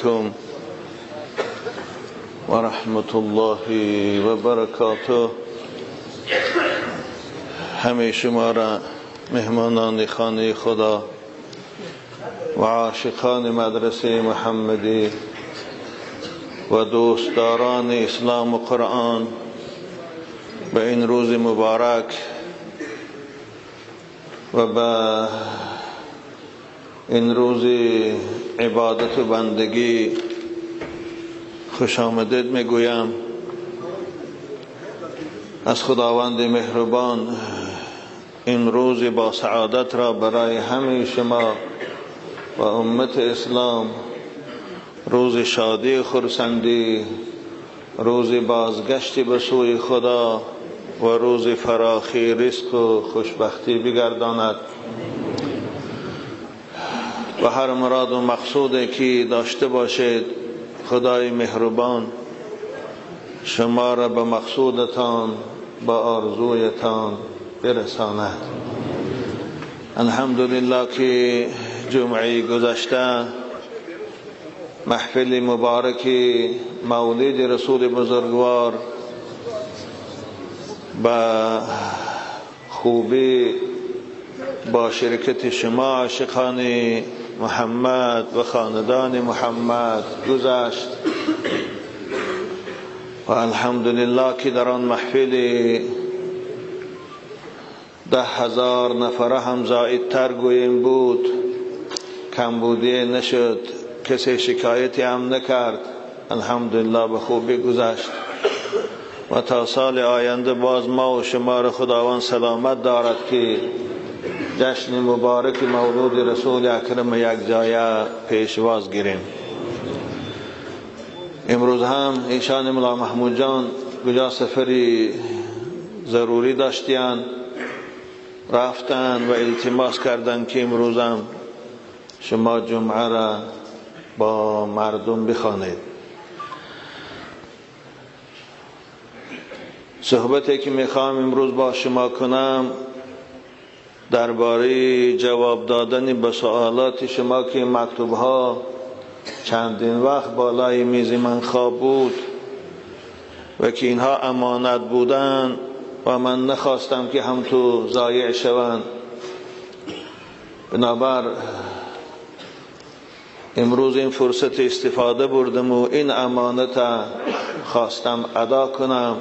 علیکم و رحمت الله و برکاته. همه شما را مهمانان خانه خدا و عاشقان مدرسه محمدی و دوستداران اسلام و قرآن به این روز مبارک و به این روز عبادت و بندگی خوش آمدید میگویم. از خداوند مهربان این روز با سعادت را برای همه شما و امت اسلام، روز شادی خرسندی، روز بازگشت به سوی خدا و روز فراخی رزق و خوشبختی بگرداند و هر مراد و مقصودی که داشته باشید خدای مهربان شما را به مقصودتان، به آرزویتان برساند. الحمدلله که جمعه گذشته محفل مبارک مولد رسول بزرگوار با خوبی با شرکت شما عاشقان محمد و خاندان محمد گذشت و الحمدلله که در آن محفل 10,000 نفره هم زائدتر گوییم بود، کمبودی نشد، کسی شکایتی هم نکرد. الحمدلله به خوبی گذشت و تا سال آینده باز ما و شما را خداوند سلامت دارد که جشن مبارک مولود رسول اکرم یک جایه پیشواز گیریم. امروز هم ایشان ملا محمود جان کجا سفری ضروری داشتیان رفتن و التماس کردن که امروز هم شما جمعه را با مردم بخوانید. صحبتی که میخوام امروز با شما کنم درباره جواب دادن به سوالات شما که مکتوب ها چندین وقت بالای میز من خواب بود و که اینها امانت بودن و من نخواستم که هم تو ضایع شوند. بنابر امروز این فرصت استفاده بردم و این امانت خواستم ادا کنم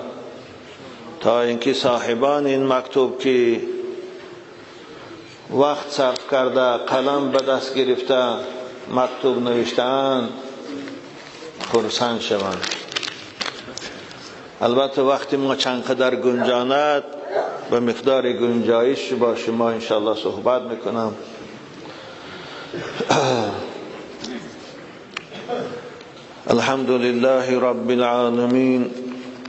تا اینکه صاحبان این مکتوب که وقت صرف کرده، قلم به دست گرفته، مکتوب نوشته‌اند خرسند شوند. البته وقتی ما چند قدر گنجاند به مقدار گنجایش با شما انشاءالله صحبت میکنم. الحمد لله رب العالمین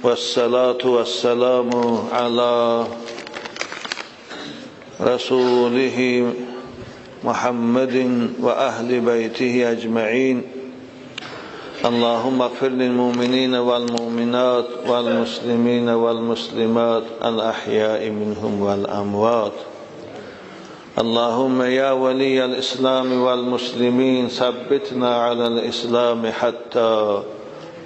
والصلاة والسلام علی رسوله محمد و اهل بیته اجمعین. اللهم اغفر للمؤمنین والمؤمنات والمسلمین والمسلمات الاحیاء منهم والاموات. اللهم یا ولی الاسلام والمسلمین ثبتنا علی الاسلام حتی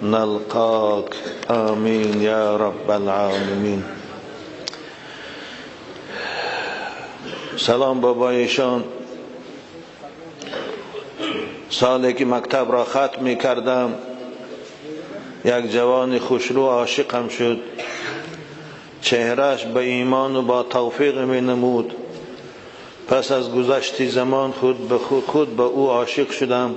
نلقاک، آمین یا رب العالمین. سلام بابایشان. سالی که مکتب را ختم می کردم یک جوان خوشرو عاشقم شد. چهرهش به ایمان و با توفیق می نمود. پس از گذشت زمان خود به او عاشق شدم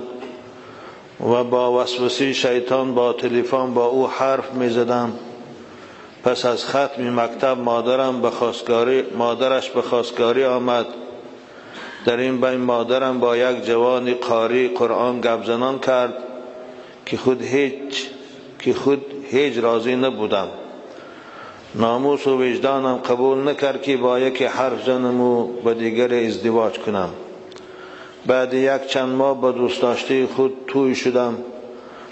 و با وسوسه شیطان با تلفن با او حرف می زدم. پس از ختم مکتب مادرش به خواستگاری آمد. در این بین مادرم با یک جوان قاری قرآن گپ زنان کرد که خود هیچ راضی نبودم. ناموس و وجدانم قبول نکرد که با یکی حرف زنم و با دیگر ازدواج کنم. بعد یک چند ماه با دوست داشته خود توی شدم.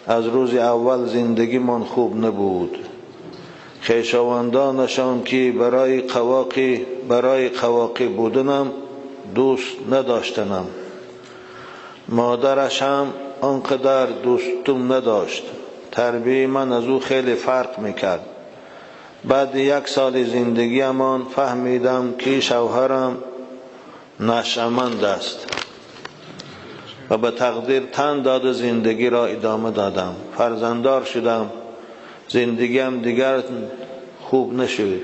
از روز اول زندگی من خوب نبود. خویشاوندانشان که برای قواقی بودنم دوست نداشتنم. مادرش هم آنقدر دوستم نداشت. تربیه من از او خیلی فرق میکرد. بعد یک سال زندگیمان فهمیدم که شوهرم نشأمند است و به تقدیر تن داد زندگی را ادامه دادم. فرزنددار شدم. زندگیم دیگر خوب نشد.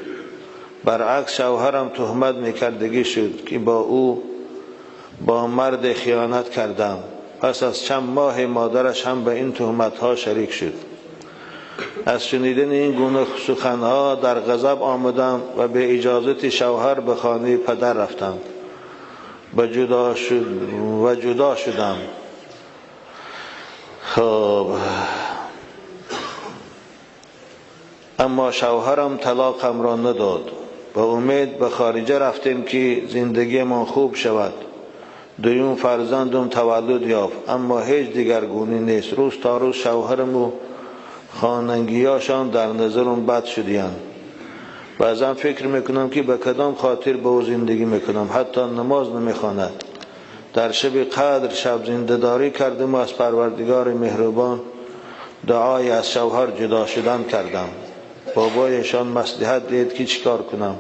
برعکس شوهرم تهمت میکردگی شد که با او با مرد خیانت کردم. پس از چند ماه مادرش هم به این تهمت ها شریک شد. از شنیدن این گونه سخنها در غضب آمدم و به اجازت شوهر به خانه پدر رفتم و جدا شدم. خب اما شوهرم طلاقم را نداد. با امید به خارجه رفتیم که زندگی من خوب شود. دویم فرزندم تولد یافت، اما هیچ دیگرگونی نیست. روز تا روز شوهرم و خانگیاشان در نظرم بد شدیند. بعضا فکر میکنم که به کدام خاطر با او زندگی میکنم. حتی نماز نمیخواند. در شب قدر شب زنده‌داری کردم و از پروردگار مهربان دعای از شوهر جدا شدن کردم. بابایشان مصلحت دید که چیکار کنم.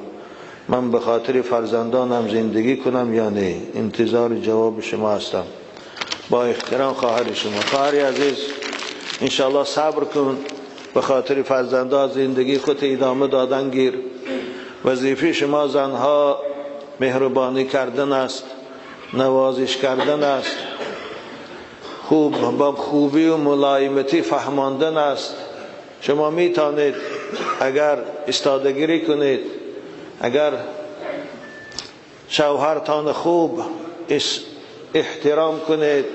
من به خاطر فرزندانم زندگی کنم یا نه؟ انتظار جواب شما هستم. با احترام خواهر شما. خواهر عزیز، انشاءالله صبر کن، به خاطر فرزندان زندگی خود ادامه دادن گیر. وظیفه شما زنها مهربانی کردن است، نوازش کردن است، خوب با خوبی و ملایمتی فهماندن است. شما میتونید اگر استادگیری کنید، اگر شوهرتان خوب احترام کنید،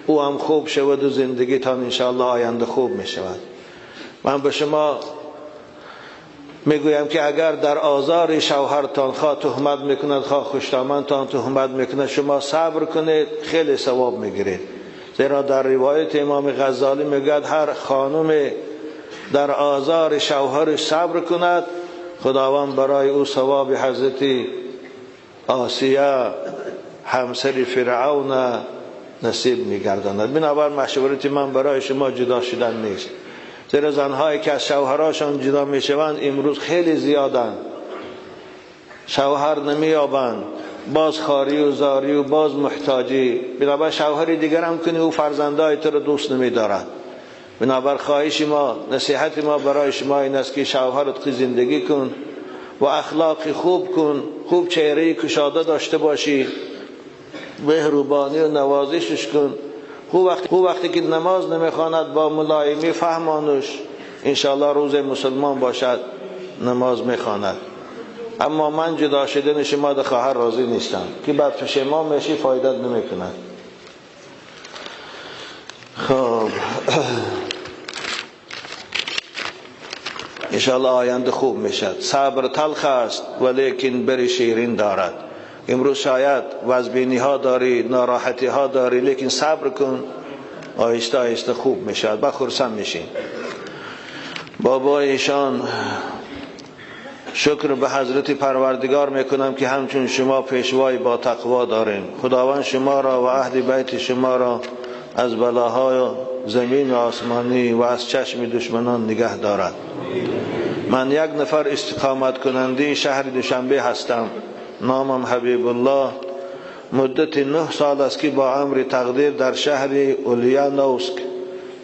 او هم خوب شود و زندگیتان انشاءالله آینده خوب می شود. من به شما میگویم که اگر در آزار شوهرتان خواه تهمت میکند، خواه خوشدامنتان تهمت میکند، شما صبر کنید، خیلی ثواب میگیرید. زیرا در روایت امام غزالی میگوید هر خانم در آزار شوهرش صبر کند، خداوند برای او ثواب حضرت آسیه همسر فرعون نصیب میگرداند. بنابر مشورت من برای شما جدا شدن نیست، زیرا زنهایی که از شوهراشان جدا میشوند امروز خیلی زیادند. شوهر نمییابند، باز خاری و زاری و باز محتاجی. بنابر شوهر دیگر هم کنی او فرزندای تو رو دوست نمیدارد. بنابر خواهش ما، نصیحت ما برای شما این است که شوهرت زندگی کن و اخلاق خوب کن، خوب چهره کشاده داشته باشی، مهربانی و نوازشش کن. خوب وقتی که نماز نمیخواند با ملایمی فهمانش، انشاءالله روز مسلمان باشد نماز میخواند. اما من جدا شدن شما ده خواهر راضی نیستم که بعد پشیمان میشی فایده نمیکند. خب انشاءالله آینده خوب میشد. صبر تلخ است ولیکن بر شیرین دارد. امروز شاید وزبینی ها داری، ناراحتی ها داری، لیکن صبر کن، آهسته آهسته خوب میشد، با خرسند میشی. بابا ایشان شکر به حضرت پروردگار میکنم که همچون شما پیشوای با تقوا داریم. خداوند شما را و اهل بیت شما را از بلاهای زمین و آسمانی و از چشم دشمنان نگه دارد. من یک نفر استقامت کننده شهر دوشنبه هستم. نامم حبیب الله. مدت 9 سال است که با امر تقدیر در شهر اولیانوسک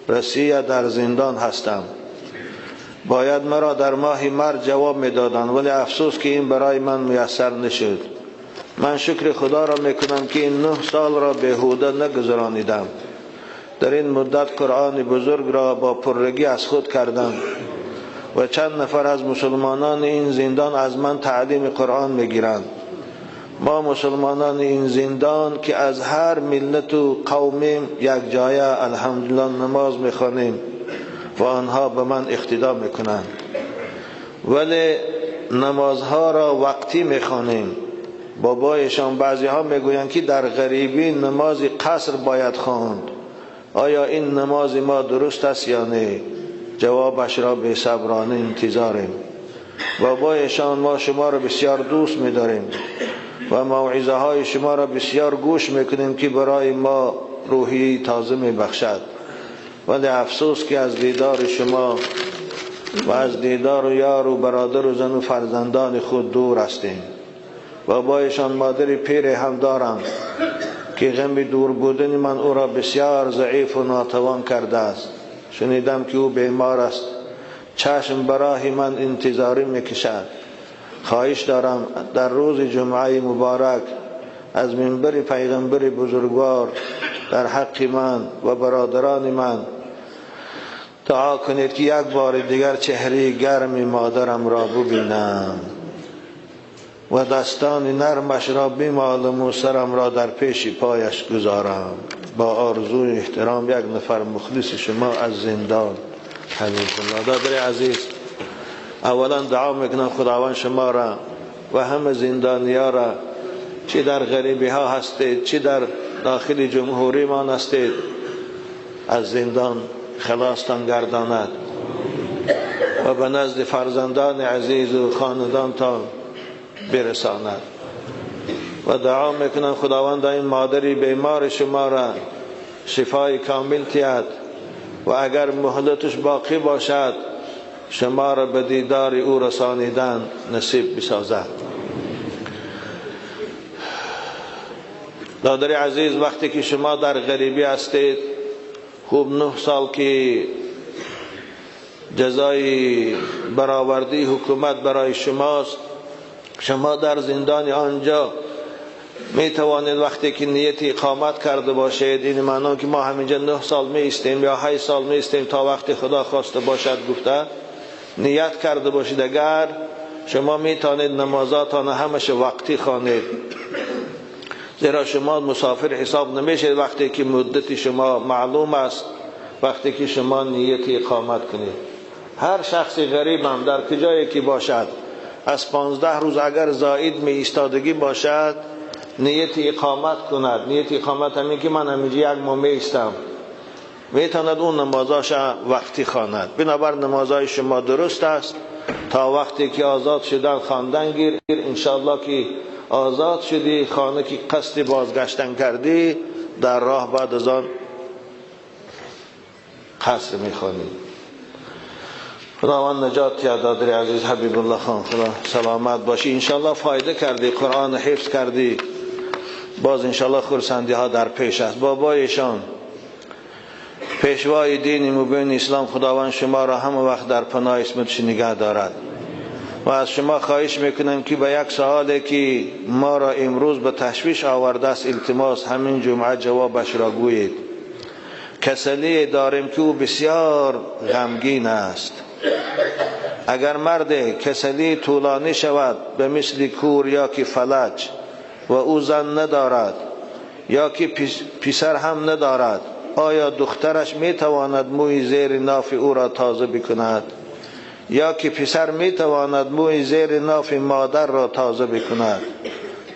روسیه در زندان هستم. باید مرا در ماه مرد جواب میدادند، ولی افسوس که این برای من میسر نشد. من شکر خدا را میکنم که این 9 سال را بیهوده نگذرانیدم. در این مدت قرآن بزرگ را با پرگی از خود کردم و چند نفر از مسلمانان این زندان از من تعلیم قرآن میگیرند. ما مسلمانان این زندان که از هر ملت و قومیم یک جایه الحمدلله نماز میخوانیم و آنها به من اقتدا میکنند، ولی نمازها را وقتی میخوانیم. بابایشان بعضی ها میگویند که در غریبی نماز قصر باید خواند. آیا این نماز ما درست است یا نه؟ جوابش را به صبرانه انتظاریم. بابایشان ما شما را بسیار دوست می‌داریم و موعظه های شما را بسیار گوش میکنیم که برای ما روحی تازه می بخشد. ولی افسوس که از دیدار شما و از دیدار و یار و برادر و زن و فرزندان خود دور هستیم. بابایشان مادر پیر هم دارم که غم دور بودن من او را بسیار ضعیف و ناتوان کرده است. شنیدم که او بیمار است، چشم براه من انتظاری میکشد. خواهش دارم در روز جمعه مبارک از منبر پیغمبر بزرگوار در حق من و برادران من دعا کنید که یک بار دیگر چهره گرم مادرم را ببینم و دستان نرمش را بمالم و سرم را در پیش پایش گذارم. با آرزوی احترام یک نفر مخلص شما از زندان، حبیب الله. دادر عزیز، اولا دعا میکنم خداوند شما را و همه زندانیا را، چه در غریبی ها هستید چه در داخل جمهوری ما هستید، از زندان خلاصتان گرداند و به نزد فرزندان عزیز و خاندانتان برساند. و دعا میکنم خداوند این مادری بیمار شما را شفای کامل تیاد و اگر مهلتش باقی باشد شما را به دیدار او رسانیدن نصیب بسازد. دادر عزیز، وقتی که شما در غریبی هستید، خوب 9 سال که جزای برآوردی حکومت برای شماست، شما در زندان آنجا می توانید وقتی که نیت اقامت کرده باشید، این معنا که ما همینجا 9 سال می ایستیم یا 8 سال می ایستیم تا وقتی خدا خواسته باشد گفته، نیت کرده باشید، اگر شما می توانید نمازاتان همش وقتی خوانید، زیرا شما مسافر حساب نمیشید وقتی که مدت شما معلوم است، وقتی که شما نیت اقامت کنید. هر شخص غریب هم در کجایی که باشد از 15 روز اگر زائد می ایستادگی باشد نیت اقامت کند. نیت اقامت همین که من همینجا یک ماه می ایستم، میتواند اون نمازاش وقتی خواند. بنابر نمازهای شما درست است تا وقتی که آزاد شدن خواندن گیر. انشاءالله که آزاد شدی، خانه که قصد بازگشتن کردی، در راه بعد از آن قصر میخوانی. خداوند نجات یا دادر عزیز حبیب الله خان، خدا سلامت باشی. انشاءالله فایده کردی، قرآن حفظ کردی، باز انشاءالله خرسندی ها در پیش است. بابایشان پیشوای دین مبین اسلام، خداوند شما را همه وقت در پناه اسمتش نگه دارد. و از شما خواهش میکنم که به یک سوالی که ما را امروز به تشویش آورده است التماس همین جمعه جوابش را گویید. کسلی داریم که او بسیار غمگین است. اگر مرد کسلی طولانی شود به مثل کور یا که فلج و او زن ندارد یا که پسر هم ندارد، آیا دخترش میتواند موی زیر ناف او را تازه بکند؟ یا که پسر میتواند موی زیر ناف مادر را تازه بکند؟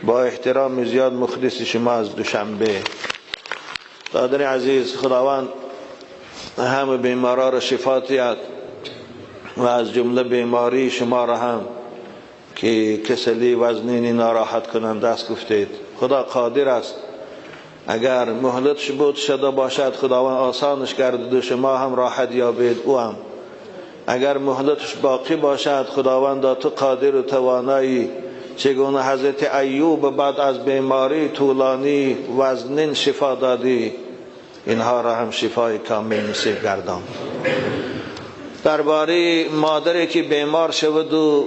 با احترام زیاد مخلص شما از دوشنبه. دادر عزیز، خداوند همه بیمارا را شفا دهد و از جمله بیماری شما را هم که کسلی وزنینی ناراحت کننده است گفتید، خدا قادر است. اگر مهلتش بود شده باشد خداوند آسانش کرد و شما هم راحت یابید او هم. اگر مهلتش باقی باشد خداوند تو قادر و توانایی، چگونه حضرت ایوب بعد از بیماری طولانی وزنین شفا دادی، اینها را هم شفای کامل نصیب گردان. درباره مادری که بیمار شود و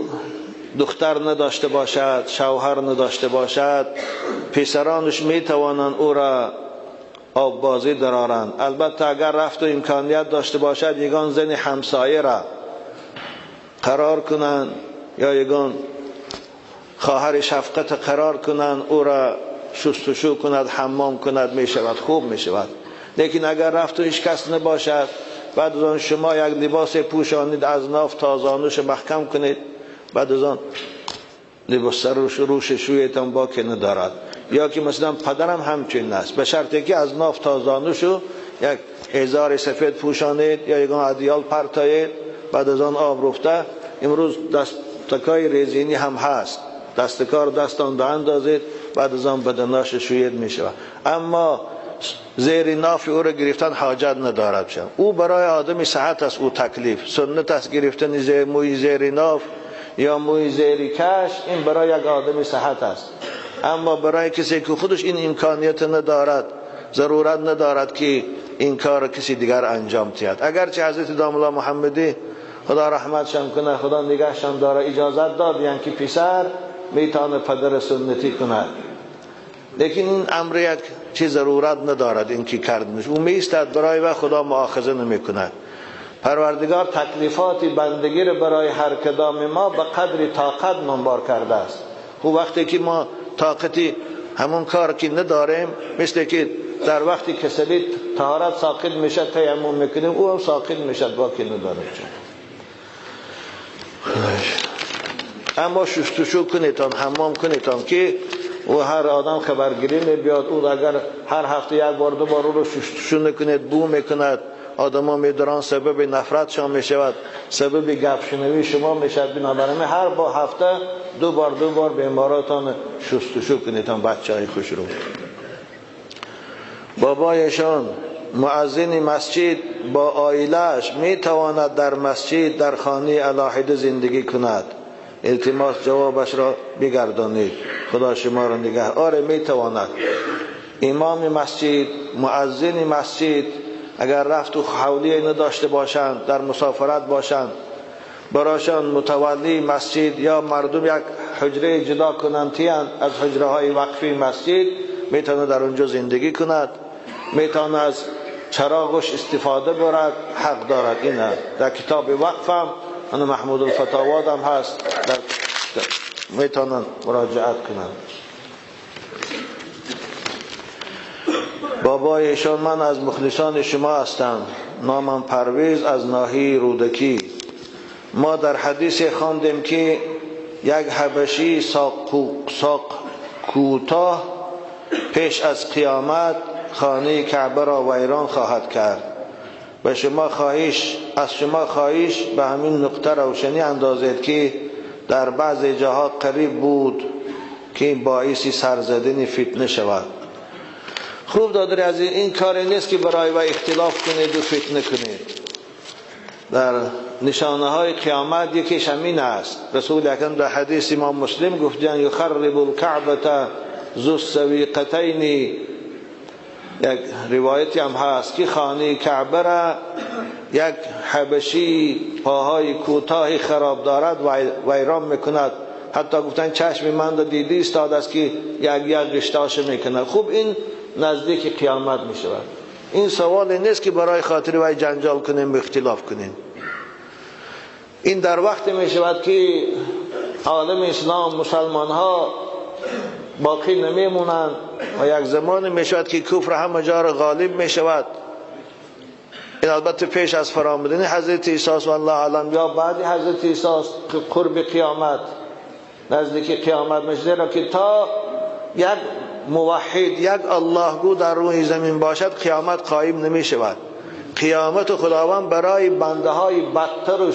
دختر نداشته باشد، شوهر نداشته باشد، پسرانش می توانند او را آب بازی درارند. البته اگر رفت و امکانیت داشته باشد یگان زن همسایه را قرار کنند یا یگان خواهر شفقت قرار کنند، او را شستشو کند، حمام کند، می شود، خوب می شود. لیکن اگر رفت و هیچ کس نباشد، بعد از آن شما یک لباس پوشانید، از ناف تا زانوش محکم کنید، بعد از آن لباس روش شویتان باکی ندارد. یا که مثلا پدرم همچنین است، به شرطی که از ناف تا زانوشو یک ازار سفید پوشانید یا یگان ادیال پرتایید، بعد از آن آب رفته. امروز دستکای رزینی هم هست، دستکار دستان به اندازید، بعد از آن بدناش شوید می شود. اما زیر ناف او را گرفتن حاجت ندارد. او برای آدم صحت است، او تکلیف سنت است گرفتن زیر موی زیر ناف یا موی زیر کش، این برای یک آدم صحت است. اما برای کسی که خودش این امکانیت ندارد، ضرورت ندارد که این کار کسی دیگر انجام دهد. اگرچه حضرت داملا محمدی خدا رحمتشان کنه، خدا نگهشان داره، اجازت داد یعنی که پسر میتونه پدر سنتی کند، لیکن این امر یک چیز ضرورت ندارد این که کردنش. او میستد برای و خدا مؤاخذه نمیکند. پروردگار تکلیفات بندگی را برای هر کدام ما به قدر طاقت منبار کرده است. او وقتی که ما طاقتی همون کار که نداریم، مثل که در وقتی کسلی طهارت ساقط میشه تیمم میکنیم، او هم ساقط میشه با که نداره. اما شستشو کنیتان، حمام کنیتان که او هر آدم خبرگیری میبیاد، او اگر هر هفته یک بار دو بار او رو شستشو نکنید بو میکند، آدم ها میدارن سبب نفرت شما میشود، سبب گپ شنوی شما میشود. بنابراین هر با هفته دو بار دو بار بیماراتان شستشو کنیتان، بچه های خوش رو. بابایشان مؤذن مسجد با عائله‌اش میتواند در مسجد در خانه علاحده زندگی کند؟ التماس جوابش را بگردانید، خدا شما را نگه. آره میتواند. امام مسجد، مؤذن مسجد اگر رفت و حولی نداشته باشند، در مسافرت باشند، براشان متولی مسجد یا مردم یک حجره جدا کنند از حجره های وقفی مسجد، میتونه در اونجا زندگی کند، میتونه از چراغش استفاده برد، حق دارد. اینه در کتاب وقف هم انا محمود الفتاواد هم هست، در میتونن مراجعت کنند. بابایشان من از مخلصان شما هستم، نامم پرویز از ناحیه رودکی. ما در حدیث خواندیم که یک حبشی ساق کوتاه پیش از قیامت خانه کعبه را ویران خواهد کرد. و شما خواهش، از شما خواهش به همین نقطه روشنی اندازید که در بعض جاها قریب بود که باعث سرزدن فتنه شود. خوب دادر از این کاری نیست که برای و اختلاف کنید و فتنه کنید. در نشانه های قیامت یکیش همین است. رسول اکرم در حدیث امام مسلم گفتند یخرب الکعبة ذو السویقتین. یک روایتی هم هست که خانه کعبه را یک حبشی پاهای کوتاه خراب دارد و ویران میکند. حتی گفتن چشم من را دیدی استاد است که یک یک قشتاش میکند. خوب این نزدیک قیامت میشود. این سوال نیست که برای خاطر وی جنجال کنیم و اختلاف کنیم. این در وقت میشود که عالم اسلام مسلمان ها باقی نمیمونند و یک زمان میشود که کفر همه جا را غالب میشود. این البته پیش از فرامدن حضرت عیسی و الله اعلم یا بعد حضرت عیسی قرب قیامت، نزدیک قیامت میشه، زیرا که تا یک موحد، یک الله گو در روی زمین باشد قیامت قایم نمی شود. قیامت خداوند برای بنده های بدتر و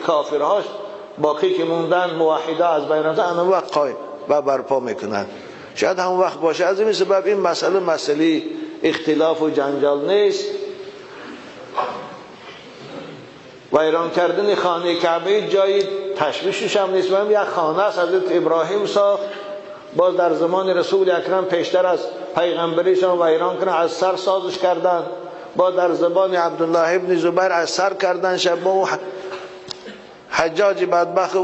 کافرهاش باقی که موندن موحده از بین رفتن آن وقت قایم و برپا میکنند. شاید همون وقت باشه. از این سبب این مسئله مسئله اختلاف و جنجال نیست. ویران کردن خانه کعبه جایی تشویشش هم نیست. هم یک خانه است حضرت ابراهیم ساخت، باز در زمان رسول اکرم پیشتر از پیغمبریشان ویران کنن، از سر سازش کردن. با در زمان عبدالله ابن زبیر از سر کردن، شب با حجاج بدبخت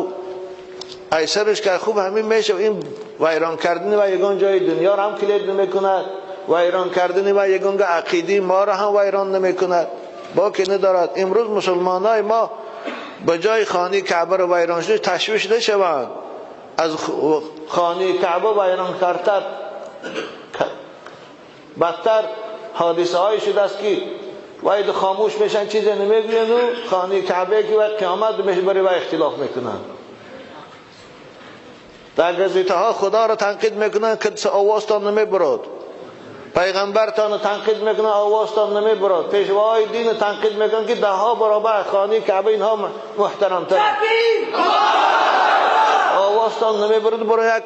ایسرش که خوب همین میشه. این ویران کردن و یگان جای دنیا را هم کلید نمیکند، ویران کردن و یگان عقیده ما را هم ویران نمیکند، با که ندارد. امروز مسلمان های ما به جای خانه کعبه را ویران شده تشویش نشوند، از خانه کعبه ویران کردن بدتر حادثه های شده است که باید خاموش میشن، چیزی نمیگوین و خانه کعبه که وقت قیامت میشه برای و اختلاف میکنن. در گزیته ها خدا را تنقید میکنن که آوازتان نمیبرد، پیغمبرتان را تنقید میکنن آوازتان نمیبرد، پیشواهای دین را تنقید میکنن که ده ها برابر خانه کعبه اینها محترمتر، آوازتان نمیبرد. برای یک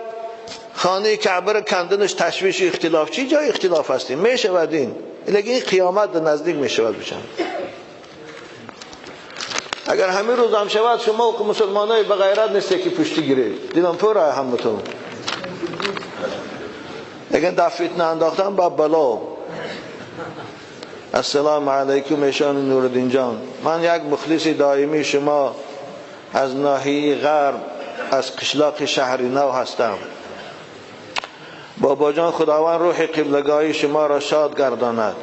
خانه کعبه را کندنش تشویش و اختلاف، چی جای اختلاف هستیم؟ میشود این، لیکن این قیامت نزدیک میشود بشن. اگر همین روز هم شود شما که مسلمانای به غیرت نیسته که پشتی گیرید، دیدم پر همتون. لیکن در فتنه انداختن با بلا. السلام علیکم ایشان نورالدین جان، من یک مخلص دائمی شما از ناحیه غرب از قشلاق شهر نو هستم. بابا جان خداوند روح قبلگاهی شما را شاد گرداند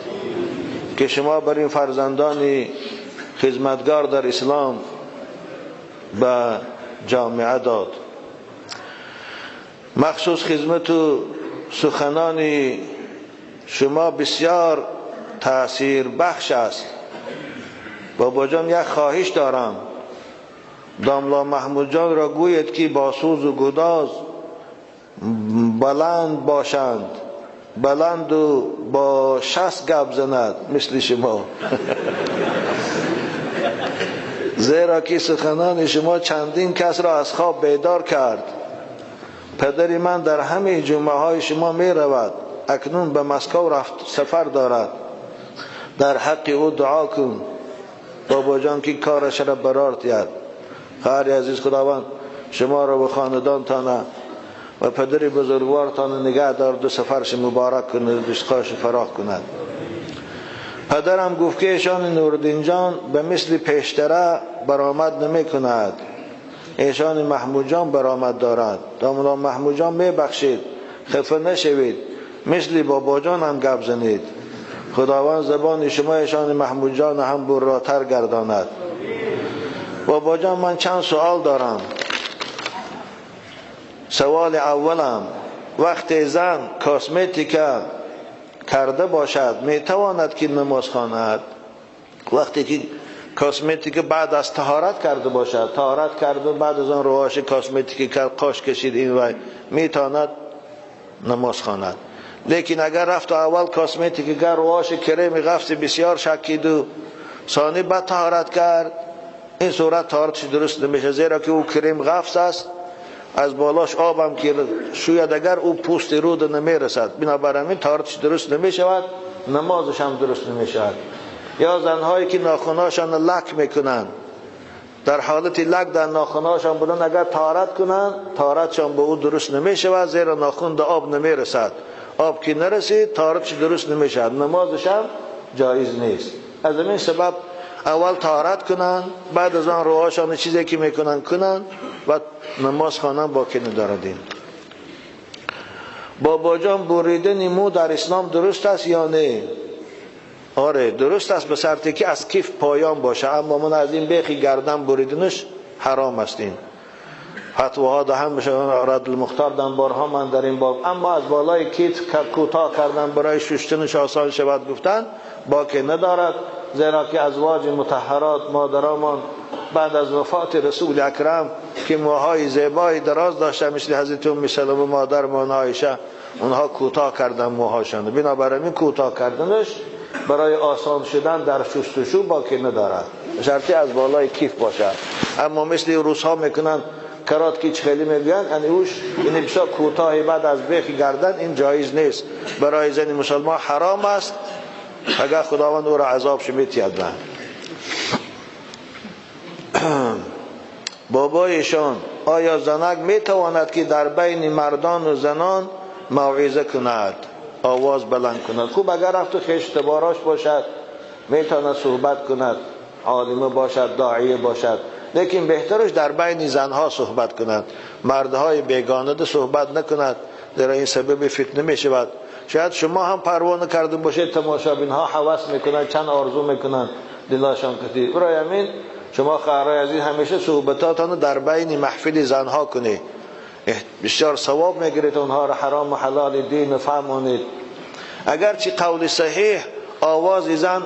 که شما بر این فرزندان خدمتگار در اسلام به جامعه داد. مخصوص خدمت و سخنان شما بسیار تاثیر بخش است. بابا جان یک خواهش دارم، داملا محمود جان را گوید که با سوز و گداز بلند باشند، بلند و با 60 گپ زند مثل شما. زیرا که سخنان شما چندین کس را از خواب بیدار کرد. پدر من در همه جمعه های شما می رود، اکنون به مسکو رفت سفر دارد. در حق او دعا کن بابا جان که کارش را برار دید. خواهر عزیز، خداوند شما را و خاندانتان و پدر بزرگوارتان نگه دارد و سفرش مبارک کند و رزقش فراخ کند. پدرم گفت که ایشان نورالدین جان به مثل پیشتره برآمد نمی کند، ایشان محمود جان برآمد دارد. داملا محمود جان می بخشید، خفه نشوید، مثل بابا جان هم گپ زنید. خداوند زبان شما ایشان محمود جان هم براتر گرداند. بابا جان من چند سوال دارم. سوال اولم، وقتی زن کاسمتیکا کرده باشد میتواند که نماز خواند؟ وقتی که کاسمتیک بعد از طهارت کرده باشد، طهارت کرده بعد از آن رواش کاسمتیک کرد، قاش کشید این وای، میتواند نماز خواند. لیکن اگر رفت اول کاسمتیک کرد، رواش کریم غفص بسیار شکید و ثانی بعد طهارت کرد، این صورت طهارتش درست نمیشه، زیرا که او کریم غفص است، از بالاش آبم که شوید اگر او پوست رود نمیرسد، بنابراین طهارتش درست نمیشود، نمازش هم درست نمیشود. یا زنهایی که ناخناشان لک میکنند، در حالت لک در ناخناشان بودن، اگر طهارت کنند طهارتشان به او درست نمیشود، زیرا ناخن در آب نمیرسد، آب که نرسید طهارتش درست نمیشود، نمازش هم جایز نیست. از این سبب اول طهارت کنند، بعد از آن روهاشان چیزی که میکنن کنند و نماز خوانند، باکی ندارد. بابا جان بریدن مو در اسلام درست است یا نه؟ آره درست است، به شرطی که از کیف پایان باشه، اما من از این بیخی گردن بریدنش حرام است. این فتواها ده هم میشه، رد المختار دم بارها من در این باب، اما از بالای کیف کوتاه کردن برای شستنش آسان شود گفتن باکی ندارد، زیرا که ازواج مطهرات مادرمان بعد از وفات رسول اکرم که موهای زیبای دراز داشته مثل حضرت ام سلمه مادرمان عایشه، اونها کوتاه کردن موهاشان، بنابراین کوتاه کردنش برای آسان شدن در شستشو باکی ندارد، شرطی از بالای کیف باشد. اما مثل روس ها میکنن کرات که خیلی میگن، یعنی اوش این بسیار کوتاه بعد از بیخ گردن، این جایز نیست، برای زن مسلمان حرام است، اگر خداوند او را عذاب میتید. بابایشان آیا زنک میتواند که در بین مردان و زنان موعظه کند، آواز بلند کند؟ خوب اگر رفت و خویشتباراش باشد میتواند صحبت کند، عالمه باشد، داعیه باشد، لیکن بهترش در بین زنها صحبت کند، مردهای بیگانه ده صحبت نکند، در این سبب فتنه میشود. شاید شما هم پروانه کرده باشید، تماشابین ها هوس میکنند، چند آرزو میکنند دلاشان کتی. برای همین شما خواهرای عزیز همیشه صحبتاتان در بین محفل زنها کنید، بسیار ثواب میگیرید، اونها را حرام و حلال دین فهمانید. اگرچه قول صحیح آواز زن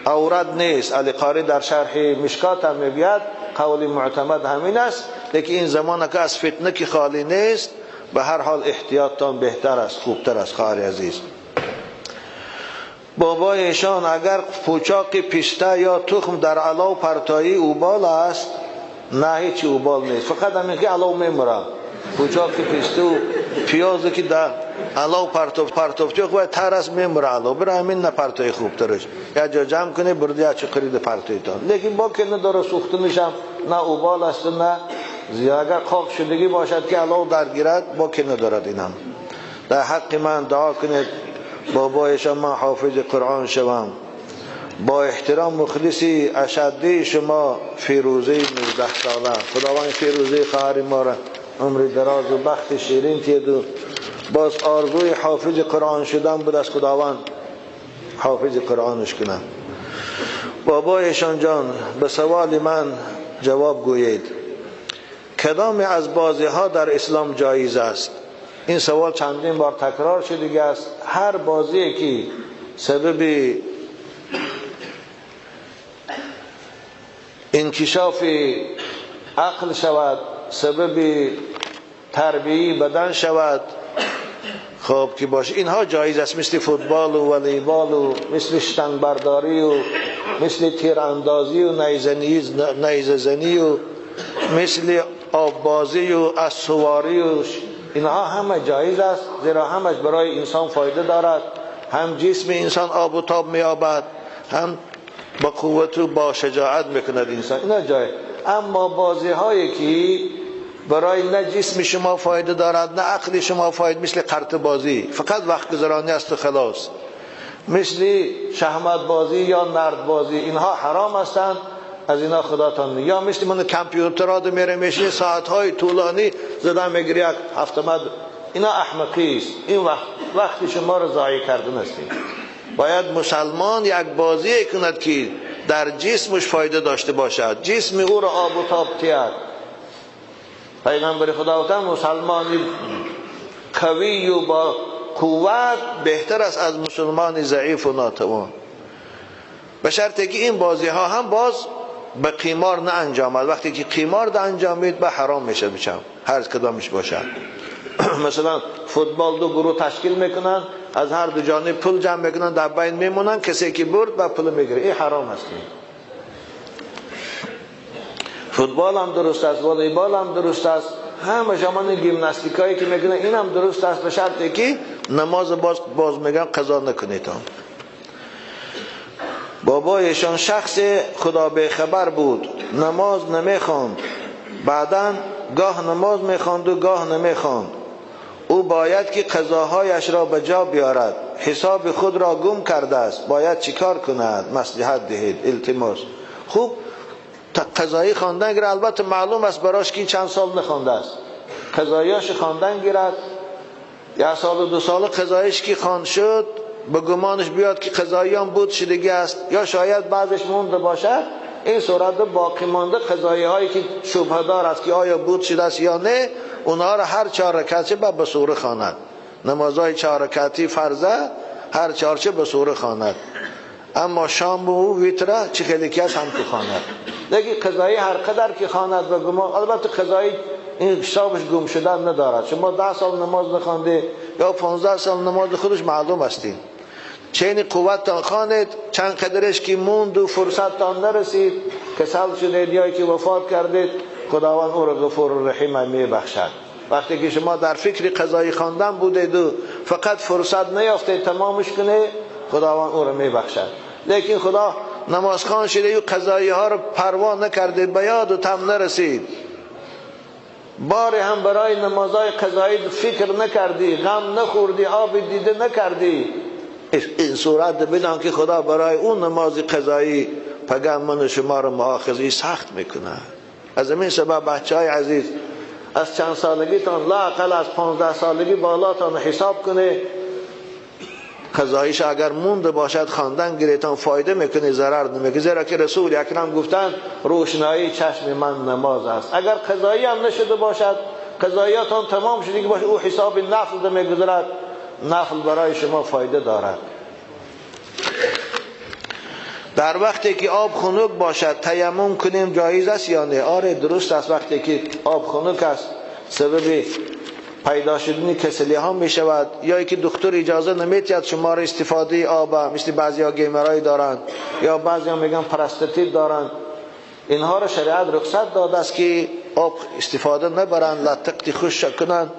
عورت نیست، علی قاری در شرح مشکات هم میگوید قول معتمد همین است، لیکن این زمان که از فتنه که خالی نیست، به هر حال احتیاطتان بهتر است، خوبتر است. خواهر عزیز، بابایشان اگر پوچاق پسته یا تخم در علاو پرتایی اوبال است؟ نه، هیچ اوبال نیست، فقط همین که علاو میمره. Пучоқи писту пиёзе ки дар алов партофти вай тар аст, мемура алов. Бира ҳамин напартои хубтараш. Як ҷо ҷамъ кунед, бурда як чуқури партоитон. Лекин бо ки надора сӯхтанишам, на убол аст, на зиёд. Агар қоқ шудагӣ бошад ки алов даргирад, бо ки надорад инам. Дар ҳаққи ман дуо кунед, бобоишон ман ҳофизи Қуръон шавам. Бо эҳтиром мухлиси ашаддии шумо Фирӯзаи 19 сола. Худованд Фирӯзаи хоҳари моро умри дароз ва бахти ширин тиҳад. Боз орзуи ҳофизи Қуръон шудан буд, аз Худованд ҳофизи Қуръонаш кунад. Бобоишон ҷон, ба саволи ман ҷавоб гӯед. Кадоме аз бозиҳо дар ислом ҷоиз аст? Ин савол чандин бор такрор шудагӣ аст. Ҳар бозие ки сабаби инкишофи ақл шавад, сабаби тарбияи бадан шавад, хоб ки бошад, инҳо ҷоиз аст. Мисли футболу волейболу, мисли штангбардорию, мисли тирандозию, найзазанию, мисли оббозию, ассуворию, инҳо ҳама ҷоиз аст, зеро ҳамаш барои инсон фоида дорад. Ҳам ҷисми инсон обу тоб меёбад, ҳам با قوت و با شجاعت میکند انسان. اینا جای. اما بازی هایی که برای نه جسم شما فایده دارد نه عقل شما فایده، مثل قرط بازی فقط وقت گذرانی است و خلاص، مثل شهمت بازی یا نرد بازی، اینها حرام هستند، از اینا خداتان. یا مثل من کامپیوترها دو میره میشینه ساعتهای طولانی زدن میگیری یک هفته مد، اینا احمقی است. این وقت شما رو ضایع کردن هستید. باید مسلمان یک بازی کند که در جسمش فایده داشته باشد، جسم او را آب و تاب تید. پیغمبر خدا گفتن مسلمانی قوی و با قوت بهتر است از مسلمان ضعیف و ناتوان، به شرطی که این بازی ها هم باز به قیمار نه انجامد. وقتی که قیمار ده انجامید به حرام میشه، میشم هر کدامش باشد. مثلا فوتبال دو گروه تشکیل میکنن، از هر دو جانب پول جمع میکنن، در بین میمونن، کسی که برد و پول میگیره، این حرام است. فوتبال هم درست است، والیبال هم درست است، همه جمان گیمناستیکایی که میکنن این هم درست است، به شرطی که نماز باز میگن قضا نکنید. بابایشان شخص خدا به خبر بود، نماز نمیخواند، بعدا گاه نماز میخواند و گاه نمیخواند. او باید که قضاهایش را به جا بیارد، حساب خود را گم کرده است، باید چیکار کند؟ مصلحت دهید، التماس. خوب قضایی خواندن گیرد، البته معلوم است براش که چند سال نخوانده است، قضاییاش خواندن گیرد، یک سال و دو سال قضاییش که خواند شد به گمانش بیاد که قضایی هم بود شدگی است، یا شاید بعضش مونده باشد، این صورت باقی مانده قضایی هایی که شبهه دار است که آیا بود شده است یا نه، اونها را هر چهار رکعت به سوره خواند. نمازهای چهار رکعتی فرضه، هر چهارچه به سوره خواند. اما شام و ویتره چه خیلی که است هم که خواند. لیکن قضایی هر قدر که خواند و گمان، البته قضایی این حسابش گم شدن ندارد. شما 10 سال نماز نخوانده یا 15 سال نماز خودش معلوم هستین، چین قوتتان خواند، چند قدرش که موند و فرصتتان نرسید، کسل شدید یا که وفات کردید، خداوند او را غفور و رحیم میبخشد. وقتی که شما در فکر قضایی خواندن بودید و فقط فرصت نیافتید تمامش کنه، خداوند او را میبخشد. لیکن خدا نماز خوان شده و قضایی ها را پروا نکرده، به یاد و تم نرسید، بار هم برای نمازهای قضایی فکر نکردی، غم نخوردی، آب دیده نکردی، این صورت بدان که خدا برای اون نماز قضایی پگه من شما را مؤاخذه سخت میکنه. از این سبب بچه های عزیز، از چند سالگیتان لااقل از 15 سالگی بالاتان حساب کنه، قضاییش اگر مونده باشد خواندن گیرتان فایده میکنه، ضرر نمیکنه. زیرا که رسول اکرم گفتند روشنایی چشم من نماز است. اگر قضایی هم نشده باشد، قضاییاتان تمام شده که باشه، او حساب نفل میگذارد، نفل برای شما فایده دارد. در وقتی که آب خنک باشد تیمم کنیم جایز است یا نه؟ آره درست است. وقتی که آب خنک است سبب پیدا شدن کسلی ها می شود، یا اینکه دکتر اجازه نمیدهد شما را استفاده آب، مثل بعضی ها گیمرای دارند یا بعضی ها میگن پراستاتیت دارند، اینها را شریعت رخصت داده است که آب استفاده نبرند، لطقتی خوش کنند،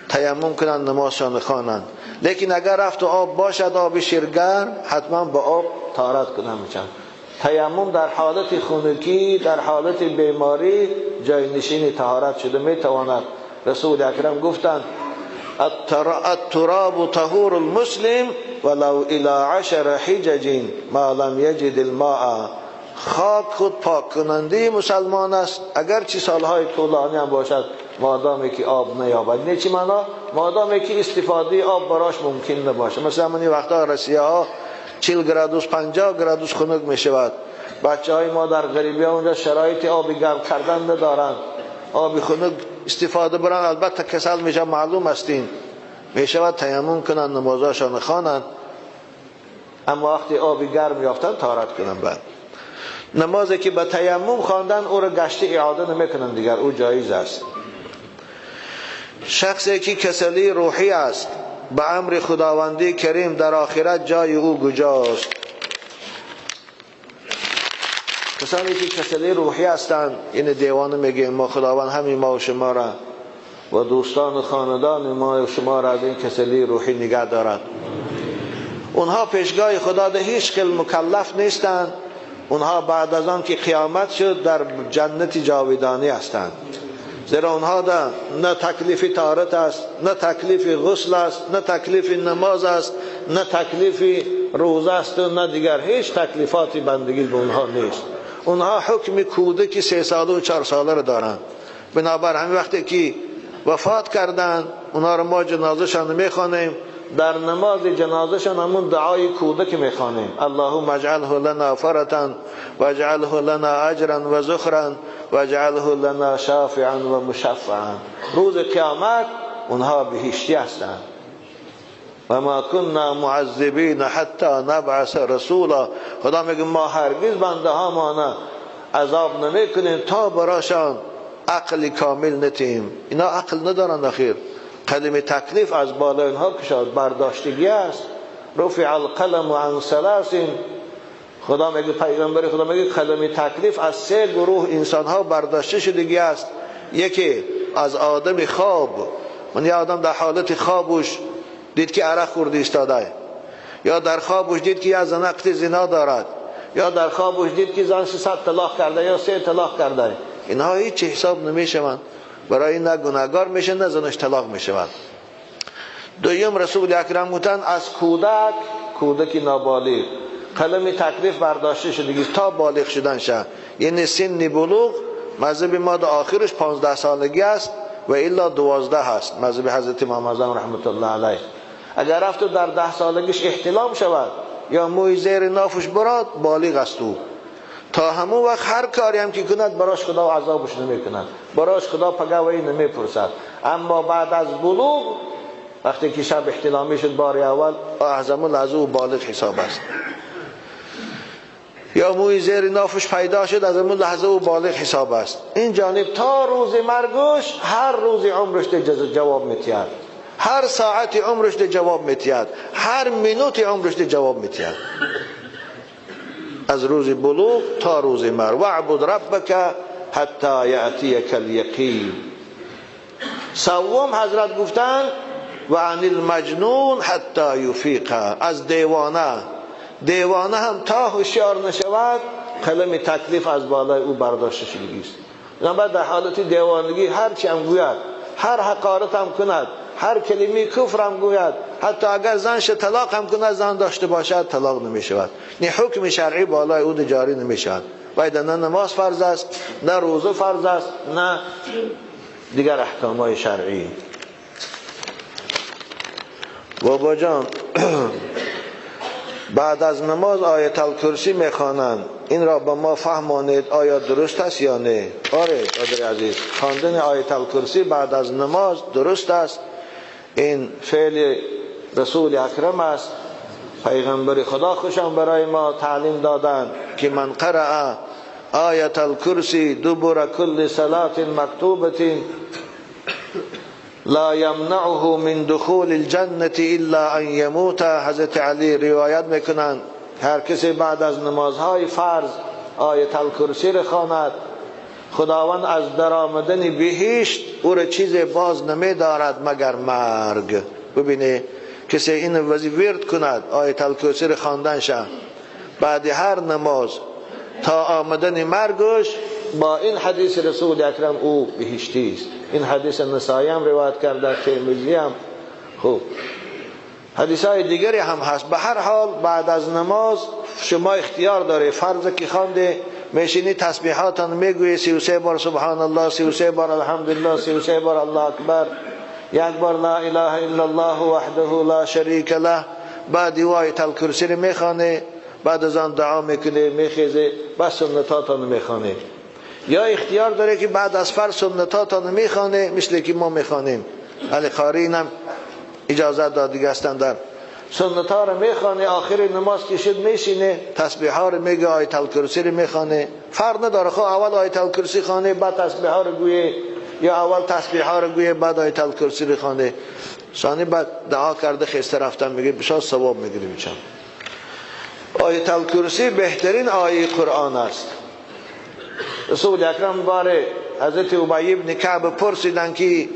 تیمم کنند، نمازشان خوانند. لیکن اگر رفت و آب باشد، آب شیرگرم، حتما با آب طهارت کنند میشن. تیمم در حالت خنکی، در حالت بیماری جای نشین طهارت شده میتواند. رسول اکرم گفتند التراب طهور المسلم ولو الى 10 حجج ما لم یجد الماء. خاک خود پاک کننده مسلمان است، اگر چه سالهای طولانی هم باشد، مادامی که آب نیابد. نه چی معنا؟ مادامی که استفاده آب براش ممکن نباشه. مثلا من این وقتا رسیه ها 40 گرادوس 50 گرادوس خنک می شود. بچه های ما در غریبی ها اونجا شرایط آب گرم کردن ندارند، آب خنک استفاده برن، البته کسل میشه، معلوم استین. میشود تیمم کنند، نمازاشان خوانند، اما وقتی آب گرم یافتن طهارت کنند. بعد نمازی که به تیمم خواندن او را گشته اعاده نمیکنند دیگر، او جایز است. شخصی که کسلی روحی است به امر خداوندی کریم در آخرت جای او کجاست؟ کسانی که کسلی روحی هستند، این دیوانه میگیم ما، خداوند همین ما و شما را و دوستان و خاندان ما و شما را از این کسلی روحی نگه دارد. اونها پیشگاه خدا ده هیچ خیل مکلف نیستند. اونها بعد از آن که قیامت شد در جنت جاودانی هستند، زیرا اونها ده نه تکلیف طهارت است، نه تکلیف غسل است، نه تکلیف نماز است، نه تکلیف روزه است و نه دیگر هیچ تکلیفات بندگی به اونها نیست. اونها حکم کودک 3 ساله و 4 ساله را دارند. بنابر همین وقتی که وفات کردند اونها را ما جنازه‌شان میخوانیم، در نماز جنازه‌شان همون دعای کودک میخوانیم: اللهم اجعله لنا فرطا واجعله لنا اجرا و ذخرا واجعله لنا شافعا و مشفعا. روز قیامت اونها بهشتی هستند. و ما كنا معذبین حتی نبعث رسولا. خدا میگه ما هرگز بنده ها ما عذاب نمیکنیم تا براشان عقل کامل نتیم. اینا عقل ندارند. اخیر قلم تکلیف از بالا اینها کشاد برداشتگی است. رفع القلم عن ثلاث. خدا میگه، پیغمبر خدا میگه قلم تکلیف از 3 گروه انسان ها برداشته شدگی است. یکی از آدم خواب، من یه آدم در حالت خوابش دید که عرق خورده ایستاده، یا در خوابش دید که یه زن قطع زنا دارد، یا در خوابش دید که زن 300 طلاق کرده یا 3 طلاق کرده. اینها هیچ حساب نمیشوند، برای نه گناهگار میشه نه زنش طلاق میشود. دویم رسول اکرم گفتند از کودک، کودک نابالغ قلم تکلیف برداشته شده تا بالغ شدن شه، یعنی سن بلوغ. مذهب ما در آخرش 15 سالگی است و الا 12 هست، مذهب حضرت امام اعظم رحمت الله علیه. اگر رفت در 10 سالگیش احتلام شود یا موی زیر نافش براد، بالغ است او. تا همون وقت هر کاری هم که کند براش خدا عذابش نمی کند، براش خدا پگوی نمی پرسد. اما بعد از بلوغ وقتی که شب احتلامی شد بار اول، از همون لحظه او بالغ حساب است. یا موی زیر نافش پیدا شد، از همون لحظه او بالغ حساب است. این جانب تا روز مرگش هر روز عمرش جواب میتید، هر ساعت عمرش جواب میتید، هر منوت عمرش جواب میتید، از روز بلوغ تا روز مرگ. واعبد ربک حتی یأتیک الیقین. سوم حضرت گفتن و عن المجنون حتی یفیق. از دیوانه، دیوانه هم تا هوشیار نشود قلم تکلیف از بالای او برداشته شدگی است. بنابراین در حالت دیوانگی هر چی هم گوید، هر حقارت هم کند، هر کلمه کفر هم گوید، حتی اگر زنش طلاق هم کند، زن داشته باشد طلاق نمی شود. نه حکم شرعی بالای او جاری نمی شود. باید نه نماز فرض است، نه روزه فرض است، نه دیگر احکام های شرعی. بابا جان بعد از نماز آیت الکرسی میخوانند، این را به ما فهمانید آیا درست است یا نه؟ آره برادر عزیز، خواندن آیت الکرسی بعد از نماز درست است. این فعل رسول اکرم است. پیغمبر خدا خوشم برای ما تعلیم دادند که من قرأ آیت الکرسی دبر کل صلاة مکتوبة لا یمنعه من دخول الجنة الا ان یموت. حضرت علی روایت میکنند هر کسی بعد از نمازهای فرض آیت الکرسی را خواند خداوند از درآمدن بهشت او را چیز باز نمیدارد مگر مرگ. ببینه کسی این وظیفه ورد کند، آیت الکرسی را خواندن شه بعد هر نماز تا آمدن مرگش، با این حدیث رسول اکرم او بهشتی است. این حدیث نسائی هم روایت کرده، ترمذی هم. خوب حدیث های دیگری هم هست. به هر حال بعد از نماز شما اختیار داره، فرض که خوانده میشینی تسبیحاتان میگویی، 33 بار سبحان الله، 33 بار الحمدلله، 33 بار الله اکبر، یک بار لا اله الا الله وحده لا شریک له. بعد آیت الکرسی رو میخوانه، بعد از آن دعا میکنه، میخیزه، بعد سنتاتان میخوانه. یا اختیار داره که بعد از فرض سنتاتان میخوانه، مثل که ما میخوانیم. علی قاری هم اجازه داد دیگه هستن در سنت ها رو میخوانه، آخر نماز که شد میشینه تسبیح ها رو میگه، آیت الکرسی رو میخوانه. فرق نداره، خب اول آیت الکرسی خوانه بعد تسبیح ها رو گویه، یا اول تسبیح ها رو گویه بعد آیت الکرسی رو خوانه. ثانی بعد دعا کرده خسته رفتن میگه بسیار ثواب میگیری میشم. آیت الکرسی بهترین آیه قرآن است. رسول اکرم باره حضرت ابی بن کعب پرسیدن که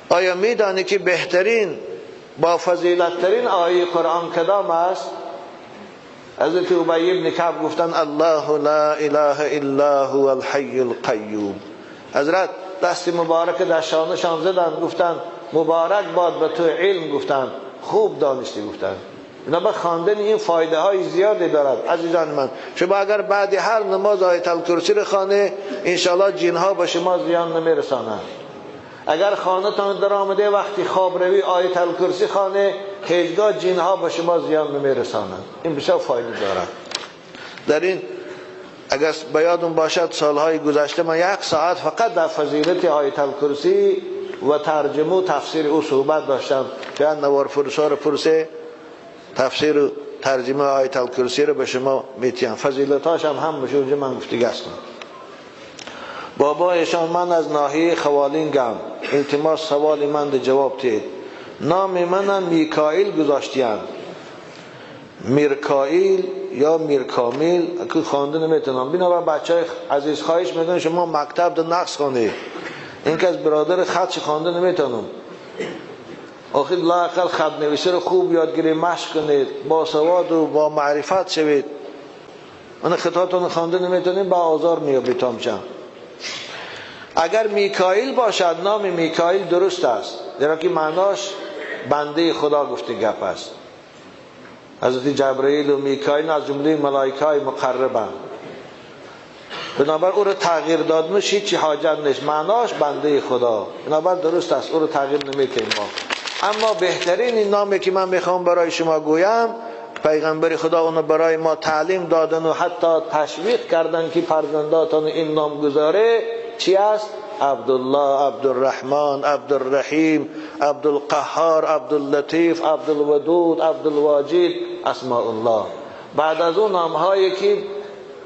آیا میدانی که بهترین با فضیلت ترین آیه قرآن کدام است؟ حضرت ابی بن کعب گفتن الله لا اله الا هو الحی القیوم. حضرت دست مبارک در شانشان زدن، گفتن مبارک باد به تو علم، گفتن خوب دانستی، گفتن. بنابر خواندن این فایده های زیادی دارد. عزیزان من، شما اگر بعد هر نماز آیت الکرسی رو خوانه، انشاءالله جنها به شما زیان نمیرسانند. اگر خانه تان در آمده وقتی خواب روی آیت الکرسی خانه، هیچگاه جنها به شما زیان نمیرسانند. این بسیار فایده دارد. در این اگر به یادم باشد سالهای گذشته من یک ساعت فقط در فضیلت آیت الکرسی و ترجمه و تفسیر او صحبت داشتم که نوار فرسا رو پرسه تفسیر و ترجمه آیت الکرسی رو به شما میتیم، فضیلتاش هم بشه اونجا من گفتگه هستم. بابایشان من از ناحیه خوالینگم، التماس سوال من ده جواب تید. نام منم میکائیل گذاشتیم، میرکائیل یا میرکامیل که خوانده نمیتونم. بنابر بچه های عزیز خواهش میکنم شما مکتب ده نقص خوانده، این که از برادر خطش خوانده نمیتونم. آخر لااقل خط نویسی رو خوب یاد گیرید، مشق کنید، با سواد و با معرفت شوید. من خطاتون خوانده نمیتونیم با آزار میابید تامچم. اگر میکائیل باشد نام میکائیل درست است، زیرا که معناش بنده خدا گفته گپ است. حضرت جبرئیل و میکائیل از جمله ملائکه های مقربند، بنابر او رو تغییر دادنش هیچ حاجت نیست، معناش بنده خدا، بنابر درست است، او رو تغییر نمیتیم ما. اما بهترین این نامی که من میخوام برای شما گویم، پیغمبر خدا اونو برای ما تعلیم دادن و حتی تشویق کردن که فرزنداتان این نام گذاره چی است؟ عبدالله، عبدالرحمن، عبدالرحیم، عبدالقهار، عبداللطیف، عبدالودود، عبدالواجد، اسماء الله. بعد از اون نامهایی که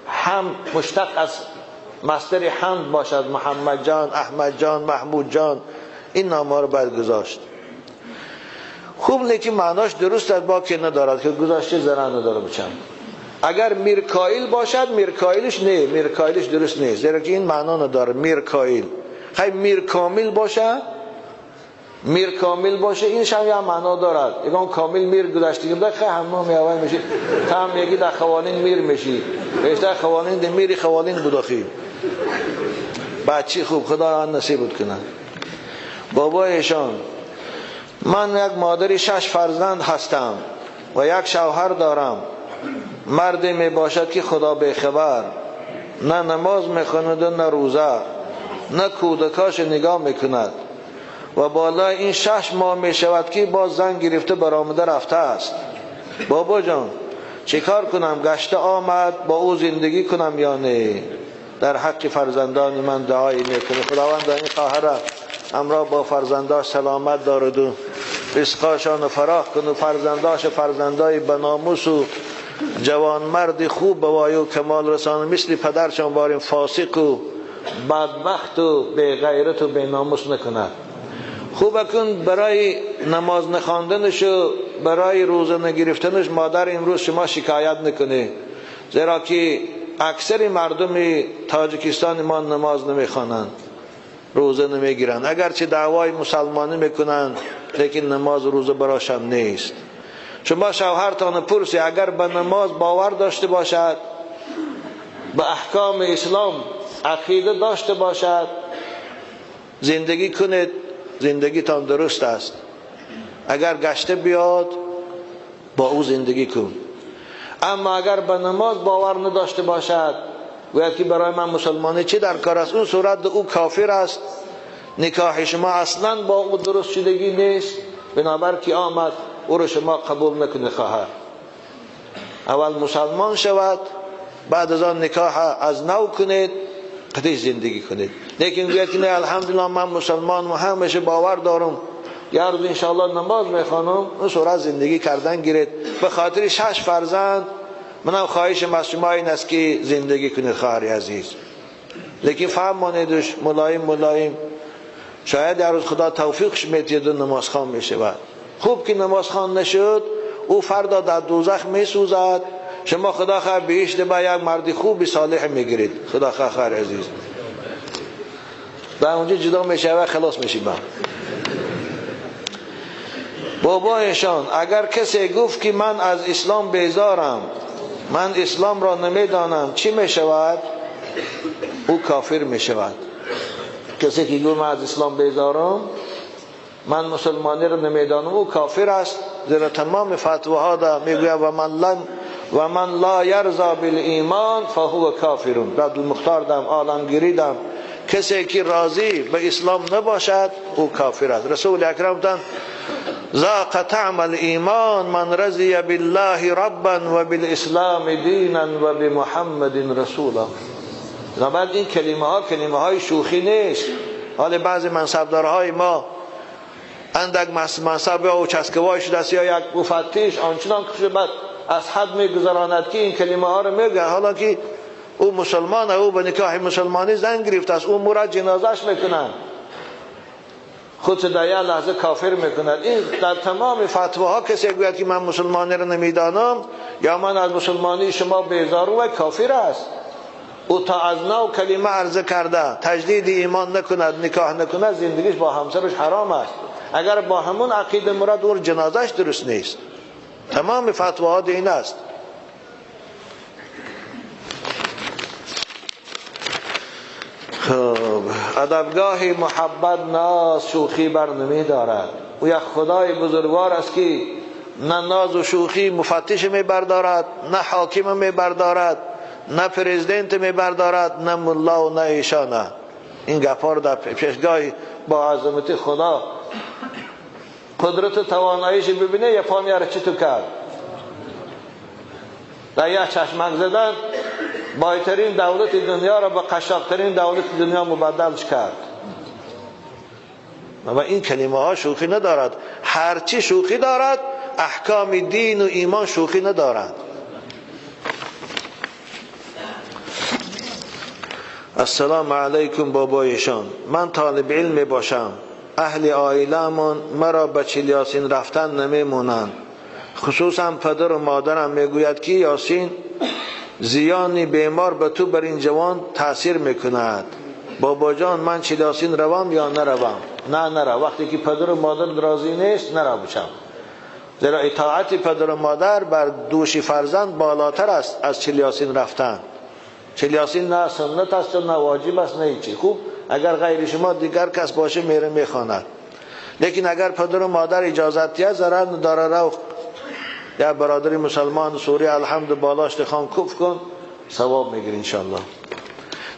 هم مشتق از مصدر حمد باشد، محمد جان، احمد جان، محمود جان، این نامها رو باید گذاشت. خوب نیکی معناش درست است، باکی ندارد که گذاشته ضرر نداره بچم. اگر میرکائیل باشد میرکائیلش نه، میرکائیلش درست نیست، زیرا که این معنا نداره میرکائیل. خیلی میرکامل باشه، میرکامل باشه این شم یه معنا دارد. یکان کامل میر گذاشتگی بوده، خیلی همه میوای میشی، تا هم یکی در خوانین میر میشی، بیشتر خوانین ده میری خوانین بود آخی. بچی خوب خدا آن نصیبت کنه. بابایشان من یک مادری 6 فرزند هستم و یک شوهر دارم. مردی می باشد که خدا به خبر، نه نماز می خواند نه روزه، نه کودکاش نگاه می کند و بالای این 6 ماه می شود که باز زن گرفته برآمده رفته است. بابا جان چه کار کنم؟ گشته آمد با او زندگی کنم یا نه؟ در حق فرزندان من دعایی میکنه. خداوند این خواهر همراه با فرزنداش سلامت دارد و رزقاشان فراخ کن و فرزنداش فرزندای بناموس و جوانمرد خوب به وای و کمال رسان، مثل پدرشان باریم فاسق و بدبخت و بی غیرت و بی ناموس نکند. خوب کن برای نماز نخواندنش و برای روزه نگرفتنش مادر امروز شما شکایت نکنه، زیرا که اکثر مردم تاجیکستان ما نماز نمیخوانند، روزه نمیگیرند، اگرچه دعوای مسلمانی میکنند لیکن نماز و روزه براشان نیست. شما شوهرتان پرسی اگر به نماز باور داشته باشد، به احکام اسلام عقیده داشته باشد، زندگی کنید، زندگیتان درست است. اگر گشته بیاد با او زندگی کن. اما اگر به نماز باور نداشته باشد، گوید که برای من مسلمانی چی در کار است، اون صورت او کافر است، نکاح شما اصلا با او درست شدگی نیست. بنابر که آمد او رو شما قبول نکنه خواهر. اول مسلمان شود، بعد از آن نکاح از نو کنید، قدیش زندگی کنید. لیکن گوید که نه الحمدلله من مسلمان و همیشه باور دارم، یه روز انشاءالله نماز میخوانم، اون صورت زندگی کردن گیرید. به خاطر 6 فرزند منم خواهشم از شما این است که زندگی کنید خواهر عزیز. لیکن فهم مانیدش ملایم ملایم، شاید یه روز خدا توفیقش میتید و نمازخوان میشود. خوب که نمازخوان نشد، او فردا در دوزخ میسوزد، شما خدا خواه بهشت با یک مرد خوب صالح میگیرید. خدا خواه خواهر عزیز در اونجا جدا میشه و خلاص میشیم. بابایشان اگر کسی گفت که من از اسلام بیزارم، من اسلام را نمیدانم، چی میشود؟ او کافر میشود. کسی که گفت من از اسلام بیزارم، من مسلمانی را نمیدانم، او کافر است. زیرا تمام فتواها دا میگوید و من لا یرضا بالایمان فهو کافر. رد المختار دم، عالمگیری دم، کسی که راضی به اسلام نباشد او کافر است. رسول اکرم دن ذاق طعم الایمان من رضی بالله ربا و بالاسلام دینا و بمحمد رسولا. بعد این کلمه ها کلمه های شوخی نیست. حال بعضی منصبدارهای ما اندک منصب یا چسکوای شده است یا یک مفتش آنچنان که بعد از حد میگذراند که این کلمه ها رو میگه، حالا که او مسلمانه، او به نکاح مسلمانی زن گرفته است، او مرا جنازش میکنند، خود در یک لحظه کافر میکند. این در تمام فتواها کسی گوید که من مسلمانی رو نمیدانم یا من از مسلمانی شما بیزارم، و کافر است. او تا از نو کلمه عرضه کرده تجدید ایمان نکند، نکاح نکند، زندگیش با همسرش حرام است. اگر با همون عقیده مراد، او جنازش درست نیست. تمام فتواها این است. خب ادبگاه محبت ناز شوخی بر نمی دارد. او یک خدای بزرگوار است که نه ناز و شوخی مفتش می بردارد، نه حاکم می بردارد، نه پرزیدنت می بردارد، نه ملا و نه ایشانه. این گپار در پیشگاه با عظمت خدا قدرت تواناییش ببینه، یپانیا را چطور کرد در یک چشمک زدن بایترین دولت دنیا را به قشاقترین دولت دنیا مبدلش کرد. و این کلمه ها شوخی ندارد. هرچی شوخی دارد احکام دین و ایمان شوخی ندارد. السلام علیکم بابایشان، من طالب علم باشم، اهل عائله‌مان مرا به چل یاسین رفتن نمیمونند، خصوصا پدر و مادرم میگوید که یاسین زیان بیمار به تو بر این جوان تاثیر میکند. بابا جان من چل یاسین روم یا نروم؟ نه نرو. وقتی که پدر و مادر راضی نیست نرو بچم، زیرا اطاعت پدر و مادر بر دوش فرزند بالاتر است از چل یاسین رفتن. چل یاسین نه سنت است نه واجب است نه هیچی. خوب اگر غیر شما دیگر کس باشه میره میخواند، لیکن اگر پدر و مادر اجازت دهد ضرر نداره. رو یا برادر مسلمان سوری الحمد بالاش خان کف کن، ثواب میگیری انشالله.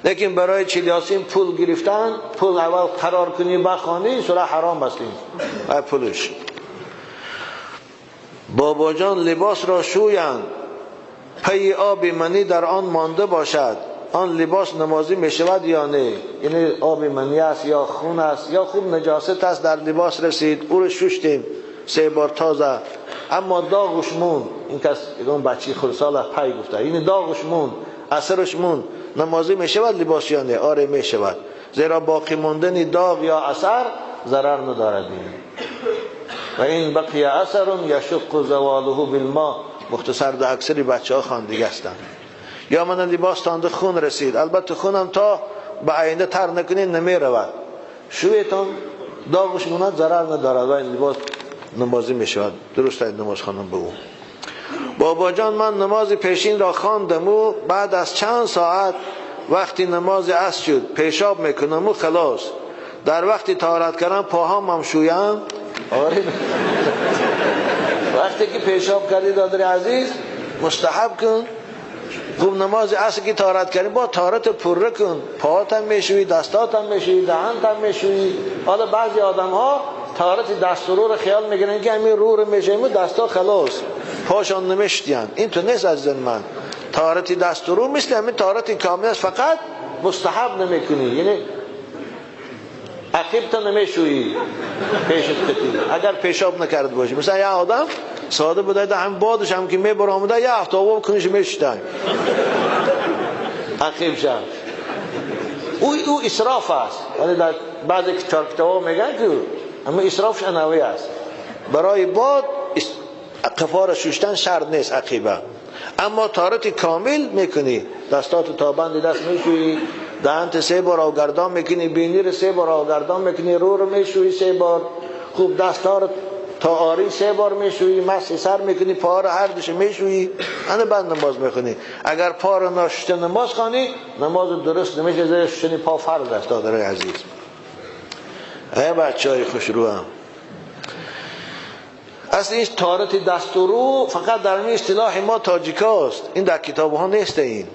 لیکن برای چل یاسین پول گرفتن، پول اول قرار کنی بخوانی، سوره حرام است این پولش. بابا جان لباس را شویند، پی آب منی در آن مانده باشد، آن لباس نمازی می شود یا نه؟ یعنی آب منی است یا خون است یا خوب نجاست است در لباس رسید، او رو ششتیم 3 بار تازه، اما داغش مون. این کس یکم بچه خردسال پی گفته، یعنی داغش مون، اثرش مون، نمازی می شود لباس یا نه؟ آره می شود، زیرا باقی ماندن داغ یا اثر ضرر ندارد. و این بقیه اثر یشق زواله بالماء. مختصر در اکثر بچه ها خواندگی هستند. یا من لباس تانده خون رسید، البته خونم تا به آینده تر نکنید نمی رود، شویتان داغش موند ضرر ندارد و این لباس نمازی می شود. درست نماز خواندن به او. بابا جان من نماز پیشین را خواندم و بعد از چند ساعت وقتی نماز عصر شد پیشاب میکنم و خلاص. در وقتی طهارت کردم پاهام هم شویم. آره وقتی که پیشاب کردی دادر عزیز مستحب کن. خوب نماز عصر که طهارت کردی با طهارت پره کن، پاهات هم میشویی، دستات هم میشویی، دهنت هم میشویی. حالا بعضی آدم ها طهارت دست و رو رو خیال میگیرن که همین رو رو میشویم و دستا خلاص، پاشان نمیشتین. این تو نیست عزیز من. طهارت دست و رو مثل همین طهارت کامل است، فقط مستحب نمیکنی، یعنی عقیب تا نمیشویی پیشت کتی اگر پیشاب نکرد باشی. مثلا یه آدم ساده بوده هم بادش هم که میبر آمده یه هفته آب کنش میشتن عقیب شم. او اسراف است. یعنی در بعضی کتاب‌ها میگن که اما اسرافش انوی است. برای باد قفار ششتن شرط نیست عقیبه، اما طهارت کامل میکنی، دستات تا بند دست میشویی، دهنت 3 بار آوگردان میکنی، بینی رو 3 بار آوگردان میکنی، رو رو میشویی 3 بار، خوب دستها رو تا آری 3 بار میشویی، مسح سر میکنی، پا رو هر دوش میشویی، انا بعد نماز میخونی. اگر پا رو نشسته نماز خوانی نماز درست نمیشه، زیر ششتن پا فرض است. دادرای عزیز، ای بچهای خوشروام، اصل این طهارت دست و رو فقط در این اصطلاح ما تاجیکاست، این در کتاب ها نیست. این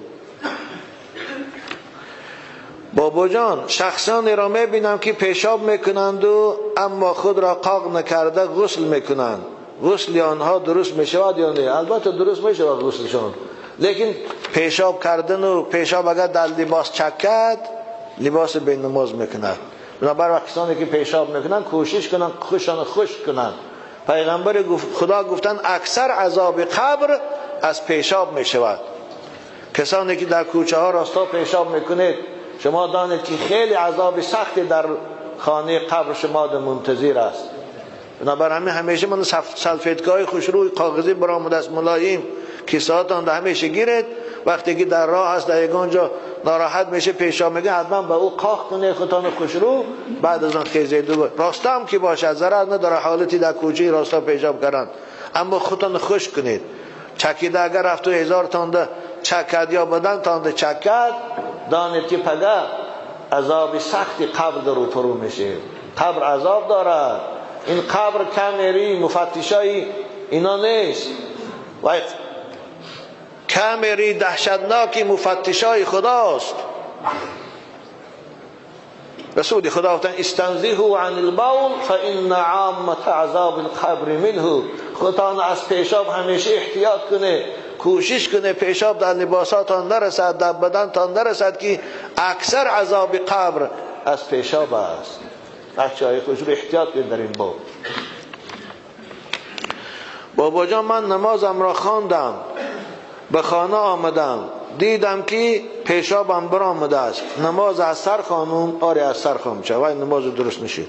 بابا جان شخصانی را میبینم که پیشاب میکنند و اما خود را قاق نکرده غسل میکنند. غسل آنها درست میشود یا نه؟ البته درست میشود غسلشان، لیکن پیشاب کردن و پیشاب اگر در لباس چکد لباس به نماز میکند. بنابراین کسانی که پیشاب میکنند کوشش کنند خوشان خشک کنند. پیغمبر خدا گفتن اکثر عذاب قبر از پیشاب میشود. کسانی که در کوچه ها راستا پیشاب میکنید شما دانید که خیلی عذاب سختی در خانه قبر شما در منتظر است. بنابراین همیشه من سلفیتگاه خوشروی کاغذی برآمده است ملایم که ساعتان در همیشه گیرد. وقتی که در راه هست در یگان جا ناراحت میشه پیشاب میگه حتما به او قاق کنه خودتان خوشرو، بعد از آن خیزه دو راستا هم که باشه ضرر نداره حالتی در کوچه راستا پیشاب کردن، اما خودتان خوش کنید. چکیده اگر رفت و 1000 تانده چکد یا بدن تانده چکد، دانید که پگه عذاب سختی قبر در روپرو میشه. قبر عذاب دارد. این قبر کمری مفتشای اینا نیست، و کمری دهشتناکی مفتشای خداست. رسول خدا گفتن استنزهوا عن البول فان عامة عذاب القبر منه. خودتان از پیشاب همیشه احتیاط کنه، کوشش کنه پیشاب در لباساتان نرسد، در بدنتان نرسد که اکثر عذاب قبر از پیشاب است. بچه‌های خوش رو احتیاط کنید در این باب. بابا جان من نمازم را خواندم، به خانه آمدم، دیدم که پیشابم برآمده است، نماز از سر خانم؟ آره از سر خانم چه وای نماز درست نشید.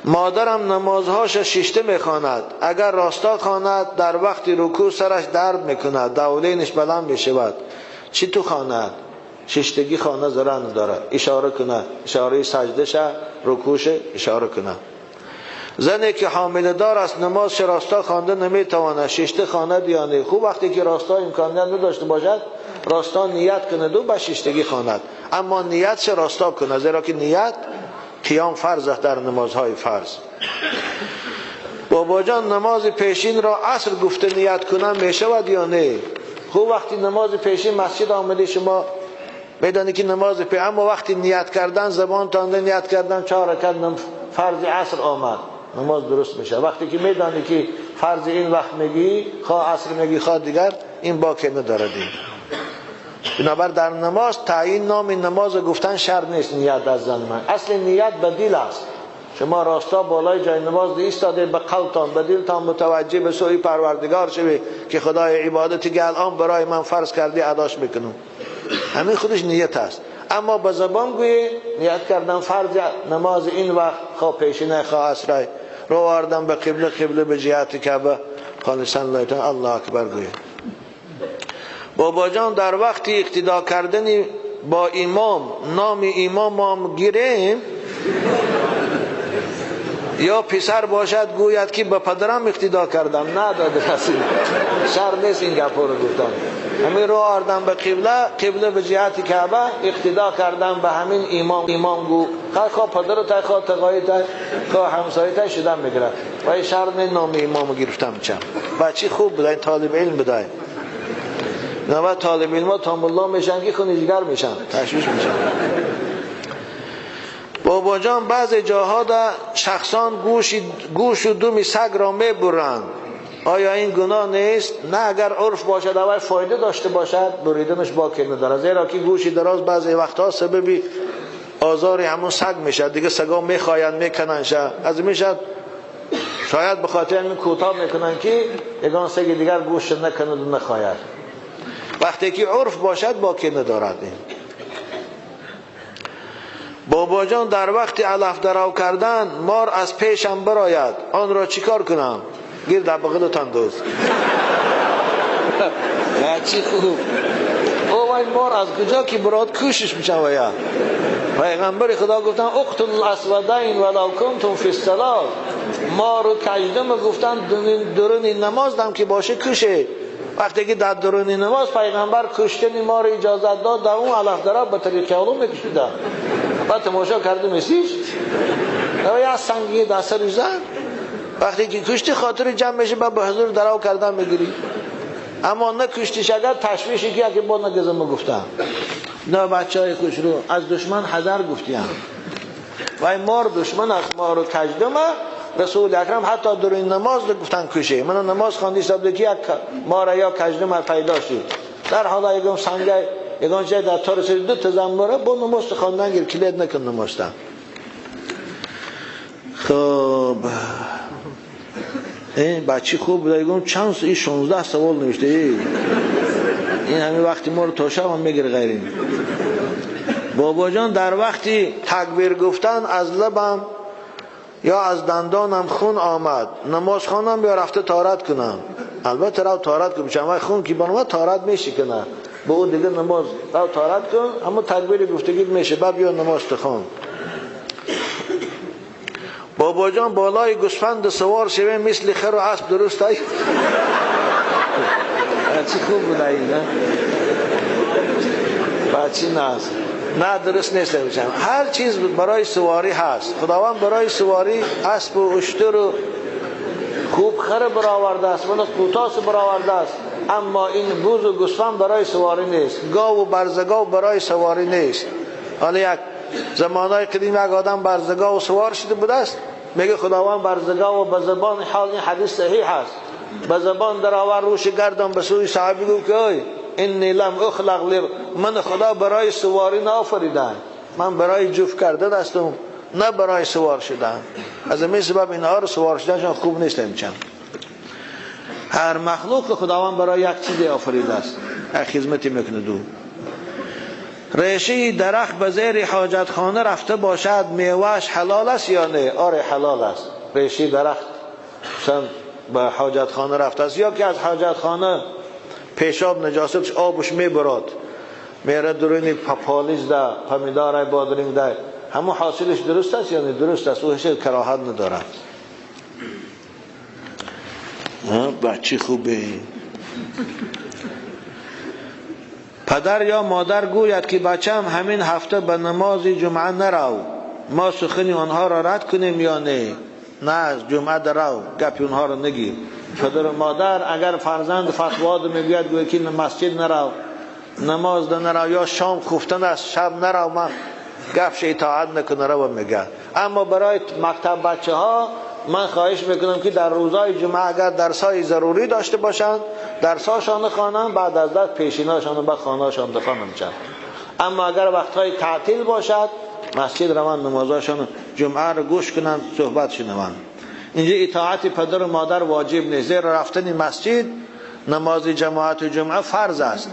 مادرم نمازهاش شیشته میخواند، اگر راستا خواند در وقت رکوع سرش درد میکند، دولینش بلند میشود. چی تو خواند؟ شیشتگی خانه ضرر ندارد، اشاره کنه، اشاره سجده شه، رکوع شه، اشاره کنه. زنی که حامله دار است نماز راستا خوانده نمیتواند، شیشته خواند یا نه؟ خوب وقتی که راستا امکانیت نداشته باشد راستا نیت کند و به شیشتگی خواند، اما نیت راستا کنه، زیرا که نیت قیام فرض است در نمازهای فرض. بابا جان نماز پیشین را عصر گفته نیت کنم میشود یا نه؟ خوب وقتی نماز پیشین مسجد آمده شما میدانی که نماز پیشین، اما وقتی نیت کردن زبان تانده نیت کردن 4 رکعت فرض عصر آمد، نماز درست میشه. وقتی که میدانی که فرض این وقت میگی، خواه عصر میگی خواه دیگر، این باکی ندارد. بنابر در نماز تعیین نام نماز گفتن شرط نیست. نیت از زن من اصل نیت به دل است. شما راستا بالای جای نماز ایستاده، به قلبتان به دلتان متوجه به سوی پروردگار شوی که خدای عبادتی که الان برای من فرض کردی اداش میکنم، همین خودش نیت است. اما به زبان گویی نیت کردن فرض نماز این وقت، خواه پیشینه خواه عصر، رو آوردن به قبله، قبله به جهت کعبه، خالصا لله الله اکبر گویی. بابا جان در وقتی اقتدا کردن با امام نام امام هم گیریم یا پسر باشد گوید که به پدرم اقتدا کردم؟ نه داده رسید شر نیست این گپا رو گفتم. همین رو آردم به قبله، قبله به جهت کعبه اقتدا کردم به همین امام. امام گو خواه پدر تای، خواه تقایی تای، خواه همسایه تای شدم میگیرد و این شر نه نام امامو گرفتم. چم بچه خوب بوده، این طالب علم بوده. نه طالب علم ها تا ملا میشن که خونیجگر میشن، تشویش میشن. بابا جان بعضی جاها در شخصان گوش و دم سگ را میبرند، آیا این گناه نیست؟ نه، اگر عرف باشد اول فایده داشته باشد بریدنش باکی نداره، زیرا که گوشی دراز بعضی وقتها سبب آزار همون سگ میشه دیگه، سگا میخواین میکنن شه از میشد، شاید به خاطر همین کوتاه میکنن که یگان سگ دیگر گوش نکند و نخواهد. وقتی که عرف باشد باکی ندارد. این بابا جان در وقت علف درو کردن مار از پیشم براید، آن را چیکار کنم؟ گیر در بغلتان دوست. چی خوب او وای مار از کجا که براد کوشش میشن. ویا پیغمبر خدا گفتن اقتل الاسودین ولو کنتم فی الصلاه، مار و کژدم گفتن درون نماز دم که باشه کشه. وقتی که در درون نماز پیغمبر کشتن مار اجازت داد، در اون علف درو به طریق علوم میکشیدن. بعد تماشا کرده میسیش یا سنگی دست رو زد. وقتی که کشتی خاطر جمع میشه بعد به حضور درو کردن میگیری، اما نه کشتیش اگر تشویشی که اگه با نگزم گفتم نه بچه های خوش رو از دشمن حذر گفتیم. و مار دشمن است، مار و کژدمه. رسول اکرم حتی در این نماز گفتن کشه. من نماز خواندی صاحب که یک مار یا کژدم پیدا شد، در حالا یکم سنگ یگان جای در تار سری دو تا زنبوره با نماز خواندن گیر کلید نکن نمازتن. خب این بچه خوب بوده، یگم چند این 16 سوال نوشته. این همین وقتی ما رو تا شب هم میگیره غیرین. بابا جان در وقتی تکبیر گفتن از لبم یا از دندانم خون آمد، نماز خوانم یا رفته طهارت کنم؟ البته رو طهارت کنم، چون خون که برآمد طهارت میشه کنه به اون دیگه نماز رو طهارت کن، اما تکبیر گفتگی میشه بعد بیا نماز تخوان. بابا جان بالای گوسفند سوار شویم مثل خر و اسب درست ای؟ چی خوب بوده این، نه؟ بچی نه نه درست نیست. هر چیز برای سواری هست، خداوند برای سواری اسب و اشتر و خوب خر برآورده است، من قوتاس برآورده است، اما این بوز و گوسفند برای سواری نیست، گاو و برزگاو برای سواری نیست. حالا یک زمانهای قدیم یک آدم برزگاو سوار شده بوده است، میگه خداوند برزگاو به زبان حال، این حدیث صحیح است، به زبان درآور روش گردان به سوی صحابی گفت که انی لم اخلق، من خدا برای سواری نآفریدم، من برای جفت کردن هستم نه برای سوار شدن. از این سبب اینها رو سوار شدنشان خوب نیست. هر مخلوق خداوند برای یک چیزی آفریده است، یک خدمتی میکنه. دو ریشه درخت به زیر حاجت خانه رفته باشد میوهش حلال است یا نه؟ آره حلال است. ریشه درخت مثلا به حاجت خانه رفته است، یا که از حاجت خانه پیشاب نجاستش آبش میبراد میره درونی پالیز ده پمیدار بادرنگ ده، همون حاصلش درست است یا نه؟ درست است، او هیچ کراهت نداره. بچه خوبه. پدر یا مادر گوید که بچم همین هفته به نماز جمعه نرو، ما سخن آنها را رد کنیم یا نه؟ نه، جمعه درو، گپی اونها را نگیر. پدر و مادر اگر فرزند فتوا میگوید گوید که مسجد نرو، نماز نرو، یا شام خفتن است شب نرو، من گپش اطاعت نکنه رو میگه. اما برای مکتب بچه ها من خواهش میکنم که در روزهای جمعه اگر درسای ضروری داشته باشند درساشان خوانند، بعد از درس پیشیناشان به خانه‌شان دفن میشن. اما اگر وقتهای تعطیل باشد مسجد روان نمازاشان جمعه رو گوش کنند، صحبت شنوند. اینجا اطاعت پدر و مادر واجب نیست، زیرا رفتن مسجد نماز جماعت و جمعه فرض است.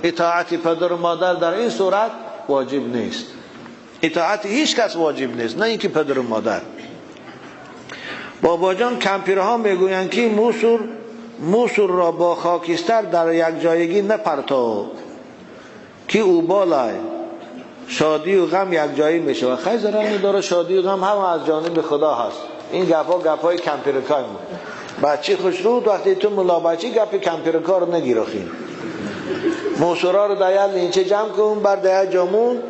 اطاعت پدر و مادر در این صورت واجب نیست. اطاعت هیچ کس واجب نیست، نه اینکه پدر و مادر. بابا جان کمپیرها میگویند که موسور موسر را با خاکستر در یک جایگی نپرتو که او بالای شادی و غم یک جایی میشه و خیلی ضرر نداره. شادی و غم هم از جانب خدا هست. این گپا گپای کمپیرکای بود. بچه خوشرود وقتی تو ملا بچه گپ کمپیرکا رو نگیرخین. موسرا رو در یک لینچه جمع کن بر در جامون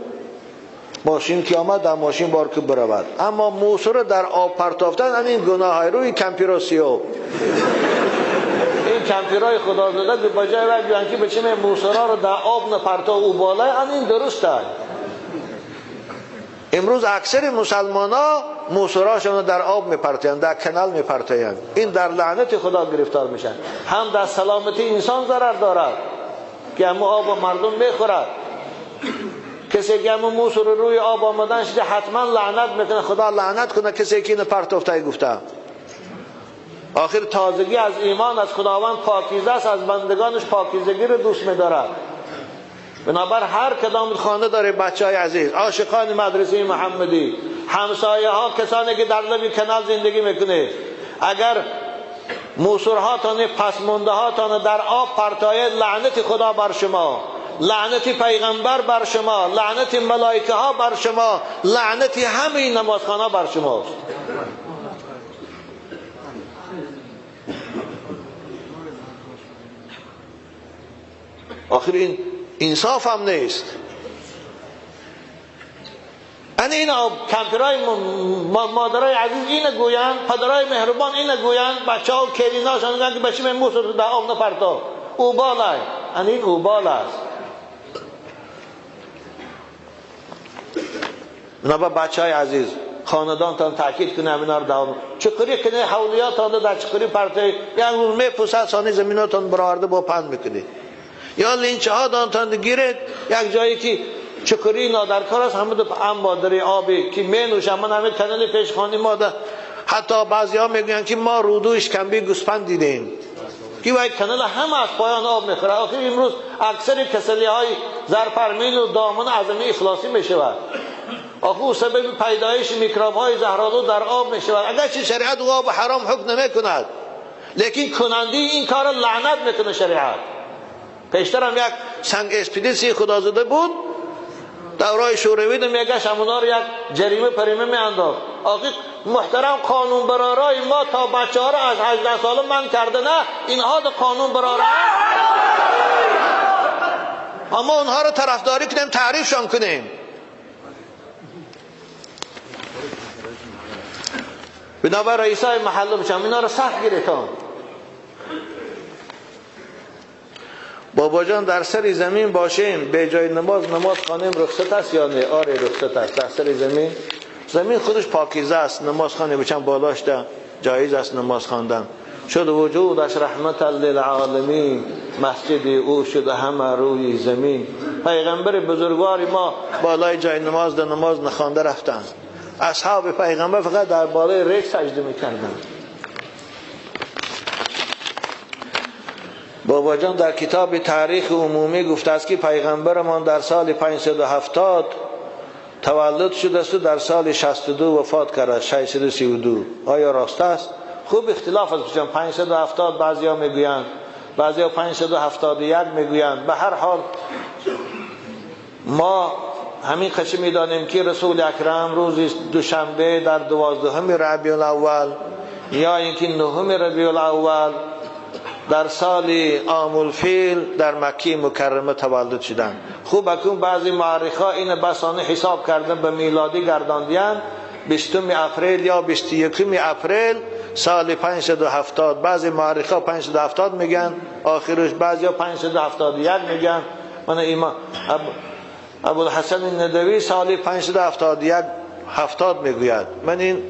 ماشین که آمد در ماشین بار که برود. اما موسر در آب پرتافتن این گناه های روی کمپیراسیو. این کمپیرای خدا زده که با جای وقت بیان که بچه موسرا رو در آب نپرتا او بالای این درست هست. امروز اکثر مسلمان ها موسراشون رو در آب میپرتایند، در کنال میپرتایند. این در لعنت خدا گرفتار میشن. هم در سلامتی انسان ضرر دارد که همو آب مردم میخورد. کسی که همو موسر روی آب آمدن شده حتما لعنت میکنه، خدا لعنت کنه کسی که اینو پرتافته گفته. آخر تازگی از ایمان از خداوند پاکیزه است، از بندگانش پاکیزگی رو دوست میدارد. بنابر هر کدام خانه داره بچه های عزیز، عاشقان مدرسه محمدی، همسایه ها، کسانی که در لبی کنال زندگی میکنه، اگر موسرهاتان پسمونده هاتان در آب پرتایه، لعنت خدا بر شما، لعنت پیغمبر بر شما، لعنت ملائکه ها بر شما، لعنت همه نمازخانه بر شماست. آخر این انصاف هم نیست. یعنی این کمپیرای مادرای عزیز اینو گویند، پدرای مهربان اینو گویند، بچه‌ها و کلیناشون میگن که بچه من موسر در آب نپرتا، او بالای. یعنی این اوبال است. بنابر بچه های عزیز خاندانتان تاکید کنه همینا رو دوام چقری کنه، حولیاتان در چقری پرته یک روز میپوسد سانی زمیناتان برآورده با پند میکنه، یا لینچه ها دانتان گیرد یک جایی که چقری نادرکار است، همه دو انبادری آبی که می نوشم. من همه کنال پیشخانی ما ده، حتی بعضی ها میگویند که ما رودو اشکمبی گوسفند دیدیم که وای کنال هم از پایان آب میخوره. آخر امروز اکثر کسلی های زرپرمین و دامن اعظمی افلاسی میشود. آخه او سبب پیدایش میکروب های زهرآلود در آب میشود. اگرچه شریعت او آب حرام حکم نمیکند، لیکن کننده این کار لعنت میکنه شریعت. پیشتر هم یک سنگ اسپیدیسی خدا زده بود دورای شوروی میگشت همونا رو یک جریمه پریمه میانداخت. آخه محترم قانون برارای ما تا بچه ها رو از 18 ساله من کرده، نه اینها ده قانون برارای، اما اونها رو طرفداری کنیم، تعریفشان کنیم. بنابر رئیسای محله بچم اینا رو سخت گیرتان. بابا جان در سر زمین باشیم به جای نماز نماز خوانیم رخصت است یا نه؟ آره رخصت است. در سر زمین، زمین خودش پاکیزه است، نماز خوانیم بچم بالاش ده جایز است نماز خواندن. شد وجودش رحمت للعالمین، مسجد او شد همه روی زمین. پیغمبر بزرگوار ما بالای جای نماز ده نماز نخوانده رفتند. اصحاب پیغمبر فقط در بالای ریگ سجده میکردند. بابا جان در کتاب تاریخ عمومی گفته است که پیغمبرمان در سال 570 تولد شده است و در سال 62 وفات کرد، 632. آیا راست است؟ خوب اختلاف است. 570 بعضیا میگویند، بعضیا 571 میگویند. به هر حال ما همین قصه میدانیم که رسول اکرم روز دوشنبه در 12 ربیع الاول یا اینکه 9 ربیع الاول در سال عام الفیل در مکه مکرمه تولد شدند. خوب اکنون بعضی مورخا این بسانه حساب کردن به میلادی گرداندیان 20 اپریل یا 21 اپریل سال 570. بعضی مورخا 570 میگن آخرش، بعضیا 571 میگن. من ایمان ابوالحسن ندوی سال 571 70 میگوید. من این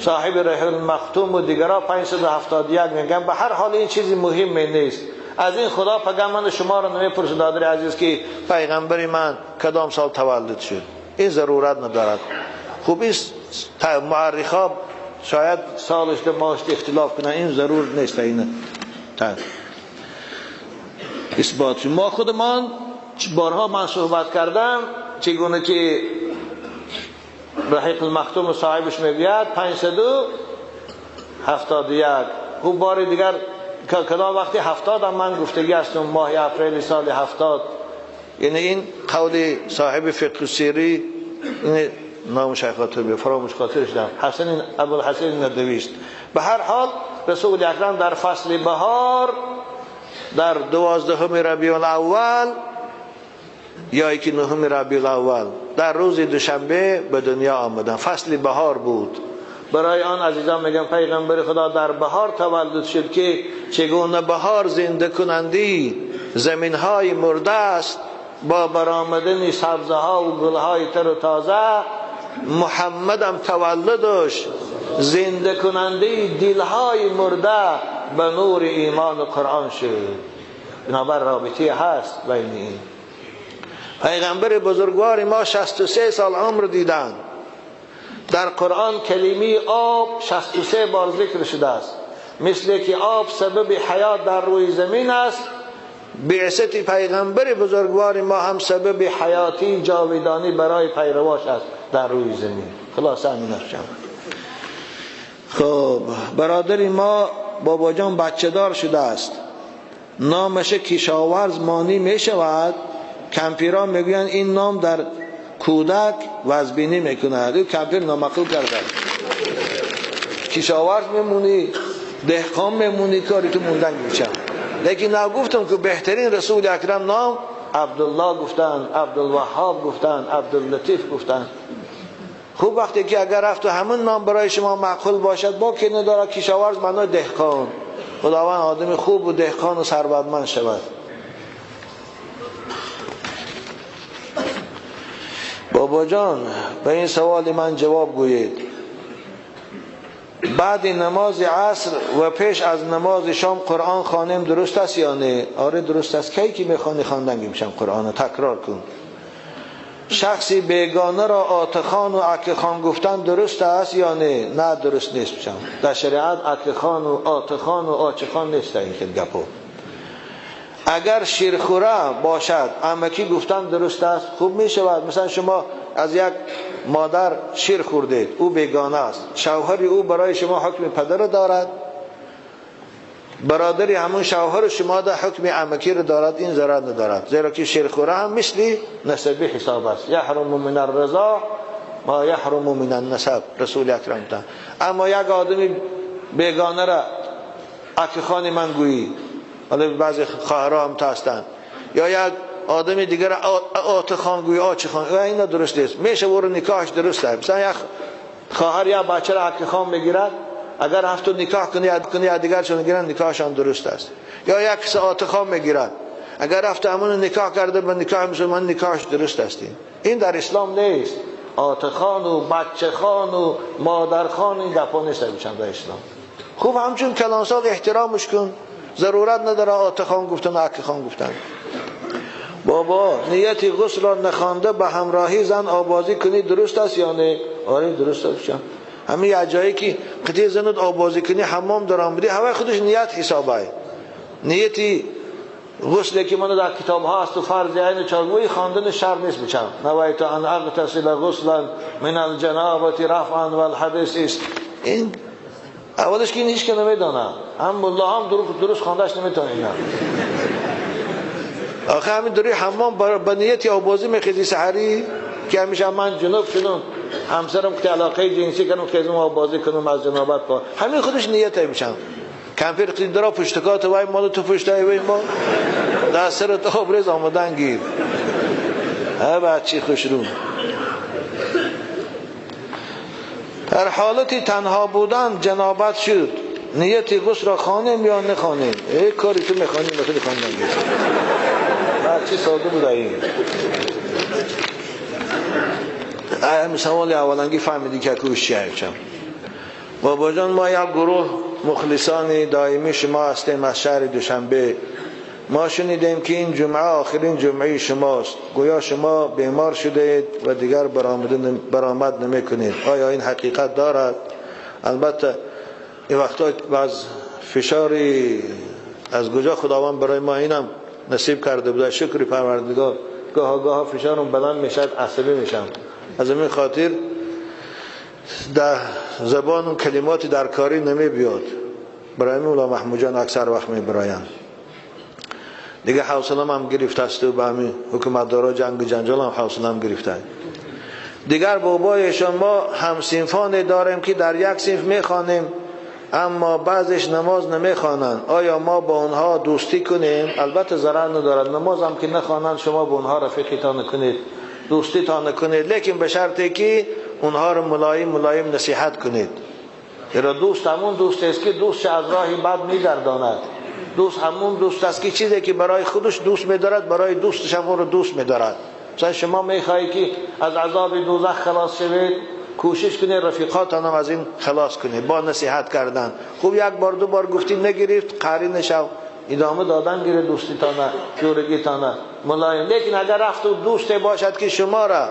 صاحب رحل المختوم و دیگرها 571 میگن. به هر حال این چیزی مهم نیست. از این خدا پگه من شما رو نمیپرسه دادر عزیز که پیغمبر من کدام سال تولد شد، این ضرورت ندارد. خوب این مورخا شاید سالش که ماش اختلاف کنن، این ضرور نیست. این اثبات ما خودمان بارها من صحبت کردم چگونه که رحیق المختوم صاحبش میگوید 571. خوب بار دیگر کدام وقتی 70 هم من گفتگی هستم، ماه اپریل سال 70. یعنی این قول صاحب فقه سیری، این نام شیخ خاطر فراموش خاطرش دارم، حسن ابوالحسن ندوی است. به هر حال رسول اکرم در فصل بهار در 12 ربیع الاول یا یکی 9 ربیع الاول در روز دوشنبه به دنیا آمدن. فصل بهار بود. برای آن عزیزان میگم پیغمبر خدا در بهار تولد شد که چگونه بهار زنده کنندی زمین های مرده است با برآمدن سبزه ها و گل های تر و تازه. محمدم تولدش زنده کننده دلهای مرده به نور ایمان و قرآن شد. بنابر رابطه هست بین این. پیغمبر بزرگوار ما 63 سال عمر دیدند. در قرآن کلمه آب 63 بار ذکر شده است. مثل که آب سبب حیات در روی زمین است، بعثت پیغمبر بزرگوار ما هم سبب حیاتی جاودانی برای پیرواش است در روی زمین. خلاصه همین است. خب برادر ما بابا جان بچه دار شده است، نامش کشاورز مانی می شود. کمپیران میگویند این نام در کودک وزبینی میکند. این کمپیر نامعقول کرده. کشاورز میمونی، دهقان میمونی، کاری تو موندن میشم. لیکن نگفتم که بهترین رسول اکرم نام عبدالله گفتن، عبدالوهاب گفتن، عبداللطیف گفتن. خوب وقتی که اگر رفت و همون نام برای شما معقول باشد، با که نداره کشاورز معنای دهقان. خداوند آدم خوب و دهقان و ثروتمند شود. بابا جان به این سوال من جواب گویید. بعد نماز عصر و پیش از نماز شام قرآن خوانیم درست است یا نه؟ آره درست است. کی که میخوانی خواندن میشم قرآن تکرار کن. شخصی بیگانه را آتخان و عکخان گفتن درست است یا نه؟ نه درست نیست. میشم در شریعت عکخان و آتخان و آچخان نیست این خیلی گپو. اگر شیرخوره باشد عمکی گفتن درست است؟ خوب می شود. مثلا شما از یک مادر شیر خوردید، او بیگانه است، شوهر او برای شما حکم پدر دارد، برادری همون شوهر شما در حکم عمکی رو دارد، این ضرر ندارد، زیرا که شیرخوره هم مثل نسبی حساب است. یحرم من الرضا ما یحرم من النسب، رسول اکرم تا. اما یک آدمی بیگانه را عکخان من گویی، حالا بعضی خواهرها هم تا هستند، یا یک آدم دیگر آتخان گویی، آچخان، اینا درست نیست. میشه او رو نکاحش درست است. مثلا یک خواهر یا بچه را عکخان میگیرد، اگر هفت نکاح کنی یا دیگرشون میگیرن نکاحشان درست است. یا یک کس آتخان میگیرد، اگر رفت همون نکاح کرده به نکاح مسلمان نکاحش درست است. این در اسلام نیست. آتخان و بچه خان و مادرخان این گپا نیست در اسلام. خوب همچون کلانسال احترامش کن، ضرورت نداره آتخان گفتن و عکخان گفتن. بابا نیت غسل را نخوانده به همراهی زن آبازی کنی درست است یا نه؟ آره درست است. همین یه جایی که قطعه زنت آبازی کنی حمام در آمدی، هوای خودش نیت حسابه. نیتی غسل که من در کتاب ها است و فرض عین چارگوی خواندن شر نیست بچم. نویت ان اغتسل غسلا من الجنابه رفعا والحدث است. این اولش که این هیچ که نمیدانه، هم الله هم درست خواندش نمیتونه اینا. آخه همین دوری حمام با نیت آبازی میخیزی سحری که همیشه من جنوب شدم، همسرم که علاقه جنسی کنم که ازم آبازی کنم از جنابت پا، همین خودش نیت میشم. کمپیر قید درا پشتکات وای مال تو پشتای وای ما در سر آبرز آمدن گیر. ها بچی خوش رو. در حالت تنها بودن جنابت شد، نیت غسل را خوانیم یا نخوانیم؟ ای کاری تو میخوانیم بخیلی خواندن گیر. بچی ساده بود این. همین سوال اولنگی فهمیدی که کوش چیه. بابا جان ما یک گروه مخلصان دائمی شما هستیم از شهر دوشنبه. ما شنیدیم که این جمعه آخرین جمعه شماست، گویا شما بیمار شده اید و دیگر برآمد نمی کنید. آیا این حقیقت دارد؟ البته این وقتا بعض فشاری از کجا خداوند برای ما اینم نصیب کرده بوده، شکر پروردگار. گاه گاه فشارم بلند میشد، عصبی میشم. از این خاطر در زبان کلمات در کاری نمی بیاد. برای مولا محمود جان اکثر وقت میبرایند. دیگه حوصله‌ام هم گرفته است و به همین حکومتدارا جنگ و جنجال هم حوصله‌ام گرفته. دیگر بابایشان ما هم صنفان داریم که در یک صنف میخوانیم، اما بعضش نماز نمیخوانند. آیا ما با آنها دوستی کنیم؟ البته ضرر ندارد، نماز هم که نخوانند شما با آنها رفیقیتان کنید، دوستیتان کنید، لیکن به شرطی که اونها رو ملایم ملایم نصیحت کنید. زیرا دوست همون دوست است که دوستش از راه بد میگرداند. دوست همون دوست است که چیزی که برای خودش دوست میدارد برای دوستش هم اون رو دوست میدارد. مثلا شما میخواهی که از عذاب دوزخ خلاص شوید، کوشش کنید رفیقاتان هم از این خلاص کنید با نصیحت کردن. خوب یک بار دو بار گفتی نگرفت، قاری نشو، ادامه دادن گیره دوستیتانه، جورگیتانه، ملایم. لیکن اگر رفت و دوست باشد که شما را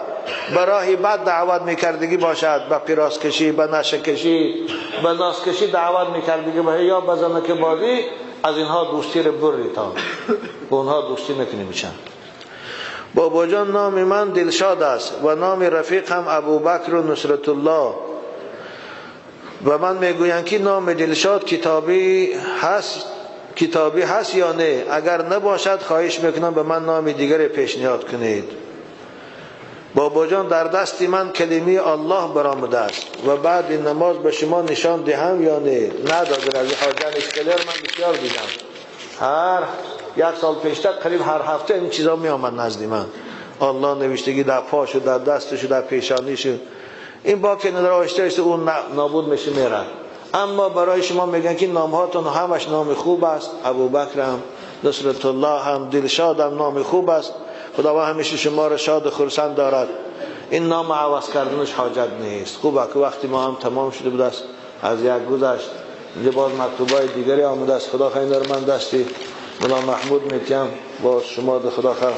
به راه بد دعوت میکردگی باشد، به پیراز کشی، به نشه کشی، به ناس کشی دعوت میکردگی باشد یا به زنک بازی، از اینها دوستی را بریتان، به اونها دوستی نکنی میشن. بابا جان نام من دلشاد است و نام رفیق هم ابوبکر و نصرت الله. و من میگویند که نام دلشاد کتابی هست، کتابی هست یا نه؟ اگر نباشد خواهش میکنم به من نام دیگر پیشنهاد کنید. بابا جان در دست من کلمه الله برآمده است و بعد این نماز به شما نشان دهم یا نه؟ نه دادر از حاجان اسکلر من بسیار دیدم. هر یک سال پیشتر قریب هر هفته این چیزا می آمد نزد من. الله نوشتگی در پاش و در دستش و در پیشانیش. این با که نداره آهسته آهسته اون نابود میشه میره. اما برای شما میگن که نامهاتون همش نام خوب است، ابوبکر هم، نصرت الله هم، دلشاد هم نام خوب است. خداوند همیشه شما را شاد و خرسند دارد. این نام عوض کردنش حاجت نیست. خوبه که وقتی ما هم تمام شده بود است، از یک گذشت، اینجا باز مکتوبای دیگری آمده است. خدا خیر داره من دستی مولا محمود میتیم با شما ده خدا خیر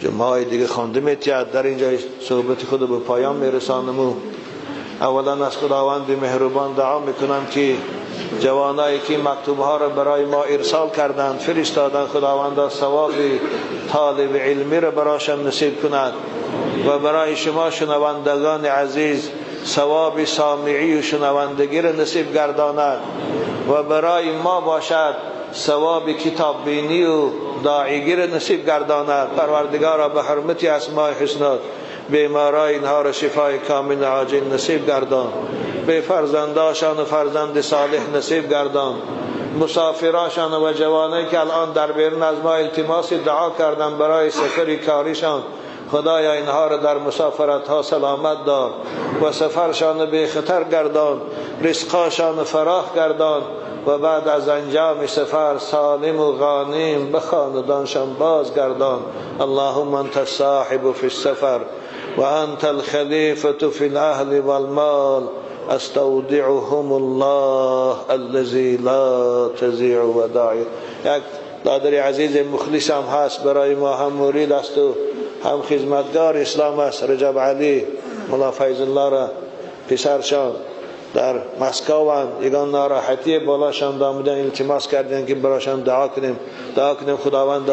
جمعه های دیگه خوانده میتید. در اینجا صحبت خود به پایان میرسانم و اولا از خداوند مهربان دعا میکنم که جوانایی که مکتوب ها را برای ما ارسال کردند فرستادند، خداوند ثواب طالب علمی را برایشان نصیب کند و برای شما شنوندگان عزیز ثواب سامعی و شنوندگی را نصیب گرداند و برای ما باشد ثواب کتاب بینی و داعیگی را نصیب گرداند. پروردگارا به حرمت اسماء حسنات بیمارای اینها را شفای کامل عاجل نصیب گردان، به فرزنداشان و فرزند صالح نصیب گردان، مسافراشان و جوانایی که الان در بیرون از ما التماس دعا کردن برای سفر کاریشان، خدایا اینها را در مسافرت ها سلامت دار و سفرشان به خطر گردان، رزقاشان فراخ گردان و بعد از انجام سفر سالم و غانم به خاندانشان باز گردان. اللهم انت الصاحب فی السفر و انت الخلیفة فی الاهل والمال استودعهم الله الذی لا تضیع ودائعه. یک دادر عزیز مخلص هم هست برای ما، هم مرید است و هم خدمتگار اسلام است، رجب علی مولا فیض الله را پسرشان در مسکو یگان ناراحتی بالاشان دامدن، التماس کردن که براشان دعا کنیم، دعا کنیم خداوند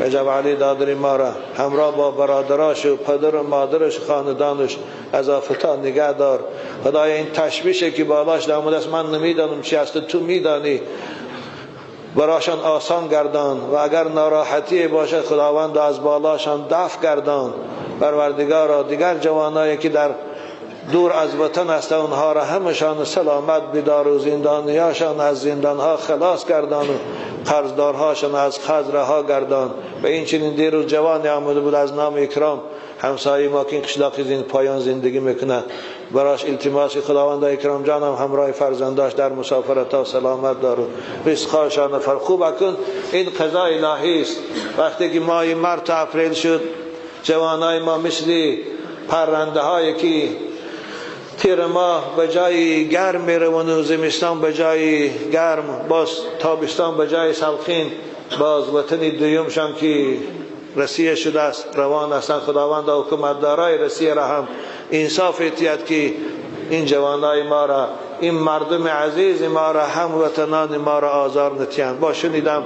رجب علی دادر ما را همراه با برادراش و پدر و مادرش خاندانش از آفتا نگه دار. خدایا این تشویشی که بالاش دامده است من نمیدانم چی است، تو میدانی، براشان آسان گردان و اگر ناراحتی باشد خداوند از بالاشان دفع گردان. پروردگارا دیگر جوانایی که در دور از وطن هستند اونها را همشان سلامت بدار و زندانیاشان از زندانها خلاص گردان و قرضدارهاشان از قرض رها گردان. و این چنین دیروز جوانی آمده بود از نام اکرام همسایه ما که این قشلاق پایان زندگی میکنه، براش التماس خداوند اکرام جانم همراه فرزنداش در مسافرت ها سلامت دار و رزقاشان فر. خوب کن این قضا الهی است. وقتی که ماه مارس اپریل شد جوانای ما مثل پرنده هایی که تیر ماه به جای گرم میروند و زمستان به جای گرم، باز تابستان به جای سلخین، باز وطن دویمشان که رسیه شده است روان هستند. خداوند حکومتدارای رسیه را هم انصاف اتیاد که این جوانای ما را، این مردم عزیز ما را، هم وطنان ما را آزار نتیند. با شنیدم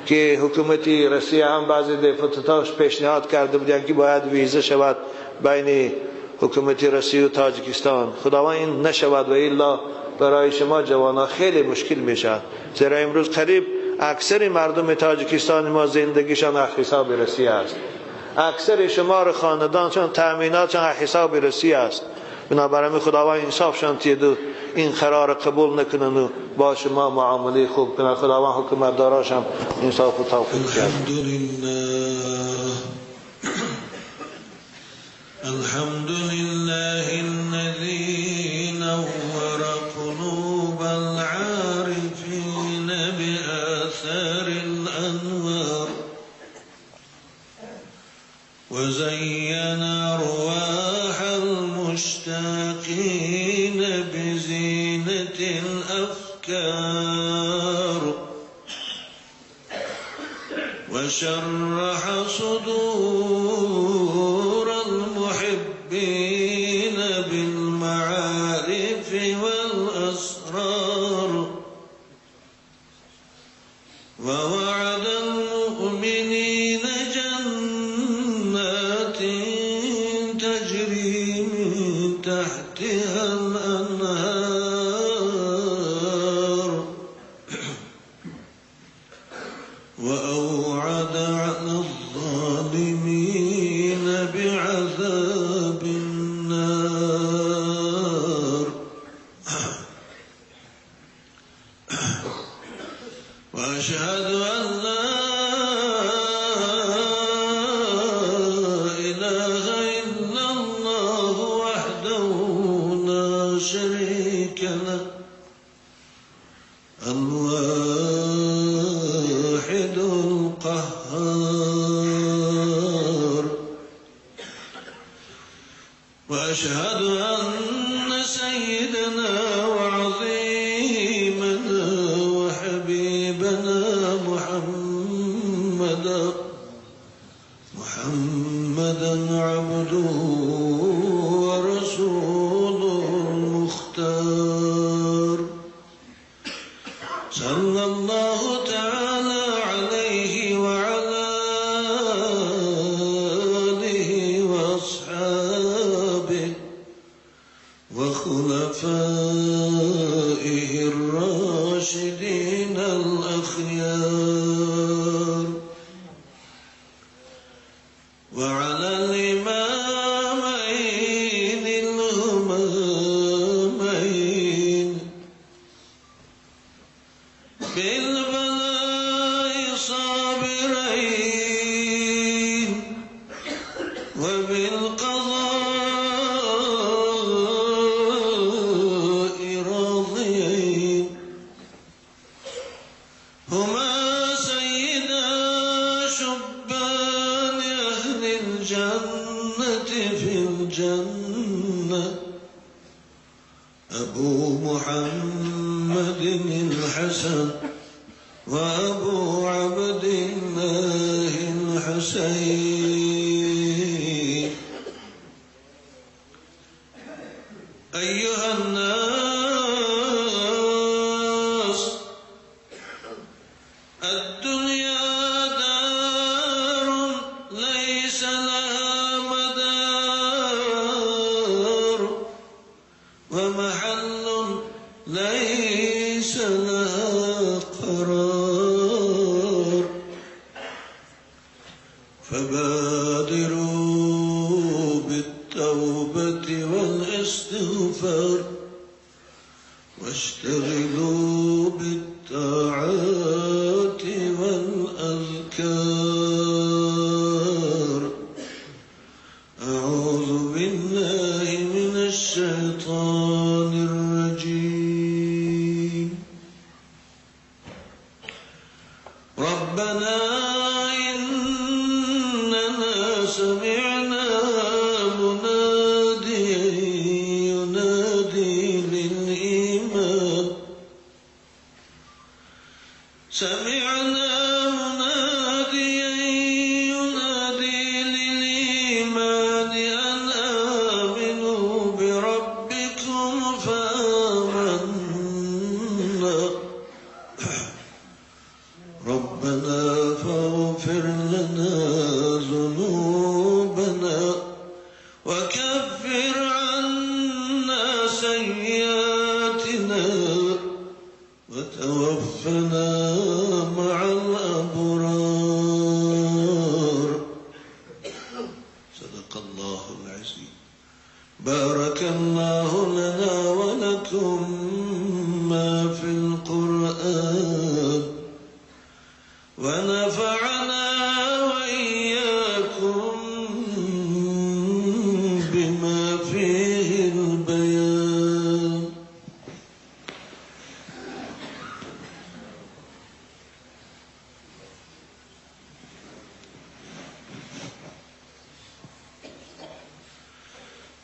که حکومتی رسیه هم بعضی دپوتاتاش پیشنهاد کرده بودند که باید ویزه شود بین حکومت روسیه و تاجیکستان. خداوند این نشود و الا برای شما جوانها خیلی مشکل میشد، زیرا امروز قریب اکثر مردم تاجیکستان ما زندگیشان از حساب روسیه است. اکثر شمار خاندانشان تأمیناتشان از حساب روسیه است. بنابراین خداوند انصافشان تید و این قرار قبول نکنن و با شما معامله خوب کنن. خداوند حکومت داراشم انصاف و توفیق کرد. الحمد لله الذي نور قلوب العارفين بآثار الأنوار وزين أرواح المشتاقين بزينة الأفكار وشرح صدور المحبين بالمعارف والأسرار ووعد المؤمنين جنات تجري من تحتها الأنهار وأوعد على الظالمين بعذاب النار. وأشهد أن لا إله إلا الله وحده لا شريك له الواحد القهار. وأشهد أن سيدنا وعظيمنا وحبيبنا محمدا عبده ورسوله المختار صلى الله تعالى عليه وعلى آله وأصحابه وخلفائه الراشدين الأخيار وعلى الإمامين الهمامين بالبلاء صابرين وبالقضاء راضيين هما سيدا شبان أهل الجنة في الجنة أبو محمد الحسن وأبو عبد الله الحسين. أيها الناس، الدنيا دار ليس لها مدار ومحل ليس لها قرار، فبادروا بالتوبة والاستغفار واشتغلوا بالطاعات والأذكار. أعوذ بالله من الشيطان الرجيم. ربنا إننا سمعنا مناديا ينادي للإيمان سمعنا مناديا ينادي للإيمان أن آمنوا بربكم فآمنا. ربنا فاغفر لنا ذنوبنا وكفر وتوفنا مع الأبرار. صدق الله العظيم. بارك الله لنا ولكم ما في القرآن ونفعنا وإياكم بما فيه البيان.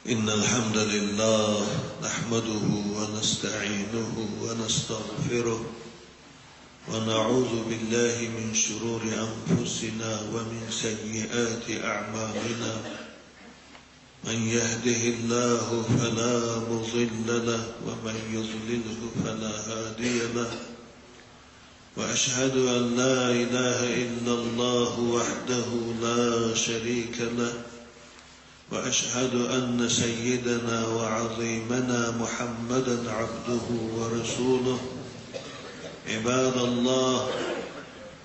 إن الحمد لله نحمده ونستعينه ونستغفره ونعوذ بالله من شرور أنفسنا ومن سيئات أعمالنا. من يهده الله فلا مضل له ومن يضلله فلا هادي له. وأشهد أن لا إله إلا الله وحده لا شريك له، وأشهد أن سيدنا وعظيمنا محمدا عبده ورسوله. عباد الله،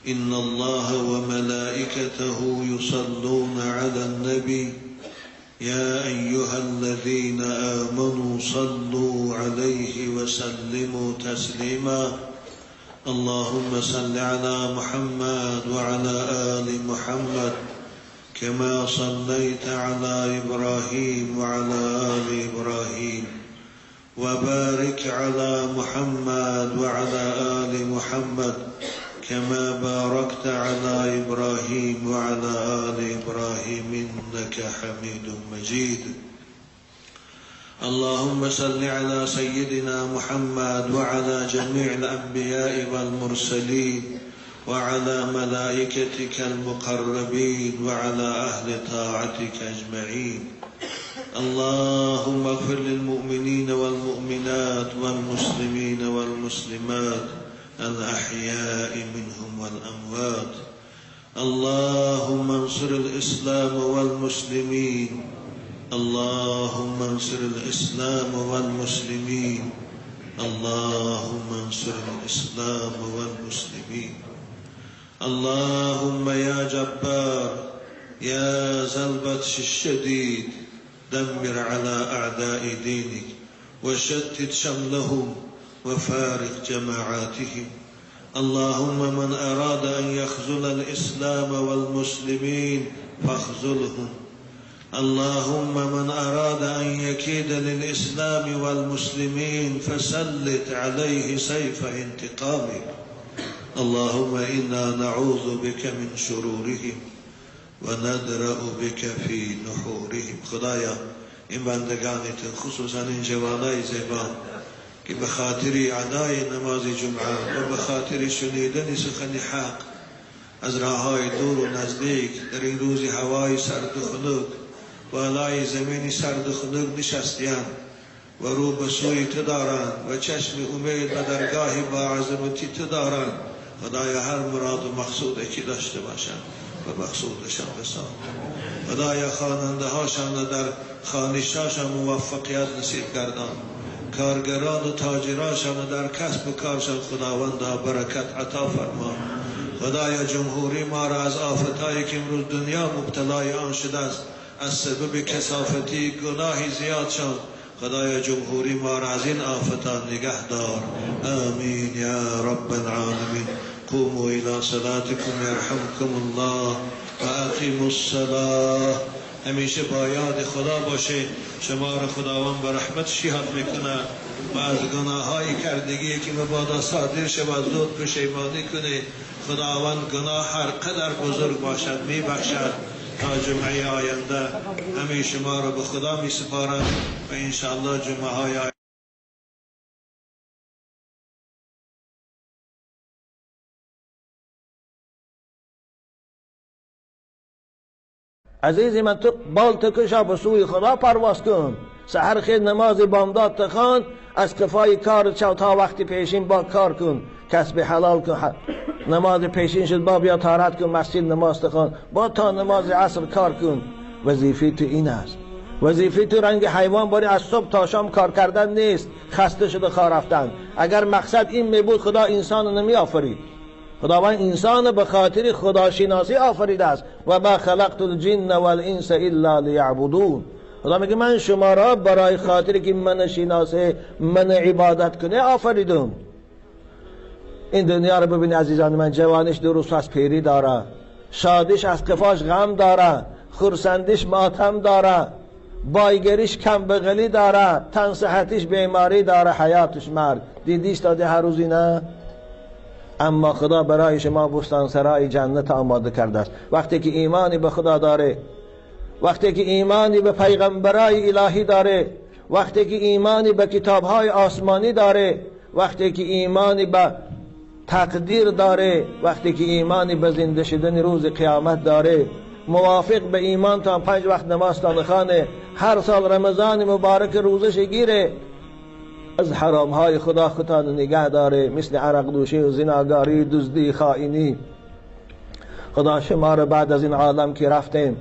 إن الله وملائكته يصلون على النبي يا أيها الذين آمنوا صلوا عليه وسلموا تسليما. اللهم صل على محمد وعلى آل محمد كما صليت على إبراهيم وعلى آل إبراهيم، وبارك على محمد وعلى آل محمد كما باركت على إبراهيم وعلى آل إبراهيم إنك حميد مجيد. اللهم صل على سيدنا محمد وعلى جميع الأنبياء والمرسلين وعلى ملائكتك المقربين وعلى أهل طاعتك أجمعين. اللهم اغفر للمؤمنين والمؤمنات والمسلمين والمسلمات الأحياء منهم والأموات. اللهم انصر الإسلام والمسلمين، اللهم انصر الإسلام والمسلمين، اللهم انصر الإسلام والمسلمين. اللهم يا جبار يا ذا البطش الشديد دمر على أعداء دينك وشتت شملهم وفارق جماعاتهم. اللهم من أراد أن يخذل الإسلام والمسلمين فاخذلهم. اللهم من أراد أن يكيد للإسلام والمسلمين فسلط عليه سيف انتقامه. اللهم إنا نعوذ بك من شرورهم وندرأ بك في نحورهم. خدایا این بندگانت، خصوصا این جوانای زیبا که به خاطر ادای نماز جمعه و به خاطر شنیدن سخن حق از راههای دور و نزدیک در این روز هوای سرد و خنک و بالای زمین سرد و خنک نشستیان و رو به سوی تو دارند و چشم امید به درگاه با عظمتی تو دارند، خدایا هر مراد و مقصود که داشته باشند و مقصودشان رسان. خدایا خواننده هاشان در خوانشاشان موفقیت نصیب گردان، کارگران و تاجرانشان در کسب و کارشان خداوندا برکت عطا فرما. خدایا جمهوری ما را از آفتهایی که امروز دنیا مبتلای آن شده است از سبب کثافتی گناهی زیادشان، خدایا جمهوری ما را از این آفتان نگه دار. آمین یا رب العالمین. قوموا الى صلاتكم يرحمكم الله و اقیموا الصلاة. همیشه با یاد خدا باشه، شما را خداوند به رحمت یاد میکنه و از گناههای کردگی که مبادا صادر شود زود پشیمانی کنه. خداوند گناه هر قدر بزرگ باشد میبخشد. تا جمعه آینده همه شما را به خدا میسپارم و انشاءالله جمعه های آینده. عزیزی من، تو بال تکشا به سوی خدا پرواز کن. سحر خیر نماز بامداد تخوان، از کفای کار چو تا وقتی پیشین با کار کن، کسب حلال کن. نماز پیشین شد با بیا طهارت کن، مسجد نماز تخوان، با تا نماز عصر کار کن. وظیفه تو این است. وظیفه تو رنگ حیوان باری از صبح تا شام کار کردن نیست، خسته شده خواه رفتن. اگر مقصد این می بود خدا انسان رو نمی آفرید. خداوند انسان به خاطر خداشناسی آفریده است. و ما خلقت الجن والانس الا لیعبدون. خدا میگه من شما را برای خاطر که من شناسه، من عبادت کنه آفریدم. این دنیا رو ببین عزیزان من، جوانش درست از پیری داره، شادیش از قفاش غم داره، خرسندیش ماتم داره، بایگریش کم بغلی داره، تن صحتیش بیماری داره، حیاتش مرگ. دیدیش داده هر روزی نه؟ اما خدا برای شما بستان سرای جنت آماده کرده است. وقتی که ایمانی به خدا داره، وقتی که ایمانی به پیغمبرای الهی داره، وقتی که ایمانی به کتابهای آسمانی داره، وقتی که ایمانی به تقدیر داره، وقتی که ایمانی به زنده شدن روز قیامت داره، موافق به ایمان تا 5 وقت نماز تان خانه، هر سال رمضان مبارک روزش گیره، از حرامهای خدا خودتان نگه داره، مثل عرق دوشی و زناگاری، دزدی، خائنی. خدا شما رو بعد از این عالم که رفتیم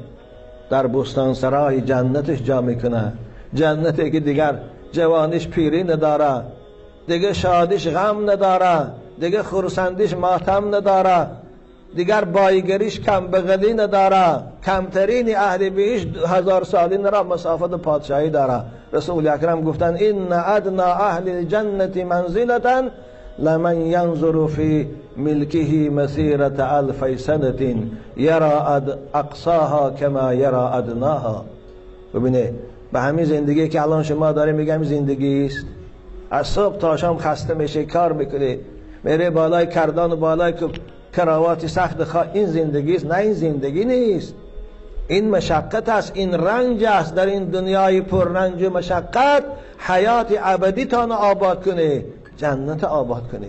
در بستان سرای جنتش جا میکنه. جنتی که دیگر جوانش پیری نداره، دیگه شادیش غم نداره، دیگه خرسندیش ماتم نداره، دیگر بایگریش کم بغلی نداره، کمترین اهل بهشت 1000 سالی را مسافت پادشاهی داره. رسول اکرم گفتن ان ادنا اهل الجنة منزلة لمن ینظر فی ملکه مسیرة الف سنة یرا اقصاها کما یرا ادناها. ببینه به همین زندگی که الان شما داره میگم زندگی است. از صبح تا شام خسته میشه، کار میکنه، میره بالای کردان و بالای کراوات سخت خواه. این زندگی است؟ نه، این زندگی نیست. این مشقت است، این رنج است. در این دنیای پر رنج و مشقت حیات ابدی تان آباد کنه، جنت آباد کنه.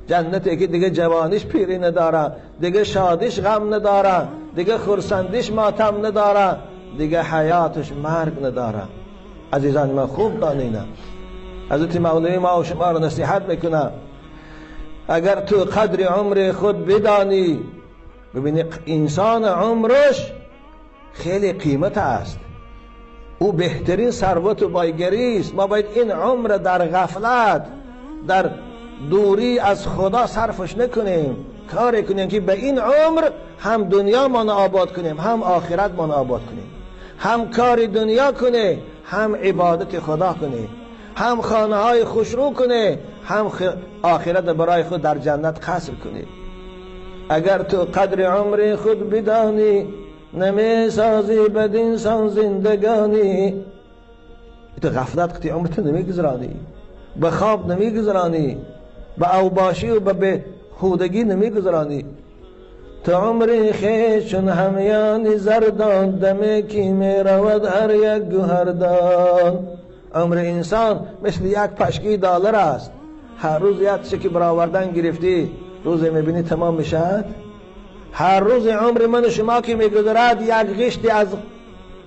جنتی که دیگه جوانیش پیری نداره، دیگه شادیش غم نداره، دیگه خرسندیش ماتم نداره، دیگه حیاتش مرگ نداره. عزیزان من خوب دانینه، حضرت مولوی ما و شما رو نصیحت میکنه، اگر تو قدر عمر خود بدانی. ببینی انسان عمرش خیلی قیمت است، او بهترین ثروت و بایگری است. ما باید این عمر در غفلت، در دوری از خدا صرفش نکنیم، کاری کنیم که به این عمر هم دنیا ما آباد کنیم، هم آخرت ما آباد کنیم، هم کار دنیا کنه، هم عبادت خدا کنه، هم خانه های خوشرو کنه، هم آخرت برای خود در جنت قصر کنه. اگر تو قدر عمر خود بدانی، نمی سازی بدین سان زندگانی. تو غفلت قطعی عمرت نمیگذرانی، به خواب نمیگذرانی، به اوباشی و به بیهودگی نمیگذرانی. تو عمر خویش چون همیان زردان، دم کی می رود هر یک گوهردان. عمر انسان مثل یک پشکی دلار است، هر روز یک چکی برآوردن گرفتی، روز میبینی تمام میشد. هر روز عمر من و شما که میگذرد یک غشتی از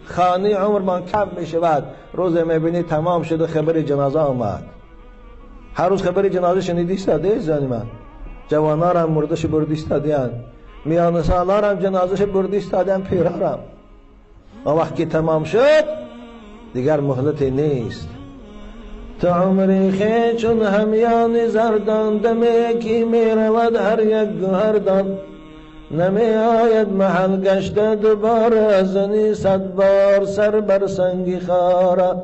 خانه عمر من کم میشود. روز میبینی تمام شد و خبر جنازه آمد. هر روز خبر جنازه شنیدی ایستاده زنی من، جوانارم مردش بردی ایستادیان، میان سالارم جنازهش بردی ایستادیان، پیرارم. آن وقت که تمام شد دیگر مهلتی نیست. تو عمری خویش چون همیان زردان، دم کی می رود هر یک گوهردان. نمی آید محل گشته دوباره، زنی 100 بار سر بر سنگ خاره.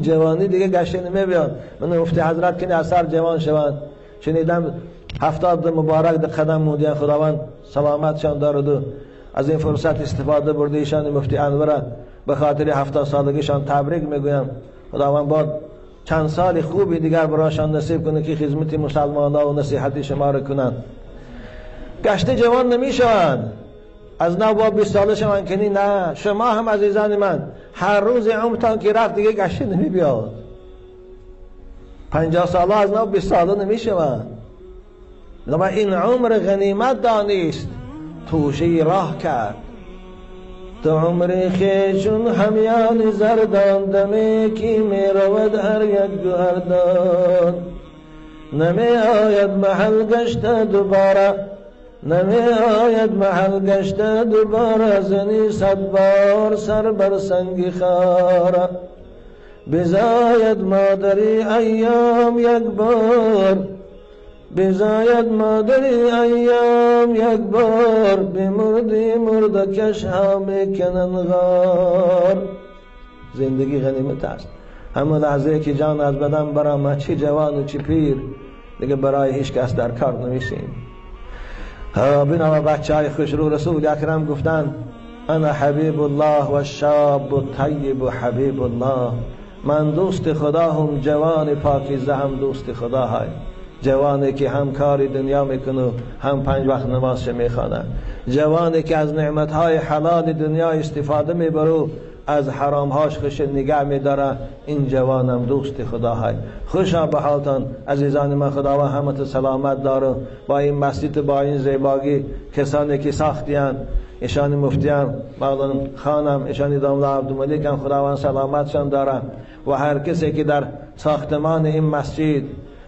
جوانی دیگه گشته نمی بیان. من مفتی حضرت که اثر جوان شوند، شنیدم 70 مبارک در قدم مودیان، خداوند سلامتشان دارد و از این فرصت استفاده برده ایشان مفتی انور به خاطر 70 سالگیشان تبریک میگویم. خداوند باد چند سال خوبی دیگر برایشان نصیب کنه که خدمت مسلمانان و نصیحت شما را کنند. گشته جوان نمیشوند، از نو با 20 ساله شوند کنی نه. شما هم عزیزان من هر روز عمرتان که رفت دیگه گشته نمی بیاد. 50 ساله از نو 20 ساله نمیشوند. لما این عمر غنیمت دانست، توشه راه کرد. تو عمر خویش چون همیان زردان، دم کی می رود هر یک گوهردان. نمی آید محل گشته دوباره، نمی آید محل گشته دوباره، زنی 100 بار سر بر سنگ خاره. بزاید مادری ایام یک بار، بزاید مادری ایام یک بار، بمردی مرد کش ها میکنن غار. زندگی غنیمت است. همه لحظه که جان از بدن برآمد، چه جوان و چه پیر، دیگه برای هیچ کس در کار نمیشیم. بنا بچه های خوشرو رسول اکرم گفتن انا حبیب الله و الشاب الطیب حبیب الله. من دوست خدا هم، جوان پاکیزه هم دوست خدا های. جوانی که هم کار دنیا میکنه، هم 5 وقت نمازش میخوانه. جوانی که از نعمتهای حلال دنیا استفاده میبره، از حرامهاش خوش نگه میداره، این جوانم دوست خدا های. خوشا به حالتان عزیزان من، خداوند همت سلامت داره. با این مسجد، با این زیبایی کسانی که ساختیان، ایشان مفتیان، مولانا خانم، ایشان داملا عبدالملک هم خداوند سلامتشان داره. و هر کسی که در ساختمان این مسجد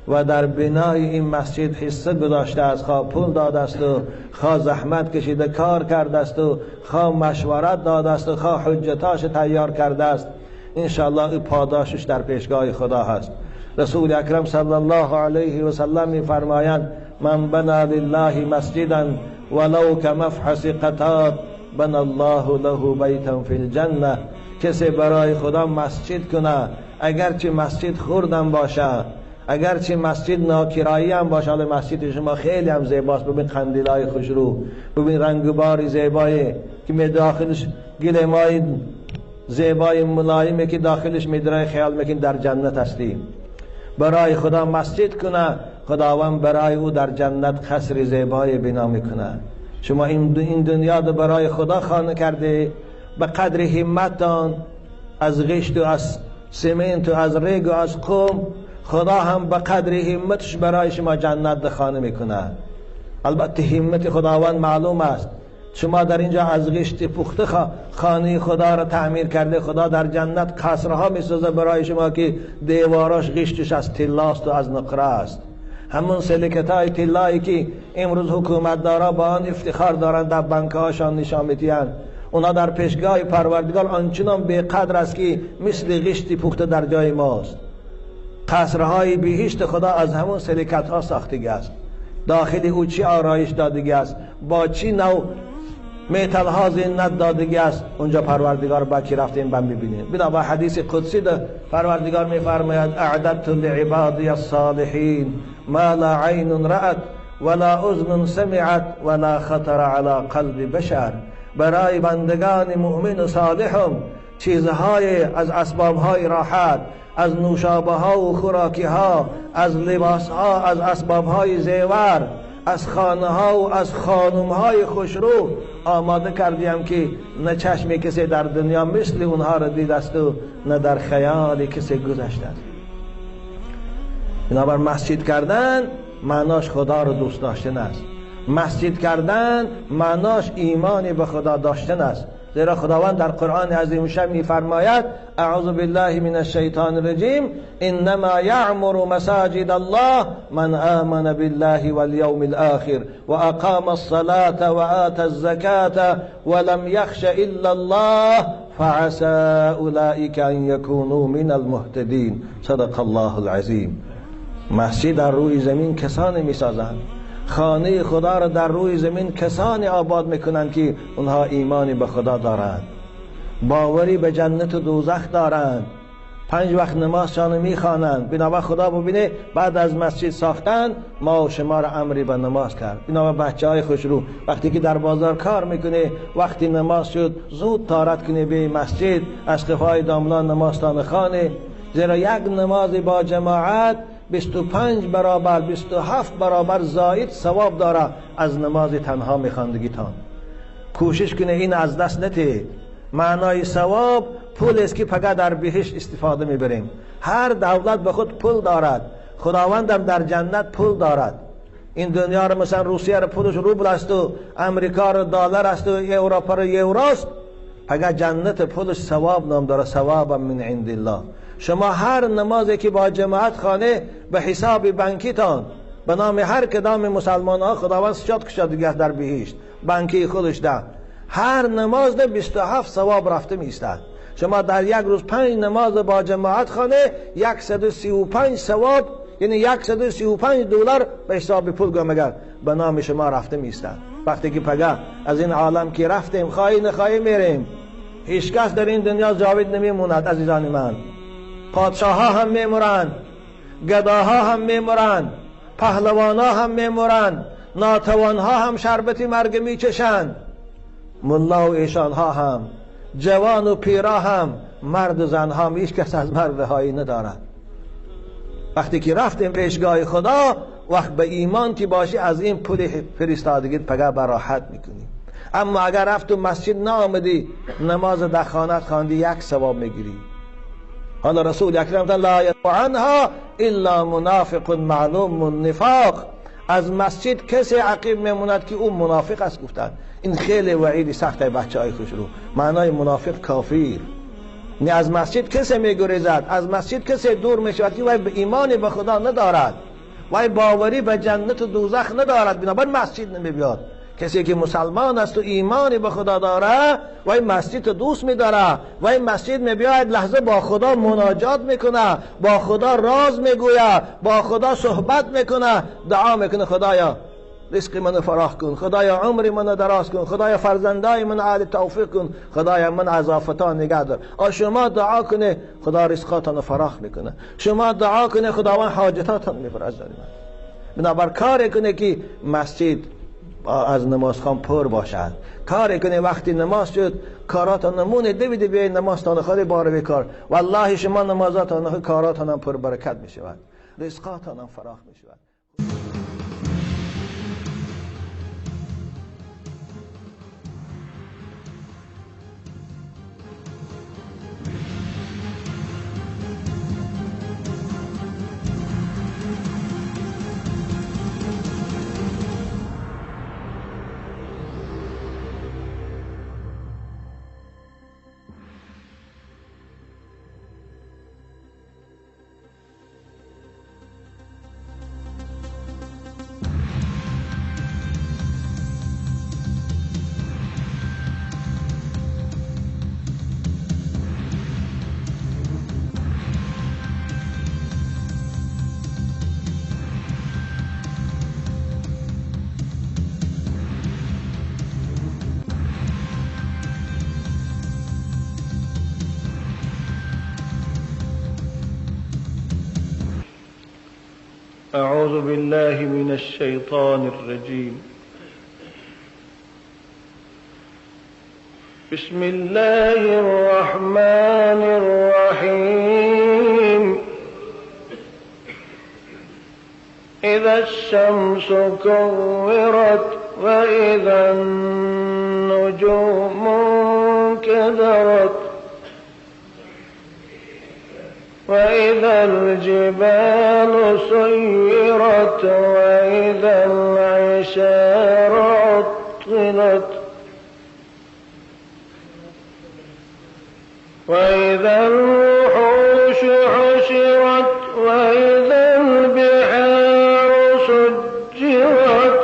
و در بنای این مسجد حصه گذاشته است، خواه پول داده است و خواه زحمت کشیده کار کرده است و خواه مشورت داده است و خواه حجتاش تیار کرده است، انشاءالله این پاداشش در پیشگاه خدا هست. رسول اکرم صلی الله علیه و سلم می‌فرمایند من بنا لله مسجدا ولو کمفحص قطات بنا الله له بیتا فی الجنه. کسی برای خدا مسجد کنه، اگرچه مسجد خوردم باشه، اگرچه مسجد ناکرایی هم باشه، حالا مسجد شما خیلی هم زیباست، ببین قندیلای خوشرو، ببین رنگ باری زیبایی که می داخلش گلیمای زیبای ملایمه که داخلش میدرای، خیال میکن در جنت هستیم. برای خدا مسجد کنه، خداوند برای او در جنت قصر زیبای بنا میکنه. شما این دنیا رو برای خدا خانه کرده، به قدر همتان از غشت و از سمنت و از ریگ و از قوم، خدا هم به قدر همتش برای شما جنت خانه میکنه. البته همت خداوند معلوم است. شما در اینجا از غشت پخته خانه خدا را تعمیر کرده، خدا در جنت قصرها میسازه برای شما که دیواراش غشتش از طلاست و از نقره است. همون سلکتای طلایی که امروز حکومت دارا با آن افتخار دارند، در بانکهاشان نشان میدهند، اونا در پیشگاه پروردگار آنچنان بیقدر است که مثل غشت پخته در جای ماست. قصرهای بهشت خدا از همون سلیکت ها ساختگی است. داخل او چی آرایش دادگی است، با چی نوع میتل ها زینت دادگی است، اونجا پروردگار با کی رفتیم بم ببینیم. بنا با حدیث قدسی ده پروردگار میفرماید اعددت لعبادی الصالحین ما لا عین رأت ولا اذن سمعت ولا خطر على قلب بشر. برای بندگان مؤمن و صالحم چیزهای از اسبابهای راحت، از نوشابه ها و خوراکی ها، از لباس ها، از اسباب های زیور، از خانه ها و از خانم های خوشرو آماده کردیم که نه چشم کسی در دنیا مثل اونها را دید است و نه در خیال کسی گذشته است. بنابر مسجد کردن معناش خدا را دوست داشتن است. مسجد کردن معناش ایمان به خدا داشتن است. زیرا خداوند در قرآن عظیم الشان می‌فرماید اعوذ بالله من الشیطان الرجیم انما یعمر مساجد الله من آمن بالله والیوم الاخر واقام الصلاة وآتى الزکاة ولم یخش الا الله فعسى اولئک ان یکونوا من المهتدین. صدق الله العظیم. مسجد در روی زمین کسانی می‌سازند، خانه خدا را در روی زمین کسانی آباد میکنند که اونها ایمانی به خدا دارند، باوری به جنت و دوزخ دارند، 5 وقت نمازشان میخوانند. بنابر خدا ببینه بعد از مسجد ساختن ما و شما را امری به نماز کرد. بنابر بچه های خوشرو وقتی که در بازار کار میکنه، وقتی نماز شد زود تارت کنه به مسجد، از قفای داملان نمازتان خانه. زیرا یک نماز با جماعت 25 برابر 27 برابر زاید ثواب داره از نماز تنها میخواندگیتان. کوشش کنه این از دست نده. معنای ثواب پول است که فقط در بهشت استفاده میبریم. هر دولت به خود پول دارد، خداوندم در جنت پول دارد. این دنیا رو مثلا روسیه رو پولش روبل است و امریکا رو دلار است و اروپا رو یورو است. فقط جنت پولش ثواب نام داره، ثواب من عند الله. شما هر نمازی که با جماعت خانه به حساب بانکیتان به نام هر کدام مسلمان ها خداوند سجاد کشاد دیگه در بهشت بانکی خودش ده. هر نماز ده 27 ثواب رفته میستد. شما در یک روز 5 نماز با جماعت خانه 135 ثواب، یعنی 135 دلار به حساب پول گم به نام شما رفته میستد. وقتی که پگه از این عالم که رفتیم، خواهی نخواهی میریم، هیچ کس در این دنیا جاوید نمیموند. عزیزان من، پادشاه ها هم میمورند، گداها هم میمورند، پهلوان ها هم میمورند، ناتوان ها هم شربت مرگ میچشند، ملا و ایشان ها هم، جوان و پیرا هم، مرد و زن هم، هیچ کس از مرگ رهایی ندارد. وقتی که رفتیم پیشگاه خدا، وقت به ایمان که باشی از این پول فرستادگیت پگه براحت میکنی. اما اگر رفت و مسجد نآمدی، نماز در خانه خواندی، یک ثواب میگیری. حالا رسول اکرم لا عنها الا منافق معلوم النفاق، از مسجد کسی عقیب میموند که او منافق است گفتن. این خیلی وعید سخت بچه های خوش رو، معنای منافق کافر. نه از مسجد کسی میگریزد، از مسجد کسی دور میشود که وی به ایمان به خدا ندارد، وی باوری به جنت و دوزخ ندارد، بنابراین مسجد نمیبیاد. کسی که مسلمان است و ایمان به خدا داره، وی مسجد دوست میداره، وی مسجد میبیاید لحظه با خدا مناجات میکنه، با خدا راز میگوید، با خدا صحبت میکنه، دعا میکنه خدایا رزق منو فراخ کن، خدایا عمر منو دراز کن، خدایا فرزندای من اهل توفیق کن، خدایا من از آفتان نگه دار. شما دعا کنه خدا رزقاتان فراخ میکنه، شما دعا کنه خداوند حاجتاتان میبره. بنابر کار کنه که مسجد از نمازخوان پر باشد، کار کنه وقتی نماز شد کاراتان نمونه دویده بیاید نمازتان خود باره بکار، والله شما نمازاتان خود کاراتان هم پر برکت میشود، رزقاتان هم فراخ میشود. أعوذ بالله من الشيطان الرجيم. بسم الله الرحمن الرحيم. إذا الشمس كورت وإذا النجوم انكدرت وإذا الجبال سيرت وإذا العشار عطلت وإذا الوحوش حشرت وإذا البحار سجرت.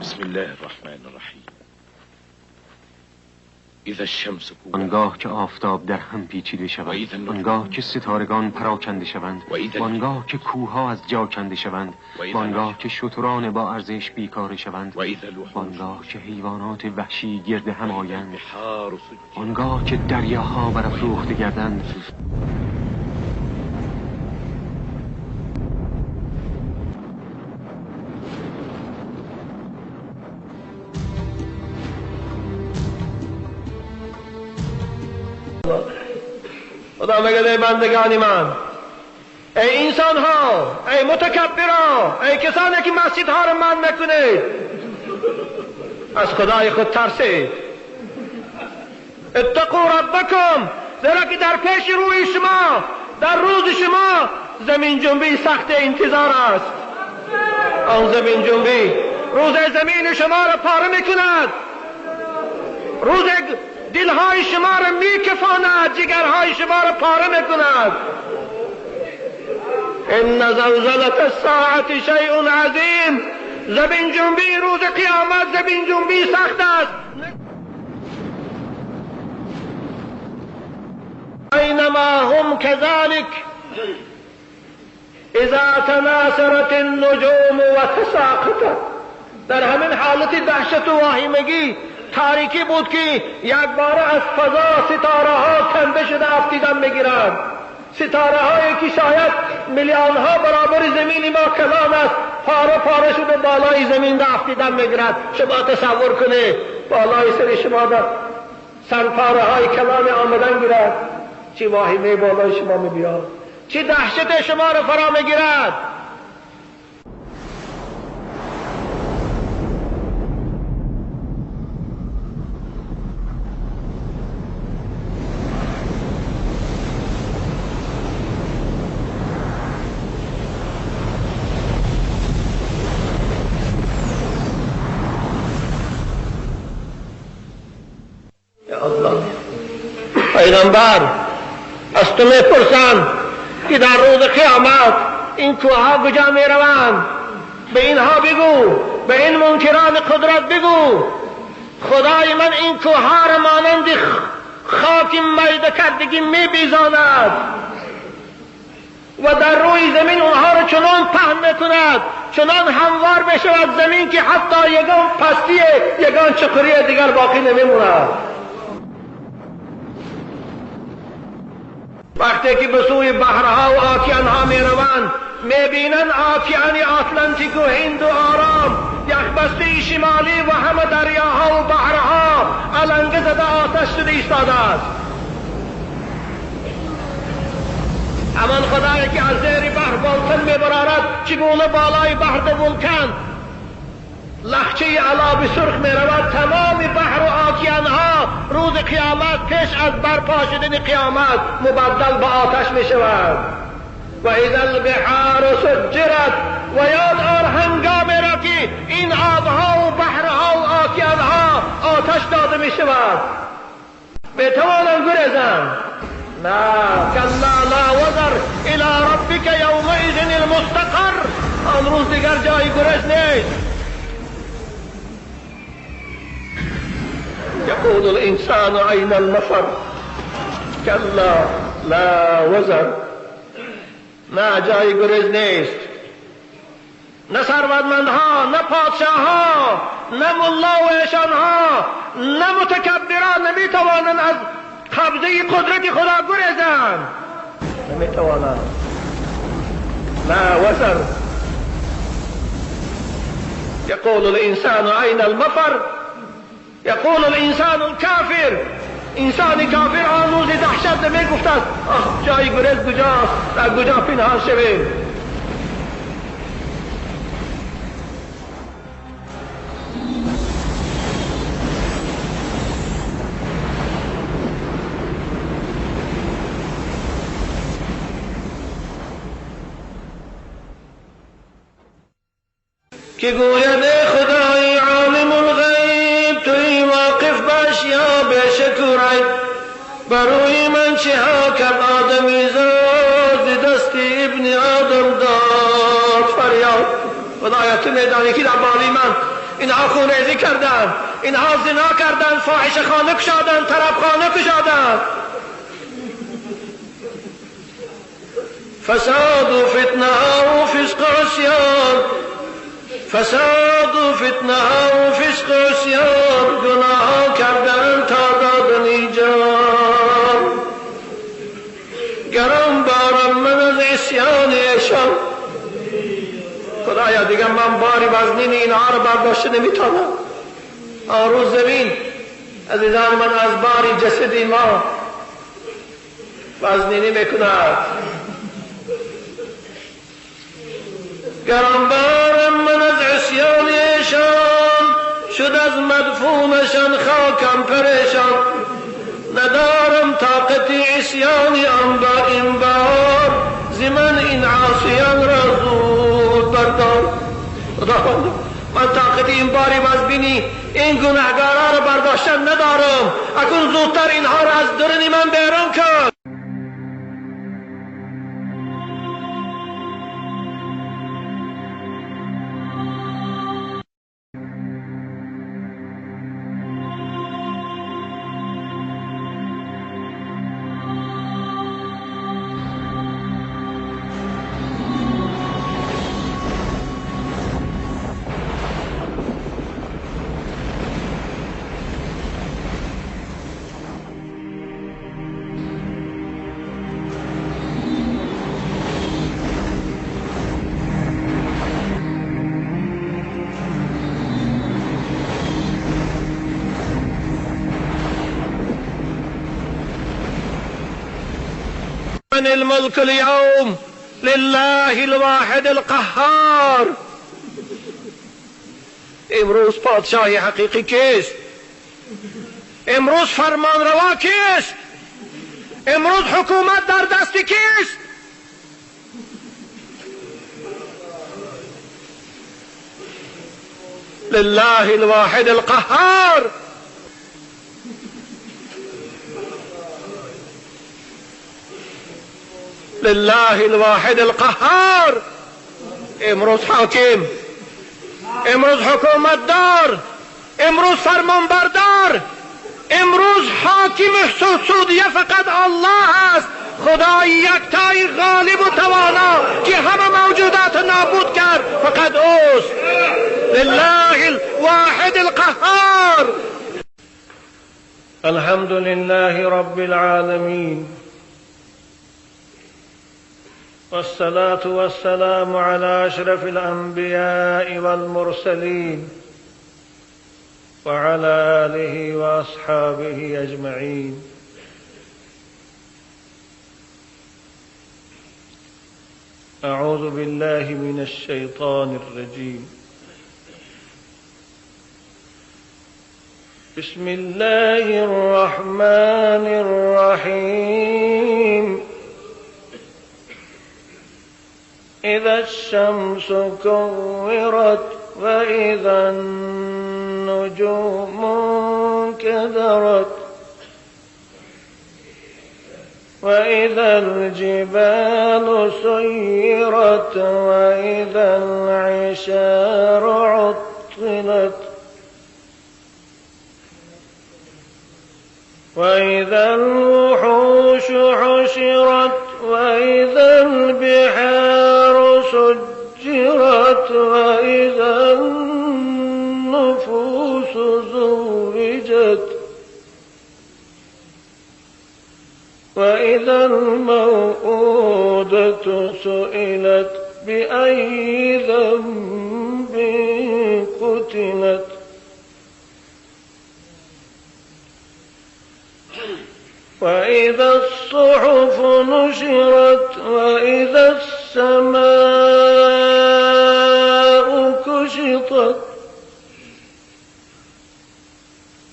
بسم الله الرحمن الرحیم. آنگاه که آفتاب در هم پیچیده شود، آنگاه که ستارگان پراکنده شوند، آنگاه که کوه‌ها از جا کنده شوند، آنگاه که شتران با ارزش بیکاره شوند، آنگاه که حیوانات وحشی گرد هم آیند، آنگاه که دریاها برافروخته گردند. خدا میگه ای بندگان من، ای انسان ها، ای متکبران، ای کسانی که مسجد ها رو من میکنید، از خدای خود ترسید. اتقوا ربکم، زیرا که در پیش روی شما، در روز شما زمین جنبی سخت انتظار است. آن زمین جنبی روز زمین شما را پاره میکند، روز دلهای شما را میکفاند، جگرهای شما را پاره میکند. ان زلزلة الساعة شیء عظیم. زمین جنبی روز قیامت زمین جنبی سخت است. اینما هم كذلك اذا تناثرت النجوم وتساقطت. در همین حالت دهشت و واهمگی تاریکی بود که یک بار از فضا ستاره ها کنده شده افتیدن میگیرند. ستاره هایی که شاید میلیون ها برابر زمین ما کلان است، پاره پاره شده بالای زمین افتیدن میگیرد. شما تصور کنید بالای سر شما در سنگ پاره های کلان آمدن گیرد، چه واهمه بالای شما میبیاد، چه دهشت شما را فرا میگیرد. پیغمبر از تو میپرسند که در روز قیامت این کوهها کجا میروند؟ به اینها بگو، به این منکران قدرت بگو خدای من این کوهها را مانند خاک میده کردگی میبیزاند و در روی زمین اونها را چنان پهن میکند، چنان هموار بشود زمین که حتی یگان پستی یگان چقری دیگر باقی نمیموند. وقتی که به سوی بحرها و آکیانها میروند میبینند آکیان آتلانتیک و هند و آرام، یخبسته شمالی و همه دریاها و بحرها علنگه زده آتش شده ایستاده است. همان خدایی که از زیر بحر ولکن میبرارد چگونه بالای بحر ده ولکن لخچه علاب سرخ میرود، تمام بحر و آکیانها روز قیامت پیش از برپا شدن قیامت مبدل به آتش میشود. و اذا البحار سجرت. و یاد آر هنگامی را که این آبها و بحرها و آکیانها آتش داده میشود. میتوانند گریزند؟ نه. کلا لا وزر الی ربک یومئذ المستقر. آن روز دیگر جای گریز نیست. يقول الإنسان أين المفر؟ كلا لا وزر. نه جای گریز نیست، نه ثروتمندها، نه پادشاهها، نه ملا و ایشانها، نه متکبران نمیتوانند از قبضه قدرت خدا گریزند، نمیتوانند. لا وزر. يقول الإنسان أين المفر؟ یقول الانسان الکافر. انسان کافر آن روز دهشت نمی گفت است آه جای گریز کجاست، در کجا پنهان شویم. که گوید خدای عالم الغیب توی واقف باش یا بشکرای، بروی من چه ها کم آدمی زاد دست ابن آدم داد فریاد. خدایا تو میدانی که در بالای من اینها خونریزی کردن، اینها زنا کردن، فاحشه خانه کشادن، طرب خانه کشادن، فساد و فتنه و فسق عصیان، فساد و فتنه و فسق عصیان، گناه کردن تا دادن جان. گران بارم من از عصیان ایشان. خدایا دیگه من باری وزنین اینها رو برداشته نمیتونم. آن روز زمین عزیزان من از باری جسد ما وزنینی میکند. گران بارم من از عصیان ایشان، شد از مدفونشان خاکم پریشان. ندارم طاقت عصیان آن با این بار، ز من این عاصیان را زود بردار. خداوند من طاقت این باری وزبینی این گناهگارا را برداشتن ندارم، اکنون زودتر اینها را از درون من بیرون کن. لمن الملك اليوم؟ لله الواحد القهار. امروز پادشاه حقیقی کیست؟ امروز فرمانروا کیست؟ امروز حکومت در دست کیست؟ لله الواحد القهار. لله الواحد القهار. امروز حاکم، امروز حکومت دار، امروز فرمانبردار، امروز حاکم سعودیه فقط الله است، خدای یکتای غالب و توانا که همه موجودات نابود کرد فقط اوست. لله الواحد القهار. الحمد لله رب العالمین والصلاة والسلام على أشرف الأنبياء والمرسلين وعلى آله وأصحابه أجمعين. أعوذ بالله من الشيطان الرجيم. بسم الله الرحمن الرحيم. إذا الشمس كورت وإذا النجوم انكدرت وإذا الجبال سيرت وإذا العشار عطلت وإذا الوحوش حشرت وإذا البحار سجرت وإذا النفوس زوجت وإذا الموءودة سئلت بأي ذنب قتلت. وإذا الصحف نشرت وإذا السماء كشطت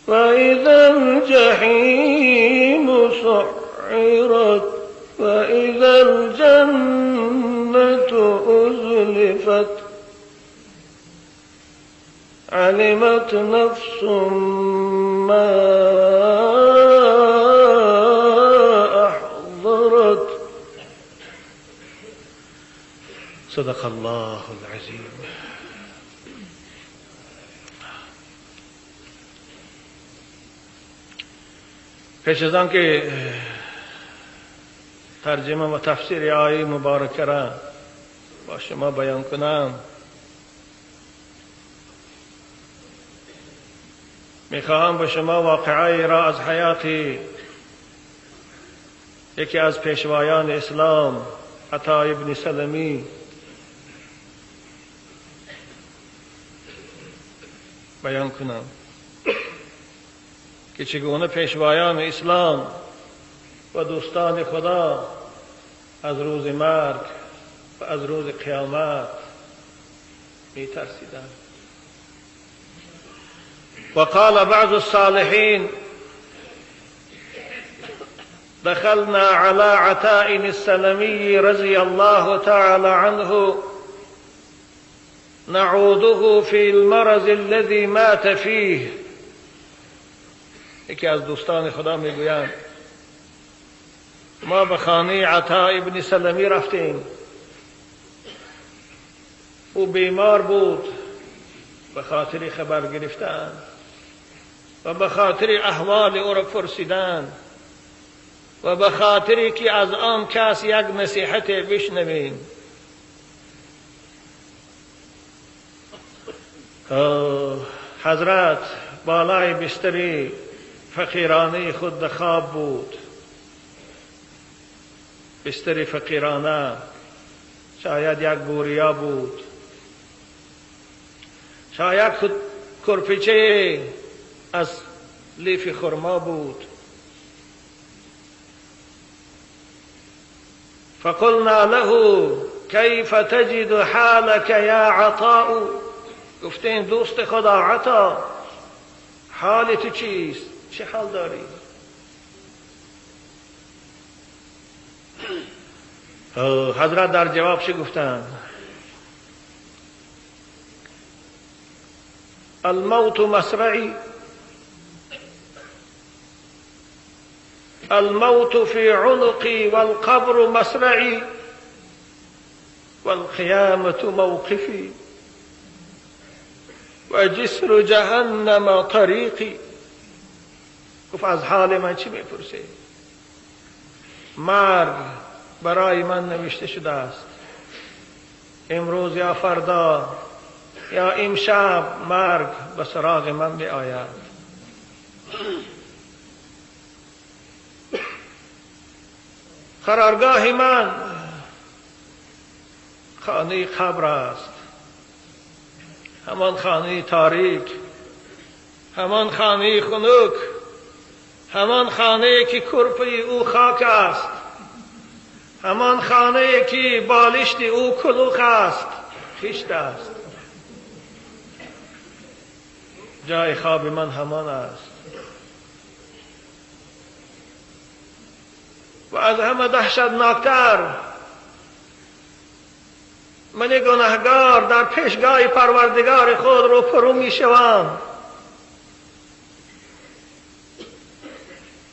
وإذا الجحيم سعرت وإذا الجنة أزلفت علمت نفس ما أحضرت. صدق الله العظيم. پیش از آن که ترجمه و تفسیر آیه مبارکه را با شما بیان کنم، میخواهم به شما واقعه را از حیات یکی از پیشوایان اسلام، عطا ابن سلمی، بیان کنم که چگونه پیشوایان اسلام و دوستان خدا از روز مرگ و از روز قیامت می ترسیدند. وقال بعض الصالحین دخلنا على عطاء السلمي رضي الله تعالى عنه نعوده في المرض الذي مات فيه. یکی از دوستان خدا میگویند ما به خانه عطا ابن سلمی رفتیم، او بیمار بود، به خاطر خبر گرفتن و به خاطر احوال او را پرسیدن و به خاطر که از آن کس یک نصیحت بشنویم. حضرت بالای بستری فقیرانه خود خواب بود، بستری فقیرانه، شاید یک بوریا بود، شاید خود کرپیچه از لیف خرما بود. فقلنا له كيف تجد حالك يا عطاء. گفتیم دوست خدا عطا، حال تو چیست؟ چه حال داری؟ حضرت در جواب چه گفتند؟ الموت مسرعی، الموت في عنقي والقبر مسرعي والقيامة موقفي وجسر جهنم طريقي. گفت از حال من چی میپرسی؟ مرگ برای من نوشته شده است، امروز یا فردا یا امشب مرگ به سراغ من می آید. قرارگاه من خانه قبر است، همان خانه تاریک، همان خانه خنک، همان خانه که کرپه او خاک است، همان خانه که بالشت او کلوخ است، خشت است. جای خواب من همان است. و از همه دهشتناکتر من گناهگار در پیشگاه پروردگار خود رو پرو می شوم.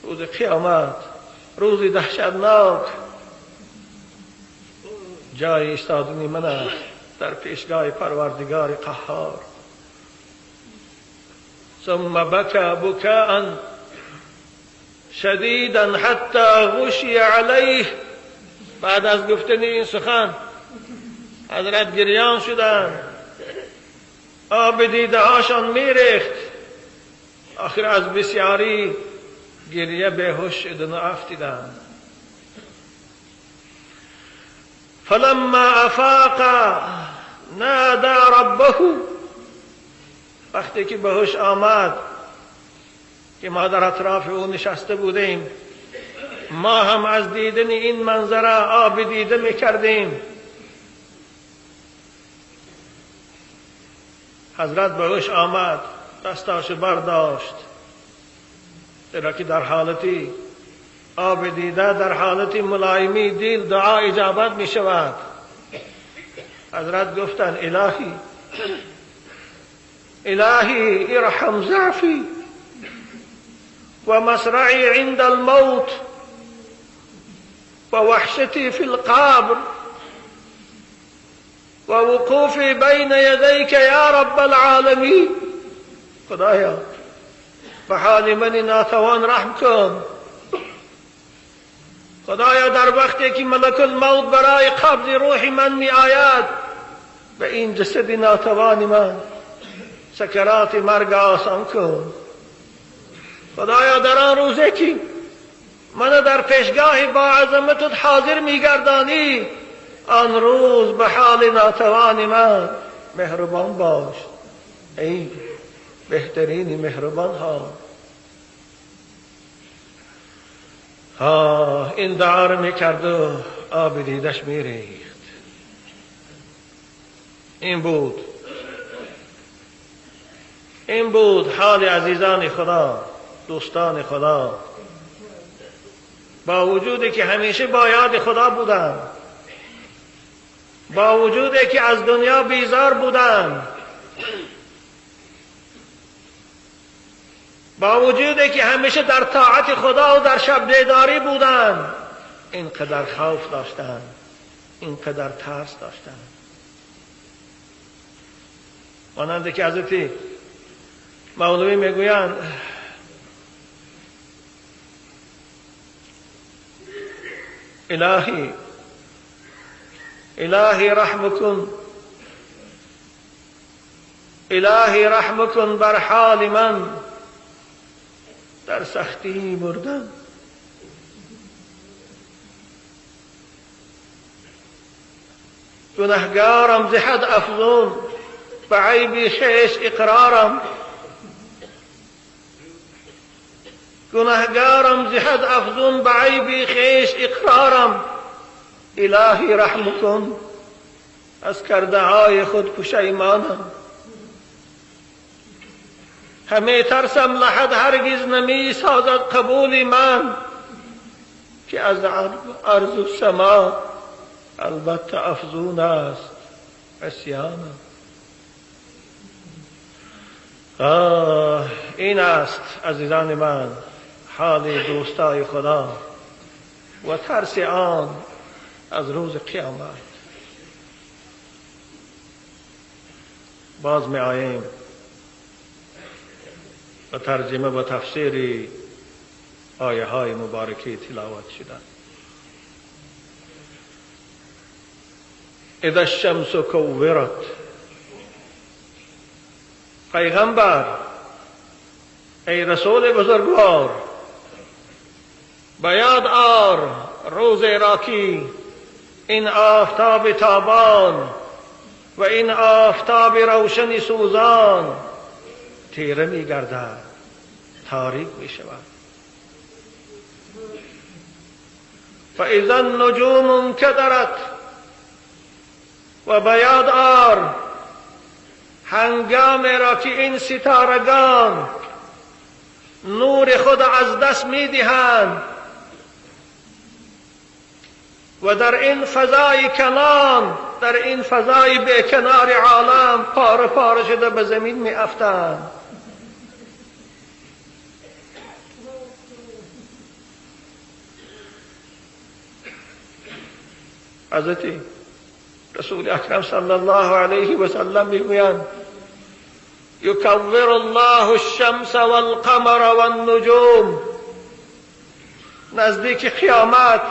روز قیامت، روز دهشتناک، جای ایستادن من است در پیشگاه پروردگار قهار. ثم بكى بكاء شدیدا حتی غشی علیه. بعد از گفتن این سخن حضرت گریان شدند، آب دیده هاشان میریخت. آخر از بسیاری گریه بیهوش شدن و افتیدند. فلما افاق نادى ربه. وقتی که به هوش آمد که ما در اطراف او نشسته بودیم، ما هم از دیدن این منظره آب دیده میکردیم. حضرت به هوش آمد، دستاش برداشت، زیرا که در حالتی آب دیده، در حالت ملایمی دل دعا اجابت می شود. حضرت گفتند الهی الهی ارحم ضعفی و مصرعی عند الموت و وحشتی فی القبر و وقوفی بین یدیک یا رب العالمین. خدایا به حال من ناتوان رحم کن. خدایا در وقتی که ملک الموت برای قبض روح من می آید، به این جسد ناتوان من سکرات مرگ آسان کن. خدایا در آن روزی که من در پیشگاه با عظمتت حاضر میگردانی، آن روز به حال ناتوان من مهربان باش ای بهترین مهربان ها. این دعا رو میکرد و آب دیدش میریخت. این بود حال عزیزان خدا، دوستان خدا. با وجودی که همیشه با یاد خدا بودن، با وجودی که از دنیا بیزار بودن، با وجودی که همیشه در طاعت خدا و در شب بیداری بودن، اینقدر خوف داشتن، اینقدر ترس داشتن. مانند که حضرت مولوی میگویند الهی الهی رحم کن، الهی رحم کن بر حال من در سختی مردن. گنهگارم ز حد افزون، به عیب خویش اقرارم. گنهگارم ز حد افزون، به عیب خویش اقرارم. الهی رحم کن، از کرده های خود پشیمانم. همه ترسم لحد هرگز نمی سازد قبول من، که از ارض و سما البته افزون است عصیانم. این است عزیزان من حال دوستای خدا و ترس آن از روز قیامت. باز می آییم و ترجمه و تفسیر آیه های مبارکی تلاوت شدن. اذا الشمس کورت، پیغمبر، ای رسول بزرگوار، بیاد آر روز را که این آفتاب تابان و این آفتاب روشن سوزان تیره می گردد، تاریک می شود. فاذا النجوم انکدرت، و بیاد آر هنگام را که این ستارگان نور خود از دست می دهند و در این فضای کلان، در این فضای بی کنار عالم پاره پاره شده به زمین می افتند. حضرت رسول اکرم صلی الله علیه و سلم میگویند یکور الله الشمس والقمر والنجوم. نزدیک قیامت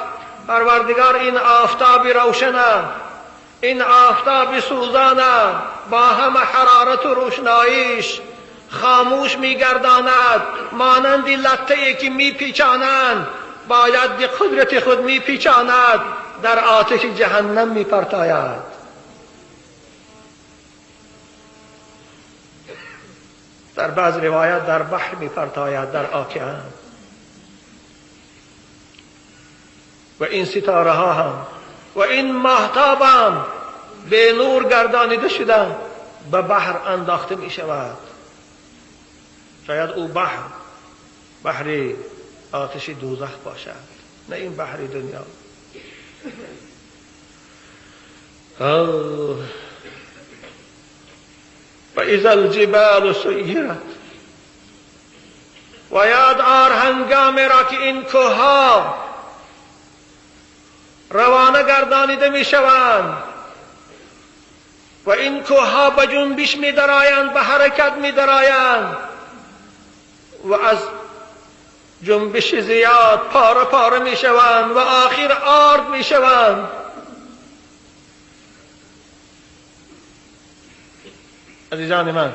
پروردگار این آفتاب روشنه، این آفتاب سوزانه با همه حرارت و روشناییش خاموش میگرداند، مانند لطه‌ای که میپیچانند باید قدرت خود میپیچاند، در آتش جهنم میپرتاید. در بعض روایات در بحر میپرتاید، در آکیان. و این ستاره ها هم و این ماهتاب هم به نور گردانیده شده به بحر انداخته می شود. شاید او بحر، بحر آتش دوزخ باشد، نه این بحر دنیا. و اذا الجبال سیرت، و یاد آر هنگام را که این کوه‌ها روانه گردانیده می شوند و این کوه‌ها به جنبش می درآیند، به حرکت می درآیند و از جنبش زیاد پاره پاره می شوند و آخر آرد می شوند. عزیزان من،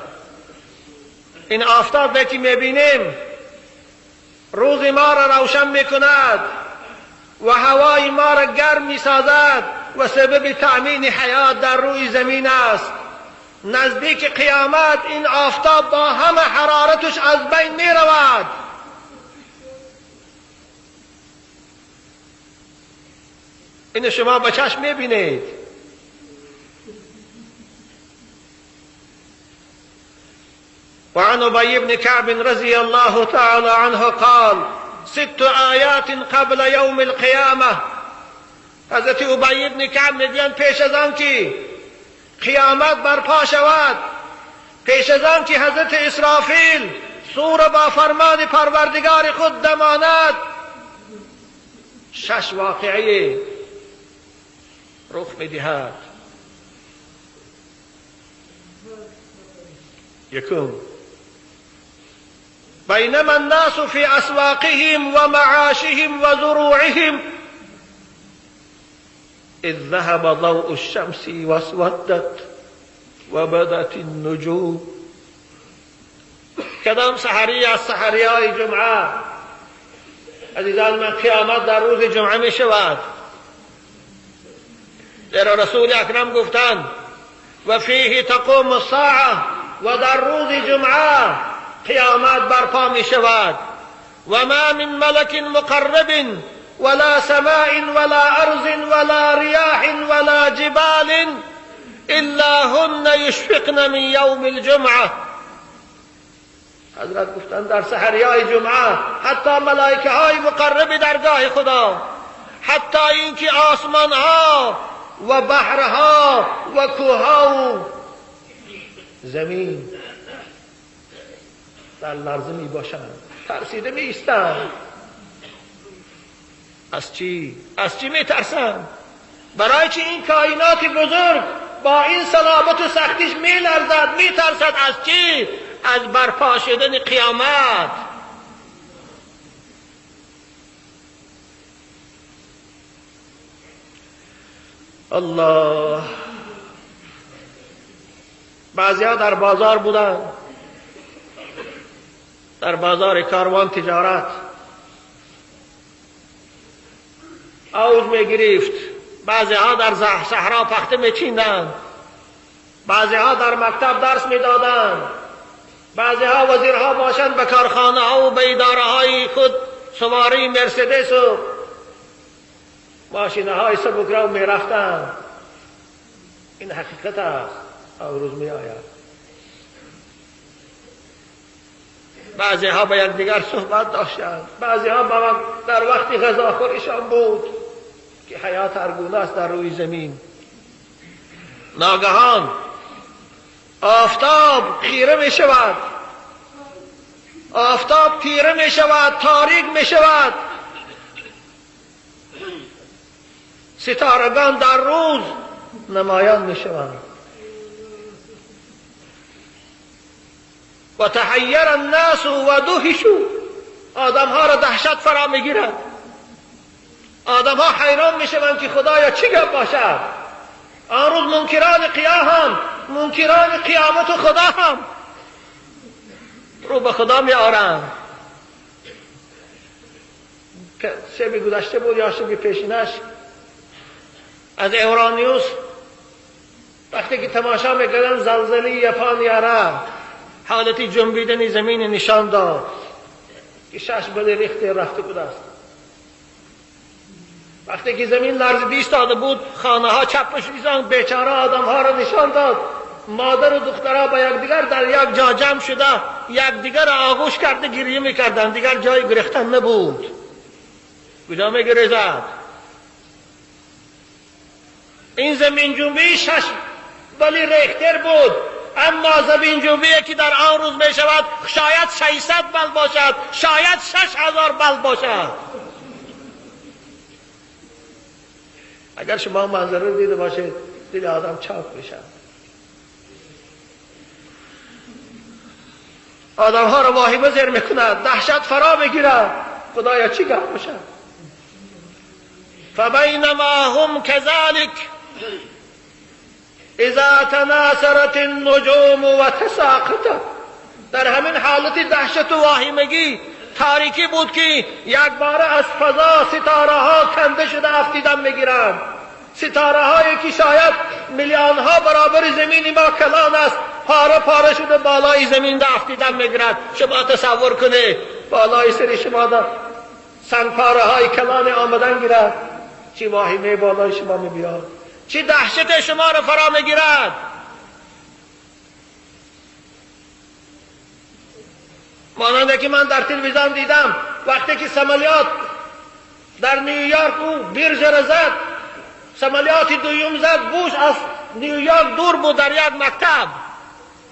این آفتاب که می بینیم روز ما را روشن می کند و هوای ما را گرم می سازد و سبب تأمین حیات در روی زمین است. نزدیک قیامت این آفتاب با همه حرارتش از بین می رود. این شما به چشم می بینید. وعن أبي بن كعب رضي الله تعالى عنه قال ست آیات قبل یوم القیامه. حضرت ابی بن کعب میگویند پیش از آن که قیامت برپا شود، پیش از آن که حضرت اسرافیل صور با فرمان پروردگار خود دماند، 6 واقعه رخ میدهد. یکم، بینما الناس في أسواقهم ومعاشهم وزروعهم إذ ذهب ضوء الشمس واسودت وبدت النجوم. کدام سحری از سحری های جمعه؟ عزیزان من، قیامت در روز جمعه می شود. زیرا رسول اکرم گفتند و فیه تقوم الساعه، و در روز جمعه قیامت برپا می شود. و ما من ملک مقرب ولا سماء ولا أرض ولا رياح ولا جبال إلا هن يشفقن من يوم الجمعة. حضرت گفتند در سحریای جمعه حتی ملائکه های مقرب درگاه خدا، حتی اینکه آسمان ها و بحرها و کوهها و زمین در لرزه می باشند، ترسیده می ایستند. از چی؟ از چی می ترسند؟ برای چی این کائنات بزرگ با این صلابت و سختیش می لرزد، می ترسد؟ از چی؟ از برپا شدن قیامت. الله. بعضی ها در بازار بودن، در بازار کاروان تجارت اوج می گرفت. بعضی ها در صحرا پخته می چیندند، بعضی ها در مکتب درس می دادند، بعضی ها وزیرها باشند به کارخانه ها و به اداره های خود سواری مرسدس و ماشین های سبک رو می رفتند. این حقیقت است، آن روز می آید. بعضی ها به یکدیگر صحبت داشتند، بعضی ها در وقت غذاخوریشان بود که حیات هرگونه است در روی زمین. ناگهان آفتاب خیره می شود، آفتاب تیره می شود، تاریک می شود، ستارگان در روز نمایان می شوند. و تحیر الناس و دهشوا، آدم ها را دهشت فرا می گیرد، آدم ها حیران می شوند که خدایا چی گپ باشد. آن روز منکران قیام، منکران قیامت خدا هم رو به خدا می آرند. شب گذشته بود یا شب پیشینش از ایرانیوس وقتی که تماشا میکردن زلزله یاپان را حالت جنبیدن زمین نشان داد که 6 بل ریختر رفته بود است. وقتی که زمین لرزیده ایستاده بود، خانه ها چپش میزان، بیچاره آدم ها را نشان داد. مادر و دخترها با یکدیگر در یک جا جمع شده، یکدیگر را آغوش کرده گریه میکردند. دیگر جای گریختن نبود. کجا میگریزد؟ این زمین جنبی 6 بل ریختر بود، اما زمین جنبی که در آن روز می شود شاید 600 بل باشد، شاید 6000 بل باشد. اگر شما منظره رو دیده باشید دل آدم چاک میشه. آدم ها رو واهمه زیر میکند، دهشت فرا میگیرد. خدایا چی گفت باشه؟ فبینما هم كذلك اذا تناثرت النجوم و تساقطت. در همین حالت دهشت و واهمگی تاریکی بود که یک بار از فضا ستاره ها کنده شده افتیدن میگیرند. ستاره هایی که شاید میلیون ها برابر زمین ما کلان است، پاره پاره شده بالای زمین ده افتیدن میگیرد. شما تصور کنه بالای سر شما ده سنگ پاره های کلان آمدن گیرد، چی واهمه بالای شما میبیاد، چی دهشت شما را فرا میگیرد. مانند که من در تلویزیون دیدم وقتی که سمالیات در نیویورک او برج را زد، سمالیات دوم زد، بوش از نیویورک دور بود، در یک مکتب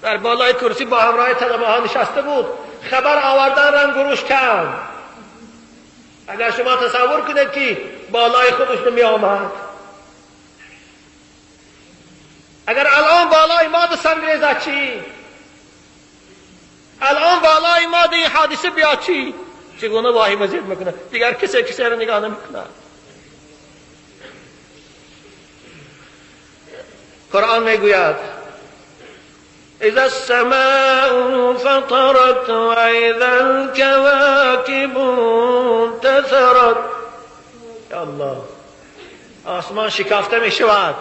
در بالای کرسی با همراه طلبه ها نشسته بود، خبر آوردن رنگ روش کرد. اگر شما تصور کنید که بالای خودش نمی آمد، اگر الان بالای ما ده سنگ ریزد چی؟ الان بالای ما ده این حادثه بیاد چی؟ چگونه واهمه زید میکنه؟ دیگر کسی کسی را نگاه نمیکنه. قرآن میگوید اذا السماء انفطرت واذا الكواكب انتثرت. یا الله، آسمان شکافته می شود،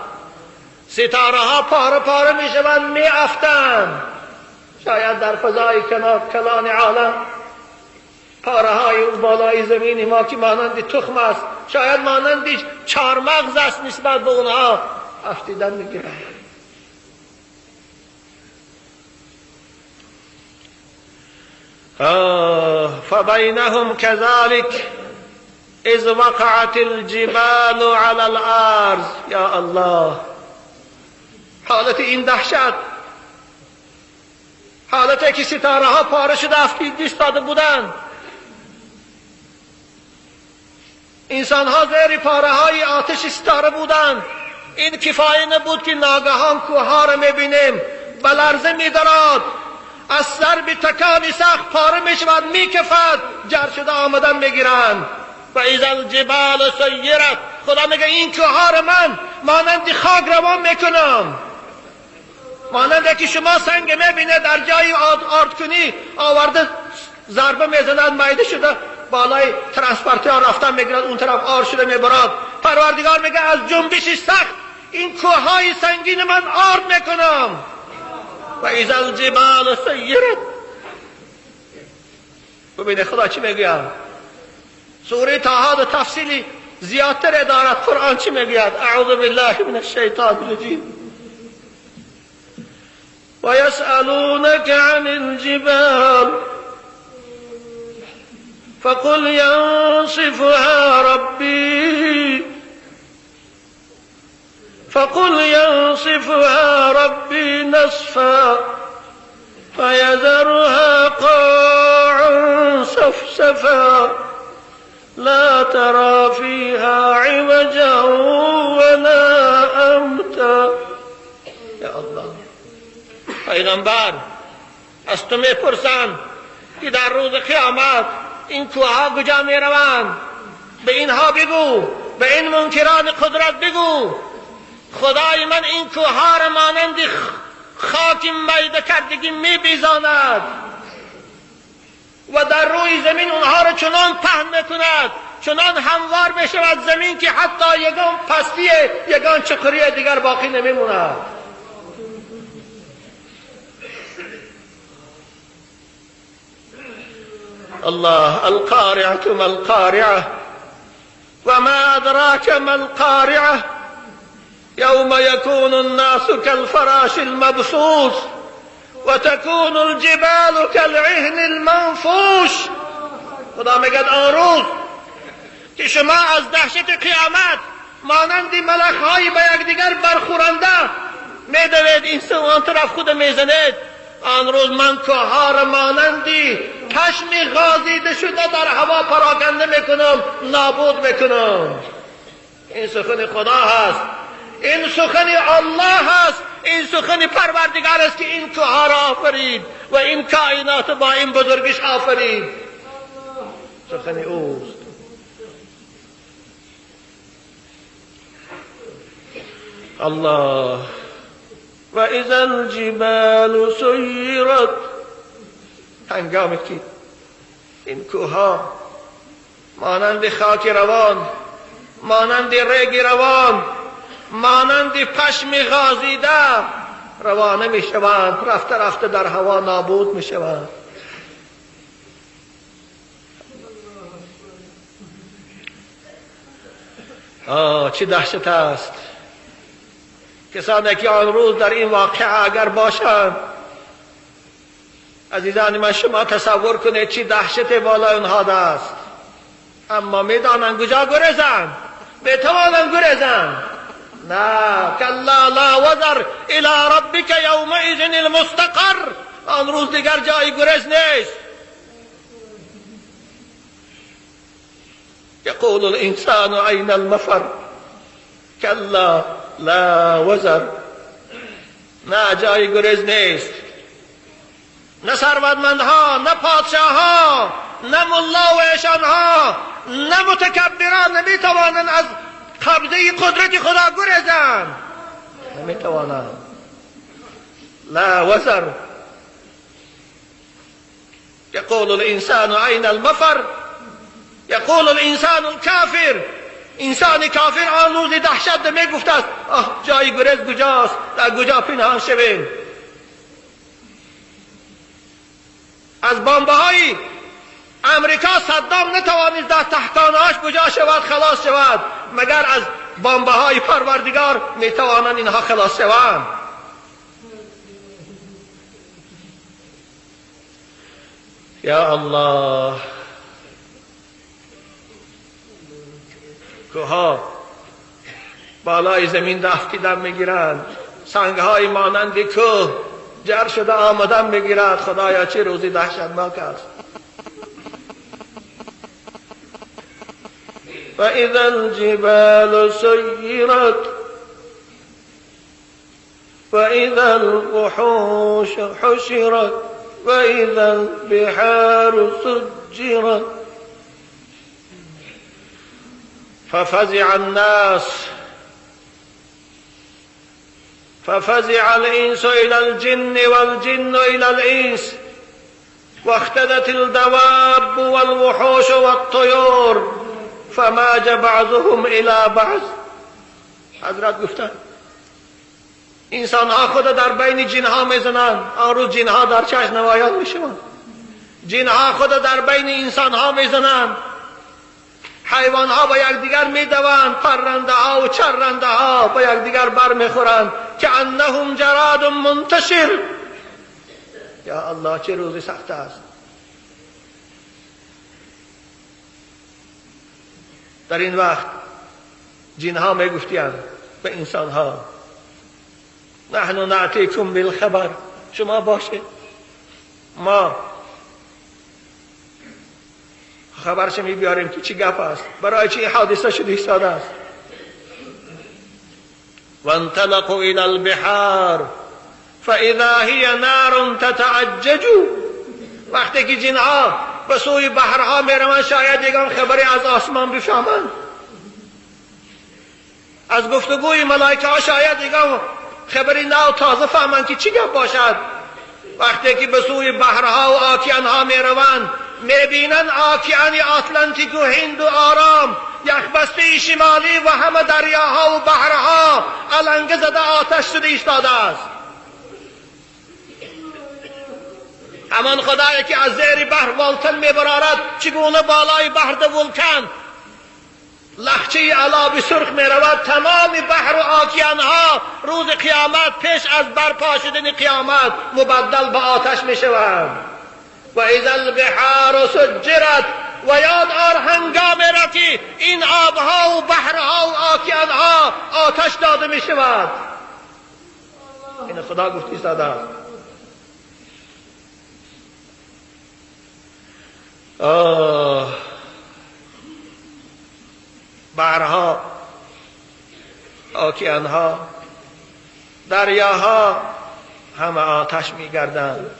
ستاره ها پاره پاره می شوند، می افتند. شاید در فضای کلان عالم پاره های او بالای زمین ما که مانند تخم است، شاید مانند چارمغز است نسبت به اونها، افتیدن میگیرند. فبینهم كذلك اذ وقعت الجبال على الارض. یا الله، حالت این دهشت، حالتی که ستاره ها پاره شده افتیده ایستاده بودند، انسان ها زیر پاره های آتش ستاره بودند. این کفایه نبود که ناگهان کوه ها را میبینیم به لرزه میدارد، از سر به تکان سخت پاره میشود، میکفد، جر شده آمدن میگیرند. و اذا الجبال سیرت، خدا میگه این کوه ها را من مانند خاک روان میکنم، مانند که شما سنگ میبینه در جای آرد کنی آورده ضربه میزند، میده شده بالای ترانسپورت ها رفتن میگیرد، اون طرف آر شده میبرد. پروردگار میگه از جنبش سخت این کوههای سنگین من آرد میکنم. و اذا الجبال سیرت. ببینه خدا چی میگوید. سوره طه تفصیلی زیادتر دارد. قرآن چی میگوید؟ اعوذ بالله من الشیطان الرجیم. و یسألونک عن الجبال فقل ينصفها ربي فقل ينصفها ربي نصفا فيذرها قاعا صفصفا لا ترى فيها عوجا ولا أمتا. یا الله، پیغمبر از تو میپرسند که در روز قیامت این کوهها کجا میروند؟ به اینها بگو، به این منکران قدرت بگو خدای من این کوهها را مانند خاک میده کردگی میبیزاند و در روی زمین اونها را چنان پهن میکند، چنان هموار میشود زمین که حتی یگان پستی، یگان چقری دیگر باقی نمیموند. الله، القارعة ما القارعة وما أدراك ما القارعة يوم يكون الناس كالفراش المبثوث وتكون الجبال كالعهن المنفوش. خدا میگه آن روز که شما از دهشت قیامت مانند ملخ‌های به یکدیگر برخورنده میدوید، این سو آن طرف خود میزنید، آن روز من کوه‌ها را مانندی پشم غازیده شده در هوا پراکنده میکنم، نابود میکنم. این سخن خدا هست، این سخن الله هست، این سخن پروردگار است که این کوه‌ها را آفرید و این کائنات با این بزرگیش آفرید. سخن اوست. الله، و اذا الجبال سیرت. هنگامی که این کوه‌ها مانند خاک روان، مانند ریگ روان، مانند پشم غازیده روانه می شوند، رفته رفته در هوا نابود می شوند. آه، چه دهشت است! کسانی که آن روز در این واقعه اگر باشند، عزیزان من شما تصور کنید چی دهشت بالای اونها است. اما میدانند کجا گریزند، میتوانند گریزند. نه، کلا لا وزر الی ربک یومئذ المستقر. آن روز دیگر جای گریز نیست. یقول الانسان این المفر کلا لا وزر. نه، جای گریز نیست. نه ثروتمندها، نه پادشاهها، نه ملا و ایشانها، نه متکبران نمیتوانند از قبضه قدرت خدا گریزند، نمیتوانند. لا وزر. یقول الانسان این المفر. یقول الانسان الکافر. انسان کافر آن روز دهشت میگفت است آه، جای گریز کجاست؟ در کجا پنهان شویم؟ از بمب‌های، امریکا صدام نتوانست در تحتانهاش بجا شود خلاص شود، مگر از بمب های پروردگار میتوانند اینها خلاص شوند؟ یا الله، کوها بالای زمین رفتیدن میگیرند، سنگهای مانند کوه جر شده آمدن میگیرد. خدایا چه روزی دهشتناک است. فإذا الجبال سيرت وإذا الوحوش حشرت وإذا البحار سجرت ففزع الناس ففزع الإنس إلى الجن والجن إلى الإنس واختدت الدواب والوحوش والطيور فماج بعضهم إلى بعض. حضرت گفتن انسان ها خود در بین جن ها میزنند، آن روز جن ها در چشم نمایان میشوند. جن ها خود در بین انسان ها میزنند، حیوان ها با یکدیگر میدوند، پرنده ها و چرنده ها با یکدیگر بر میخورند که انهم جراد منتشر. یا الله چه روزی سخت است. در این وقت جن ها میگفتند به انسان ها نحن نعتیکم بالخبر، شما باشه ما خبرش می بیاریم که چی گپ است، برای چی حادثه شده ایستاده است. وانطلقوا الى البحار فاذا هي نار تتعجج. وقتی که جنها به سوی بحرها میروند شاید یگان خبری از آسمان بفهمند، از گفتگوی ملائکه ها شاید یگان خبری نو تازه فهمند که چی گپ باشد. وقتی که به سوی بحرها و آکیانها میروند میبینند آکیان آتلانتیک و هند و آرام، یخبسته شمالی و همه دریاها و بحرها علنگه زده آتش شده ایستاده است. همان خدایی که از زیر بحر ولتن میبرارد چگونه بالای بحر ده ولکن لخچه علاب سرخ میرود، تمام بحر و آکیانها روز قیامت پیش از برپا شدن قیامت مبدل به آتش میشوند. و اذا البحار سجرت، و یاد آر هنگام را که این آبها و بحرها و آکیانها آتش داده می شود. این خدا گفت ایستاده است. آه، بحرها، آکیانها، دریاها همه آتش می گردند.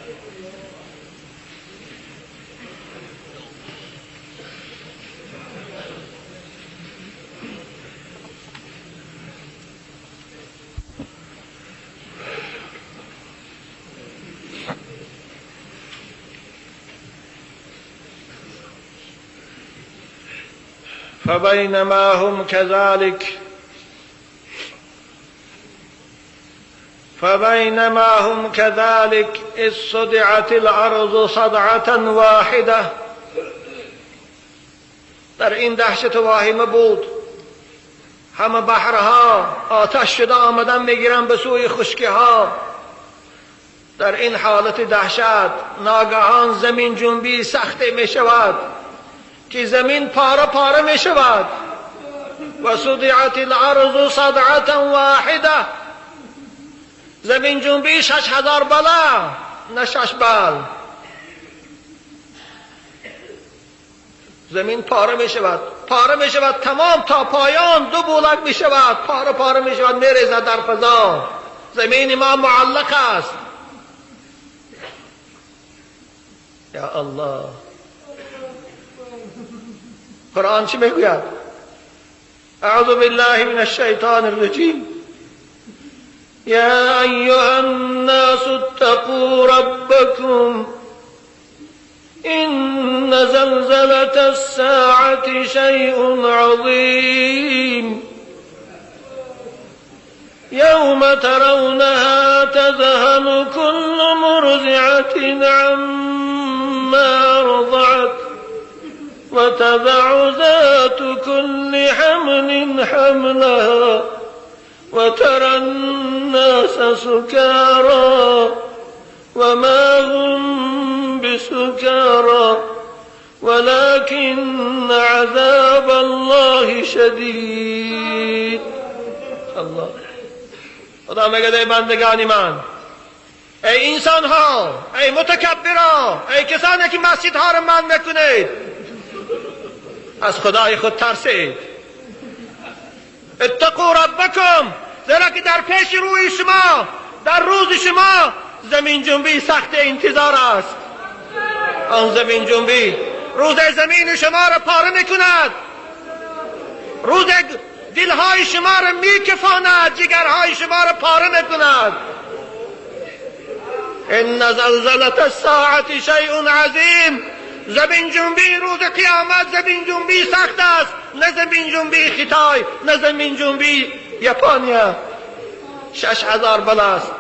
فبينما هم كذلك فبينما هم كذلك إذ صدعت الأرض صدعة واحدة. در این دهشت واهمه بود، همه بحرها آتش شده آمدن میگیرن به سوی خشکی ها. در این حالت دهشت ناگهان زمین جنبی سخت می شود که زمین پاره پاره می شود. و صدعت الارض صدعة واحدة، زمین جنبی 6000 بلا نه 6 بل، زمین پاره می شود، پاره می شود تمام تا پایان، دو بولک می شود، پاره پاره می شود، می ریزد در فضا. زمین ما معلق است. یا الله، قرآن چی میگوید؟ اعوذ بالله من الشیطان الرجیم. یا ایها الناس اتقوا ربکم إن زلزلة الساعة شيء عظيم يوم ترونها تذهل كل مرضعة عما أرضعت وتضع ذات كل حمل حملها وترى الناس سكارى وما هم بسكارى ولكن عذاب الله شدید. الله خدا میگه ای بندگان من، ای انسان ها، ای متکبران، ای کسانی که مسجد ها را من میکنید، از خدای خود ترسید. اتقوا ربکم، زیرا که در پیش روی شما، در روز شما زمین جنبی سخت انتظار است. آن زمین جنبی روز زمین شما را پاره میکند، روز دلهای شما را میکفاند، جگرهای شما را پاره میکند. ان زلزلة الساعة شیء عظیم. زمین جنبی روز قیامت زمین جنبی سخت است، نه زمین جنبی خطای، نه زمین جنبی یاپانیا. 6000 بلاست،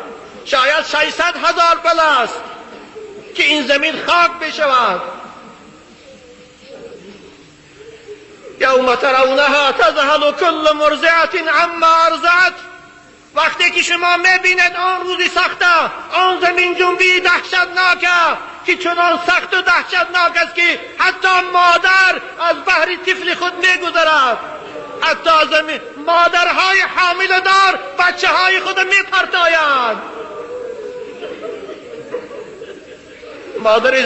شاید 600,000 بلاست که این زمین خاک بشود. یوم ترونها تذهل کل مرضعة عما ارضعت. وقتی که شما میبیند آن روز سخته، آن زمین جنبی دهشتناکه که چنان سخت و دهشتناک است که حتی مادر از بحر طفل خود میگذرد، حتی زمین مادرهای حامله دار بچه های خود میپرتایند. مادر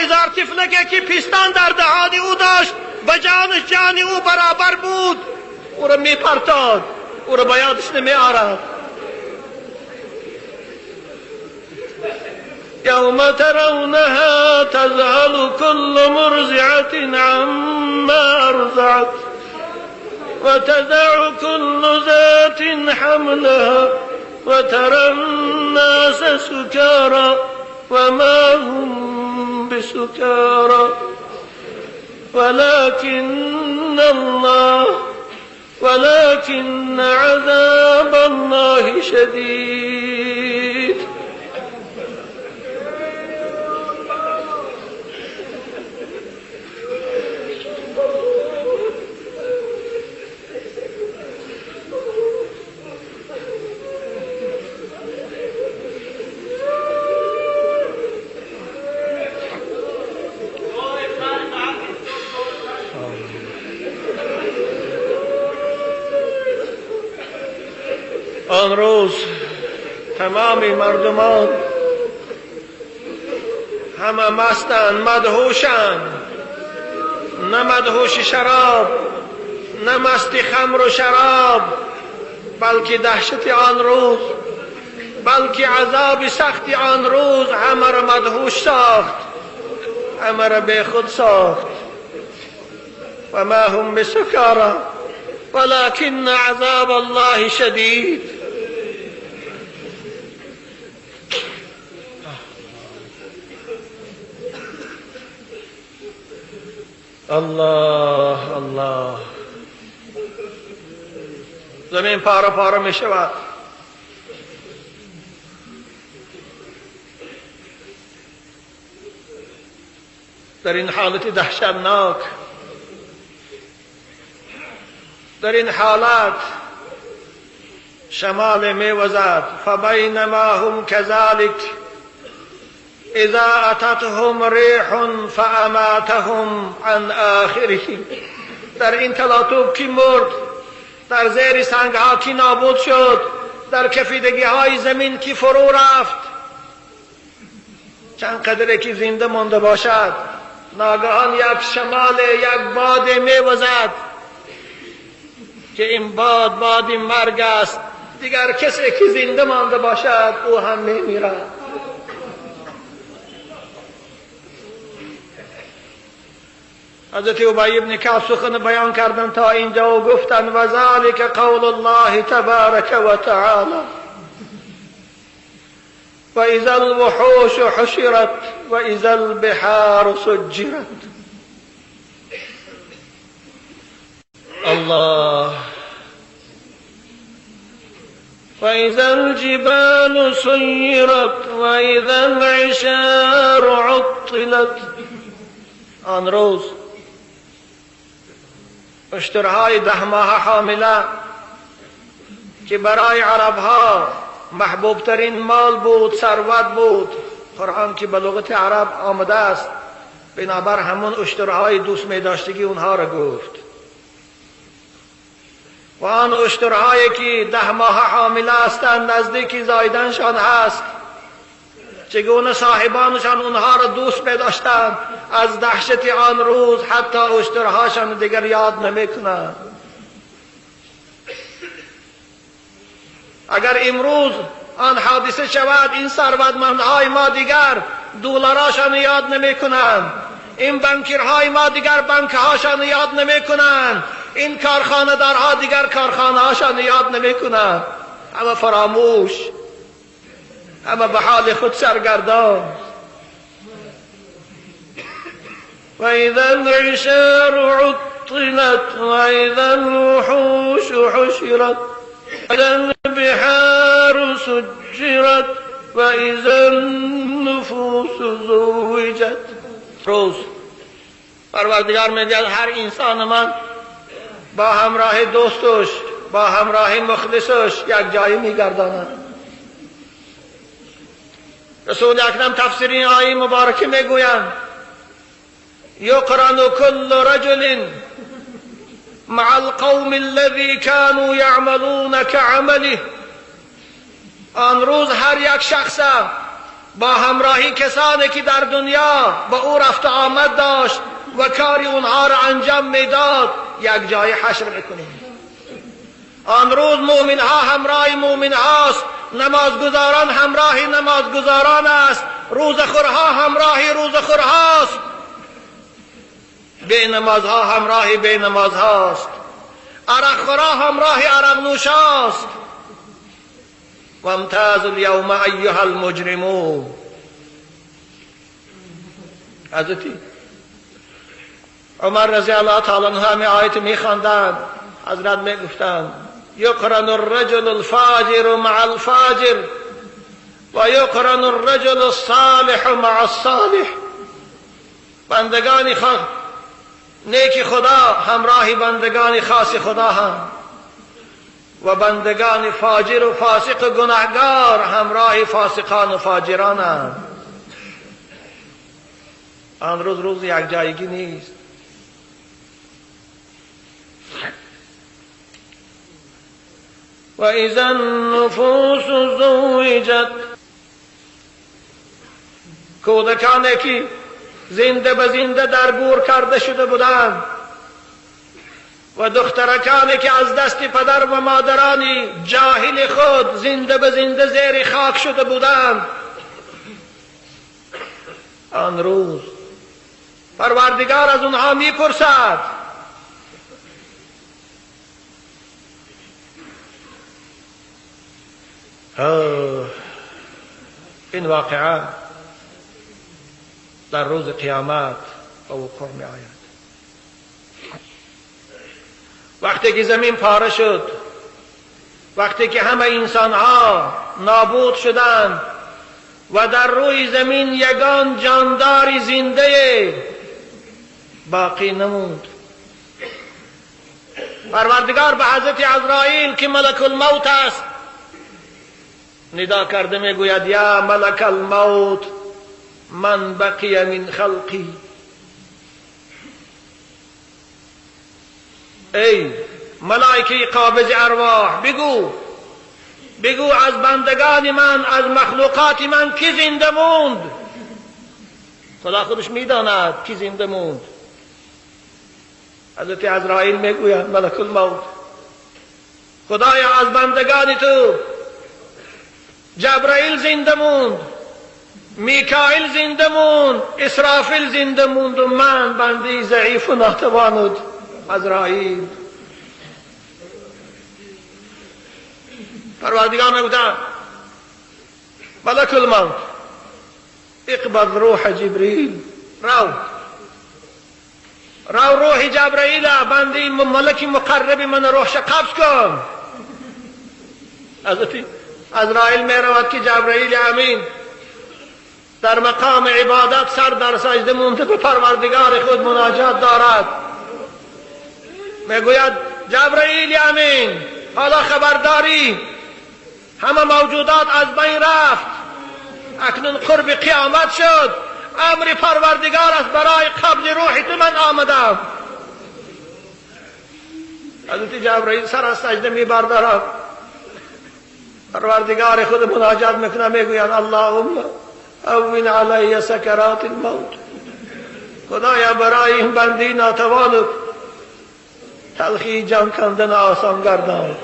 زار طفلکی که پستان در دهان او داشت و جانش جان او برابر بود، او را میپرتاد، او را به یادش نمیآرد. یوم ترونها تذهل كل مرضعة عما ارضعت وتضع كل ذات حملها وترى الناس سكارى وما هم بسكارى ولكن عذاب الله شدید. آن روز تمام مردمان همه مستند، مدهوشند، نه مدهوش شراب، نه مست خمر و شراب، بلکه دهشت آن روز، بلکه عذاب سخت آن روز همه را مدهوش ساخت، همه را به خود ساخت. و ما هم بسکارى ولكن عذاب الله شدید. الله الله. زمین پاره پاره می شود. در این حالت دهشتناک، در این حالت شمال می وزد. فبینما هم كذلك اذا اتتهم ریح فاماتهم عن آخرهم. در این تلاطم کی مرد، در زیر سنگ ها کی نابود شد، در کفیدگی های زمین کی فرو رفت. چند قدره که زنده مانده باشد، ناگهان یک شمال، یک باد می وزد که این باد باد مرگ است. دیگر کسی که زنده مانده باشد او هم میمیرد. حضرت ابی بن کعب سخن بیان کردند تا اینجا و گفتند و ذلک قول الله تبارک و تعالی و اذا الوحوش حشرت و اذا البحار سجرت. الله. وإذا الجبال سيرت وإذا العشار عطلت. آن روز اشترهای 10 ماه حامله که برای عربها محبوب ترین مال بود، ثروت بود، قرآن که به لغت عرب آمده است، بنابر همون اشترهای دوست می داشتگی اونها را گفت. و آن اشترهایی که 10 ماه حامله هستند، نزدیک زایدنشان هست، چگونه صاحبانشان اونها را دوست می داشتند، از دهشت آن روز حتی اشترهاشان دیگر یاد نمی کنند. اگر امروز آن حادثه شود، این ثروتمندهای ما دیگر دلاراشان یاد نمی کنند، این بانکرهای ما دیگر بانکهاشان یاد نمی کنند، این کارخانه دارها دیگر کارخانه هاشان یاد نمی کنند. همه فراموش، همه به حال خود سرگردان. و اذا العشار عطلت و اذا الوحوش حشرت اذا البحار سجرت و اذا النفوس زوجت. روز پروردگار میگه هر انسان من با همراه دوستش، با همراه مخلصش یک جایی میگرداند. رسول اکرم تفسیر این آیه مبارکه میگویند یقرن کل رجل مع القوم الذي كانوا يعملون كعمله. آن روز هر یک شخص با همراهی کسانی که در دنیا با او رفت آمد داشت و کاری اونها را انجام میداد یک جای حشر میکنیم. آن روز مؤمن ها همراه مؤمن هاست، نمازگزاران همراه نمازگزاران است، روزخورها همراه روزخورهاست، بی نمازها همراه بی نمازهاست، عرقخورها همراه عرق نوشاست. و امتازوا الیوم ایها المجرمون. حضرت عمر رضی الله تعالی عنه همه آیت میخواندند، حضرت میگفتند یقرن الرجل الفاجر مع الفاجر و یقرن الرجل الصالح مع الصالح. بندگان نیک خدا همراه بندگان خاص خدا هم و بندگان فاجر و فاسق و گناهگار همراه فاسقان و فاجران هم. آن روز روز یک جایگی نیست. و اذا النفوس زوجت. کودکانی که زنده به زنده در گور کرده شده بودند و دخترکانی که از دست پدر و مادران جاهل خود زنده به زنده زیر خاک شده بودند، آن روز پروردگار از اونها میپرسد این واقعه در روز قیامت به وقوع می آید. وقتی که زمین پاره شد، وقتی که همه انسانها نابود شدند و در روی زمین یگان جاندار زنده باقی نموند، پروردگار به حضرت عزرائیل که ملک الموت است ندا کرده میگوید یا ملک الموت من بقی من خلقی. ای ملائکه قابض ارواح، بگو از بندگان من، از مخلوقات من کی زنده موند؟ خدا خودش میداند کی زنده موند. حضرت عزرائیل میگوید ملک الموت، خدایا از بندگان تو جبرائیل زنده موند، میکائیل زنده موند، اسرافیل زنده موند و من بنده ضعیف و ناتوان عزرائیل. پروردگار میگوید ملک الموت اقبض روح جبریل، رو روح جبرائیل بنده ملک مقرب من روحش قبض کن. حضرت عزرائیل می رود که جبرائیل امین در مقام عبادت سر در سجده مونده به پروردگار خود مناجات دارد. میگوید جبرئیل امین، حالا خبرداری همه موجودات از بین رفت، اکنون قرب قیامت شد، امر پروردگار است، برای قبض روح تو من آمدم. حضرت جبرئیل سر از سجده می بردارد، پروردگار خود مناجات میکنه، میگوید اللهم هون علی سکرات الموت، خدایا برای این بندی ناتوان تلخی جان کندن آسان گردان.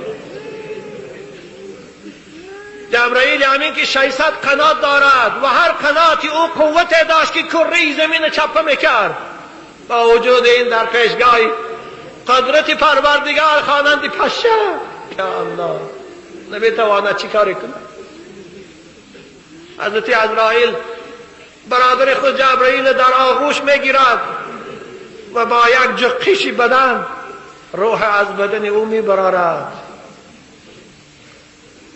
جبرئیل امین که 600 قنات دارد و هر قناتی او قوت داشت که کره زمین چپه میکرد، با وجود این در پیشگاه قدرت پروردگار خوانند پشه، یا الله نمیتواند چی کاری کند. حضرت عزرائیل برادر خود جبرئیل در آغوش میگیرد و با یک جقش بدن روح از بدن او میبرارد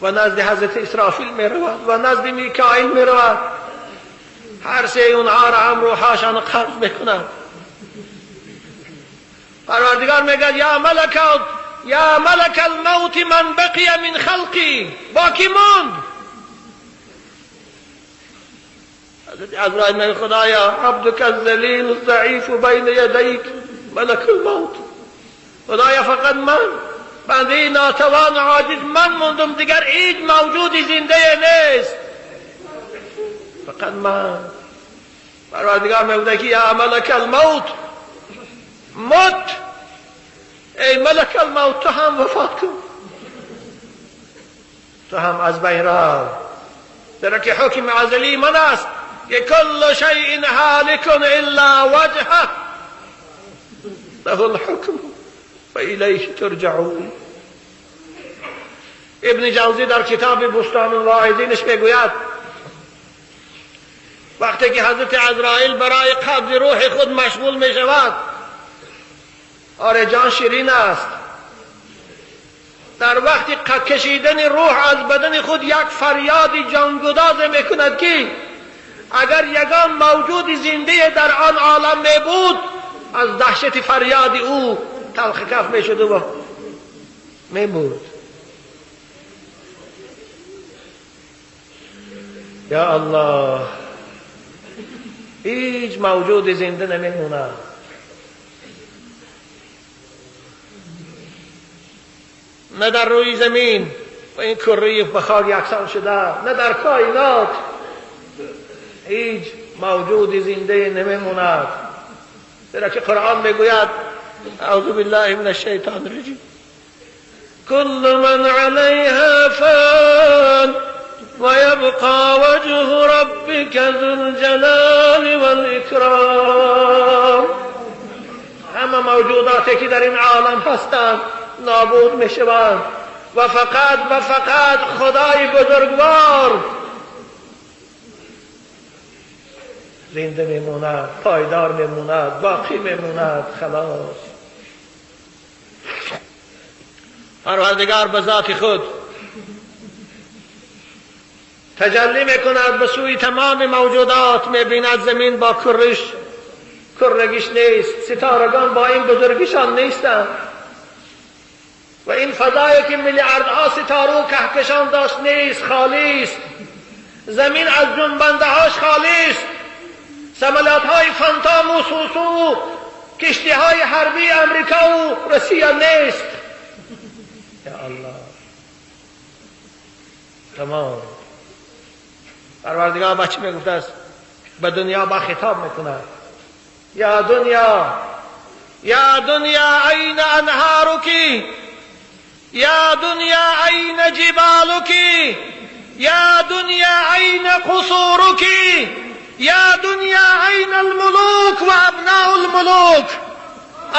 و نزد حضرت اسرافیل میرود و نزد میکائیل میرود. هر سه اونها را هم روحاشان قبض میکنند. پروردگار میگه یا ملک، یا ملک الموت من بقی من خلقی، باقی موند. حضرت عزرائیل میگه خدایا عبدک الذلیل الضعیف بین یدیک ملک الموت، خدایا فقط من بنده ناتوان عاجز من موندم، دیگر هیچ موجودی زنده نیست، فقط من. پروردگار میگه که یا ملک الموت مت، ای ملک الموت تو هم وفات کن، تو هم از بین رو، زیرا که حکم ازلی من است که کل شیء هالک الا وجهه له الحکم و الیه ترجعون. ابن جوزی در کتاب بستان الواعظینش میگوید وقتی که حضرت عزرائیل برای قبض روح خود مشغول می شود، آره جان شیرین است، در وقت کشیدن روح از بدن خود یک فریاد جانگداز میکند که اگر یگان موجود زنده در آن عالم می بود از دهشت فریاد او تلخ کف می شد و می بود. یا الله هیچ موجود زنده نمی مونه. نه در روی زمین و این کره به خاک یکسان شده، نه در کائنات هیچ موجود زنده نمیموند. زیرا که قرآن میگوید اعوذ بالله من الشیطان الرجیم کل من علیها فان ویبقى وجه ربک ذو الجلال والاکرام. همه موجوداتی که در این عالم هستند نابود میشوند و فقط و فقط خدای بزرگوار زنده میموند، پایدار میموند، باقی میموند. خلاص پروردگار به ذات خود تجلی میکند به سوی تمام موجودات. میبیند زمین با کرش کرگیش نیست، ستارگان با این بزرگیشان نیستند و این فضایی که میلیاردها ستاره و کهکشان داشت نیست، خالی است. زمین از جنبنده هاش خالی است. سملات های فانتام و سوسو و کشتی های حربی امریکا و روسیه نیست. یا الله تمام. پروردگار بچه میگفته است به دنیا با خطاب میکنه یا دنیا، یا دنیا این انهارک، یا دنیا این جبالک، یا دنیا این قصورک، یا دنیا این الملوک و ابناء الملوک،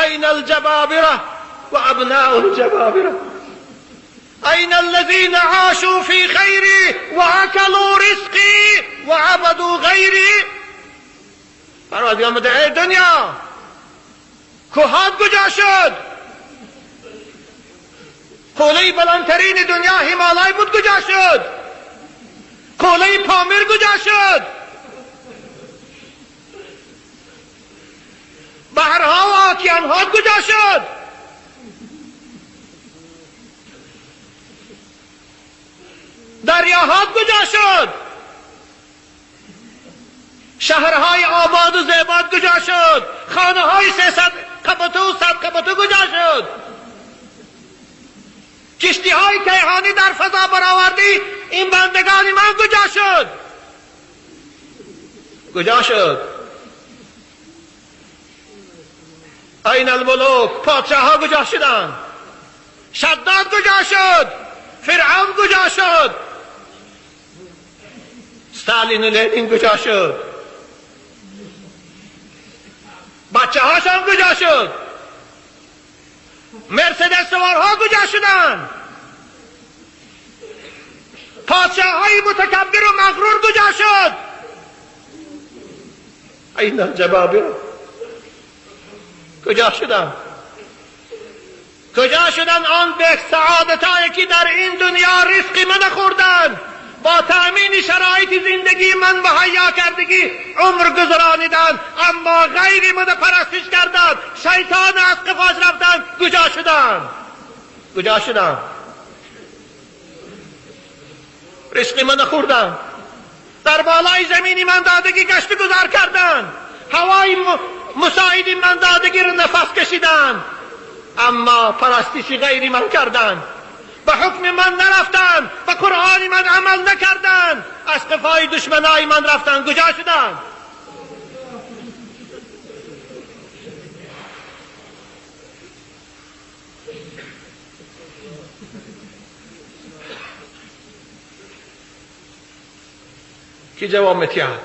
این الجبابره و ابناء الجبابره، این الذين عاشوا في خيري وأكلوا رزقي وعبدوا غيري. پروردگار میگه ای دنیا کوهات کجا شد؟ قله بلندترین دنیا هیمالای بود کجا شد؟ قله پامیر کجا شد؟ بحرها و آکیانها کجا شد؟ دریاها کجا شد؟ شهرهای آباد و زیباد کجا شد؟ خانه های 300 قبطه و 100 قبطه کجا شد؟ کشتی های کیهانی در فضا برآوردی، این بندگان من کجا شد؟ کجا شد؟ این الملوک، پادشاه ها کجا شدند؟ شداد کجا شد؟ فرعون کجا شد؟ ستالین و لنین کجا شد؟ بچه هاشان کجا شد؟ مرسدس سوارها کجا شدند؟ پادشاه های متکبر و مغرور کجا شد؟ این الجبابره کجا شدند؟ کجا شدن آن به سعادتایی که در این دنیا رزق من خوردند، با تأمین شرایط زندگی من مهیا کردگی عمر گذرانیدند، اما غیر من پرستش کردند، شیطان از قفاش رفتند، کجا شدند؟ کجا شدند؟ رزق من خوردند، در بالای زمینی من دادگی گشت گذار کردند، هوای مساعد من دادگی رو نفس کشیدند، اما پرستش غیری من کردند، به حکم من نرفتند، به قرآن من عمل نکردند، از قفای دشمنای من رفتند، کجا شدند؟ کی جواب میتیاد؟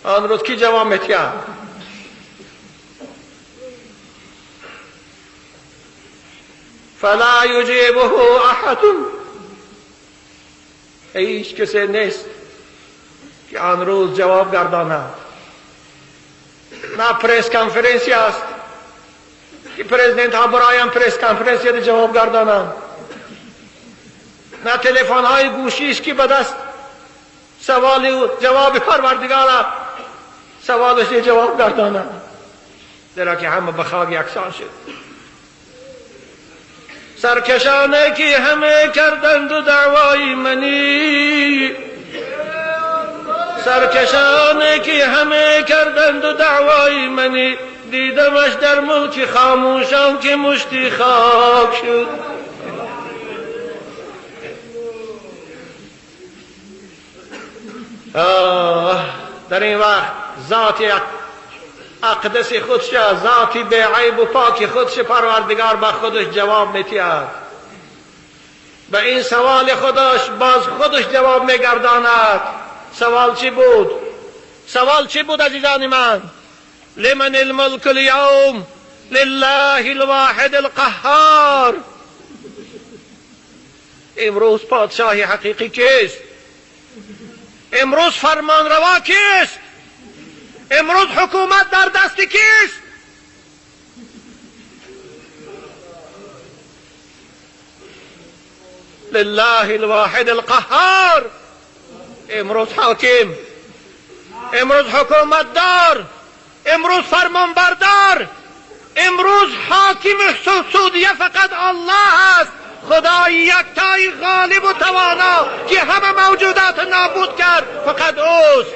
آن روز کی جواب میتیاد؟ فلا یجیبه احد، هیچ کسی نیست که آن روز جواب گرداند. نه پرس کنفرانسی است که پرزیدنت ها برایم پرس کنفرانسی جواب گردانند، نه تلفن های گوشی است که به دست سوال و جواب پروردگار سوالش جواب گردانند، زیرا که همه به خاک یکسان شد. سرکشانه که همه کردند و دعوای منی، سرکشانه که همه کردند و دعوای منی، دیدمش در ملک خاموشان که مشتی خاک شد. در این وقت ذات اقدس خودش، ذاتی به عیب و پاک خودش پروردگار به خودش جواب میتید. به این سوال خودش باز خودش جواب میگرداند. سوال چی بود؟ سوال چی بود عزیزان من؟ لمن الملک اليوم لله الواحد القهار. امروز پادشاه حقیقی کیست؟ امروز فرمانروا کیست؟ امروز حکومت در دست کیست؟ لله الواحد القهار. امروز حاکم، امروز حکومت دار، امروز فرمانبردار، امروز حاکم سعودیه فقط الله است، خدای یکتای غالب و توانا که همه موجودات نابود کرد فقط اوست.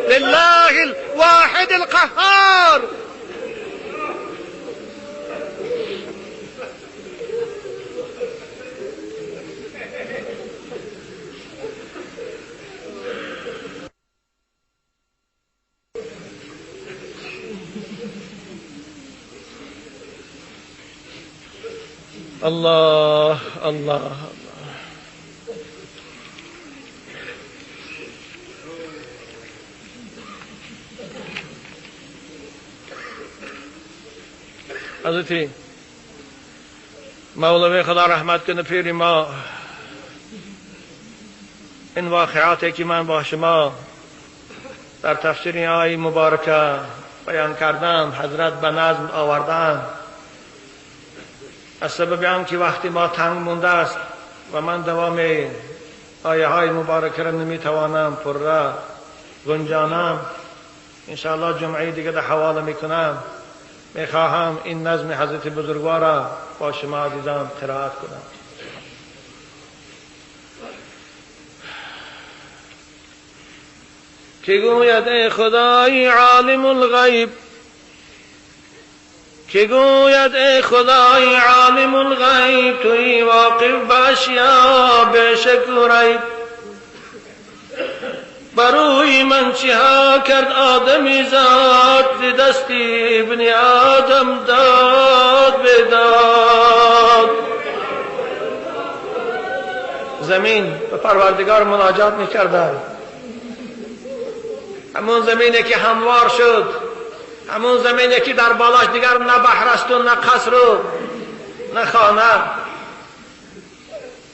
لله الواحد القهار. الله الله الله. حضرت مولوی خدا رحمت کنه پیر ما، این واقعاتی که من با شما در تفسیر آیه مبارکه بیان کردم، حضرت به نظم آوردن، از سبب آن که وقتی ما تنگ مونده است و من دوام آیه های مبارکه را نمیتوانم پره گنجانم، انشاءالله جمعه دیگه در حواله میکنم. میخواهم این نظم حضرت بزرگوار را با شما عزیزان قرائت کنم. که گوید ای خدای عالم الغیب، که گوید ای خدای عالم الغیب، توی واقف باشیا بی‌شک و ریب. بروی من چه ها کرد آدمی زاد، ز دست ابن آدم داد بداد. زمین به پروردگار مناجات میکردن. همون زمینی که هموار شد، همون زمینی که در بالاش دیگر نه بحر است و نه قصر و نه خانه،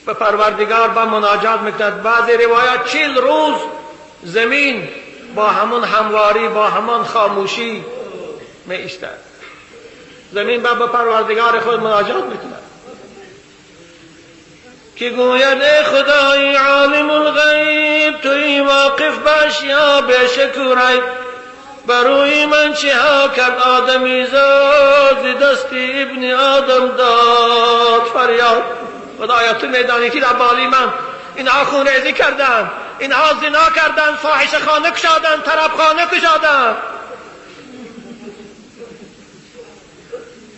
به پروردگار با مناجات میکند. بعضی روایات 40 روز زمین با همون همواری، با همون خاموشی می ایستد. زمین با پروردگار خود مناجات میکند که گوید ای خدای عالم الغیب، توی واقف باش یا بی‌شک و ریب. بروی من چه ها کرد آدمی زاد، ز دست ابن آدم داد فریاد. خدایا تو میدانی که در بالی من اینها خونریزی کردن، اینها زنا کردن، فاحشه خانه کشادن، طرب خانه کشادن.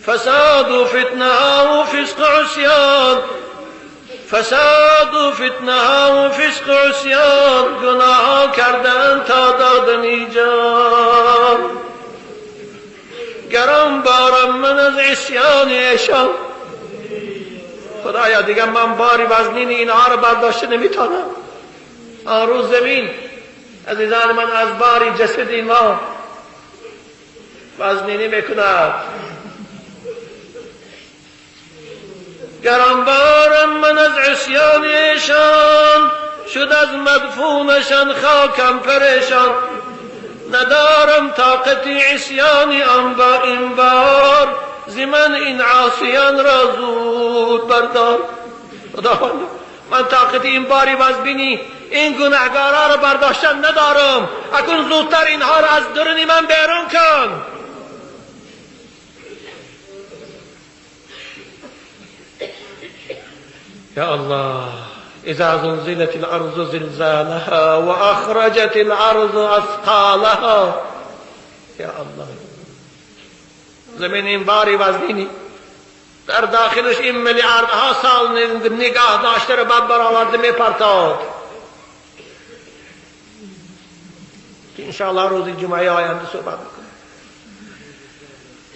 فساد و فتنه ها و فسق عصیان، فساد و فتنه ها و فسق عصیان، گناه ها کردن تا دادنی جان. گران بارم من از عصیان ایشان. خدایا دیگه من باری وزنین اینها رو برداشته نمیتونم. آن روز زمین عزیزان من از باری جسد اینها وزنینی میکند. گران بارم من از عصیان ایشان، شد از مدفونشان خاکم پریشان. ندارم طاقت عصیان آن با این بار، ز من این عاصیان را زود بردار. خداوند من طاقت این باری وزبینی این گناهگارا را برداشتن ندارم، اکنون زودتر اینها را از درون من بیرون کن. یا الله، اذا زلزلت الارض زلزالها واخرجت الارض اثقالها. یا الله، زمین این باری وزنینی در داخلش این میلیاردها سال نگاه داشته رو بعد برآورده میپرتاد. که انشاءالله روز جمعه آینده صحبت میکنم.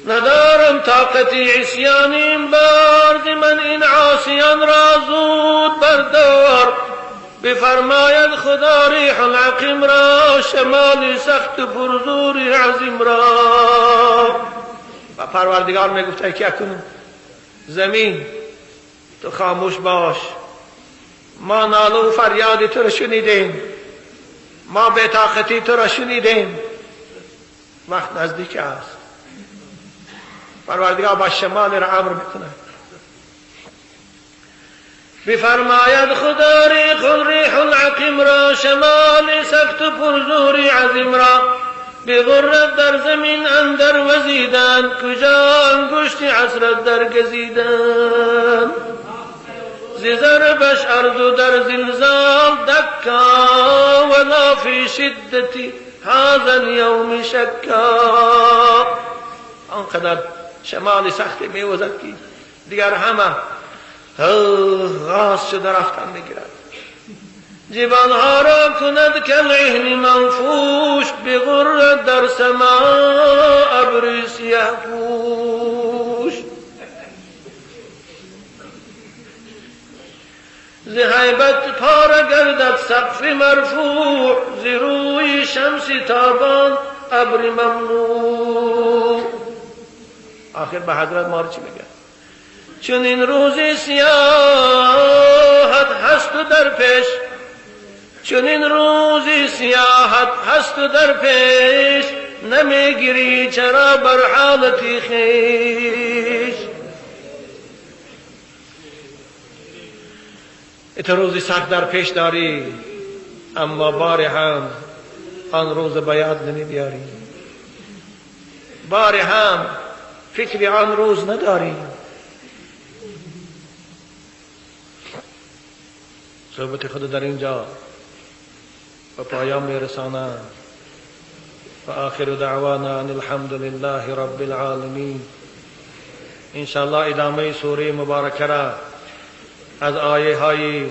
ندارم طاقتی عصیان این بار، ز من این عاصیان را زود بردار. بفرماید خدا ریح العقیم را، شمال سخت پرزور عظیم را. و پروردگار میگفته که اکنون زمین تو خاموش باش، ما ناله و فریاد تو را شنیدیم، ما بی‌طاقتی تو را شنیدیم، وقت نزدیک است. پروردگار با شمال را امر میکنه. بفرماید خدا ریح العقیم را، شمال سخت و پرزور عظیم را. بغرد در زمین اندر وزیدن، کجا انگشت عصرت در گزیدن. ز ضربش ارض در زلزال دکا، ولا فی شدت هذا اليوم شکا. آنقدر شمال سختی میوزد که دیگر همه غاز شده رفتن میگیرد. جبالها را کند کالعهن منفوش، بغرد در سما ابر سیه پوش. ز هیبت پاره گردد سقف مرفوع، ز روی شمس تابان ابر ممنوع. آخر به حضرت ما رو چی میگه؟ چون این روز سیاحت هست و در پیش، چون این روز سیاحت هست و در پیش، نمیگیری چرا بر حالتی خویش. ات روزی سخت در پیش داری، اما بار هم آن روز به یاد نمی بیاری. بار هم فکر آن روز نداریم. صحبت خود در اینجا به پایان میرسانم. و آخر دعوانا ان الحمد لله رب العالمین. انشاءالله ادامه سوره مبارکه را از آیه های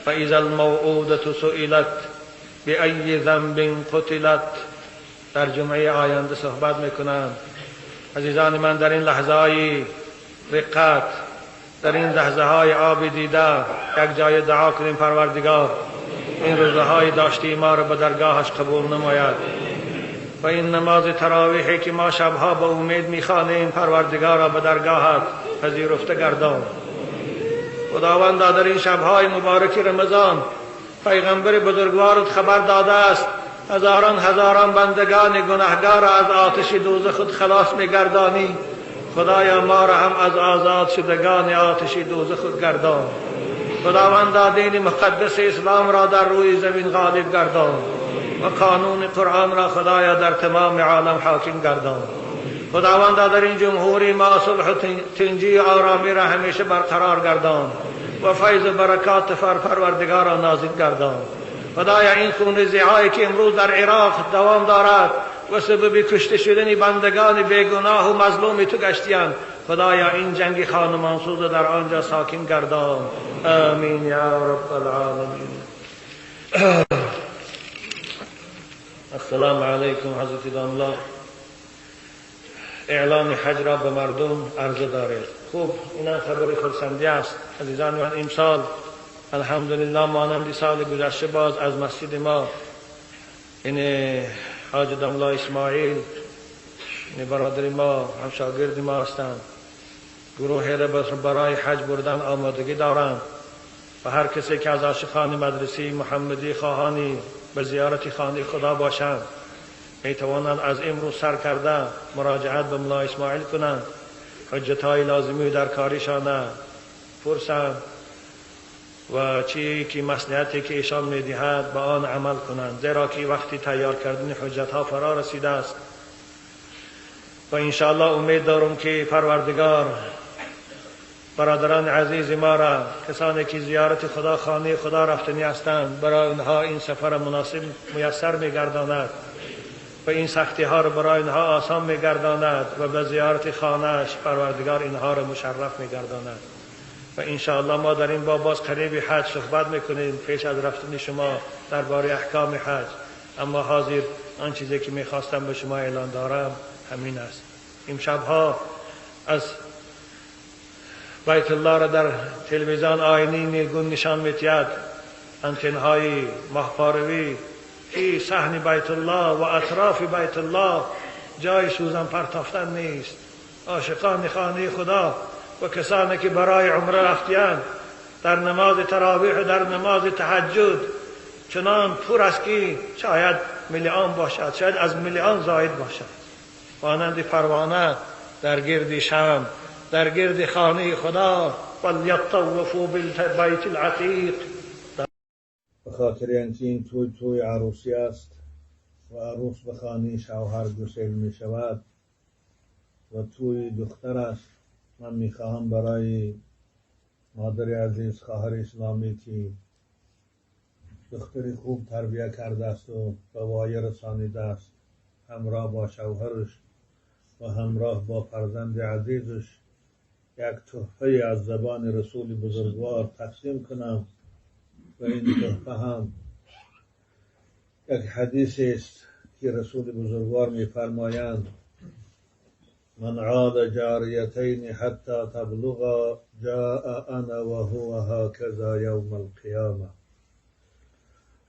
فاذا الموءودة سئلت بأی ذنب قتلت در جمعه آینده صحبت میکنم. عزیزان من، در این لحظه های رقت، در این لحظه های آب دیده، یک جای دعا کنیم پروردگار این روزهای داشتی ما را به درگاهش قبول نماید و این نماز تراویحی که ما شبها به امید میخوانیم پروردگار را به درگاهت پذیرفته گردان. خداوند در این شبهای مبارک رمضان پیغمبر بزرگوارت خبر داده است هزاران هزاران بندگان گناهگار از آتش دوزخ خود خلاص میگردانی. خدایا ما را هم از آزاد شدگان آتش دوزخ خود گردان. خداوند دین مقدس اسلام را در روی زمین غالب گردان و قانون قرآن را خدایا در تمام عالم حاکم گردان. خداوند در این جمهوری ما صلح و تنجی و آرامی را همیشه برقرار گردان و فیض و برکات پروردگار را نازل گردان. خدایا این خونریزی هایی که امروز در عراق دوام دارد و سبب کشته شدن بندگان بیگناه و مظلوم تو گشتیان، خدایا این جنگ خانمانسوز در آنجا ساکن گردان. آمین یا رب العالمین. السلام علیکم. حضرت داملا اعلان حج را به مردم عرضه دارید. خوب، این خبر خرسندی است عزیزان من. امسال الحمدلله مانند سال گذشته باز از مسجد ما این حاج داملا اسماعیل، این برادر ما هم شاگرد ما هستند، گروه را برای حج بردن آمادگی دارند و هر کسی که از عاشقان مدرسه محمدی خواهانی به زیارت خانه خدا باشند می توانند از امروز سر کرده مراجعت به ملا اسماعیل کنند، حجتهای لازمی در کاریشان پرسند و چی که مصلحتی که ایشان میدهد به آن عمل کنند، زیرا که وقتی تیار کردن حجتها فرا رسیده است. و انشاءالله امید دارم که پروردگار برادران عزیز ما را، کسانی که زیارت خدا خانه خدا رفتنی هستند، برای آنها این سفر مناسب میسر میگرداند و این سختی ها را برای آنها آسان میگرداند و به زیارت خانهش پروردگار اینها را مشرف میگرداند. و انشاءالله ما در این باب باز قریب حج صحبت میکنیم پیش از رفتن شما درباره احکام حج. اما حاضر آن چیزی که میخواستم به شما اعلان دارم همین است. امشبها از بیت الله را در تلویزیون آینه نیلگون نشان می‌دهد، انتنهای ماهپاروی که صحن بیت الله و اطراف بیت الله جای سوزن پرتافتن نیست. عاشقان خانه خدا و کسانی که برای عمره رفتیند در نماز تراویح و در نماز تهجد چنان پر است که شاید میلیون باشد، شاید از میلیون زاید باشد. مانند پروانه در گرد شمع، در گرد خانه خدا، ولیطوفوا بالبیت العتیق. به خاطر اینکه این توی عروسی است و عروس به خانه شوهر گسیل می شود و توی دختر است، من می خواهم برای مادر عزیز خواهر اسلامی که دختری خوب تربیه کرده است و به وایه رسانیده است، همراه با شوهرش و همراه با فرزند عزیزش یک تحفه از زبان رسول بزرگوار تقسیم کنم. و این تحفه هم یک حدیث است که رسول بزرگوار می‌فرمایند: من عاد جاریتین حتی تبلغا جاء انا و هو هكذا یوم القیامه.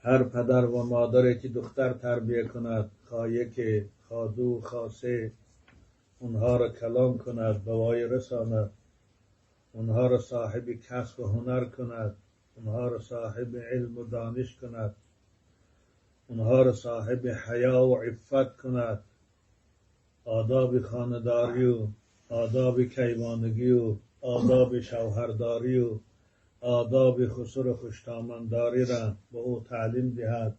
هر پدر و مادری که دختر تربیه کند، خواه یک، خواه دو، خواه سه، اونها را کلام کند، به وای رساند، اونها را صاحب کسب و هنر کند، اونها را صاحب علم و دانش کند، اونها را صاحب حیا و عفت کند، آداب خانه‌داری و آداب کیوانگی و آداب شوهرداری و آداب خسر و خوشتامنداری را به او تعلیم دهد.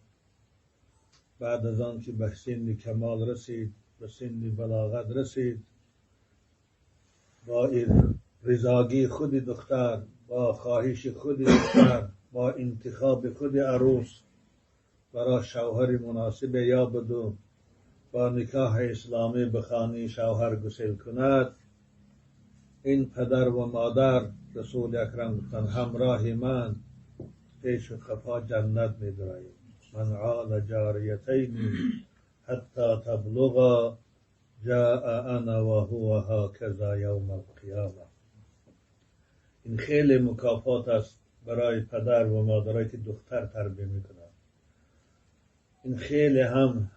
بعد از آن که به سن کمال رسید، به سن بلاغت رسید، با رضاگی خود دختر، با خواهش خود دختر، با انتخاب خود عروس برای شوهر مناسب یابد و با نکاح اسلامی به خانه شوهر گسیل کند، این پدر و مادر، رسول اکرم گفتند همراه من پیش و خفا جنت می‌درایید. من عال جاریتین حتی تبلغا جاء انا و هو هكذا یوم القیامه. این خیلی مکافات است برای پدر و مادرایی که دختر تربیه میکنند. این خیلی هم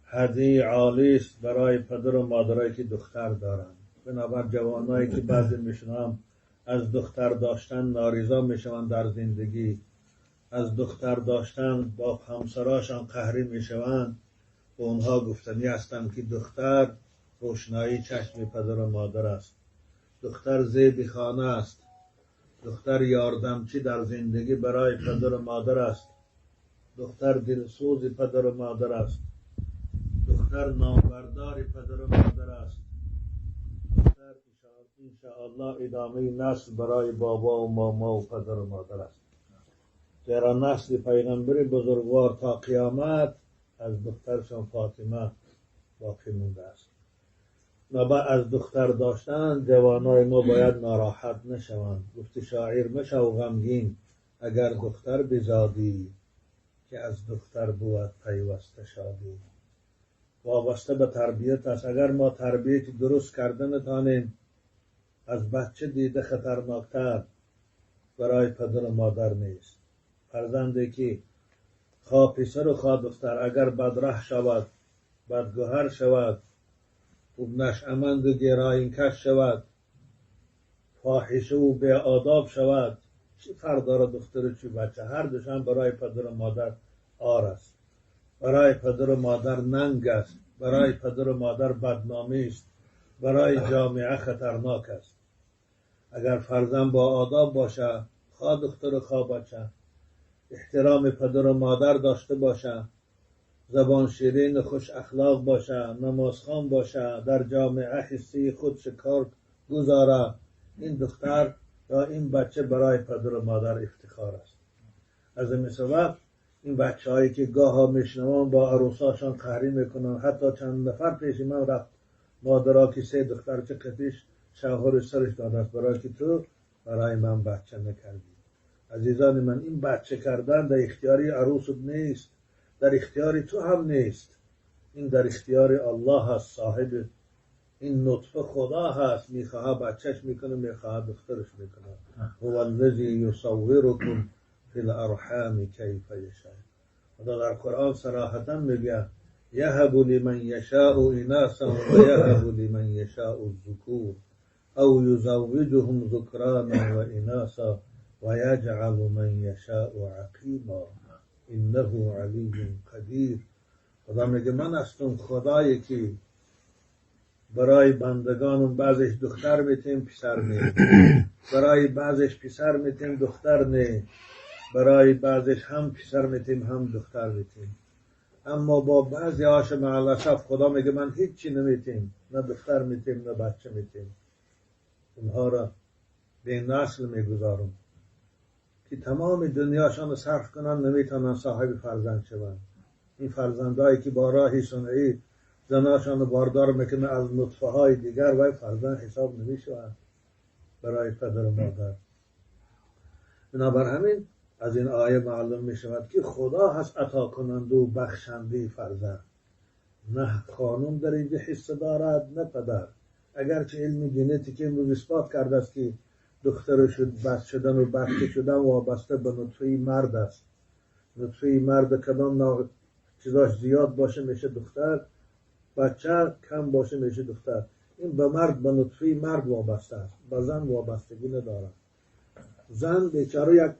هدیه عالی است برای پدر و مادرایی که دختر دارند. بنابر جوانایی که بعضی میشنم از دختر داشتن ناریزا میشوند در زندگی، از دختر داشتن با همسراشان قهری میشوند، به اونها گفتنی هستم که دختر روشنایی چشم پدر و مادر است، دختر زیب خانه است، دختر یاردمچی در زندگی برای پدر و مادر است، دختر دلسوز پدر و مادر است، دختر نامبردار پدر و مادر است، دختر انشاءالله ادامه نسل برای بابا و ماما و پدر و مادر است. زیرا نسل پیغمبر بزرگوار تا قیامت از دخترشان فاطمه باقی مونده است. از دختر داشتن جوانای ما باید ناراحت نشوند. گفت شاعر مشو غمگین اگر دختر بزادی، که از دختر بود پیوسته شادی. وابسته به تربیت است. اگر ما تربیت درست کرده نتانیم، از بچه دیده خطرناکتر برای پدر و مادر نیست. فرزندی که خواه پسر و خواه دختر اگر بدره شود، بدگوهر شود، خوب نشأمند و گرایینکش شود، فاحشه و بی‌آداب شود، چی فرق داره دختر و چی بچه؟ هر دوشان برای پدر و مادر عار است، برای پدر و مادر ننگ است، برای پدر و مادر بدنامی است، برای جامعه خطرناک است. اگر فرزند با آداب باشه، خواه دختر و خواه بچه، احترام پدر و مادر داشته باشه، زبان شیرین و خوش اخلاق باشه، نمازخوان باشه، در جامعه حسی خود شکار گذاره، این دختر یا این بچه برای پدر و مادر افتخار است. از این سبب این بچه هایی که گاه میشنوان با عروساشان قهری میکنن، حتی چند نفر پیش من رفت مادرها که سه دختر چه قطیش شوهر سرش داده است برای که تو برای من بچه نکردی. عزیزان من، این بچه کردن در اختیاری عروس نیست، در اختیار تو هم نیست، این در اختیار الله هست. صاحب این نطفه خدا هست، میخواه بچهش میکنه، میخواه دخترش میکنه. هو الذی یصورکم فی الارحام کیف یشاء. خدا در قرآن صراحتا میگه یهب لمن یشاء اناثا و یهب لمن یشاء الذکور او یزوجهم ذکرانا و اناثا و یجعل من یشاء عقیما انه علی قدیر. خدا میگه من هستم خدایی که برای بندگانم بعضش دختر میتیم پسر نه، برای بعضش پسر میتیم دختر نه، برای بعضش هم پسر میتیم هم دختر میتیم. اما با بعضی هاش معلسف خدا میگه من هیچی نمیتیم، نه دختر میتیم نه بچه میتیم، اونها را به نسل میگذارم که تمام دنیاشان رو صرف کنن نمیتونن صاحب فرزند شوند. این فرزندهایی که با راه صنعی زناشان رو باردار میکنه از نطفه های دیگر و فرزند حساب نمیشوند برای پدر و مادر. بنابر همین از این آیه معلوم میشود که خدا هست عطا کننده و بخشنده فرزند، نه خانم در اینجا حصه دارد نه پدر. اگرچه علم ژنتیک امروز اثبات کرده است که دختر شد بس شدن و بچه شدن وابسته به نطفه مرد است. نطفه مرد کدام نوع چیزاش زیاد باشه میشه دختر، بچه کم باشه میشه دختر. این به مرد، به نطفه مرد وابسته است، به زن وابستگی ندارد. زن بیچاره یک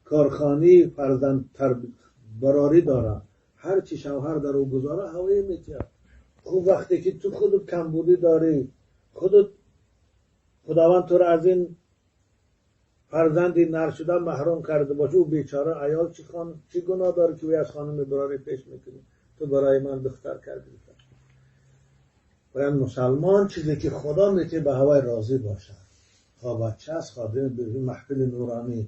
کارخانه فرزند براری داره، هر چی شوهر در او گذاره هوای میتیه. خوب وقتی که تو خودت کمبودی داری، خودت خداوند تو را از این فرزندی نر شدن محروم کرده باشه، او بیچاره عیال چی گناه داره که وی از خانم براری پیش میکنی تو برای من دختر کردی؟ باید مسلمان چیزی که خدا میته به هوای راضی باشد. خواه بچه است، خواه به محفل نورانی.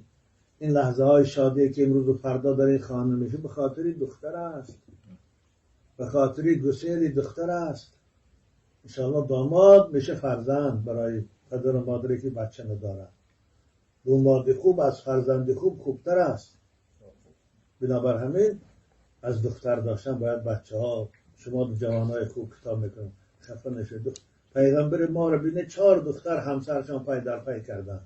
این لحظه های شادی که امروز و فردا در این خانه میشه به خاطر دختر است، به خاطر گسیل دختر است. انشاءالله داماد میشه فرزند برای پدر و مادری که بچه ندارد. داماد خوب از فرزند خوب خوبتر است. بنابر همین از دختر داشتن باید بچه ها، شما جوان های خوب کتاب میکنن خفه نشید. پیغمبر ما رو بینه 4 دختر همسرشان پای در پای کردن،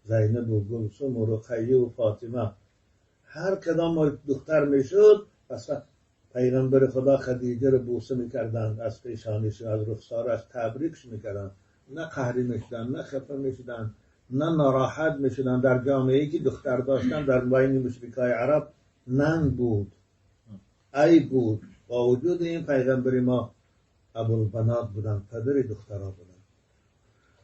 زینب و گلثوم و رقیه و فاطمه. هر کدام دختر میشد پس پیغمبر خدا خدیجه رو بوسه میکردن از پیشانیش، از رخسارش تبریکش میکردن. نه قهری میشدن، نه خفه میشدن، نه ناراحت میشدن. در جامعه که دختر داشتن در بین مشرکای عرب ننگ بود، عیب بود. با وجود این پیغمبر ما ابوالبنات بودن، پدر دخترها بودن.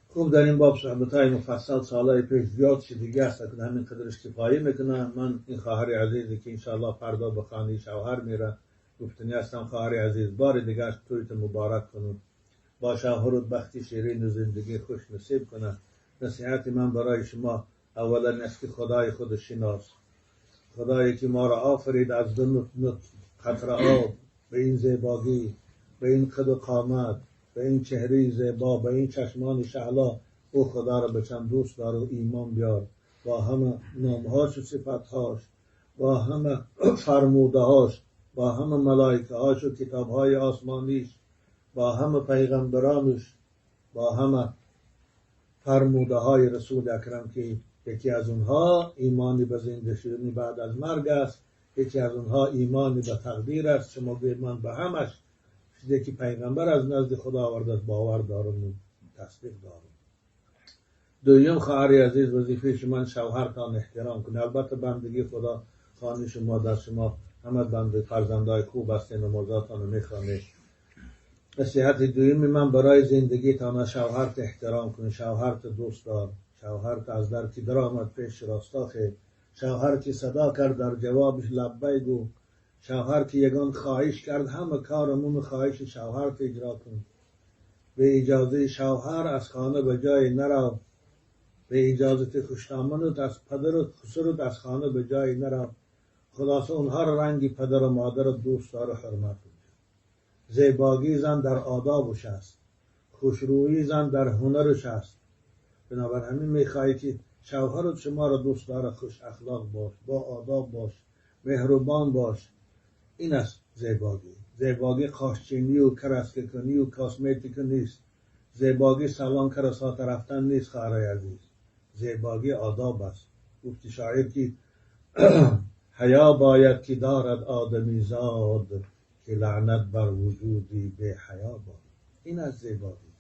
خوب در این باب صحبت‌های مفصل سالهای پیش زیاد شد دیگه است که همین قدرش کفایه میکنه. من این خواهر عزیزی که انشاءالله فردا به خانه شوهر میره گفتنی هستم، خواهر عزیز بار دیگه تویت مبارک کنم، با شوهرت بختی شیرین و زندگی خوش نصیب کنه. نصیحت من برای شما اولا است که خدای خود شناس، خدایی که ما را آفرید از دو قطره آب به این زیبایی، به این قد و قامت، به این چهره زیبا، به این چشمان شهلا، او خدا را به چند دوست دار و ایمان بیار با همه نامهاش و صفتهاش، با همه فرمودهاش، با همه ملائکه‌هاش و کتابهای آسمانیش، با همه پیغمبرانش، با همه فرموده های رسول اکرم که یکی از اونها ایمانی به زنده شدن بعد از مرگ است، یکی از اونها ایمانی به تقدیر است. شما گوید من به همش چیزی که پیغمبر از نزد خدا آورده است باور دارم و تصدیق دارم. دویم خواهر عزیز، وظیفه شما شوهرتان احترام کنید. البته بندگی خدا خانه شما در شما همه بنده فرزندای خوب هستین، نمازاتان رو میخوانید. نصیحت دویم من برای زندگی تان شوهرت احترام کن، شوهرت دوست دار، شوهرت از در که در آمد پیش راستا خیر، شوهر که صدا کرد در جوابش لبی گو، شوهر که یگان خواهش کرد همه کارمون خواهش شوهرت اجرا کن. به اجازه شوهر از خانه به جای نرو، به اجازت خوشدامنت از پدر و خسرت از خانه به جای نرو. خلاصه اونها را رنگی پدر و مادر دوست دار و حرمت کن. زیباگی زن در آدابش است، خوشرویی زن در هنرش است. بنابر همین میخواهی که شوهرت شما را دوست داره، خوش اخلاق باش، با آداب باش، مهربان باش. این است زیباگی. زیباگی قاشچینی و کرسکه کنی و کاسمیتیک نیست. زیباگی سالان کرسات رفتن نیست خواهرای عزیز. زیباگی آداب است. گفتی شاعر که حیا باید که دارد آدمی زاد، که لعنت بر وجودی به حیا باد. این از زیباگی.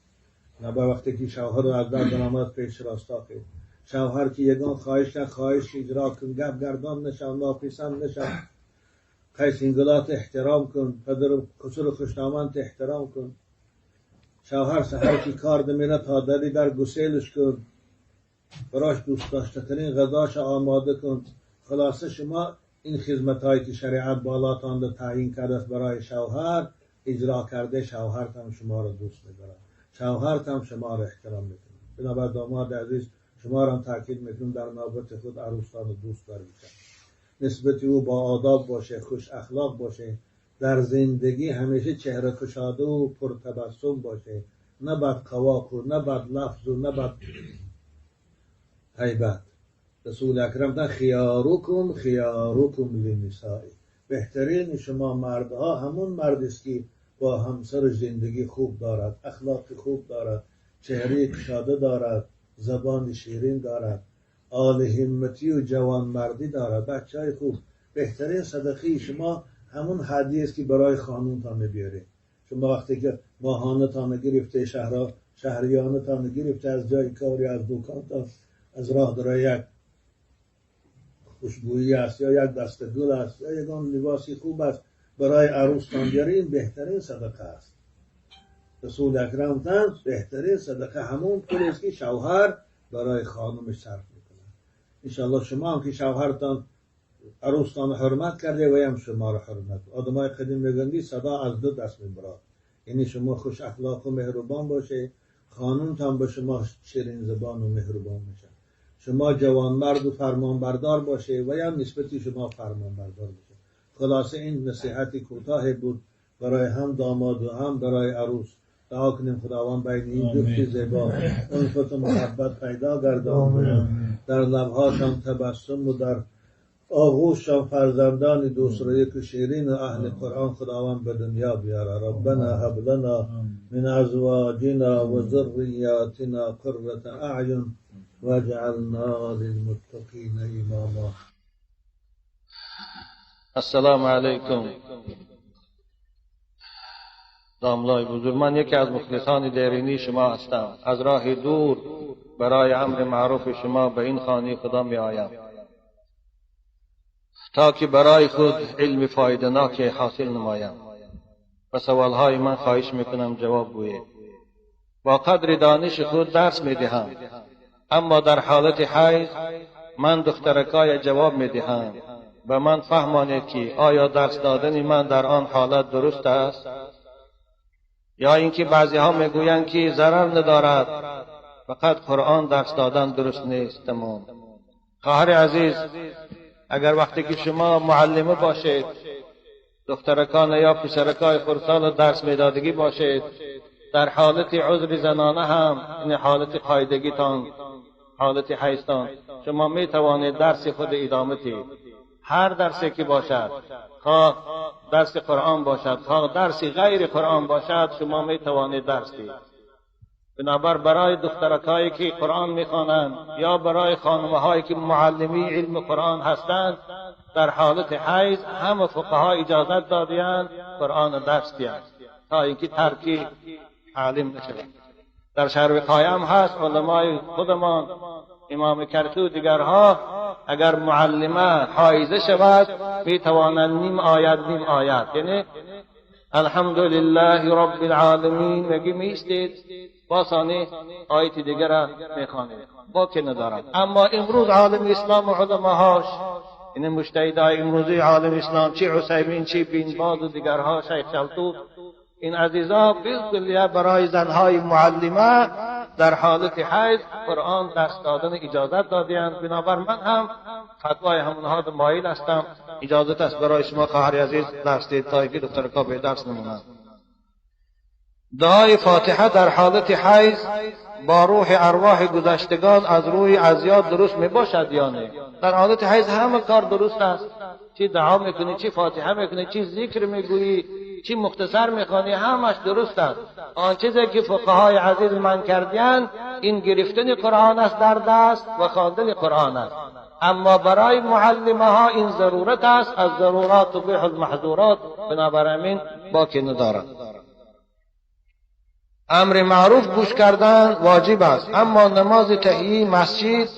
نه با وقتی که شوهر از در درآمد پیش راستا کرد، شوهر که یگان خواهش کرد خواهش اجرا کن، گپ گردان نشو، ناپسند نشو، قیس انگلات احترام کن، پدر خسر خوشنامانت احترام کن. شوهر سحر که کار دمیره تا دری در گسیلش کن، براش دوست داشته ترین غذاش آماده کن. خلاصه شما این خدمت هایی که شریعت بالاتان رو تعیین کرده است برای شوهر اجرا کرده، شوهرتان شما را دوست می‌دارد، شوهرتان شما را احترام میکنه. بنابر داماد عزیز شما را هم تاکید میکنم در نوبت خود عروستان رو دوست دارید، نسبت او با آداب باشه، خوش اخلاق باشه، در زندگی همیشه چهره کشاده و پرتبسم باشه، نه بد قواق و نه بد لفظ و نه بد هیبت. رسول اکرم تا خیارکم خیارکم لنسائی، بهترین شما مردها همون مرد است که با همسر زندگی خوب دارد، اخلاق خوب دارد، چهره کشاده دارد، زبان شیرین دارد، آل همتی و جوان مردی دارد. بچه های خوب، بهترین صدقه شما همون هدیه است که برای خانومتان میبیاره. شما وقتی که ماهانتان گرفته، شهریانتان گرفته، از جای کاری، از دکانتان، از راه داره یک خوشبویی است یا یک دسته گل است یا یگان لباسی خوب است برای عروستان بیارین، بهترین صدقه است. رسول اکرم تن بهترین صدقه همون پول است که شوهر برای خانمش صرف میکنه. انشاءالله شما هم که شوهرتان عروستان حرمت کرده و هم شما را حرمت. آدمای قدیم میگن صدا از دو دست میبراد، یعنی شما خوش اخلاق و مهربان باشه، خانومتان به شما شیرین زبان و مهربان میشه. شما جوانمرد و فرمانبردار باشه و یا نسبتی شما فرمانبردار باشه. خلاصه این نصیحت کوتاه بود برای هم داماد و هم برای عروس. دعا کنیم خداوند بین این جفت زیبا الفت و محبت پیدا گرداند، در لبهاشان تبسم و در آغوششان فرزندان دوست و شیرین و اهل قرآن خداوند به دنیا بیاره. ربنا هب لنا من ازواجنا و ذریاتنا قرة اعین واجعلنا للمتقین اماما. السلام علیکم. داملای بزرگ، من یکی از مخلصان دیرینی شما هستم. از راه دور برای امر معروف شما به این خانه خدا می آیم تا که برای خود علم فایده‌ناک حاصل نمایم. و سوالهای من خواهش میکنم جواب گویید. با قدر دانش خود درس میدهم، اما در حالت حیض من دخترکای جواب میدهم. به من فهمانید که آیا درس دادن من در آن حالت درست است یا اینکه بعضی ها میگویند که ضرر ندارد، فقط قرآن درس دادن درست نیست. تمام. خواهر عزیز، اگر وقتی که شما معلمه باشید، دخترکان یا پسرکای خردسال درس میدادگی باشید، در حالت عذر زنانه هم، این حالت قاعدگیتان، حالت حیضتان، شما می توانید درس خود ادامه دهید. هر درسی که باشد، خواه درس قرآن باشد، خواه درس غیر قرآن باشد، شما می توانید درس دهید. بنابر برای دخترکایی که قرآن میخوانند یا برای خانمهایی که معلمی علم قرآن هستند، در حالت حیض همه فقها اجازت دادند قرآن درس دهند تا اینکه ترکی عالم نشود. در شهر وقایه هم هست، علمای خودمان، امام کرخی و دیگرها، اگر معلمه حایزه شود می توانند نیم آیت نیم آیت، یعنی الحمدلله رب العالمین میگی میستید، با ثانی آیت دیگر را میخوانید، با که ندارد. اما امروز عالم اسلام و علماهاش، این مجتهدای امروزی عالم اسلام، چی عثیمین، چی بین باز و دیگرها، شیخ شلتوت، این عزیزا بالکلیه برای زنهای معلمه در حالت حیض قرآن درس دادن اجازت دادند. بنابر من هم فتوای همونها مایل هستم. اجازت است برای شما خواهر عزیز درس دید تا اینکه دخترکا به درس نمونند. دعای فاتحه در حالت حیض با روح ارواح گذشتگان از روی ازیاد درست می باشد یا نه؟ در حالت حیض همه کار درست است. چی دعا میکنی، چی فاتحه میکنی، چی ذکر میگویی، چی مختصر میخوانی، همش درست است. آن چیزی که فقهای عزیز من کردین این گرفتن قرآن است در دست و خواندن قرآن است. اما برای معلمه ها این ضرورت است، از ضرورات تبیح المحظورات، بنابراین باکی ندارد. امر معروف گوش کردن واجب است، اما نماز تحیه مسجد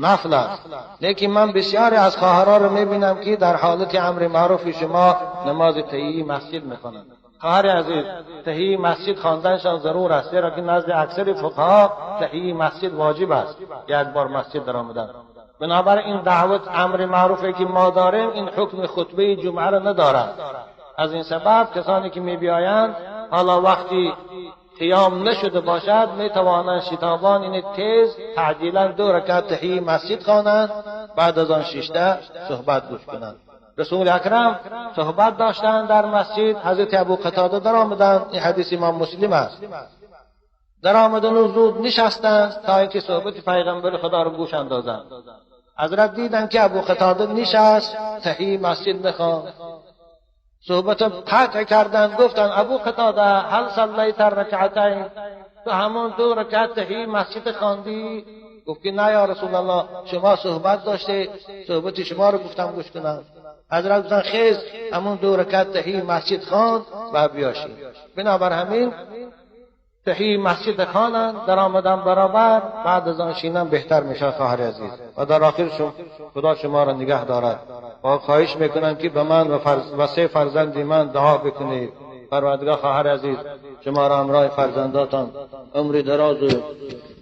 نفل است. لیکن من بسیاری از خواهرها رو میبینم که در حالت امر معروف شما نماز تحیه مسجد میخوانند. خواهر عزیز، تحیه مسجد خواندنشان ضرور است، زیرا که نزد اکثر فقها تحیه مسجد واجب است، یک بار مسجد در آمدن. بنابراین دعوت امر معروفی که ما داریم این حکم خطبه جمعه را ندارد. از این سبب کسانی که میبیایند حالا وقتی قیام نشده باشد می توانند شتابان این تیز تعجیلا 2 رکعت تحیه مسجد خوانند، بعد از آن شیشته صحبت گوش کنند. رسول اکرم صحبت داشتند در مسجد، حضرت ابو قتاده در آمدند، این حدیث امام مسلم است، در آمدن و زود نشستند تا اینکه صحبت پیغمبر خدا رو گوش اندازند. حضرت دیدند که ابو قتاده نشست، تحیه مسجد نخواند، صحبت قطع کردند، گفتند ابو قتاده هل صلیت الرکعتین، تو همون 2 رکعت تحیه مسجد خواندی؟ گفت که نه یا رسول الله، شما صحبت داشته، صحبت شما رو گفتم گوش کنم. حضرت گفتن خیز، همون 2 رکعت تحیه مسجد خواند و بیاشید. بنابر همین تحیه مسجد خوانند، در آمدن برابر، بعد از آن شینن بهتر میشه خواهر عزیز. و در آخر خدا شما را نگه دارد و خواهش میکنم که به من و 3 فرزند من دعا بکنید. پروردگار خواهر عزیز شما را همراه فرزنداتان عمر دراز و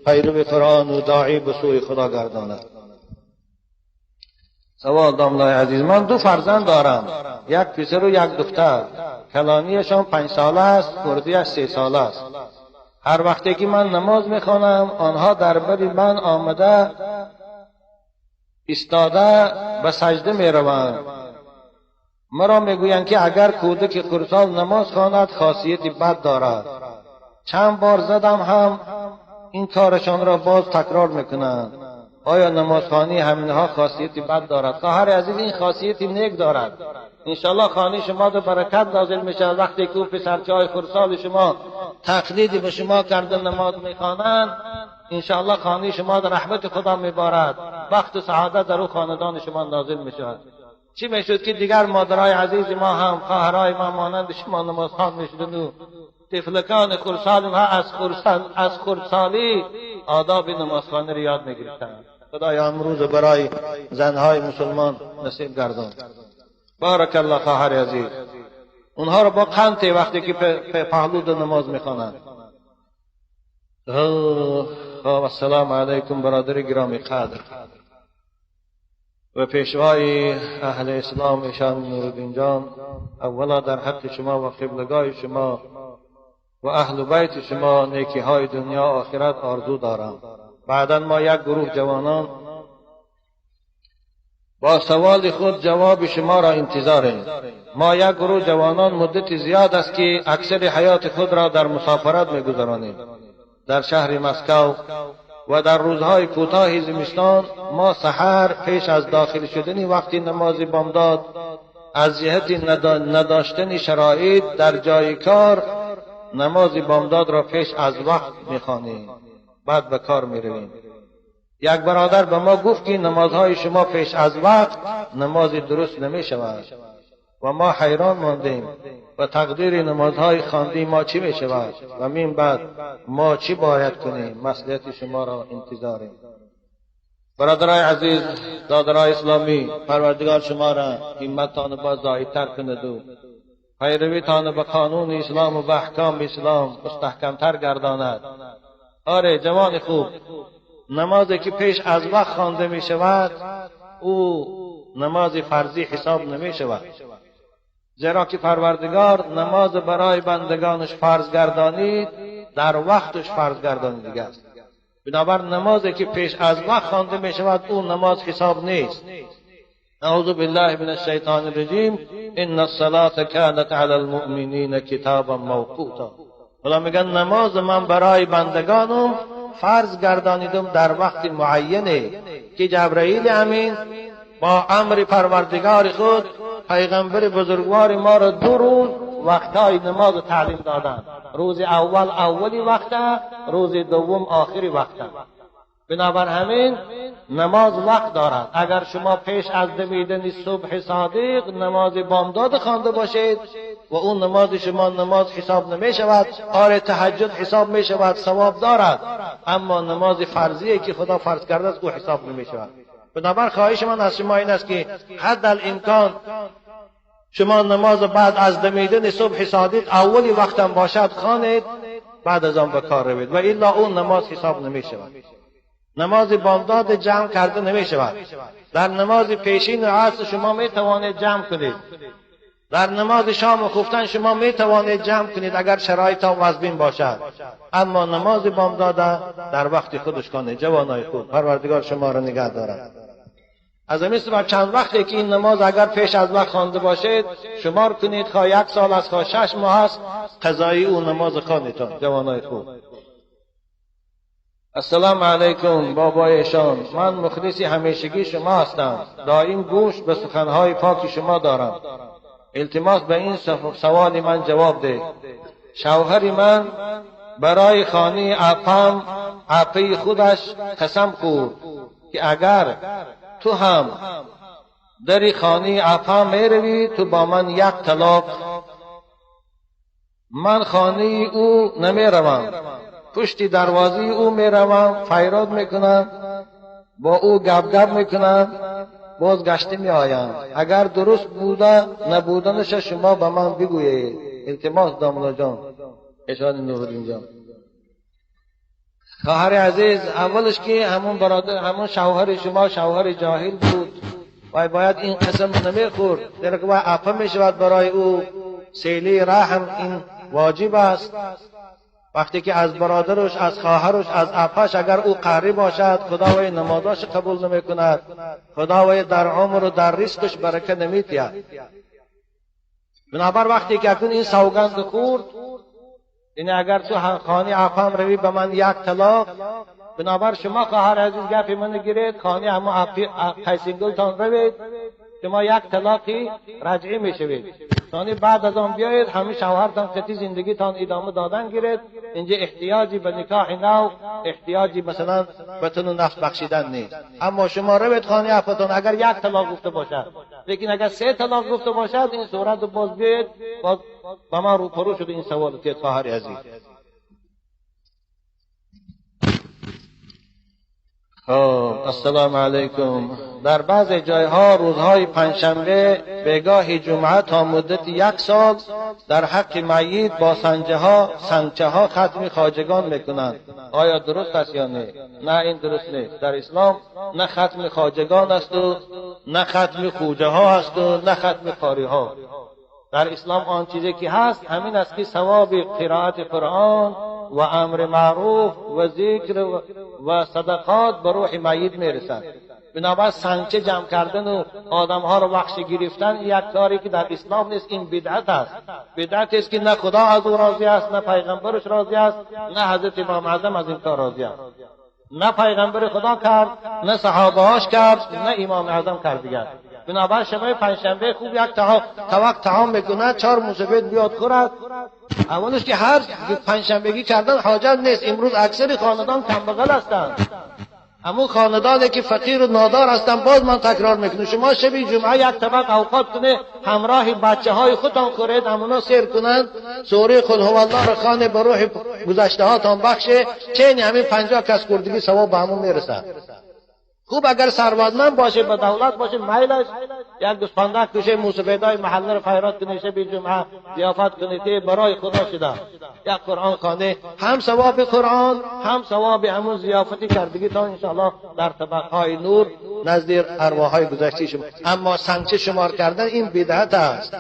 پیرو قرآن و داعی به سوی خدا گرداند. سوال داملای عزیز، من 2 فرزند دارم، یک پسر و یک دختر. کلانیشان 5 ساله است، خردیش 3 ساله است. هر وقتی که من نماز میخوانم آنها در بر من آمده ایستاده به سجده میروند. مرا میگویند که اگر کودک خردسال نماز خواند خاصیت بد دارد. چند بار زدم هم این کارشان را باز تکرار میکنند. آیا نمازخوانی همینها خاصیت بد دارد؟ خواهر عزیز، این خاصیت نیک دارد. انشالله خانه شما در برکت نازل میشه وقتی که او پسرچه های خردسال شما تقلید به شما کرده نماز میخوانند. انشالله خانه شما در رحمت خدا میبارد، بخت و سعادت در او خاندان شما نازل میشود. چی میشد که دیگر مادرای عزیز ما هم خواهرای ما مانند شما نمازخوان میشدند و طفلکان خردسال ها از خردسالی آداب نمازخوانی را یاد میگرفتند. خدایا امروز برای زنهای مسلمان نصیب گردان. بارک الله خواهر عزیز، اونها را با قند وقتی که پهلو در نماز میخوانند. السلام علیکم برادر گرامی قدر و پیشوای اهل اسلام ایشان نورالدین جان، اولا در حق شما و قبلگاه شما و اهل بیت شما نیکی های دنیا آخرت آرزو دارم. بعدا ما یک گروه جوانان با سوال خود جواب شما را انتظاریم. ما یک گروه جوانان مدت زیاد است که اکثر حیات خود را در مسافرت می‌گذرانیم، در شهر مسکو و در روزهای کوتاه زمستان ما سحر پیش از داخل شدن وقتی نماز بامداد از جهت نداشتن شرایط در جای کار نماز بامداد را پیش از وقت می‌خوانیم، بعد به کار می‌رویم. یک برادر به ما گفت که نمازهای شما پیش از وقت نماز درست نمی شود و ما حیران ماندیم و تقدیر نمازهای خواندی ما چی می شود و من بعد ما چی باید کنیم؟ مصلحت شما را انتظاریم. برادرای عزیز، دادرای اسلامی، پروردگار شما را همتان باز زایدتر کند و پیرویتان به قانون اسلام و به احکام اسلام مستحکمتر گرداند. آره جوان خوب، نمازی که پیش از وقت خوانده می شود او نماز فرضی حساب نمی شود، زیرا که پروردگار نماز برای بندگانش فرض گردانید در وقتش فرض گردانید دیگه است. بنابر نمازی که پیش از وقت خوانده می شود او نماز حساب نیست. اعوذ بالله من الشیطان الرجیم، ان الصلاة كانت علی المؤمنین کتابا موقوتا. خدا میگن نماز من برای بندگانم فرض گردانیدم در وقت معینه که جبرئیل امین با امر پروردگار خود پیغمبر بزرگوار ما را 2 روز وقتهای نماز تعلیم دادند. روز اول اولی وقته، روز دوم آخری وقته. بنابر همین نماز وقت دارد. اگر شما پیش از دمیدن صبح صادق نماز بامداد خوانده باشید و اون نماز شما نماز حساب نمی شود، آره تهجد حساب می شود، ثواب دارد، اما نماز فرضیه که خدا فرض کرده است او حساب نمی شود. بنابر خواهش من از شما این است که حد الامکان شما نماز بعد از دمیدن صبح صادق اولی وقتم باشد خوانید، بعد از آن به کار روید و الا اون نماز حساب نمی شود. نماز بامداد جمع کرده نمی شود. در نماز پیشین و عصر شما می توانید جمع کنید، در نماز شام و خفتن شما می توانید جمع کنید اگر شرایط وزبین باشد، اما نماز بامداد در وقت خودش کنید. جوانای خود، پروردگار شما را نگه دارد. از همین سبب چند وقتی که این نماز اگر پیش از وقت خوانده باشید شمار کنید، خواه 1 سال است خواه 6 ماه است، قضایی او نماز خواندیتان. جوانای خوب، السلام علیکم بابایشان، من مخلص همیشگی شما هستم، دائم گوش به سخنهای پاک شما دارم. التماس به این سوال من جواب ده. شوهر من برای خانه عپه خودش قسم خورد که اگر تو هم در خانه عپه می روی تو با من 1 طلاق. من خانه او نمی روم، پشت دروازه او می روم، فیراد میکنم، با او گپ گپ میکنم، باز گشته می آیم. اگر درست بوده نبودنش شما به من بگویید. التماس داملا جان، اشان نورالدین جان. خواهر عزیز، اولش که همون برادر، همون شوهر شما شوهر جاهل بود، وای باید این قسم نمیخورد، زیرا که وای عفه میشود برای او. سیلی رحم این واجب است. وقتی که از برادرش، از خواهرش، از عفه‌اش اگر او قهری باشد، خدا وی نمازاش قبول نمیکند، خدا وی در عمر و در رزقش برکه نمیتید. بنابر وقتی که اکنون این سوگند خورد، این اگر تو خانه عفم روی به من یک طلاق، بنابر شما خواهر عزیز گپی من گیرید، خانه همه قیسینگلتان روید، شما یک طلاقی رجعی میشوید. ثانی بعد از آن بیایید همه شوهرتان قطعی زندگیتان ادامه دادن گیرید. اینجا احتیاجی به نکاح نو، احتیاجی مثلا به تن و نفس بخشیدن نیست. اما شما روید خانه عفتان اگر یک طلاق گفته باشد، لیکن اگر سه طلاق گفته باشد این صورت باز بیایید باز به ما روپرو شده این سوال تید خواهر عزیز. السلام علیکم. در بعض جایها روزهای پنجشنبه بیگاه جمعه تا مدت یک سال در حق میت با سنجه ها ختم خواجگان میکنند. آیا درست است یا نه؟ نه، این درست نیست. در اسلام نه ختم خواجگان است و نه ختم خوجه ها است و نه ختم قاری ها. در اسلام آن چیزی که هست همین است که ثواب قرائت قرآن و امر معروف و ذکر و صدقات به روح میت میرسد. بنابر سنگچه جمع کردن و آدمها رو وحش گرفتن یک کاری که در اسلام نیست، این بدعت است. بدعت است که نه خدا از او راضی است، نه پیغمبرش راضی است، نه حضرت امام اعظم از این کار راضی است. نه پیغمبر خدا کرد، نه صحابه هاش کرد، نه امام اعظم کرد دیگر. بنابر شب پنجشنبه خوب یک طبق طعام میکند، 4 موسفید بیاد خورد. اولش که هر پنجشنبگی کردن حاجت نیست. امروز اکثر خاندان کمبغل هستند. همون خاندانی که فقیر و نادار هستند، باز من تکرار میکنم، شما شب جمعه یک طبق اوقات کنه همراه بچه های خودتان خورید، همونا سیر کنند، سوره خود هو الله را خانه به روح گذشته هاتان بخشه، چین همین 50 کس خوردگی ثواب به همون میرسد. خوب اگر ثروتمند باشه، به دولت باشه، میلش یک گوسفندک کشه موسفیدای محله رو خیرات کنه، شب جمعه ضیافت کنه، برای خدا شده یک قرآن خانه، هم ثواب قرآن هم ثواب همون ضیافتی کردگی تا انشاءالله در طبقهای نور نزد ارواحهای گذشته شما. اما سنگچه شمار کردن این بدعت است.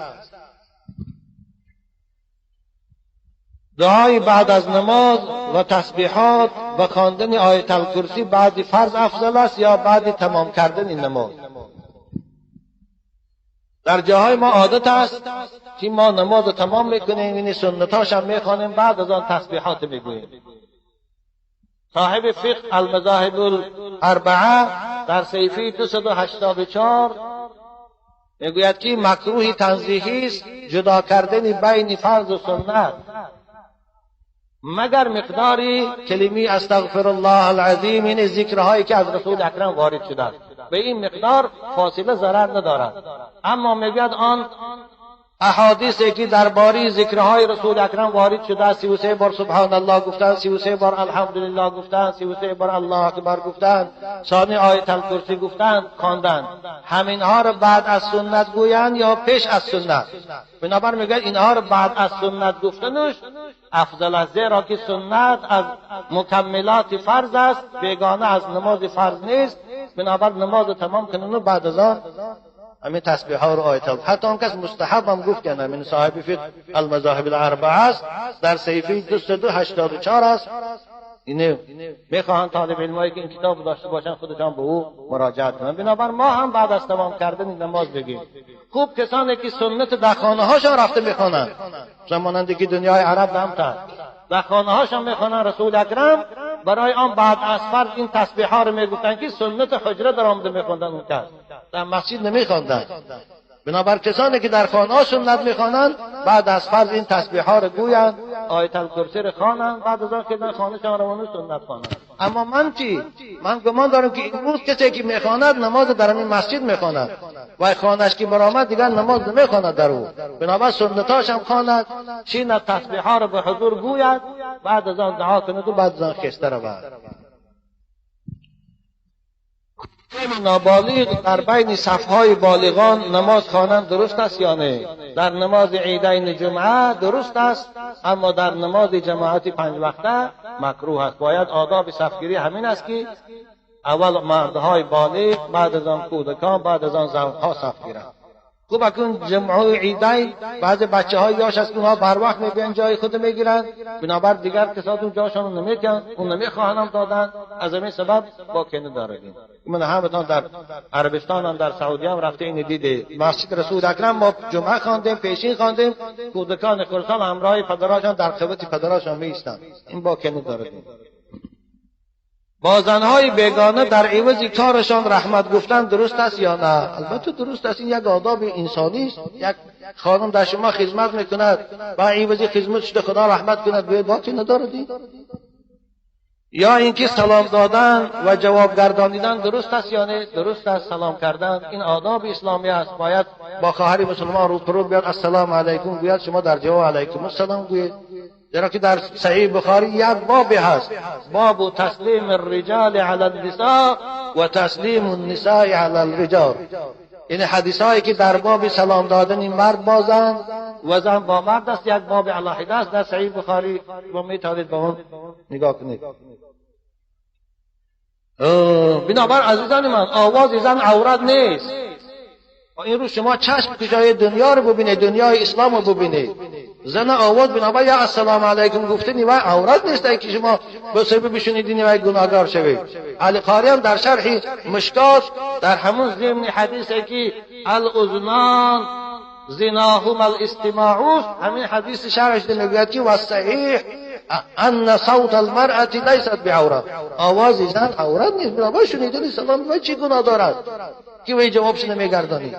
دعای بعد از نماز و تسبیحات و خواندن آیت الکرسی بعد فرض افضل است یا بعد تمام کردن این نماز؟ در جاهای ما عادت است که ما نماز رو تمام میکنیم، این سنتاش هم میخوانیم، بعد از آن تسبیحات میگوییم. صاحب فقه المذاهب الاربعه در صحیفه 284 میگوید که مکروه تنزیهی است جدا کردن بین فرض و سنت، مگر مقداری کلمی استغفر الله العظیم، این ذکرهایی که از رسول اکرم وارد شده است، به این مقدار فاصله ضرر ندارد. اما میگوید آن احادیثی که درباره ذکرهای رسول اکرم وارد شده است، 33 بار سبحان الله گفتن، 33 بار الحمدلله گفتن، 33 بار الله اکبر گفتن، ثانی آیت الکرسی گفتن، خواندن، همینها رو بعد از سنت گویند یا پیش از سنت؟ بنابر میگه اینها رو بعد از سنت گفتنش افضل است، زیرا که سنت از مکملات فرض است، بیگانه از نماز فرض نیست. بنابر نماز تمام کنن و بعد از آن همین تسبیح ها رو آیت ها، حتی آن کس مستحب هم گفت که همین صاحب فقه المذاهب الاربعه است، در صحیفه 284 است. اینه میخواهند طالب علمایی که این کتاب داشته باشن خودشان به او مراجعت کنند. بنابر ما هم بعد از تمام کردن نماز بگیم. خوب کسانی که سنت در خانه هاشان رفته میخوانند، زمانندی که دنیای عرب هم تر در خانه هاشان میخوانند، رسول اکرم برای آن بعد از فرض این تسبیح ها رو میگفتن که سنت حجره در آمده میخوندن، اون کس در مسجد نمیخواندن. بنابر کسانی که در خانه ها سنت میخوانند بعد از فرض این تسبیح ها رو گویند، آیت الکرسی رو خوانند، بعد از آن که در خانه شان روانه سنت خوانند. اما من چی؟ من گمان دارم که امروز کسی که میخواند نماز در همین مسجد میخواند و خانه‌اش که برآمد دیگر نماز نمیخواند در او. بنابر سنتاش هم خواند، چین تسبیح ها رو به حضور گوید، بعد از آن دعا کند و بعد از آن خسته رود. نابالغ در بین صفهای بالغان نماز خوانند درست است یا نه؟ در نماز عیدین جمعه درست است، اما در نماز جماعت 5 وقته مکروه است. باید آداب صفگیری همین است که اول مردهای بالغ، بعد از آن کودکان، بعد از آن زنها صف گیرند. خوب اکنون جمعه عیدین بعض بچه های یاش از اونها بر وقت میبیان جای خود میگیرن، بنابر دیگر کساتون جاشان رو نمیتن، اون نمیخواهن دادن، از همین سبب با کنه دارد. من همتان در عربستان هم در سعودی هم رفته این دیده. مسجد رسول اکرم ما جمعه خواندیم، پیشین خواندیم، کودکان خرسان همراه پدراشان در خدمت پدراشان میایستند. این با کنه دارد. با زنهای بیگانه در عوض کارشان رحمت گفتن درست است یا نه؟ البته درست است. این یک آداب انسانی است. یک خانم در شما خدمت میکند و عوض خدمت شده خدا رحمت کند، باید باکی ندارد. یا اینکه سلام دادن و جواب گردانیدن درست است یا نه؟ درست است. سلام کردن این آداب اسلامی است. باید با خواهر مسلمان رو پرو بیاد السلام علیکم گوید، شما در جواب علیکم السلام گویید. زیرا که در صحیح بخاری یک باب هست، باب تسلیم الرجال علی النساء و تسلیم النساء علی الرجال. این حدیث هایی که در باب سلام دادن مرد با زن و زن با مرد است، یک باب علاحده است در صحیح بخاری و میتوانید به اون نگاه کنید. بنابر عزیزان من، آواز زن عورت نیست. این رو شما چشم کجای دنیا رو ببینید، دنیای اسلام رو ببینید. زن آواز بنابر یا السلام علیکم گفتنی و عورت نیست که شما به سبب بشنیدین و گناهگار شوید. علی قاری هم در شرح مشکات در همون ضمن حدیثی که الاذنان زناهما الاستماع، همین حدیث شرحش میگوید که و صحیح ان صوت المرأة لیست بعورت. آواز زن عورت نیست. بنابر شنیدن سلام و چی گناه دارد که وی جوابش نمیگردانید.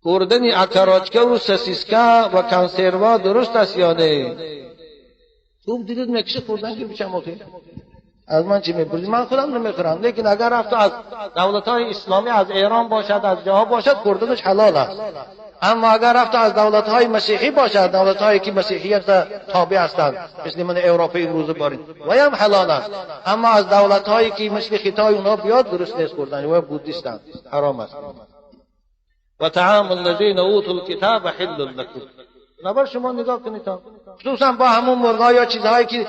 خوردن اکراچکه و سسیسکه و کنسروا درست است یا نه؟ خوب دیدید میکشه خوردن که بچم آخه از من چی میپرسید؟ من خودم نمیخورم، لیکن اگر رفت از دولت های اسلامی، از ایران باشد، از جاها باشد، خوردنش حلال است. اما اگر رفت از دولت های مسیحی باشد، دولت هایی که مسیحیت تابع هستند مثل من اروپا امروز بارین، و هم حلال است. اما از دولت هایی که مثل خطای اونها بیاد درست نیست خوردن، و بودیستند، حرام است. و طعام الذین اوتوا الکتاب حل لکم. نبر شما نگاه کنید، خصوصا با همون مرغا یا چیزهایی که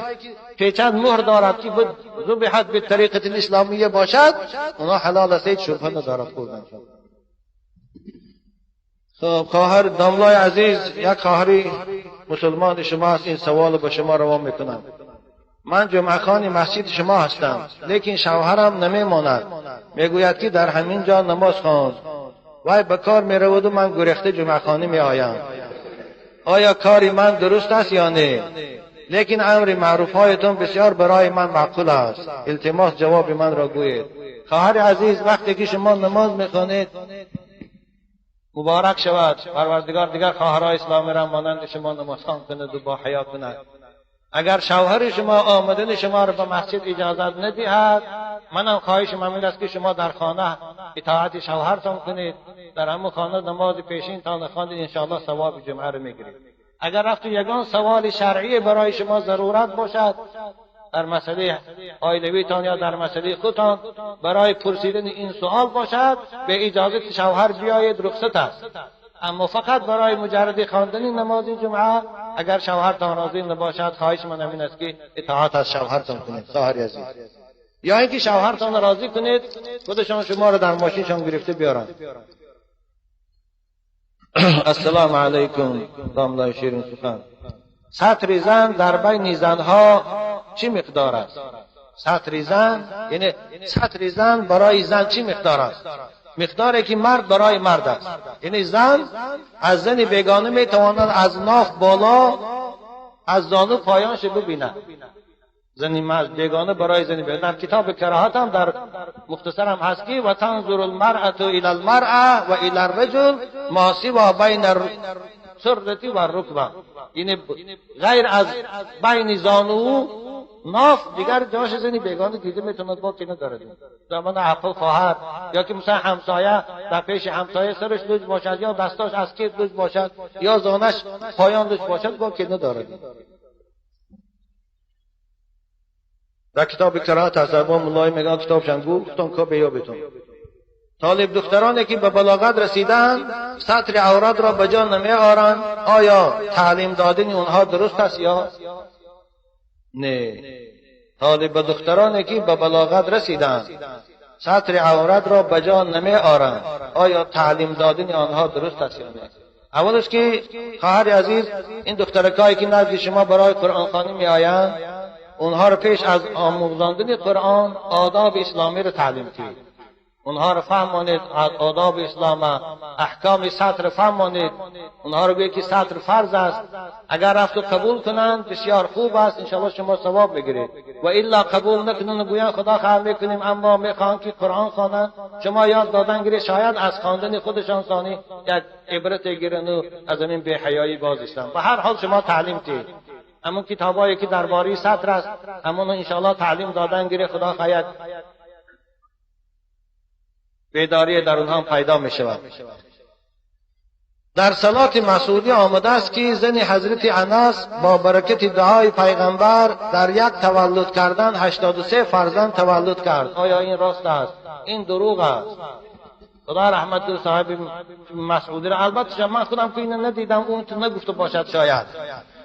پیچند مهر دارد که ذبحت به طریقه اسلامیه باشد، اونا حلال است، هیچ شبهه ندارد خوردن. خب خواهر داملای عزیز، یک خواهری مسلمان شما است، این سوال به شما روان میکنم. من جمعه خوان مسجد شما هستم، لیکن شوهرم نمیماند، میگوید که در همین جا نماز خواند. وای به کار میرود و من گریخته جمعه خوانی میآیم. آیا کاری من درست است یا نه؟ لیکن امر معروف هایتون بسیار برای من معقول است. التماس جواب من را گویید. خواهر عزیز، وقتی که شما نماز میخوانید مبارک شود، پروردگار دیگر خواهرای اسلامی را مانند شما نماز خوان کند و با حیا کند. اگر شوهر شما آمدن شما را به مسجد اجازت ندهد، منم خواهش من این است که شما در خانه اطاعت شوهرتان کنید، در همون خانه نماز پیشین تان خواندید، انشاءالله ثواب جمعه را میگیرید. اگر رفت یگان سوال شرعی برای شما ضرورت باشد در مسئله عائلویتان یا در مسئله خودتان، برای پرسیدن این سوال باشد، به اجازت شوهر بیایید، رخصت است. اما فقط برای مجرد خواندن نماز جمعه اگر شوهرتان راضی نباشد، خواهش من این است که اطاعت از شوهرتان کنید خواهر عزیز، یا اینکه شوهرتان راضی کنید خودشان شما را در ماشینشان گرفته بیارند. السلام علیکم داملای شیرین سخن. ستر زن در بین زنها چی مقدار است؟ ستر زن یعنی ستر زن برای زن چی مقدار است؟ مقداری که مرد برای مرد است. یعنی زن از زن بیگانه میتواند از ناف بالا، از زانو پایانش ببیند. زن مرد بیگانه برای زن بیگانه. در کتاب کراهت هم در مختصر هم هست که و تنظر المرأة الی المرأة و الی الرجل ما سوی بین السرة و الرکبه، یعنی غیر از بین زانو ناف دیگر جاش زنی بیگانه دیده میتوند، با که ندارد. زمان عقل خواهد یا که مثلا همسایه در پیش همسایه سرش لوچ باشد یا دستاش از کیف لوچ باشد یا زانش پایان لوچ باشد، با که ندارد. در کتاب کراهت هست، با مولای میگن کتاب شنگو گفتم که بیا بتون. طالب دخترانی که به بلاغت رسیدن ستر عورت را به جا نمی آرند، آیا تعلیم دادن اونها درست است یا نه؟ حالی به دخترانی که به بلاغت رسیدند ستر عورت را به جا نمی آرند، آیا تعلیم دادن آنها درست است یا نه؟ اولش که خواهر عزیز، این دخترکایی که نزد شما برای قرآن خوانی می آیند، اونها رو پیش از آموزاندن قرآن آداب اسلامی رو تعلیم کنید. اونها رو فهمانید آداب اسلام، احکام ستر فهمانید. اونها رو بگید که ستر فرض است، اگر رفت و قبول کنند بسیار خوب است، انشاءالله شما ثواب بگیرید، و الا قبول نکنند و گویند خدا خیر میکنیم اما میخوان که قرآن خوانند، شما یاد دادن گیرید، شاید از خواندن خودشان ثانی یک عبرت گیرند و از این بی‌حیایی باز ایستند. به هر حال شما تعلیم دید، همون کتابایی که درباره ستر است همون انشاءالله تعلیم دادن گیره، خدا خیر بیداری در اونها پیدا می شود. در صلات مسعودی آمده است که زن حضرت انس با برکت دعای پیغمبر در یک تولد کردن 83 فرزند تولد کرد. آیا این راست است؟ این دروغ است. خدا رحمت کنه صاحب مسعودی را. البته من خودم که اینو ندیدم، اون تو نگفته باشد،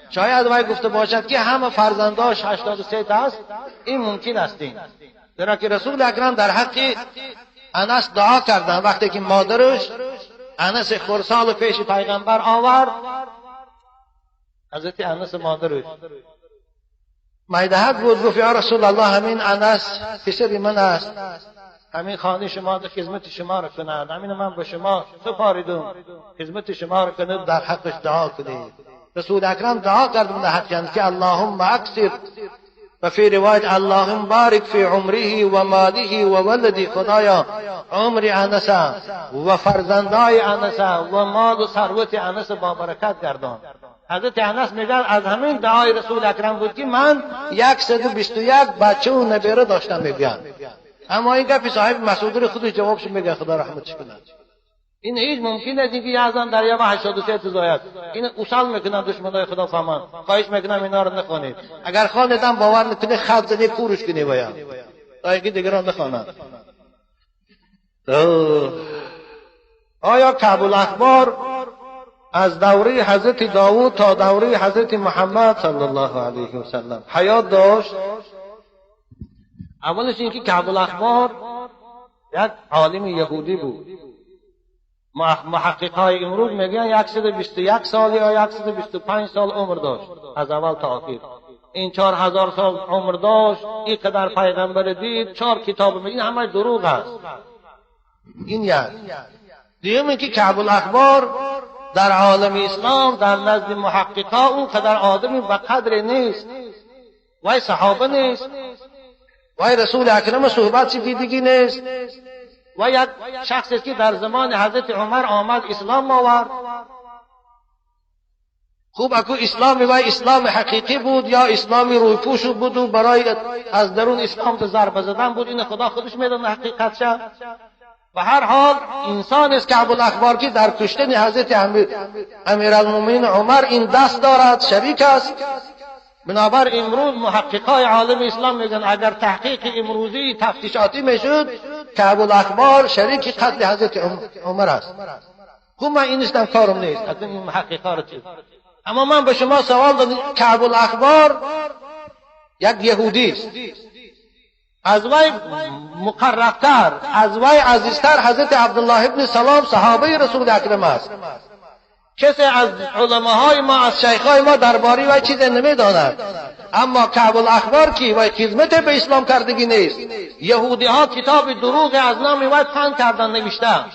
شاید وای گفته باشد که همه فرزنداش 83 تا است، این ممکن است. این زیرا که رسول اکرم در حق انس دعا کردن وقتی که مادرش انس خرسال پیش پیغمبر آورد، حضرت انس مادرش میدهد بود، گفت یا رسول الله همین انس پسر من است، همین خانه شما خدمت شما را کند، همین من به شما سپاریدم خدمت شما را کند، در حقش دعا کنید. رسول اکرم دعا کرد در حق که اللهم اکثر، و فی روایت اللهم بارک فی عمره و ماله و ولده، خدایا عمر انس و فرزندای انس و مال و ثروت انس با برکت گردان. حضرت انس میگه از همین دعای رسول اکرم بود که من 121 بچه و نبیره داشتم میگن. اما این گپ صاحب مسعود خودش جوابش میگه، خدا رحمتش کنه. این هیچ ممکن نیست که یه زن در یه 83 زاید. این اصال میکنن دشمنای خدا فهمان. خواهش میکنم اینا رو نخوانید. اگر خواندم باور نکنه خط زنی کورش کنی باید. تا اینکه دیگران نخوانند. آیا کعب الاحبار از دوره حضرت داوود تا دوره حضرت محمد صلی الله علیه و سلم حیات داشت؟ اولش اینکه کعب الاحبار یک عالم یهودی بود. محقق های امروز میگن 121 سال یا 125 سال عمر داشت از اول تا آخر. این 4000 سال عمر داشت، این قدر پیغمبر دید، 4 کتاب، این همه دروغ است. این یک. دیگه اینکه کعب الاحبار در عالم اسلام در نزد محققا اون قدر آدمی به قدر نیست، وای صحابه نیست، وای رسول اکرم صحبت دیدگی نیست، و یک شخص است که در زمان حضرت عمر آمد اسلام آورد. خوب اکو اسلام و اسلام حقیقی بود یا اسلامی رویپوش بود و برای از درون اسلام ضربه زدن بود، این خدا خودش میدونه حقیقت شد. به هر حال انسان است کعب الاحبار که در کشتن حضرت امیرالمومنین عمر این دست دارد، شریک است. بنابر امروز محققای عالم اسلام میگن اگر تحقیق امروزی تفتیشاتی میشد کعب الاحبار شریک قتل حضرت عمر است. خب من این نیستم، کارم نیست از این محققا رو چیز. اما من به شما سوال دادم، کعب الاحبار یک یهودی است، از وی مقربتر، از وی عزیزتر حضرت عبدالله ابن سلام صحابه رسول اکرم است. کسی از علماهای ما، از شیخهای ما درباره وی چیز نمیداند. اما کعب الاحبار کی وی خدمت به اسلام کردگی نیست. یهودی ها کتاب دروغ از نام وی پند کردن نوشته.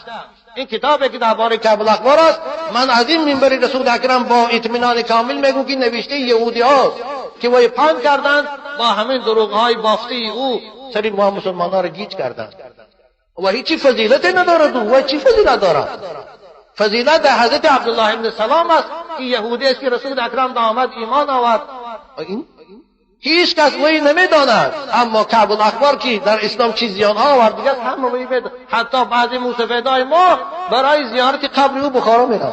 این کتابی که درباره کعب الاحبار است، من از این منبر رسول اکرم با اطمینان کامل میگم که نوشته یهودی هاست که وی پند کردن، با همین دروغ های بافته او سری ما مسلمان ها را گیج کردند. و هیچی فضیلت ندارد. و چی فضیلت دارد؟ فضیلت در حضرت عبدالله ابن سلام است که یهودی است که رسول اکرم آمد ایمان آورد. این هیچ کس وی نمیداند. اما کعب الاحبار که در اسلام چیز زیان ها آورد دیگه همه وی میداند. حتی بعضی موسفیدای ما برای زیارت قبر او بخارا میرن،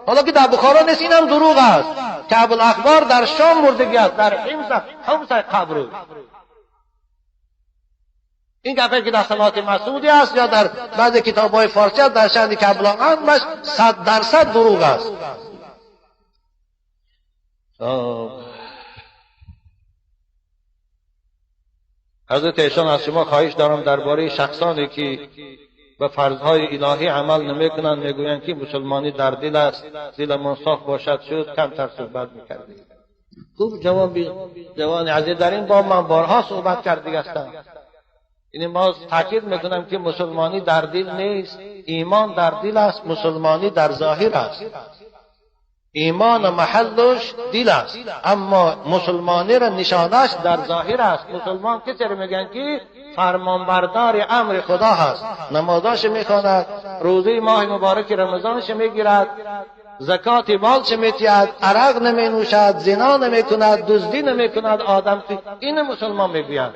حالا که در بخارا نیست، اینم دروغ است. کعب الاحبار در شام مردگی است، در حمص قبر او. این گپی که در صلات مسعودی است یا در بعض کتاب‌های فارسی است در شأن کعب الاحبار 100% دروغ است. حضرت ایشان از شما خواهش دارم درباره شخصانی که به فرضهای الهی عمل نمیکنند میگویند که مسلمانی در دل است، دلمان صاف باشد شد، کمتر صحبت میکردیم. خوب جواب جوان عزیز، در این باب من بارها صحبت کرده هستم. یعنی باز تاکید میکنم که مسلمانی در دل نیست، ایمان در دل است، مسلمانی در ظاهر است. ایمان محلش دل است، اما مسلمانی را نشانش در ظاهر است. مسلمان کسی را میگن که فرمانبردار امر خدا هست، نمازاش میخواند، روزه ماه مبارک رمضانش میگیرد، زکات مالش میتید، عرق نمی نوشد، زنا نمی کند، دزدی نمی کند، آدم این مسلمان میگویند.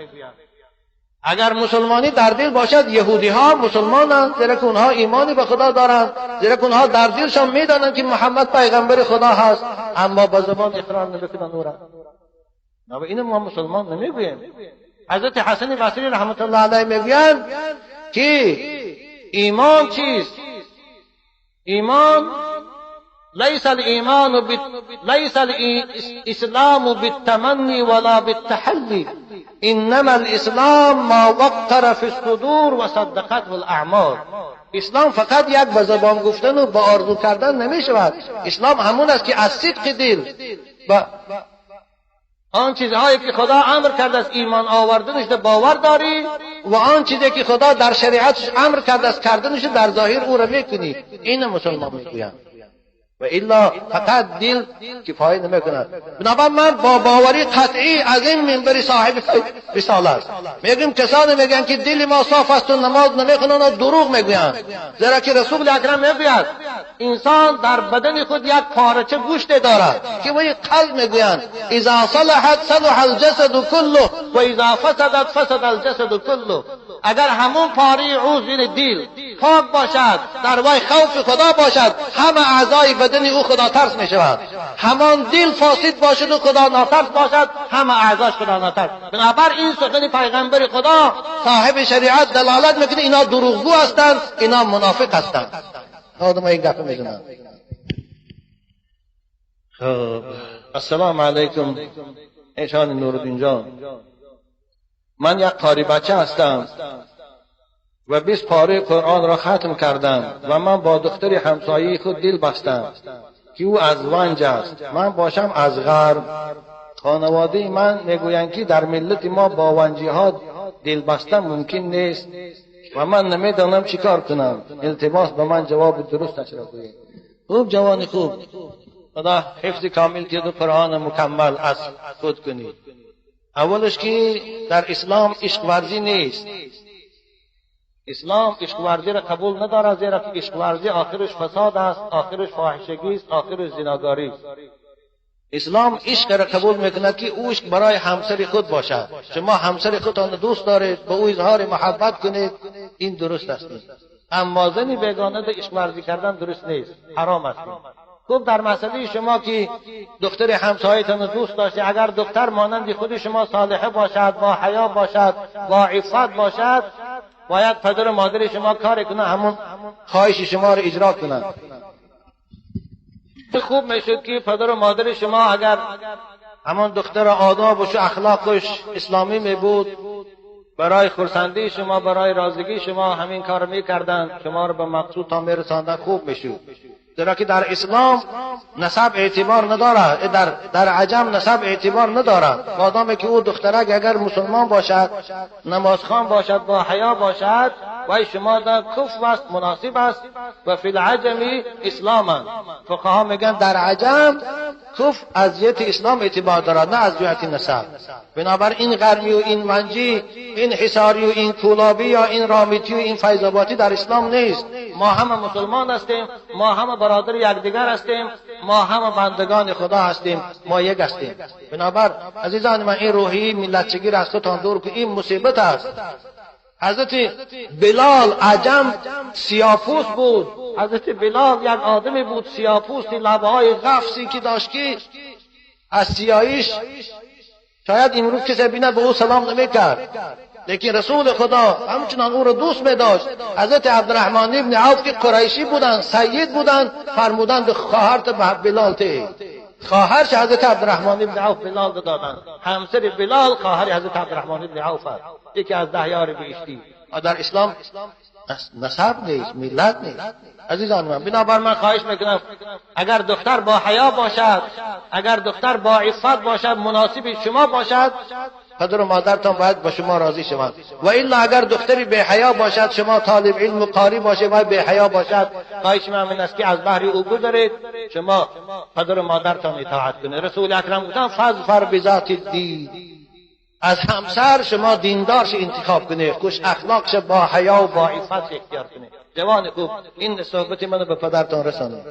اگر مسلمانی در دل باشد، یهودی ها مسلمانند، زیرا که اونها ایمانی به خدا دارند، زیرا که اونها در دلشان میدانند که محمد پیغمبر خدا هست، اما با زبان اقرار نمیکنند او را. نه، اینو ما مسلمان نمیگوییم. حضرت حسن بصری رحمت الله علیه میگویند که ایمان چیست؟ ایمان ليس الإيمان ليس الإسلام بالتمني ولا بالتحلي، إنما الإسلام ما وقر في الصدور وصدقته الأعمال. اسلام فقط یک به زبان گفتن و با آرزو کردن نمی شود. اسلام همون است که از صدق دل و آن چیزهایی که خدا امر کرده است ایمان آوردنش باور داری و آن چیزی که خدا در شریعتش امر کرده است کردنش در ظاهر او را میکنی، این مسلمان میگویند. و الا فقط دل کفایه نمیکند. بنابراین من با باوری قطعی از این منبر صاحب رساله است میگم کسانی میگن که دل ما صاف است و نماز نمیخوانند و دروغ میگویند، زیرا که رسول اکرم میگوید انسان در بدن خود یک پارچه گوشت دارد که وی قلب میگویند، اذا صلحت صلح الجسد كله و اذا فسدت فسد الجسد كله. اگر همون پاره عضو دل پاک باشد، در وی خوف خدا باشد، همه اعضای بدن او خدا ترس می شود. همان دل فاسد باشد و خدا ناترس باشد، همه اعضاش خدا ناترس. بنابر این سخن پیغمبر خدا صاحب شریعت دلالت میکنه اینا دروغگو هستند، اینا منافق هستند. آدم این گپ میزنن. خب السلام علیکم ایشان نورالدین جان، من یک قاری بچه هستم و 20 پاره قرآن را ختم کردم و من با دختر همسایه خود دل بستم که او از ونج است، من باشم از غرب. خانواده من میگویند که در ملت ما با ونجی ها دل بستن ممکن نیست و من نمیدانم چیکار کنم. التماس به من جواب درستش را گویید. خوب جوان خوب، خدا حفظ کامل که قرآن مکمل از خود کنید. اولش که در اسلام عشق ورزی نیست. اسلام عشق ورزی را قبول ندارد، زیرا که عشق ورزی آخرش فساد است، آخرش فاحشگی است، آخرش زناکاری است. اسلام عشق را قبول میکند که او عشق برای همسر خود باشد. شما همسر خودتان دوست دارید، به او اظهار محبت کنید، این درست است. اما زنی بیگانه ده عشق ورزی کردن درست نیست، حرام است. خوب در مسئله شما که دختر همسایتان دوست داشته، اگر دختر مانند خود شما صالحه باشد، با حیا باشد، با عفت باشد، باید پدر و مادر شما کار کنه همون خواهش شما رو اجرا کنند. خوب میشد که پدر و مادر شما اگر همون دختر آدابش و اخلاقش اسلامی می بود، برای خرسندی شما، برای رازگی شما همین کار میکردند، شما رو به مقصود تا میرساندن، خوب میشد. زیرا که در اسلام نسب اعتبار ندارد، در عجم نسب اعتبار ندارد. مادامی که او دخترک اگر مسلمان باشد، نمازخوان باشد، با حیا باشد، وای شما در کفر است، مناسب است. و فی العجم اسلاما، فقها میگن در عجم کفر از جهت اسلام اعتبار دارد، نه از جهت نسب. بنابر این غرمی و این منجی، این حصاری و این کولابی یا این رامیتی و این فیض‌آبادی در اسلام نیست. ما همه مسلمان هستیم، ما همه برادر یکدیگر هستیم، ما همه بندگان خدا هستیم، ما یک هستیم. بنابر عزیزان من این روحی ملتچگی را از خودتان دور که این مصیبت است. حضرت بلال عجم سیاپوس بود. حضرت بلال یک آدمی بود سیاپوس، لبهای غفصی که داشت که از سیاییش شاید امروز کسی بینه به او سلام نمیکرد، لیکن رسول خدا همچنان او را دوست می داشت. حضرت عبدالرحمن ابن عوف که قریشی بودند، سید بودند، فرمودند خواهرت به بلال ته. خواهرش حضرت عبدالرحمن ابن عوف بلال دادند. همسر بلال خواهر حضرت عبدالرحمن ابن عوف است، یکی از 10 یار بهشتی. در اسلام نسب نیست، ملت نیست. عزیزان من، بنابر من خواهش میکنم اگر دختر با حیا باشد، اگر دختر با عفت باشد، مناسب شما باشد، پدر و مادرتان باید با شما راضی شوند. و الا اگر دختری بی حیا باشد، شما طالب علم و قاری باشه و بی حیا باشد، خواهش من این است که از بهر او گذرید، شما پدر و مادرتان اطاعت کنید. رسول اکرم گفتند فاظفر بذات الدین، از همسر شما دیندارش انتخاب کنید، خوش اخلاقش با حیا و با عفت اختیار کنید. جوان خوب، این صحبت منو به پدرتان رسانید.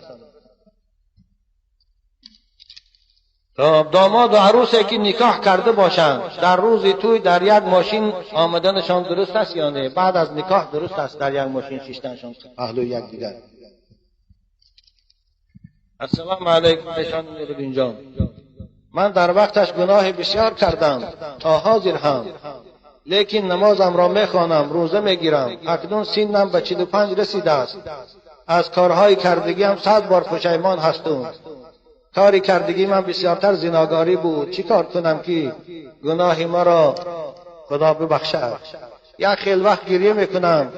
داماد و عروسی که نکاح کرده باشند در روز توی در یک ماشین آمدنشان درست است یا نه؟ بعد از نکاح درست است در یک ماشین شیشتنشان اهل یک دیگر. السلام علیکم نشان نورالدین جان، من در وقتش گناه بسیار کردم تا حاضر هم، لیکن نمازم را میخوانم، روزه میگیرم. اکنون سنم به 45 رسیده است. از کارهای کردگیم 100 بار پشیمان هستم. کاری کردگی من بسیارتر زناگاری بود. چی کار کنم که گناه مرا خدا ببخشد؟ یک خیلی وقت گریه میکنم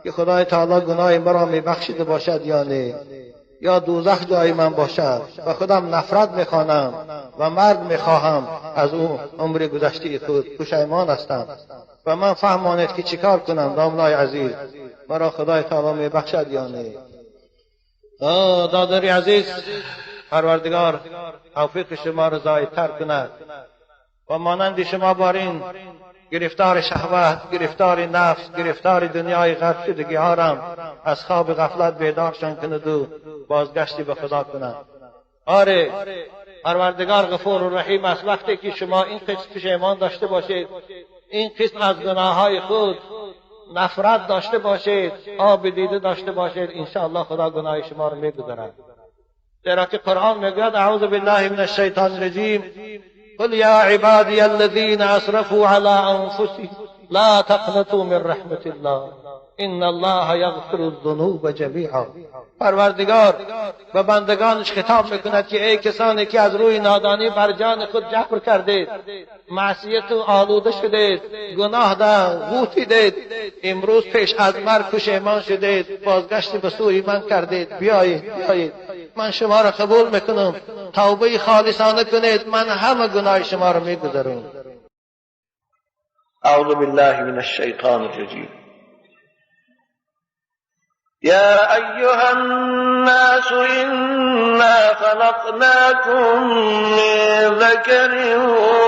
که خدای تعالی گناه مرا میبخشیده باشد یا نه، یا دوزخ جای من باشد. و خودم نفرت میخوانم و مرگ میخواهم از او عمر گذشته خود، پشیمان هستم. و من فهمانید که چیکار کنم داملای عزیز، مرا خدای تعالی میبخشد یا نه؟ دادری عزیز، پروردگار توفیق شما را زایدتر کند و مانند شما بارین گرفتار شهوت، گرفتار نفس، گرفتار دنیای غرب شدگی هارم از خواب غفلت بیدارشان کند و بازگشتی به خدا کند. آره، پروردگار غفور و رحیم است. وقتی که شما این قسم پشیمان داشته باشید، این قسم از گناههای خود نفرت داشته باشید، آب دیده داشته باشید، انشاءالله خدا گناه شما را میگذرد. زیرا که قرآن میگوید اعوذ بالله من الشیطان الرجیم قل یا عبادی الذین اسرفوا علی انفسهم لا تقنطوا من رحمت الله ان الله یغفر الذنوب جمیعا. پروردگار به بندگانش خطاب میکند که ای کسانی که از روی نادانی بر جان خود جبر کردید، معصیت و آلوده شدید، گناه در غوطیدید، امروز پیش از مرگ پشیمان شدید، بازگشت به سوی من کردید، بیایید بیایید، من شما را قبول میکنم، توبه خالصانه کنید، من همه گناه شما را میگذرم. اعوذ بالله من الشیطان الرجیم. يا أيها الناس إنا خلقناكم من ذكر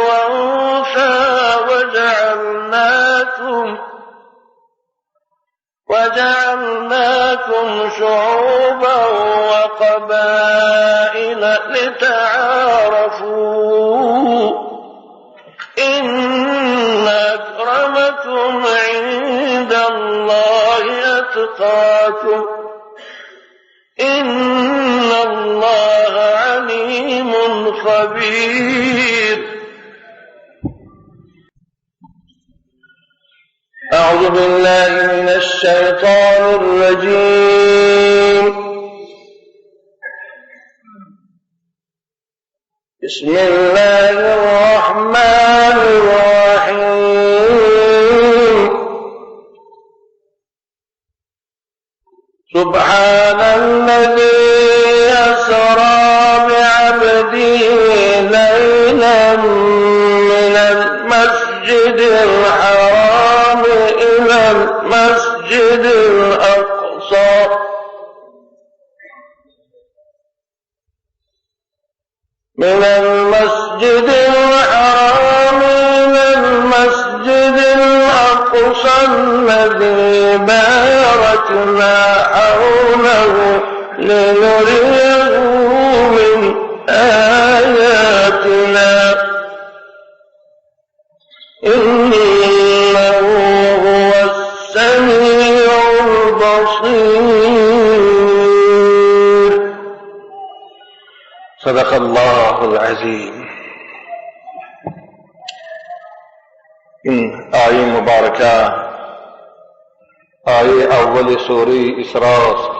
وأنثى وجعلناكم شعوبا وقبائل لتعارفوا إن أكرمكم عند الله أتقاكم إن الله عليم خبير. أعوذ بالله من الشيطان الرجيم. بسم الله الرحمن الرحيم. سبحان الذي أسرى بعبده ليلا من المسجد الحرام إلى المسجد الأقصى من المسجد الحرام إلى المسجد الأقصى الذي باركنا حوله لنريه من آياتنا إنه هو السميع البصير. صدق الله العظیم. این آیه مبارکه آیه اول سوره اسراء است.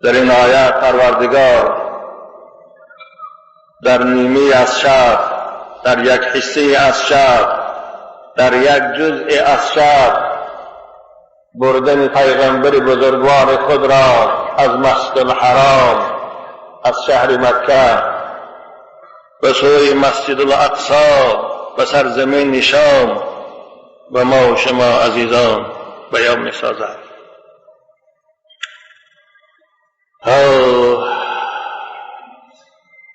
در این آیه پروردگار در نیمه از شب، در یک حصه از شب، در یک جزء از شب بردن پیغمبر بزرگوار خود را از مسجد الحرام، از شهر مکه به سوی مسجد الاقصی، به سرزمین شام و ما و شما عزیزان بیان می سازد.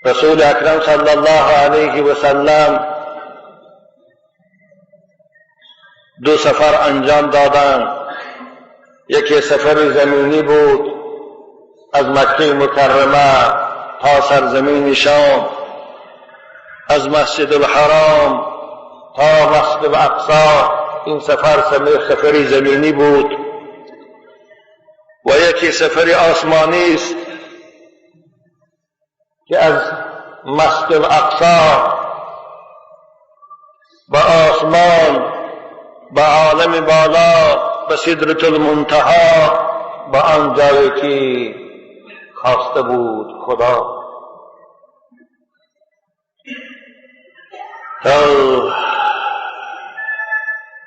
رسول اکرم صلی الله علیه و سلم دو سفر انجام دادند. یکی سفر زمینی بود از مکه مکرمه تا سرزمین شام، از مسجد الحرام تا مسجد الاقصی. این سفر سفر زمینی بود. و یکی سفر آسمانی است که از مسجد الاقصی به آسمان، به عالم بالا، به سدرة المنتها، به آن جایی که خواسته بود خدا.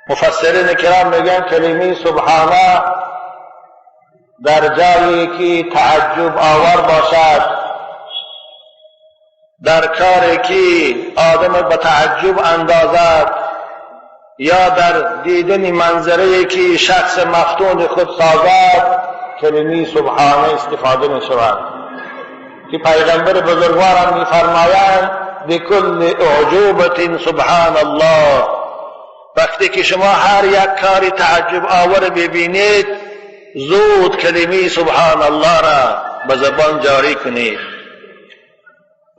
مفسرین کرام میگن کلمه سبحانه در جایی که تعجب آور باشد، در کاری که آدم به تعجب اندازد، یا در دیدن منظره که شخص مفتون خود سازد، کلمه سبحانه استفاده می شود. که پیغمبر بزرگوارم می فرمایند بکل اعجوبة سبحان الله. وقتی که شما هر یک کاری تعجب آور ببینید، زود کلمه سبحان الله را به زبان جاری کنید.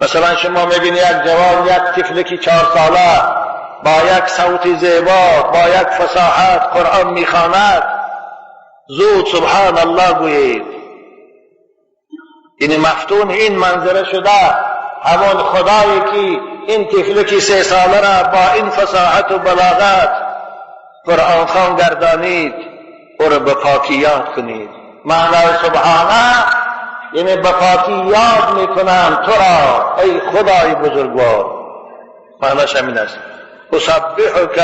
مثلا شما میبینید یک جوان، یک طفل که 4 ساله با یک صوت زیبا، با یک فصاحت قرآن میخواند، زود سبحان الله گویید. یعنی مفتون این منظره شده همان خدایی که این طفل که 3 ساله را با این فصاحت و بلاغت قرآن خوان گردانید، او را به پاکی یاد کنید. معنای سبحانه یعنی به پاکی یاد میکنم تو را ای خدای بزرگوار. معناش همین است. اسبحک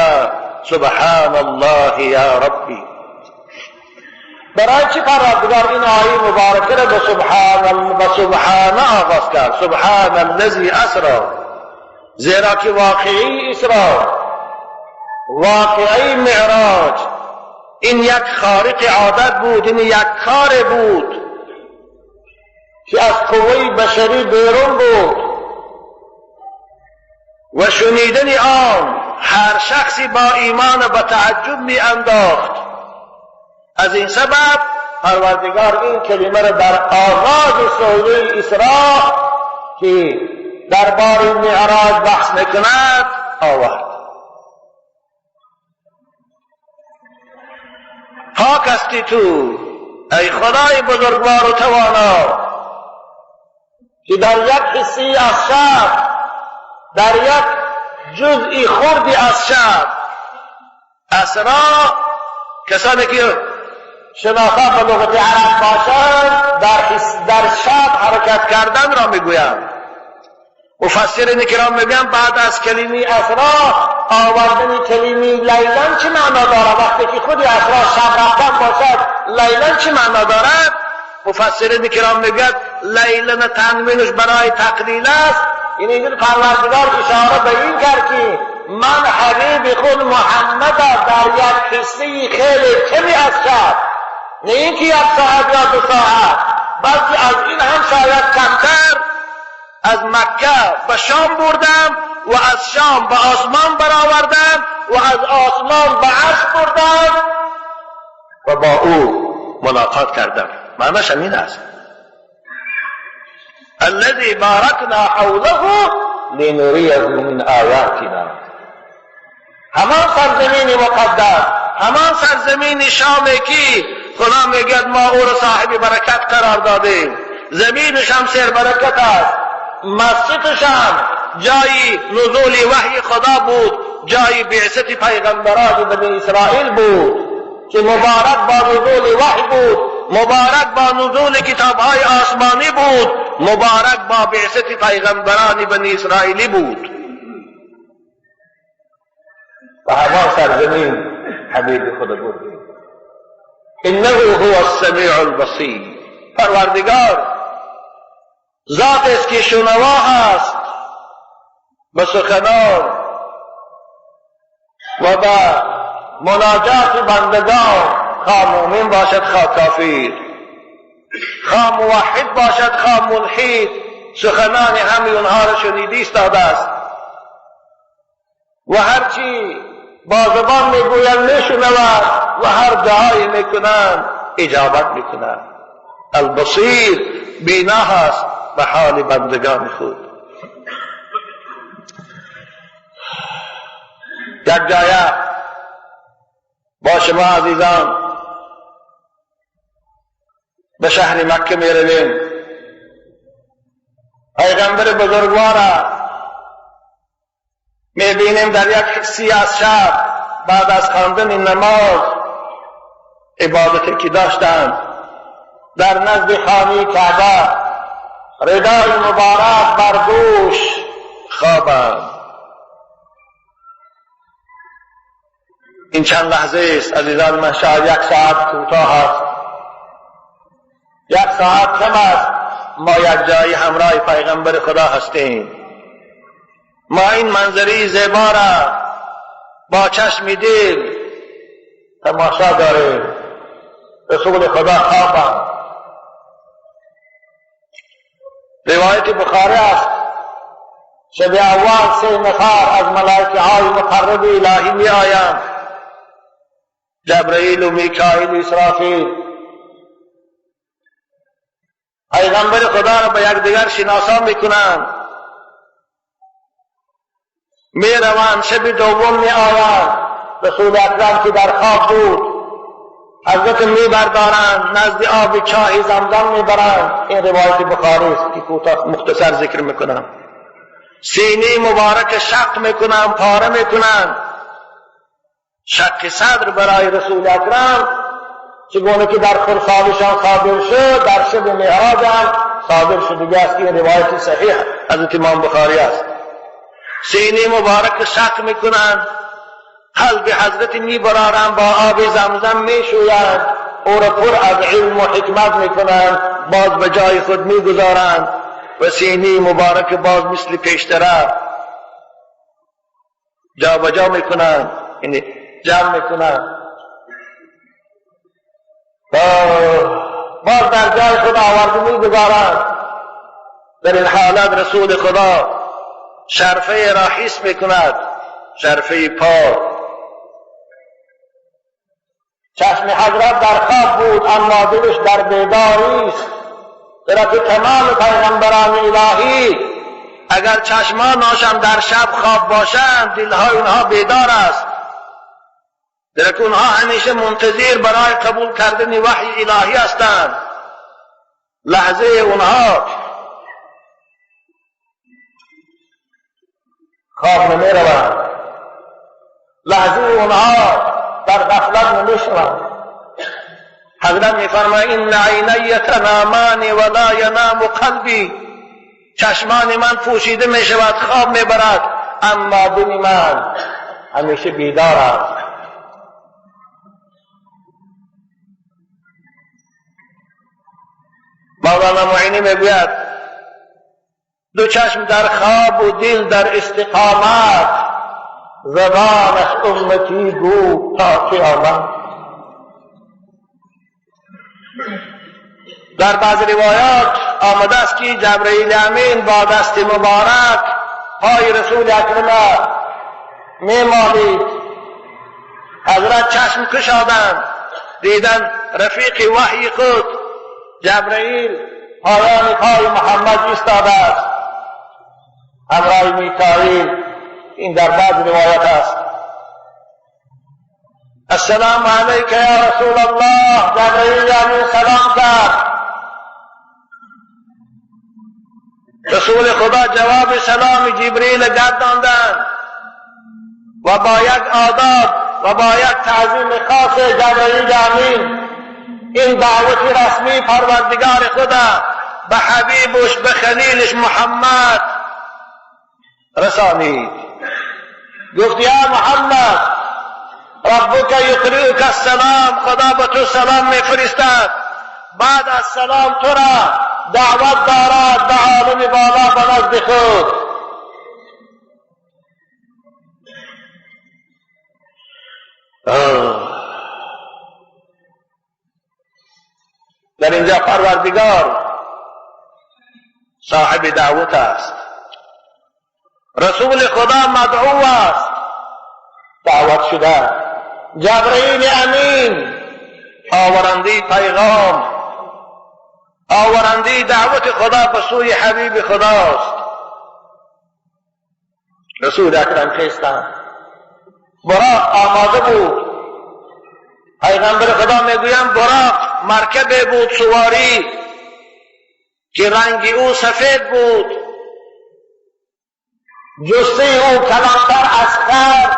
سبحان الله یا ربی. برای چی پروردگار این آیه مبارکه را به سبحانه آغاز کرد؟ سبحان الذی اسرا، زیرا که واقعی اسرا، واقعی معراج، این یک خارق عادت بود، این یک کار بود که از قوه بشری بیرون بود و شنیدن آن هر شخصی با ایمان و تعجب می انداخت. از این سبب پروردگار این کلمه را در آغاز سوره اسراء که درباره معراج بحث میکند آورد. پاک هستی تو ای خدای بزرگوار و توانا که در یک حصه از شب، در یک جزئی خردی از شب، اسرا، کسانی که شناسا به لغت عرب باشند در شب حرکت کردن را میگویند. مفسرین کرام میگویند بعد از کلمه اسرا آوردن کلمه لیلن چه معنا دارد؟ وقتی که خود اسرا شب رفتن باشد، لیلن چه معنا دارد؟ مفسرین کرام میگویند لیلن تنوینش برای تقلیل است. یعنی این پروردگار اشاره به این کرد که من حبیب خود محمد در یک حصه خیلی کمی از شب، نه اینکه 1 ساعت یا 2 ساعت، بلکه از این هم شاید کمتر، از مکه به شام بردم و از شام به آسمان برآوردم و از آسمان به عرش بردم و با او ملاقات کردم. معناش همین است. الذي باركنا حوله لنريه من آیاتنا. همان سرزمین مقدس، همان سرزمین شامی که خدا میگه ما او را صاحب برکت قرار دادیم. زمینش هم سر برکت است، مسجدش هم جای نزول وحی خدا بود، جای بعثت پیغمبران بنی اسرائیل بود که مبارک با نزول وحی بود. مبارک با نزول کتابهای آسمانی بود، مبارک با بعثت پیغمبران بنی اسرائیلی بود. و همان سرزمین حبیب خود بود. انه هو السمیع البصیر. پروردگار ذات است که شنوا هست به سخنان و به مناجات بندگان، خواه مؤمن باشد خواه کافر، خواه موحد باشد خواه ملحد، سخنان همه اونها را شنیده ایستاده است و هرچی با زبان میگویند میشنود و هر دعایی میکنند اجابت میکنند. البصیر بینا هست به حال بندگان خود. یک جایه با شما عزیزان به شهر مکه می رویم. پیغمبر بزرگوار می بینیم در یک حسی از شب بعد از خواندن نماز عبادتی که داشتند در نزد خانه کعبه ردای مبارک بر دوش خوابند. این چند لحظه است عزیزان من، شاید یک ساعت کوتاه است، یک ساعت کم است. ما یک جایی همراه پیغمبر خدا هستیم. ما این منظره زیبا را با چشم دل تماشا داریم. رسول خدا خوابند. روایت بخاری است شب اول 3 نفر از ملائکه های مقرب الهی می آیند، جبرئیل و میکائیل و اسرافیل. پیغمبر خدا را به یکدیگر شناسا میکنند، می روند. شب دوم می آیند، رسول اکرم که در خواب بود حضرت می بردارند، نزد آب چاه زمزم می برند. این روایت بخاری است که کوتاه مختصر ذکر میکنم. سینه مبارک شق میکنند، پاره میکنند. شق صدر برای رسول اکرم چگونه که در خرسانشان صادر شد، در شب معراج هم صادر شد. دیگه است که این روایت صحیح حضرت امام بخاری است. سینه مبارک شق میکنند، قلب حضرت میبرارند، با آب زمزم میشویند، او را پر از علم و حکمت میکنند، باز به جای خود میگذارند و سینه مبارک باز مثل پیشتره جا بجا میکنند، یعنی جمع میکنند، باز در جای خود آورده میگذارند. در این حالت رسول خدا شرفه را حس میکند، شرفه پا. چشم حضرت در خواب بود اما دلش در بیداری است، زیرا که تمام پیغمبران الهی اگر چشمانشان در شب خواب باشند دلهای اونها بیدار است، زیرا که اونها همیشه منتظر برای قبول کردن وحی الهی هستند. لحظه اونها خواب نمی روند، لحظه اونها در غفلت نمی شوند. حضرت می فرماید این عینی تنامان ولا ینام قلبی، چشمان من پوشیده می شود، خواب می برد، اما دل من همیشه بیدار است. مولانا معینی می گوید دو چشم در خواب و دل در استقامت، زبانش امتی گو تا قیامت. در بعض روایات آمده است که جبرئیل امین با دست مبارک پای رسول اکرم میمالید. حضرت چشم کشادند، دیدن رفیق وحی خود جبرئیل پایان پای محمد ایستاده است همراه میکائیل. این در بعض روایت است. السلام علیک یا رسول الله، جبرئیل امین سلام کرد. رسول خدا جواب سلام جبرئیل گرداندند و با یک آداب و با یک تعظیم خاص جبرئیل امین این دعوت رسمی پروردگار خدا به حبیبش، به خلیلش محمد رسانید. گفت یا محمد ربک یقرئک السلام، خدا به تو سلام میفرستد، بعد از سلام تو را دعوت دارد به عالم بالا، به نزد خود. در اینجا پروردگار صاحب دعوت است، رسول خدا مدعو است، دعوت شده. جبرئیل امین آورنده پیغام، آورنده دعوت خدا به سوی حبیب خداست. رسول اکرم خیستند، براق آماده بود. پیغمبر خدا میگویم براق مرکب بود سواری که رنگ او سفید بود، جثه او کلانتر از خر،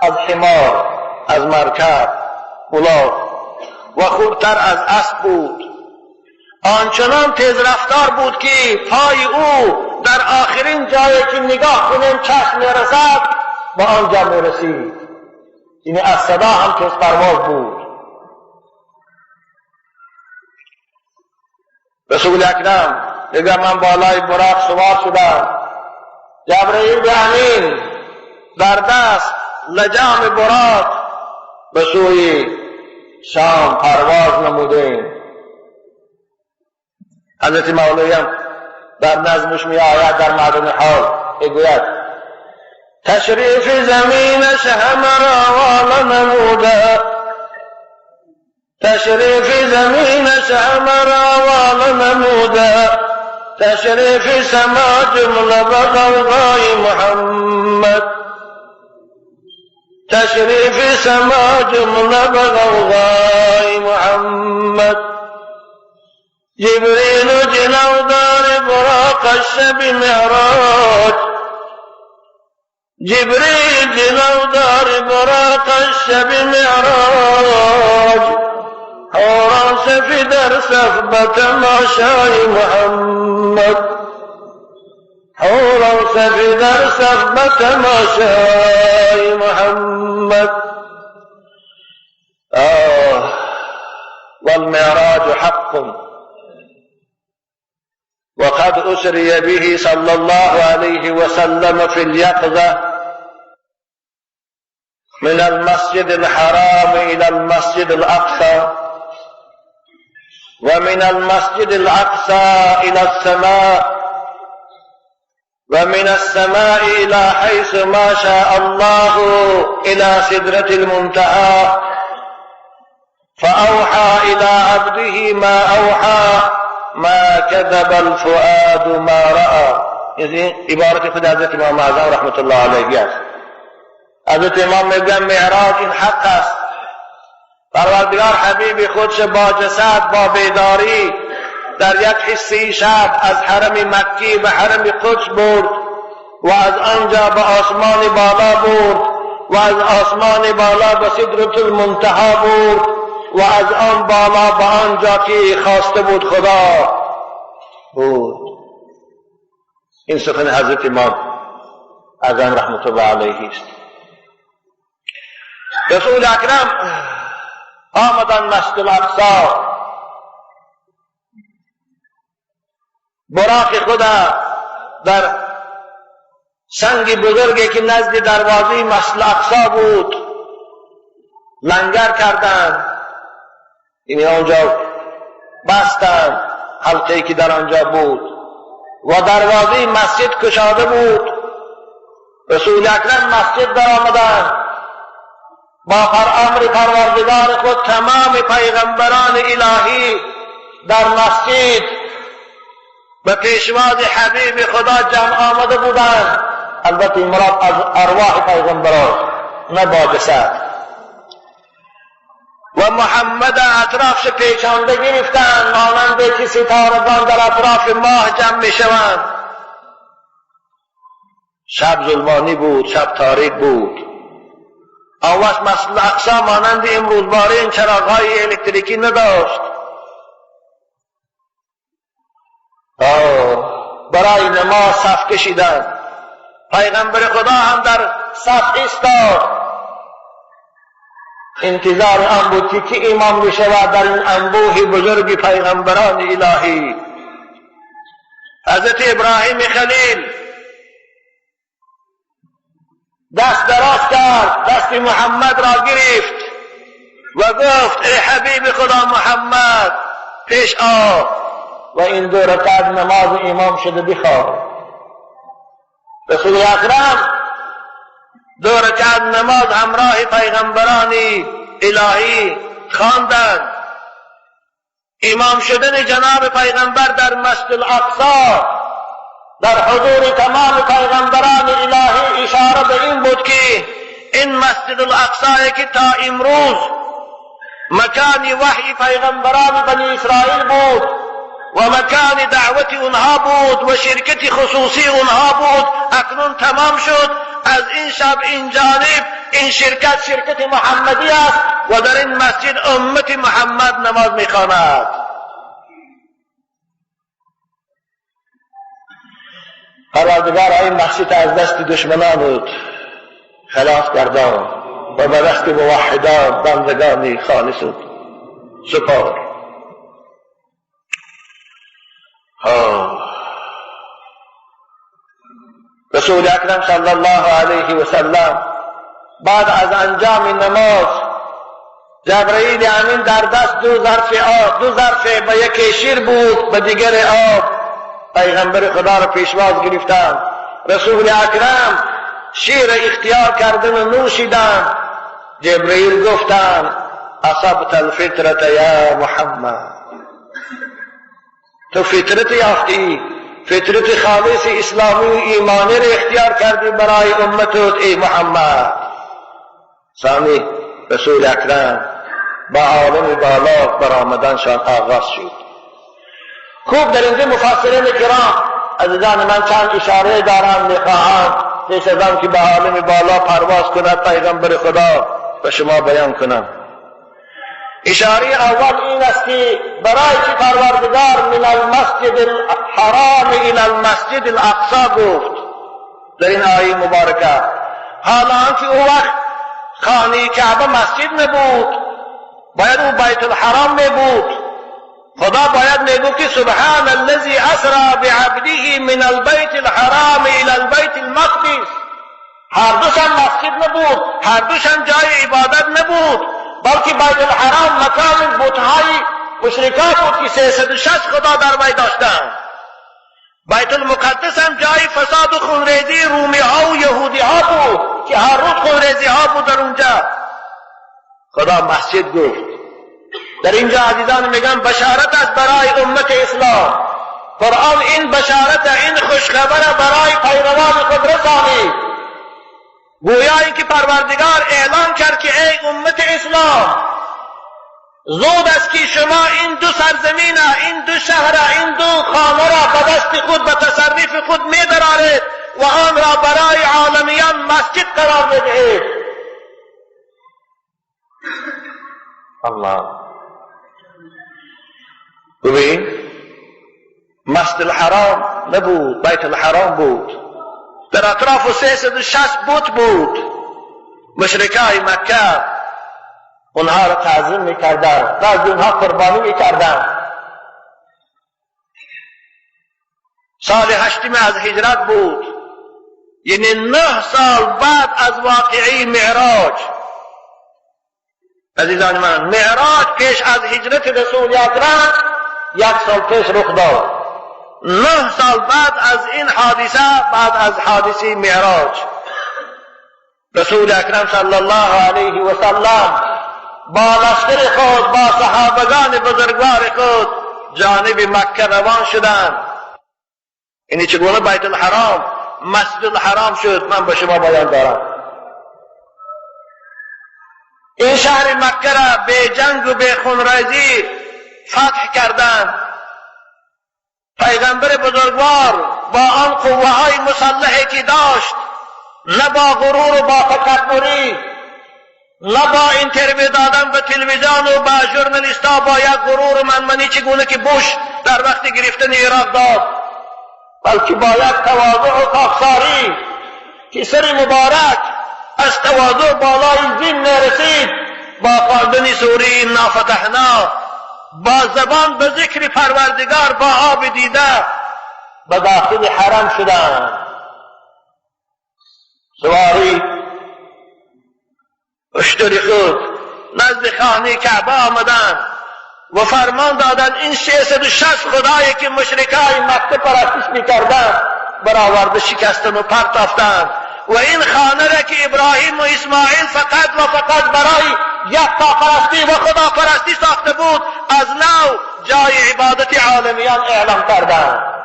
از حمار، از مرکب الاغ و خوبتر از اسب بود. آنچنان تیز رفتار بود که پای او در آخرین جایی که نگاه کنیم چشم میرسد به آنجا میرسید، یعنی از صدا هم تیز پرواز بود. رسول اکرم میگه من بالای براق سوار شدم، جبرئیل امین در دست لجام براق به سوی شام پرواز نمودیم. حضرت مولوی هم در نظمش می آید در معدن حال میگوید تشریف زمینش همه را والا نموده، تشریف زمینش همه را والا نموده، تشریف سما جمله به غوغای محمد، تشریف سما جمله به غوغای محمد. جبریل جلودار براق الشب معراج، جبریل جلودار براق الشب معراج، حورا سفی در صف به تماشای محمد، حورا سفی در صف به تماشای محمد. والمعراج حق وقد أسري به صلى الله عليه وسلم في اليقظة من المسجد الحرام إلى المسجد الأقصى، ومن المسجد الأقصى إلى السماء، ومن السماء إلى حيث ما شاء الله إلى سدرة المنتهى، فأوحى إلى عبده ما أوحى ما كذب الفؤاد ما رأى. عبارت خود حضرت امام اعظم رحمت الله علیه است. حضرت امام میگن معراج این حق است. پروردگار حبیب خودش با جسد، با بیداری در یک حصه شب از حرم مکی به حرم قدس برد و از آنجا به آسمان بالا برد و از آسمان بالا به سدرة المنتهی برد و از آن بالا به آنجا که خواسته بود خدا بود. این سخن حضرت امام اعظم رحمت الله علیه است. رسول اکرم آمدن مسجد الاقصی، براق خدا در سنگ بزرگی که نزد دروازه مسجد الاقصی بود لنگر کردند، یعنی آنجا بستند حلقه‌ای که در آنجا بود و دروازه مسجد کشاده بود. رسول اکرم مسجد در آمدند، با امر پروردگار خود تمام پیغمبران الهی در مسجد به پیشواز حبیب خدا جمع آمده بودند. البته این مراد از ارواح پیغمبران نه با جسد. و محمد اطرافش پیچانده گرفتند مانند که ستارگان در اطراف ماه جمع میشوند. شب ظلمانی بود، شب تاریک بود. آن وقت مسجد الاقصی مانند امروز باره این چراغ‌های الکتریکی نداشت. برای نماز صف کشیدند. پیغمبر خدا هم در صف ایستاد. انتظار آن بود که امام میشود در این انبوه بزرگ پیغمبران الهی. حضرت ابراهیم خلیل دست دراز کرد، دست محمد را گرفت و گفت ای حبیب خدا محمد پیش آ و این 2 رکعت نماز امام شده بخواه. رسول اکرم 2 رکعت نماز همراه پیغمبران الهی خواندند. امام شدن جناب پیغمبر در مسجد الاقصی در حضور تمام پیغمبران الهی اشاره به این بود که این مسجد الاقصی که تا امروز مکان وحی پیغمبران بنی اسرائیل بود و مکان دعوت اونها بود و شرکت خصوصی اونها بود، اکنون تمام شد. از این شب این جانب این شرکت شرکت محمدی است و در این مسجد امت محمد نماز میخواند. پروردگار این مسجد از دست دشمنان بود خلاص گردان و به دست موحدان بندگان خالص سپار. رسول اکرم صلی الله علیه و سلم بعد از انجام نماز جبرئیل امین در دست 2 ظرف آب، 2 ظرف به یکی شیر بود به دیگر آب، پیغمبر خدا را پیشواز گرفتند. رسول اکرم شیر اختیار کردن و نوشیدند. جبرئیل گفتند اصبت الفطرة یا محمد، تو فطرت یافتی، فطرت خالص اسلامی و ایمانی را اختیار کردی برای امتت ای محمد. ثانی رسول اکرم با عالم بالا برآمدنشان آغاز شد. خوب در اینجا مفسرین کرام عزیزان من چند اشاره دارم، میخواهم پیش از آن که به عالم بالا پرواز کند پیغمبر خدا به شما بیان کنم. اشاره اول این است که برای که پروردگار من المسجد الحرام الى المسجد الاقصی گفت در این آیه مبارکه، حالا آنکه او وقت خانه کعبه مسجد نبود، باید او بیت الحرام می بود. خدا باید میگفت که سبحان الذی اسرا بعبده من البیت الحرام الى البیت المقدس. هر دوش هم مسجد نبود، هر دوش هم جای عبادت نبود، بلکه بیت الحرام مکان بتهای مشرکان بود که 360 خدا در وی داشتند. بیت المقدس هم جای فساد و خونریزی رومی ها و یهودی ها بود که هر روز خونریزی ها بود در اونجا. خدا مسجد گفت. در اینجا عزیزان میگن بشارت است برای امت اسلام. قرآن این بشارت، این خوشخبر برای پیروان خود رسانید. گویا اینکه پروردگار اعلان کرد که ای امت اسلام، زود است که شما این 2 سرزمین، این 2 شهر، این 2 خانه را به دست خود، به تصرف خود می درارید و آن را برای عالمیان مسجد قرار میدهید. الله، ببین مسجد الحرام نبود، بیت الحرام بود. در اطراف 360 بت بود. مشرکای مکه اونها را تعظیم میکردند، بعضی اونها قربانی میکردند. سال 8 از هجرت بود، یعنی 9 سال بعد از واقعی معراج. عزیزان من، معراج پیش از هجرت رسول اکرم 1 سال پیش رخ داد. 9 سال بعد از این حادثه، بعد از حادثه معراج، رسول اکرم صلی الله علیه و سلم با لشکر خود، با صحابگان بزرگوار خود جانب مکه روان شدند. اینی چگونه بیت الحرام مسجد الحرام شد من به شما بیان دارم. این شهر مکه را به جنگ و به خونریزی فتح کردند. پیغمبر بزرگوار با آن قوه های مسلحی که داشت، نه با غرور و با تکبری، نه با interview دادن به تلویزیون و با ژورنالیستا، با یک غرور و منمنی چگونه که بوش در وقت گرفتن عراق داد، بلکه با یک تواضع و خاکساری که سر مبارک از تواضع بالای زین میرسید، با خواندن سوره انا فتحنا، با زبان به ذکر پروردگار، با آب دیده به داخل حرم شدند. سواری اشتر خود نزد خانه کعبه آمدند و فرمان دادند این 660 خدایی که مشرکای مکه پرستش میکردند برآورده شکستند و پرتافتند و این خانه را که ابراهیم و اسماعیل فقط و فقط برای یکتاپرستی و خداپرستی ساخته بود از نو جای عبادت عالمیان اعلام کردند.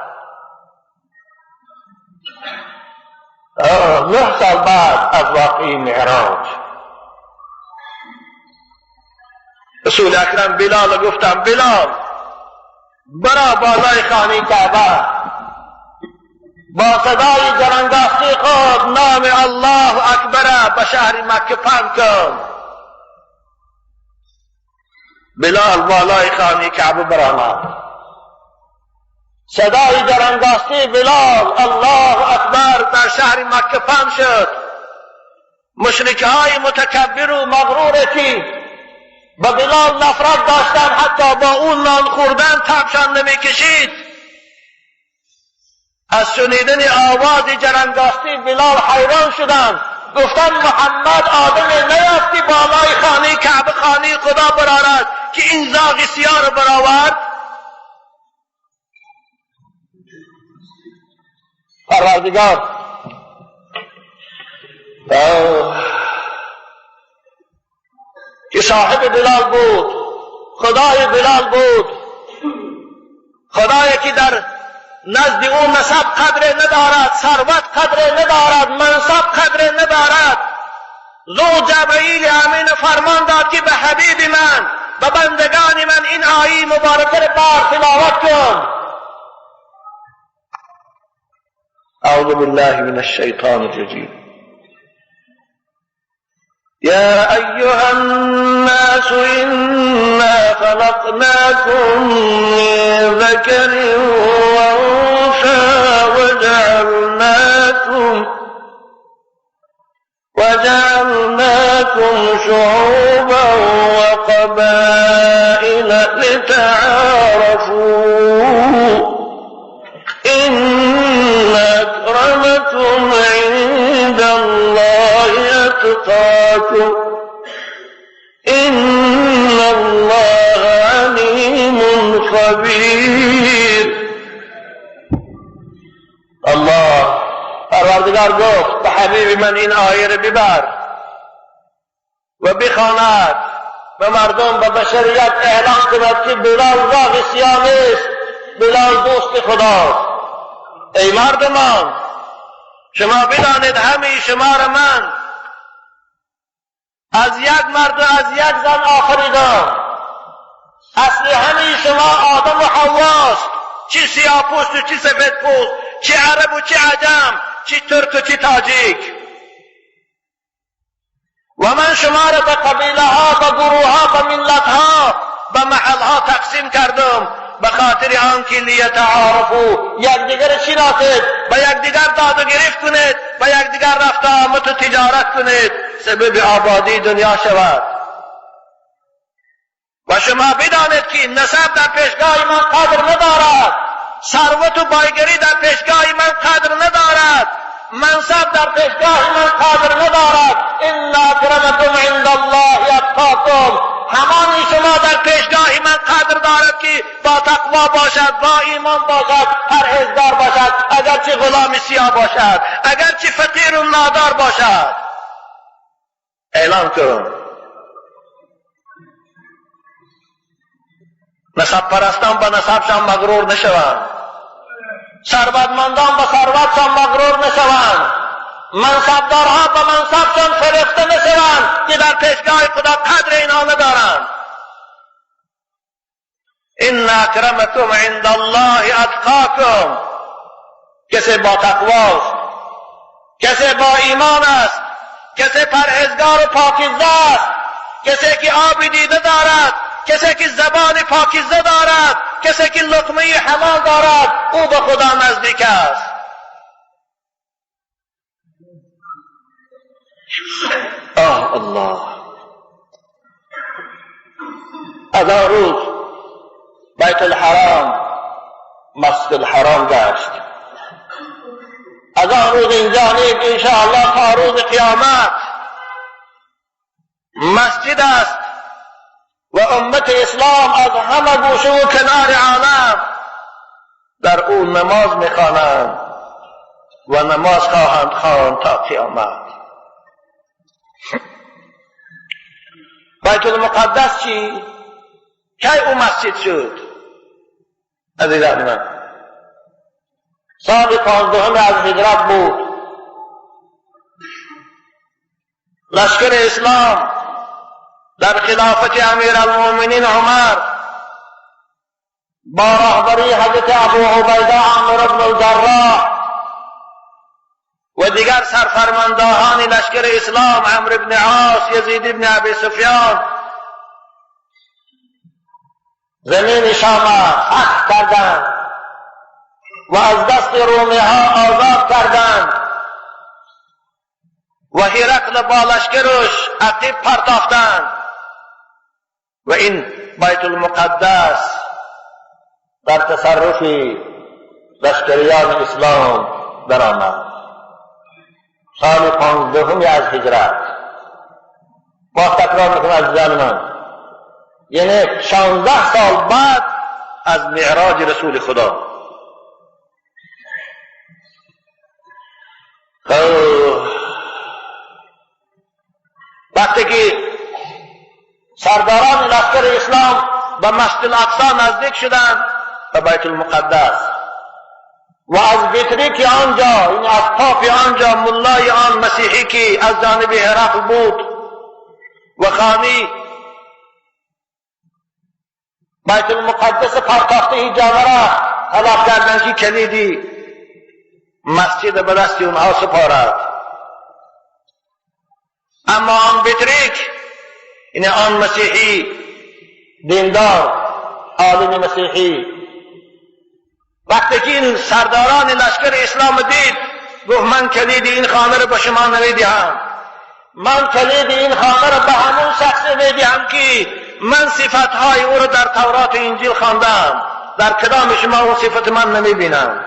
9 سال بعد از واقعی معراج رسول اکرم بلال گفتم بلال برا بالای خانه کعبه، با صدای جرنگاستی خود نام الله اکبر به شهر مکه پهن کن. بلال بالای خانه کعبه برآمد، صدای جرنگاستی بلال الله اکبر در شهر مکه پهن شد. مشرکهای متکبر و مغرور که به بلال نفرت داشتند، حتی با اون نان خوردن تبشان نمیکشید، از شنیدن آواز جرنگاستی بلال حیران شدند. گفتند محمد آدم نیافتی بالای خانه کعبه خانه خدا برآرد که این زاغ سیاه را برآورد. پروردگار که صاحب بلال بود، خدای بلال بود، خدایی که در نزد او نسب قدر ندارد، ثروت قدر ندارد، منصب قدر ندارد. زو جبرئیل امین فرمان داد که به حبیب من، به بندگان من این آیه مبارکه را بار تلاوت کن. اعوذ بالله من الشیطان الرجیم. يا أيها الناس إنا خلقناكم من ذكر وأنثى وجعلناكم شعوبا وقبائل لتعارفوا إن أكرمكم عند الله أتقاكم إن الله عليم خبير. الله پروردگار گفت به حبیب من این آیه را ببر و بخواند، به مردم، به بشریت اعلان کند که بلال زاغ سیاه نیست، بلال دوست خداست. ای مردمان، شما بدانید همه شما را من از یک مرد و از یک زن آفریدم. اصل همه شما آدم و حواست، چی سیاه پوست و چی سفید پوست، چی عرب و چی عجم، چی ترک و چی تاجیک. و من شما را به قبیله ها، به گروه ها، به ملت ها، به محل ها تقسیم کردم به خاطر آنکه لیتعارفوا، یکدیگر شناسید، به یکدیگر داد و گرفت کنید، به یکدیگر رفت آمد و تجارت کنید، سبب آبادی دنیا شود. و شما بدانید که نسب در پیشگاه من قدر ندارد، ثروت و بایگری در پیشگاه من قدر ندارد، منصب در پیشگاه من قدر ندارد. ان اکرمکم عند الله اتقاکم. همانی شما در پیشگاه من قدر دارد که با تقوا باشد، با ایمان باشد، پرهیزگار باشد، اگرچه غلام سیاه باشد، اگرچه فقیر و نادار باشد. اعلام کن نسب پرستان به نسبشان مغرور نشوند، ثروتمندان به ثروتشان مغرور نشوند، منصبدارها به منصبشان فرفته نشوند که در پیشگاه خدا قدر اینها ندارند. ان اکرمکم عند الله اتقاکم. کسی با تقواست، کسی با ایمان است، کسی پرهیزگار و پاکیزه است، کسی که آب دیده دارد، کسی که زبان پاکیزه دارد، کسی که لقمه حلال دارد او به خدا نزدیک است. آه الله. از آن روز بیت الحرام مسجد الحرام گشت. از آن روز اینجا نیک انشاءالله تا روز قیامت مسجد است و امت اسلام از همه گوشه و کنار عالم در او نماز میخوانند و نماز خواهند خواند تا قیامت. بیت المقدس چی؟ کی او مسجد شد؟ عزیزان من، سال 15 از هجرت بود. لشکر اسلام در خلافت امیرالمؤمنین عمر با رهبری حضرت ابو عبیده عامر بن الجراح و دیگر سرفرماندهان لشکر اسلام، عمرو بن عاص، یزید بن ابی سفیان، زمین شام فتح کردند و از دست رومی ها آزاد کردند و هرقل با لشکرش عقب پرتاختند و این بیت المقدس در تصرف لشکریان اسلام درآمد. سال 15 از هجرت. باز تکرار میکنم عزیزان من، یعنی 16 سال بعد از معراج رسول خدا. وقتی که سرداران لشکر اسلام به مسجد الاقصی نزدیک شدند، به بیت المقدس، و از بطریک آنجا، یعنی از پاپ آنجا، ملای آن مسیحی که از جانب هرقل بود و خانی بیت المقدس پرتاخته جامعه را طلب کردند که کلیدی مسجد به دست اونها سپارد. اما آن بطریک، یعنی آن مسیحی دیندار، عالم مسیحی، وقتی که این سرداران لشکر اسلام دید، گفت من کلید این خانه را به شما نمیدهم، من کلید این خانه را به همون شخص میدهم که من صفتهای او را در تورات و انجیل خواندم، در کلام شما اون صفت من نمیبینم.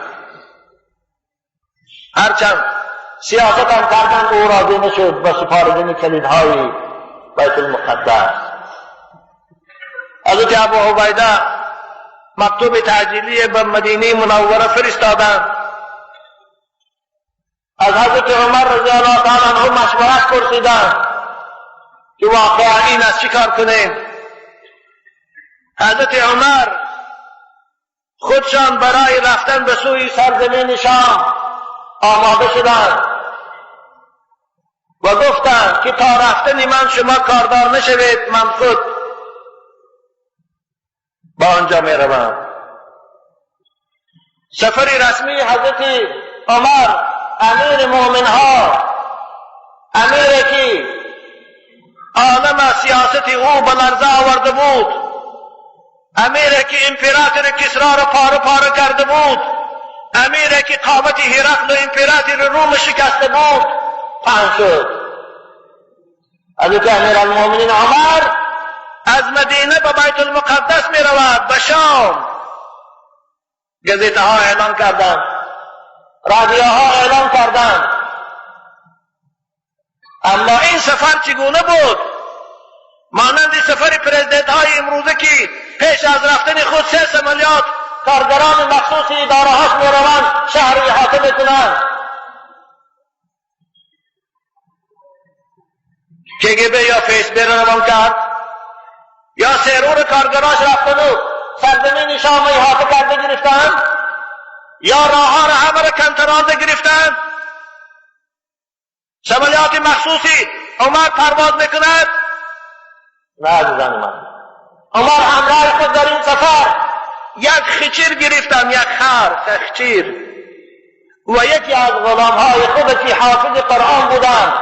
هرچند سیاست هم کردن او راضی نشد به سپاردن کلیدهای بیت المقدس. حضرت ابو عبیده مکتوب تعجیلی به مدینه منوره فرستادند. از حضرت عمر رضی الله تعالی عنه مشورت پرسیدند که واقعا این از چی کار کنیم. حضرت عمر خودشان برای رفتن به سوی سرزمین شام آماده شدند و گفتند که تا رفتن من شما کاردار نشوید، من خود با آنجا می روم. سفر رسمی حضرت عمر امیر مؤمن ها، امیر که عالم سیاست او به لرزه آورده بود، امیر که امپراتور کسرا را پاره پاره کرده بود، امیر که قامت هرقل و امپراتور روم شکسته بود، پهن شد. حضرت امیرالمؤمنین عمر از مدینه به بیت المقدس می رود، به شام. گزیته ها اعلان کردند، رادیوها اعلان کردند. اما این سفر چگونه بود؟ مانند سفر پرزیدنت های امروزه که پیش از رفتن خود 3 سمالیات کارگران مخصوص اداره هاش می روند شهر احاطه میکنند. KGB یا فیسبی را روان کرد، یا سرور کارگراش رفتن و سرزمین شام احاطه کرده گرفتند، یا راه را همه را کنترل گرفتند. سمالیات مخصوصی عمر پرواز میکند. نه عزیزان من، عمر همراه خود در این سفر یک خچیر گرفتن، یک خر خچیر، و یکی از غلامهای خود که حافظ قرآن بودند،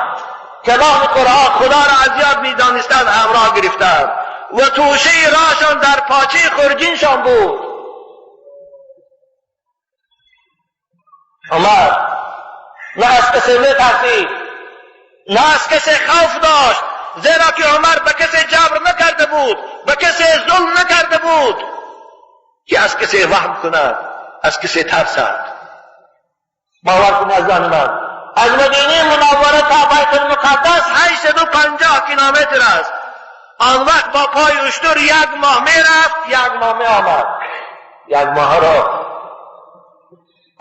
کلام قرآن خدا را از یاد میدانستند، همراه گرفتند و توشه راشان در پاچه خرجینشان بود. عمر نه از کسی میترسید، نه از کسی خوف داشت، زیرا که عمر به کسی جبر نکرده بود، به کسی ظلم نکرده بود که از کسی وهم کند، از کسی ترسد. باور کن از من، از مدینه منوره تا بیت المقدس 850 کیلومتر است. آن وقت با پای اشتر یک ماه میرفت، یک ماه می آمد. یک ماه را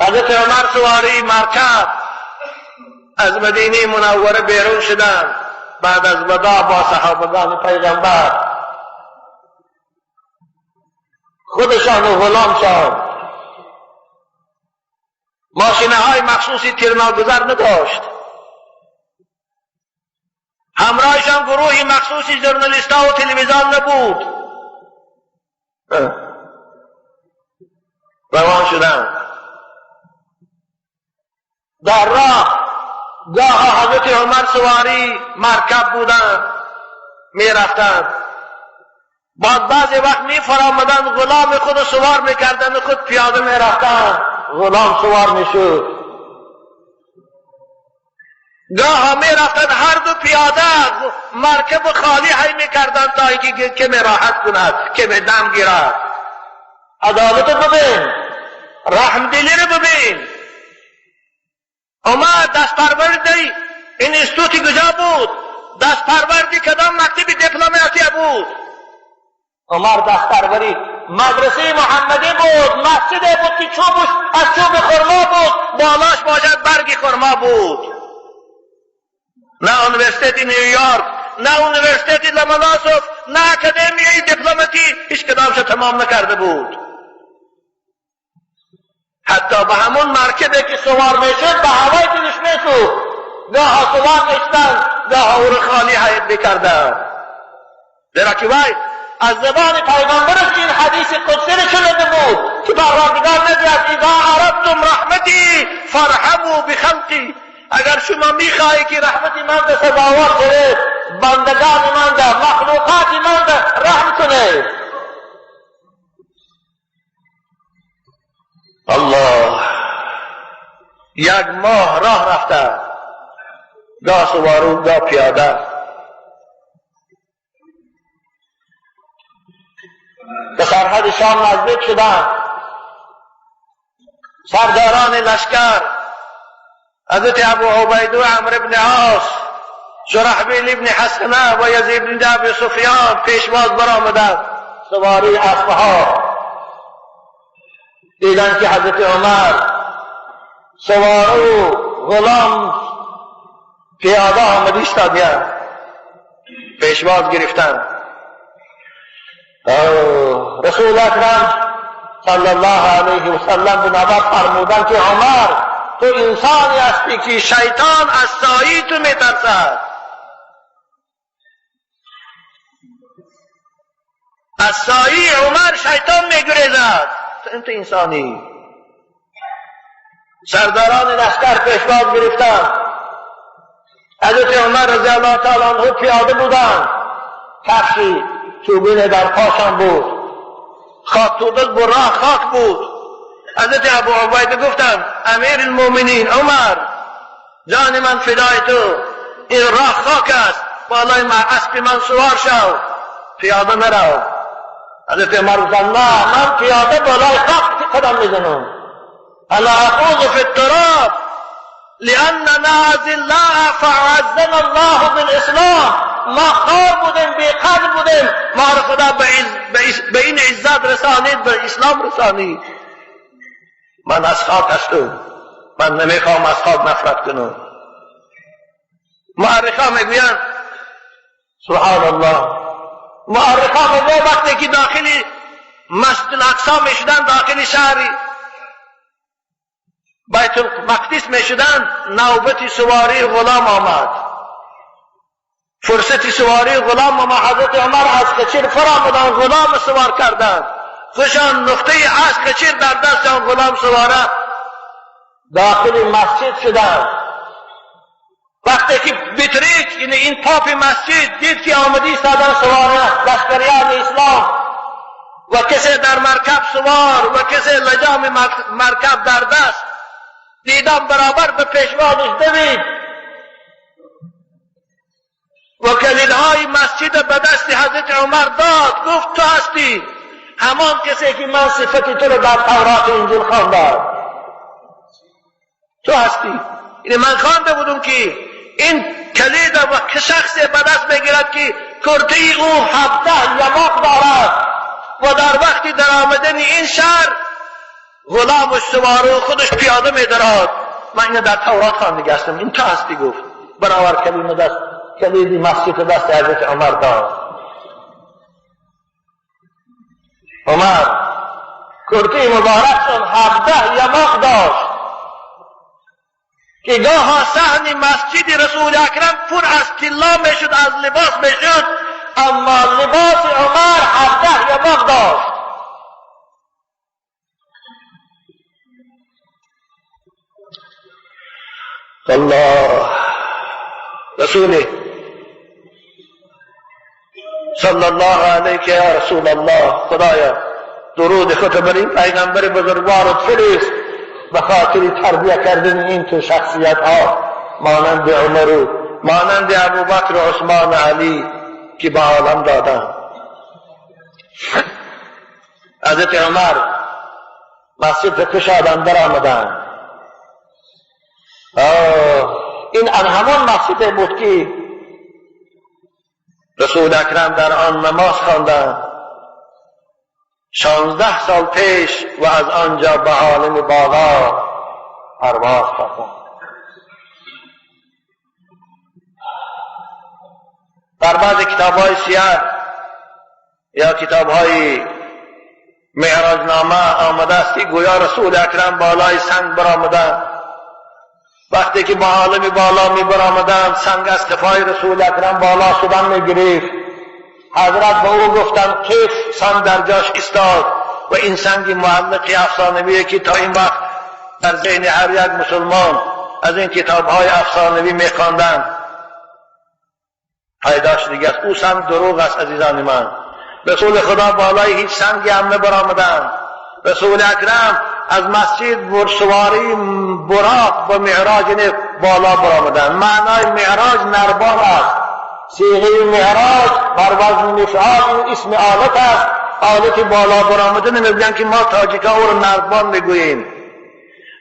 حضرت عمر سواری مرکب از مدینه منوره بیرون شدند. بعد از وداع با صحابگان پیغمبر، خودشان و غلامشان، ماشینه های مخصوصی تیرناگذر نداشت، همراهشان گروهی مخصوصی ژورنالیست ها و تلویزیون نبود. روان شدند. در راه گاه حضرت عمر سواری مرکب بودند، می رفتند. بعد بعضی وقت می فرامدند، غلام خود سوار می کردند، خود پیاده می رفتند، غلام سوار می شد. گاه می رفتند هر دو پیاده، مرکب خالی هی می کردند تا اینکه کمی راحت کند، کمی دم گیرد. عدالت ببین، رحم دلی رو ببین. عمر دست پروردی این استوتی کجا بود؟ دست پروردی کدام مکتب دیپلماتی بود؟ عمر دست پروری مدرسه محمدی بود، مسجد بود که چوبش از چوب خرما بود، بالاش باشد برگ خرما بود. نه university نیویورک، نه university لومونوسوف، نه اکادمی دیپلماتی، هیچ کدامش تمام نکرده بود. حتی به همون مرکبی که سوار میشد به هوای دلش میسوخت. گاه سوار میشدن، گاه او رو خالی حیب میکردن. زیرا که وی از زبان پیغمبرش این حدیث قدسی رو شنیده بود که پروردگار میگوید اذا اردتم رحمتی فارحموا بخلقی، اگر شما میخواهی که رحمت من به سزاوار شوید، بندگان من ده، مخلوقات من ده رحم کنید. الله، یک ماه راه رفته، گاه سوارو گاه پیاده. به سرحد شام نزدیک شدند. سرداران لشکر حضرت ابو عبیده و عمرو بن عاص، شرحبیل ابن حسنه و یزید بن ابی سفیان پیشواز برآمدند، سواری اسبها. دیدند که حضرت عمر سوارو غلام پیاده آمده ایستادند، پیشواز گرفتند. رسول اکرم صلی الله علیه و سلم به نبر فرمودند که عمر تو انسانی هستی که شیطان از سایه تو میترسد. از سایه عمر شیطان میگریزد. تو انسانی. سرداران لشکر پیشواز گرفتند. حضرت عمر رضی الله تعالی عنه پیاده بودند، کفشی چوبین در پاشان بود، خاک توبه برا خاک بود. حضرت ابو عبیده گفتند امیر المؤمنین عمر، جان من فدای تو، این راه خاک است، بالای اسب من سوار شو، پیاده نرو. حضرت عمر گفتند نه، من پیاده بالای خاک قدم میزنم. انا اخوض فی التراب لاننا اذلاء فاعزنا الله بالاسلام. ما خوار بودیم، بی قدر بودیم، ما را خدا به این عزت رسانید، به اسلام رسانید. من از خاک هستم، من نمیخوام از خاک نفرت کنم. مؤرخا میگویند سبحان الله، مؤرخا میگویند وقتی که داخل مسجد الاقصی میشدن، داخل شهر بیت المقدس میشدن، نوبت سواری غلام آمد. فرصت سواری غلام آمد. حضرت عمر از خچیر فرامدن، غلام سوار کردند. خوشان نقطه از خچیر در دستشان، غلام سواره داخل مسجد شدند. وقتی که بطریق یعنی این پاپ مسجد دید که آمدی ایستادن سواره لشکریان اسلام و کسی در مرکب سوار و کسی لجام مرکب در دست، دیدم برابر به پیشوازش دوید و کلیدهای مسجد به دست حضرت عمر داد. گفت تو هستی همان کسی که من صفت تو رو در تورات انجیل خواندم، تو هستی. یعنی من خوانده بودم که این کلید و که شخصی به دست بگیرد که کرته او 17 یماق دارد و در وقتی در آمدن این شهر غلام و سوار خودش پیاده می دراد. من اینو در تورات خوانده هستم، این تو هستی. گفت برابر کلید دست کلید مسجد دست حضرت عمر داد. عمر کرته مبارکشان 17 یماق داشت که گاها صحن مسجد رسول اکرم پر از طلا میشد، از لباس میشد، اما لباس عمر 17 یماق داشت. الله رسوله صلی الله علیک یا رسول الله، خدایا درود خود بر این پیغمبر بزرگوارت فرست به خاطر تربیه کردن این تو شخصیت ها مانند عمر و مانند ابوبکر و عثمان و علی که به عالم دادن. حضرت عمر مسجد کشادن در آمدن. این همان مسجد بود که رسول اکرم در آن نماز خواندند 16 سال پیش و از آنجا به عالم بالا پرواز کردند. در بعض کتاب‌های سیر یا کتاب‌های معراجنامه آمده است که گویا رسول اکرم بالای سنگ برآمدند. وقتی که با عالم بالا می برآمدند سنگ از قفای رسول اکرم بالا شدن می گرفت. حضرت به او گفتند کیف سنگ در جاش ایستاد و این سنگ معلق افسانویه که تا این وقت در ذهن هر یک مسلمان از این کتاب‌های افسانوی می‌خواندند پیداش دیگه است. او سنگ دروغ است عزیزان من. رسول خدا بالای هیچ سنگی هم نبرآمدند. رسول اکرم از مسجد برسواری براق به معراج بالا برآمدند. معنای معراج نربان است. صیغه معراج بر وزن مفعال این اسم آلت است. آلت بالا برآمدن میگویند که ما تاجیکا او را نردبان میگوییم،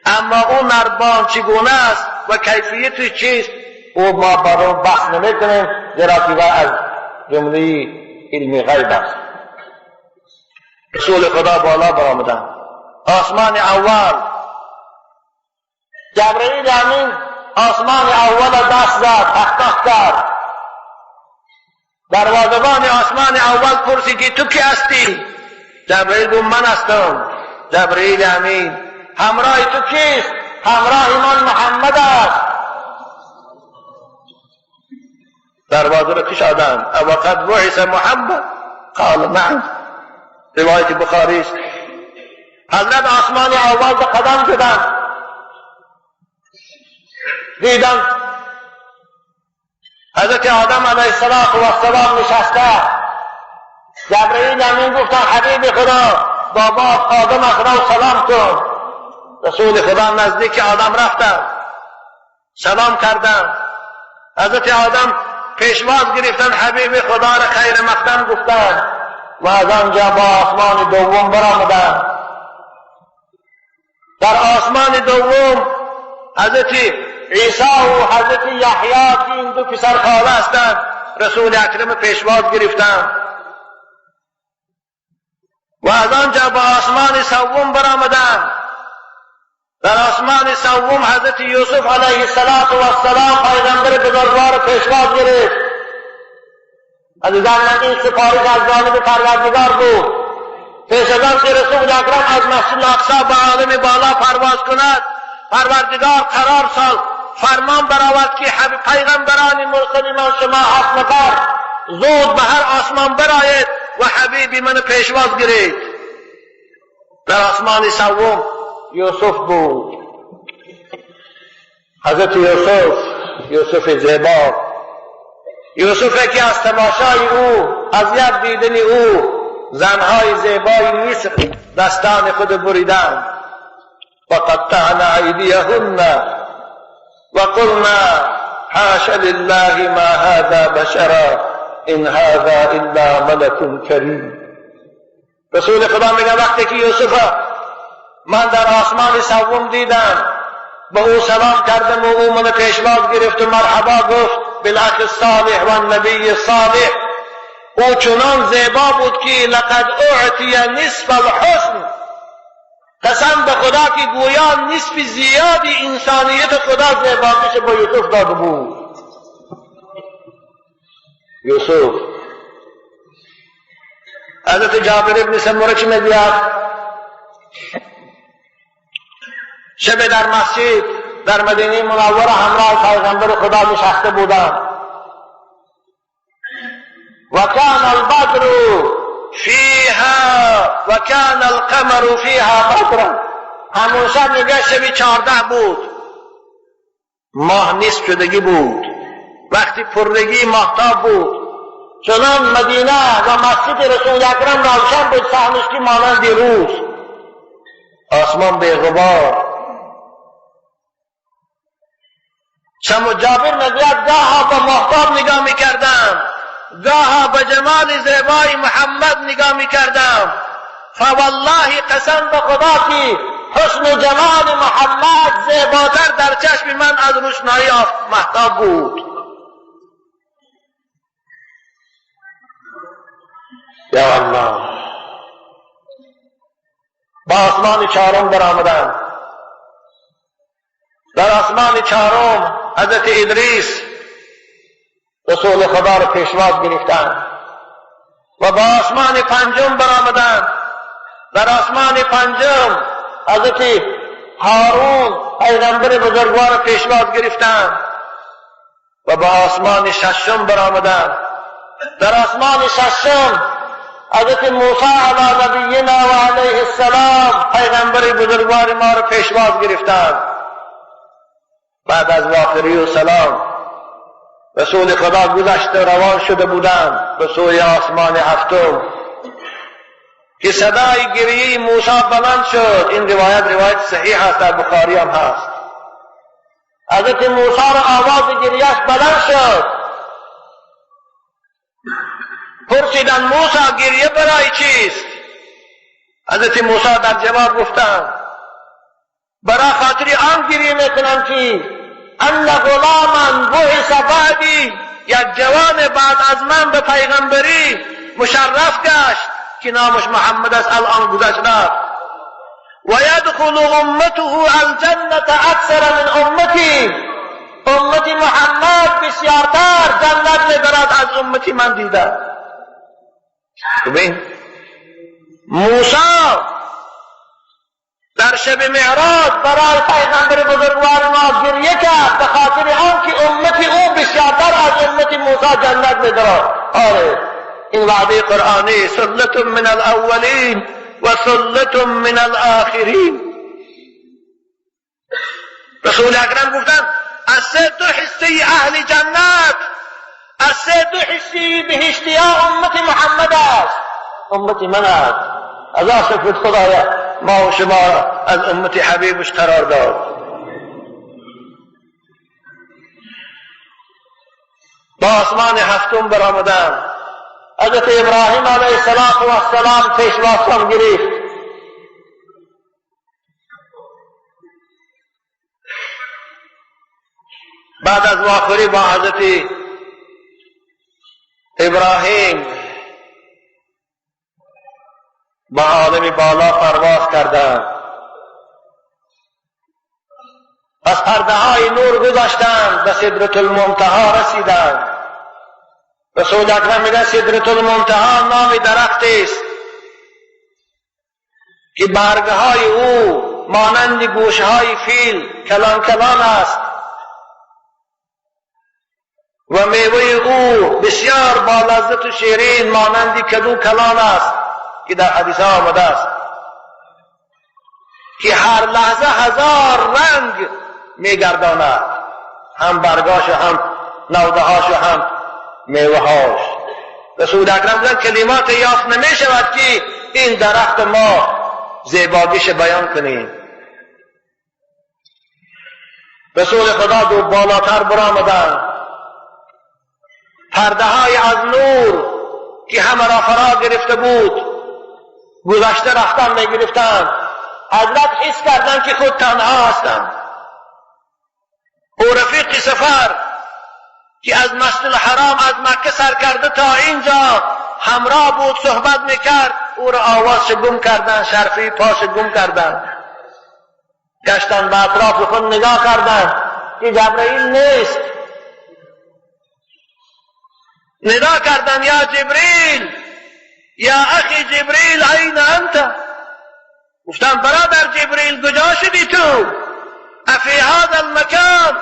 اما او نردبان چگونه است و کیفیتش چیست او ما بر آن بحث نمیکنیم، زیرا که از جمله علم غیب است. رسول خدا بالا برآمدند. آسمان اول جبرئیل امین آسمان اول دست زد، تختخ کرد. دروازه‌بان آسمان اول پرسید که تو کی هستی؟ جبرئیل گفت من هستم جبرئیل امین. همراه تو کیست؟ همراه من محمد است. دروازه را کشادند. وقد بعث محمد؟ قال نعم. روایت بخاری است. حضرت آسمان اول به قدم زدند، دیدند حضرت آدم علیه السلام نشسته. جبرئیل امین گفتند حبیب خدا بابا آدم خدا سلام کن. رسول خدا نزدیک آدم رفتند، سلام کردند. حضرت آدم پیشواز گرفتند، حبیب خدا را خیر مقدم گفتند و از آنجا با آسمان دوم برآمدند. در آسمان دوم حضرت عیسی و حضرت یحیی که این دو پسر خاله هستند رسول اکرم پیشواز گرفتند و از آنجا با آسمان سوم برآمدند. در آسمان سوم حضرت یوسف علیه السلام پیغمبر بزرگوار پیشواز گرفت. عزیزان من این سفارش از جانب پروردگار بود. پیش از آن که رسول اکرم از مسجد الاقصی به عالم بالا پرواز کند، پروردگار قرار سال فرمان برآورد که پیغمبران مرسل شما 7 نفر زود به هر آسمان برآید و حبیبی من پیشواز گیرید. در آسمان سوم یوسف بود. حضرت یوسف، یوسف زیبا، یوسف که از تماشای او، از یک دیدن او، زنهای زیبای مصر دستان خود بریدند. وقطعن أيديهن وقلنا حاش لله ما هذا بشرا إن هذا إلا ملك كريم. رسول خدا میگه وقتی که یوسف من در آسمان سوم دیدم، به او سلام کردم و او من پیشواز گرفت و مرحبا گفت بالاخ الصالح و النبی الصالح. او چنان زیبا بود که لقد اعطی نصف الحسن، قسم به خدا که گویا نصف زیادی انسانیت خدا زیباییش به یوسف داده بود. یوسف حضرت جابر ابن سمره چی میگوید؟ شب در مسجد در مدینه منوره همراه پیغمبر خدا نشسته بودند. و کان البدر فیها و کان القمر فیها بدرا. همون شب میگه شب 14 بود، ماه نصف شدگی بود، وقتی پرگی ماهتاب بود. چنان مدینه و مسجد رسول اکرم روشن بود صحنش که مانند روز، آسمان به غبار. شم جابر میگوید گاها به ماهتاب نگاه میکردم، گاها به جمال زیبای محمد نگاه میکردم. فوالله قسم به خدا که حسن و جمال محمد زیباتر در چشم من از روشنایی مهتاب بود. یا الله. با آسمان چهارم برآمدند. در آسمان چهارم حضرت ادریس رسول خدا را پیشواز گرفتند و با آسمان پنجم برآمدند. در آسمان پنجم حضرت هارون پیغمبر بزرگوار را پیشواز گرفتند و با آسمان ششم برآمدند. در آسمان ششم حضرت موسی علی نبینا و علیه السلام پیغمبر بزرگوار ما را پیشواز گرفتند. بعد از واخری و سلام رسول خدا گذشته روان شده بودند به سوی آسمان هفتم که صدای گریه موسی بلند شد. این روایت روایت صحیح است، در بخاری هم هست. حضرت موسی را آواز گریهش بلند شد. پرسیدند موسی گریه برای چیست؟ حضرت موسی در جواب گفتند برای خاطر آن گریه میکنم که ان غلاما بعث بعدی، یک جوان بعد از من به پیغمبری مشرف گشت که نامش محمد است، الان گذشت رفت. و یدخل امته الجنة اکثر من امتی، امت محمد بسیارتر جنت میبرد از امتی من دیده. ببین موسی در شب معراج برای پیغمبر بزرگوار ما گریه کرد به خاطر آن که امت او بسیارتر از امت موسی جنت میبرد. آره این وعده قرآنی، ثلة من الاولین و ثلة من الاخرین. رسول اکرم گفتند از سه دو حصه اهل جنت، از سه دو حصه بهشتی ها امت محمد است، امت من است. از شکر خدایا ما و شما از امت حبیبش قرار داد. با آسمان هفتم برآمدند. حضرت ابراهیم علیه السلام پیشوازشان گرفت. بعد از واخوری با حضرت ابراهیم با عالم بالا پرواز کردند. از پرده های نور گذشتند، به سدرة المنتها رسیدند. رسول اکرم میگه سدرة المنتها نام درخت است که برگهای او مانند گوشهای فیل کلان کلان است و میوه او بسیار با لذت و شیرین مانند کدو کلان است که در حدیث ها آمده است که هر لحظه 1000 رنگ میگرداند، هم برگاش و هم نودهاش و هم میوهاش. رسول اکرم گفت کلمات یافت نمی شود که این درخت ما زیباگیش بیان کنیم. رسول خدا دو بالاتر برآمدند. پرده های از نور که همه را فرا گرفته بود گذشته رفتن میگرفتند. حضرت حس کردند که خود تنها هستند. او رفیق سفر که از مسجد الحرام از مکه سر کرده تا اینجا همراه بود، صحبت میکرد، او را آوازش گم کردن، شرفی پاش گم کردن. گشتن به اطراف خود نگاه کردن که جبرئیل نیست. ندا کردن یا جبریل، یا اخی جبریل این انت؟ گفتن برادر جبریل کجا شدی تو؟ افی هذا المکان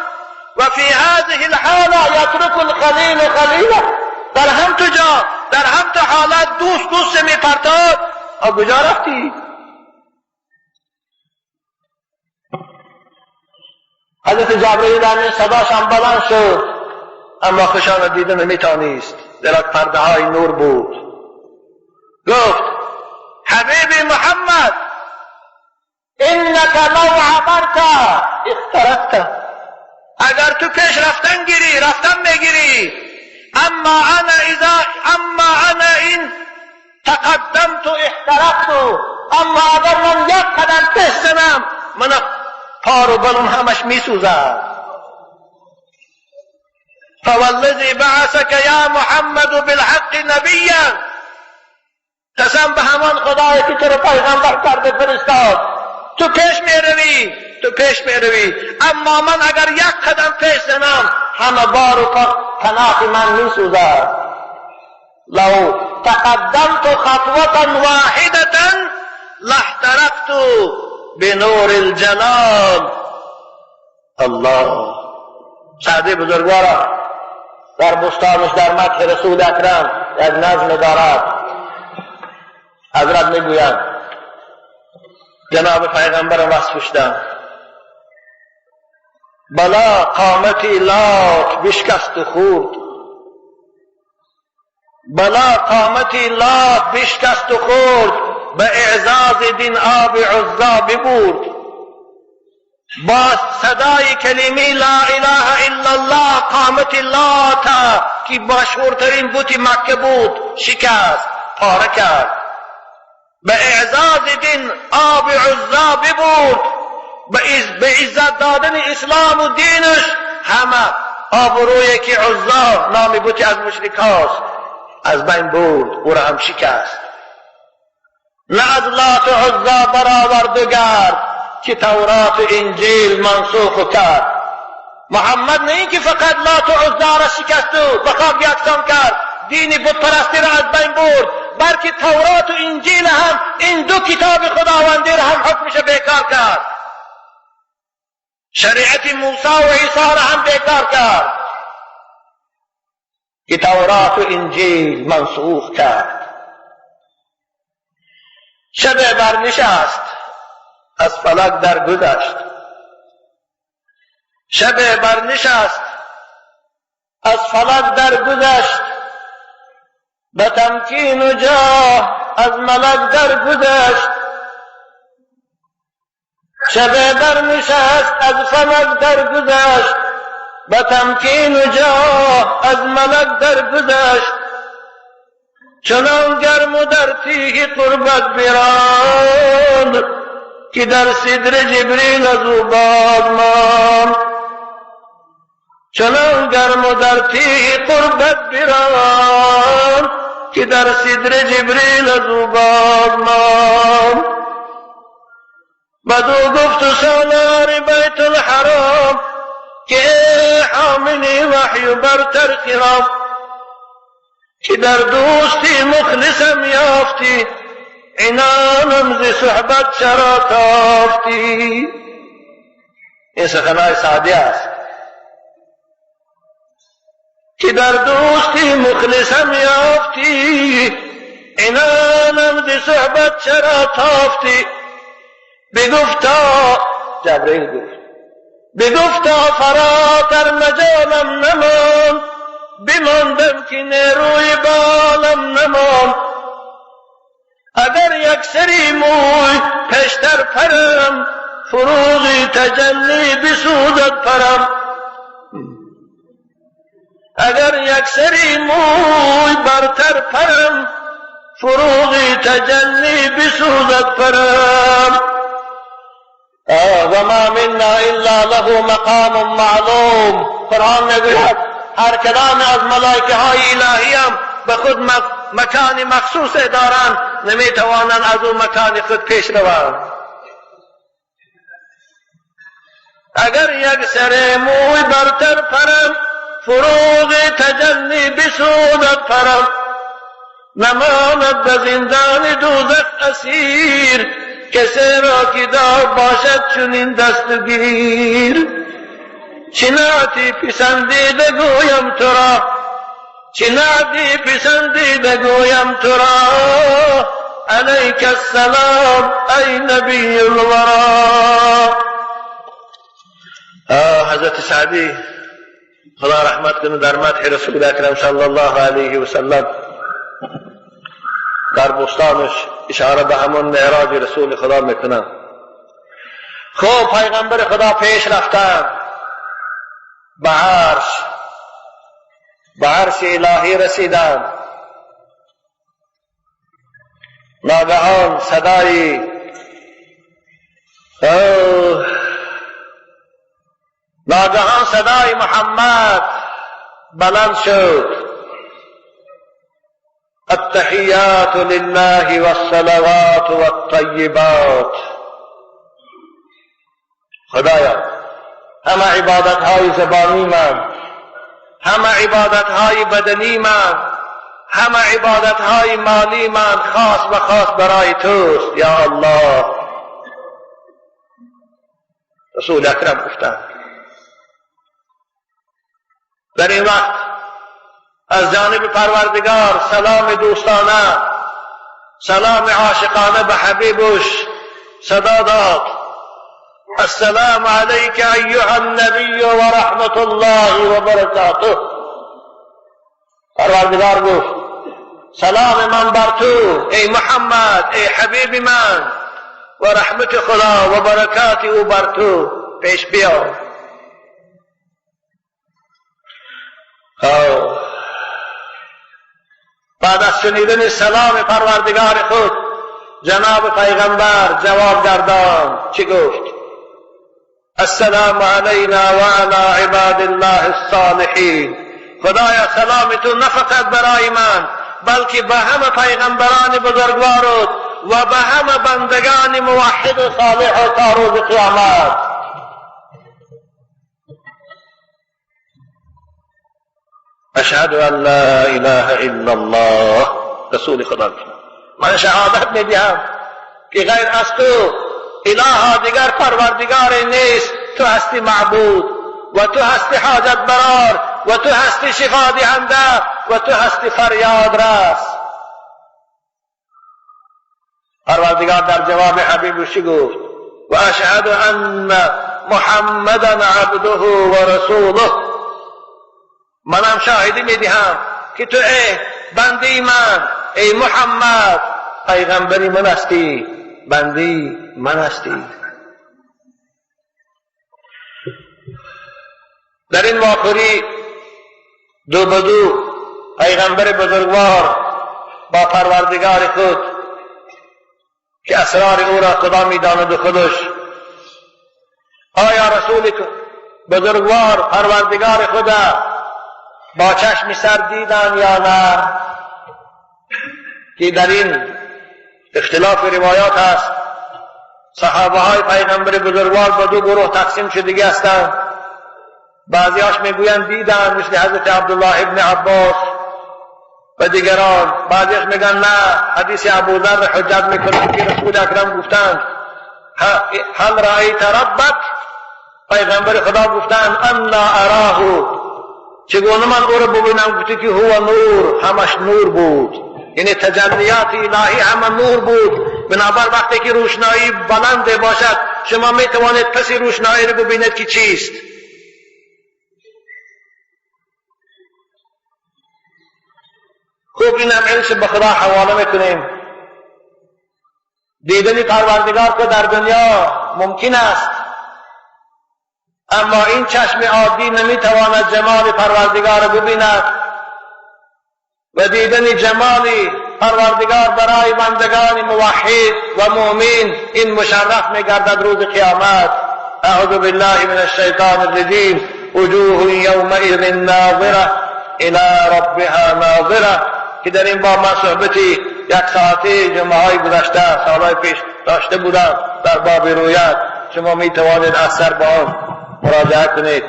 و فی هذه الحالة یترک الخلیل خلیله. در هم تو جا، در هم تو حالت دوست دوست می پرتاد، کجا رفتی؟ حضرت جبرئیل امین صداش هم بلند شد، اما خوشان دیده نمیتانیست، زیرا پرده های نور بود. گفت حبیبی محمد انک لو عبرت اخترقت، اگر تو پیش رفتن گیری رفتن میگیری، اما انا اذا اما انا این تقدمت احترقت، اما اگر من یک قدم پیش زنم من پار و بلون همش میسوزد. فوالذی بعثک یا محمد بالحق نبیا، قسم به همان خدایی که تو رو پیغمبر کرده فرستاد، تو پیش میروی، تو پیش میروی، اما من اگر یک قدم پیش زنم همه بار و تناخ من میسوزد. لو تقدمت خطوة واحدة لاحترقت بنور الجلال. الله. سعدی بزرگوارا در بستانش در مدح رسول اکرم یک نظم دارد. حضرت میگویند جناب پیغمبر وصف شدن، بلا قامتی لات بشکست و خورد، بلا قامتی لات بشکست و خورد، به اعزاز دین آب عزا ببرد. با صدای کلمه لا اله الا الله قامت لات که مشهورترین بت مکه بود شکست، پاره کرد. به اعزاز دین آب عزا ببرد، به عزت دادن اسلام و دینش همه آبرویی که عزا نام بتی از مشرکاست از بین برد، او را هم شکست. نه از لات و عزا برآورد و گرد که تورات و انجیل منسوخ کرد. محمد نه اینکه فقط لات و عزا را شکست و به خاک یکسان کرد، دین بت پرستی را از بین برد، بلکه تورات و انجیل هم، این دو کتاب خداوندی را هم حکمش بیکار کرد. شریعت موسی و عیسی را هم بیکار کرد که تورات و انجیل منسوخ کرد. شب برنشست از فلک درگذشت، شب برنشست از فلک درگذشت، به تمکین و جاه از ملک درگذشت. شب برنشست از فلک درگذشت، به تمکین و جاه از ملک درگذشت. چنان گرم و در تیه قربت براند که در صدر جبریل از او باز ماند. چنان گرم و در تیه قربت براند که در صدر جبریل از او باز ماند. بدو گفت سالار بیت الحرام که حامل وحی برتر خرام، که در دوستی مخلصم یافتی، عنانم ز صحبت چرا تافتی. این سخنهای سعدی است که در دوستی مخلصم یافتی، عنانم ز صحبت چرا تافتی. بگفتا جبرئیل گفت، بگفتا فراتر مجالم نمان، بماندم که نیروی بالم نمان. اگر یک سری موی پیشتر پرم، فروغ تجلی بسوزد پرم. اگر یک سری موی برتر پرم، فروغ تجلی بسوزد پرم. و ما منا الا له مقام معلوم. قرآن میگوید هر کدام از ملائکه های الهی هم به خود مکان مخصوص دارند، نمیتوانند از اون مکان خود پیش روند. اگر یک سر موی برتر پرم، فروغ تجلی بسوزد پرم. نماند به زندان دوزخ اسیر، کسی را که دار باشد چنین دستگیر. چناتی پسندیده گویم تو را، چناتی پسندیده گویم تو را، علیک السلام ای نبی الورا. حضرت سعدی خدا رحمت کنه در مدح رسول اکرم صلی الله علیه و سلم در بستانش اشاره به همون معراج رسول خدا میکنن. خب پیغمبر خدا پیش رفتن به عرش، به عرش الهی رسیدن. ناگهان صدای ناگهان صدای محمد بلند شد. التحیات لله والصلوات والطیبات. خدایا همه عبادت های زبانی من، همه عبادت های بدنی من، همه عبادت های مالی من خاص و خاص برای توست یا الله. رسول اکرم گفتند در این وقت از جانب پروردگار سلام دوستانه، سلام عاشقانه به حبیبش صدا داد. السلام علیک ایها النبی و رحمت الله و برکاته. پروردگار گفت سلام من بر تو ای محمد، ای حبیب من، و رحمت خدا و برکات او بر تو پیش بیا. بعد از شنیدن سلام پروردگار خود جناب پیغمبر جواب گردان چی گفت؟ السلام علینا و علی عباد الله الصالحین. خدایا سلام تو نه فقط برای من، بلکه به همه پیغمبران بزرگوارت و به همه بندگان موحد و صالح تا روز قیامت. اشهد ان لا اله الا الله. رسول خدا من شهادت میدهم که غیر از تو اله دیگر پروردگار نیست، تو هستی معبود و تو هستی حاجت برار و تو هستی شفا دهنده و تو هستی فریاد رس. پروردگار در جواب حبیبش چی گفت؟ و اشهد ان محمدا عبده و رسوله. منم شاهدی میدهم که تو ای بنده من، ای محمد، پیغمبری من هستی، بنده من هستی. در این واقعی دو به دو پیغمبر بزرگوار با پروردگار خود که اسرار او را خدا میداند و خودش، آیا رسول بزرگوار پروردگار خدا با چشم سر دیدن یا نه؟ که در این اختلاف روایات هست. صحابه های پیغمبر بزرگوار با دو گروه تقسیم شدگی هستند. بعضیاش میگویند دیدن، مثل حضرت عبدالله ابن عباس و دیگران. بعضیاش میگن نه، حدیث ابوذر حجت میکنند که رسول اکرم گفتند هل رأیت ربک؟ پیغمبر خدا گفتند انا اراه، چگونه من او را ببینم؟ گفته که هو نور، همش نور بود، یعنی تجلیات الهی همه نور بود. بنابر وقتی که روشنایی بلند باشد شما می توانید پس روشنایی را ببینید که چیست. خوب این هم علمش به خدا حواله میکنیم. دیدن پروردگار که در دنیا ممکن است، اما این چشم عادی نمیتواند جمال پروردگار را ببیند و دیدن جمال پروردگار برای بندگان موحد و مؤمن این مشرف میگردد روز قیامت. اعوذ بالله من الشیطان الرجیم. وجوه یومئذ ناظره الی ربها ناظره، که در این باب من صحبتی یک ساعته جمعه های گذشته سالهای پیش داشته بودم در باب رویت. شما می توانید از سر به آن مراجعه کنید.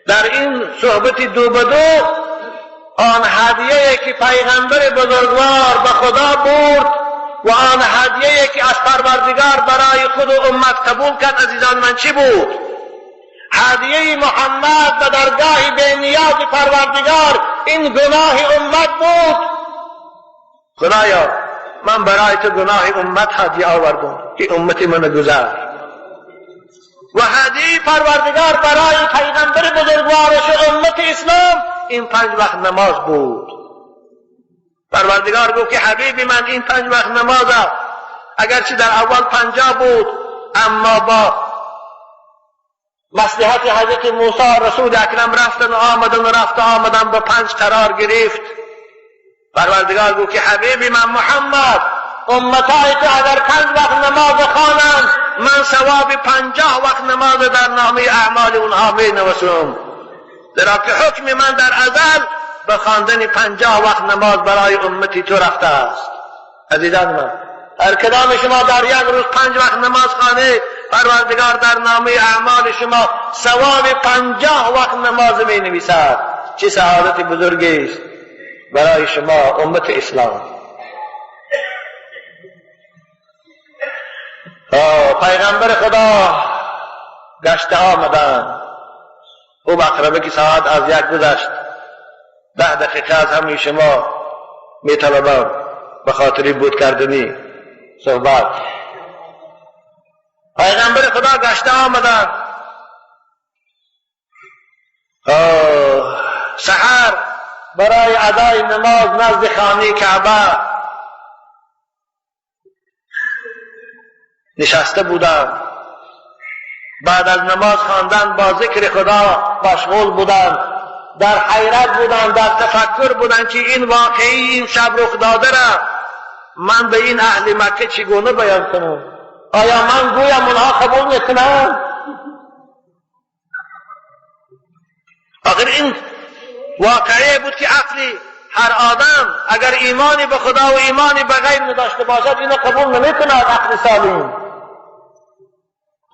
در این صحبت دو به دو آن هدیه که پیغمبر بزرگوار به خدا برد و آن هدیه که از پروردگار برای خود و امت قبول کرد، عزیزان من چی بود؟ هدیه محمد به درگاه بی نیاز پروردگار این گناه امت بود. خدایا من برای تو گناه امت هدیه آوردم که امت من گذر. و هدیه پروردگار برای پیغمبر بزرگوارش و امت اسلام این 5 وقت نماز بود. پروردگار گفت که حبیب من این 5 وقت نماز است، اگرچه در اول 50 بود، اما با مصلحت حضرت موسی رسول اکرم رفتن و آمدن و رفت و آمدن با 5 قرار گرفت. پروردگار گفت که حبیب من محمد، امتای تو اگر 5 وقت نماز خوانند من ثواب 50 وقت نماز در نامه اعمال اونها می نویسم، زیرا که حکم من در ازل به خواندن 50 وقت نماز برای امتی تو رفته است. عزیزان من، هر کدام شما در یک روز 5 وقت نماز خوانید، پروردگار در نامه اعمال شما ثواب 50 وقت نماز می نویسد. چه سعادت بزرگی است برای شما امت اسلام. پیغمبر خدا گشته آمدند. او عقربه که ساعت از 1 گذشت، 10 دقیقه از همه شما می طلبم به خاطر بود کردنی صحبت. پیغمبر خدا گشته آمدند. سحر برای ادای نماز نزد خانه کعبه نشسته بودند. بعد از نماز خواندن با ذکر خدا مشغول بودند، در حیرت بودند، در تفکر بودند که این واقعی این شب رخ داده را من به این اهل مکه چگونه بیان کنم؟ آیا من گویم اونها قبول میکنند؟ آخر این واقعی بود که عقلی هر آدم اگر ایمانی به خدا و ایمانی به غیر نداشته باشد اینو قبول نمیکند. عقل سالم،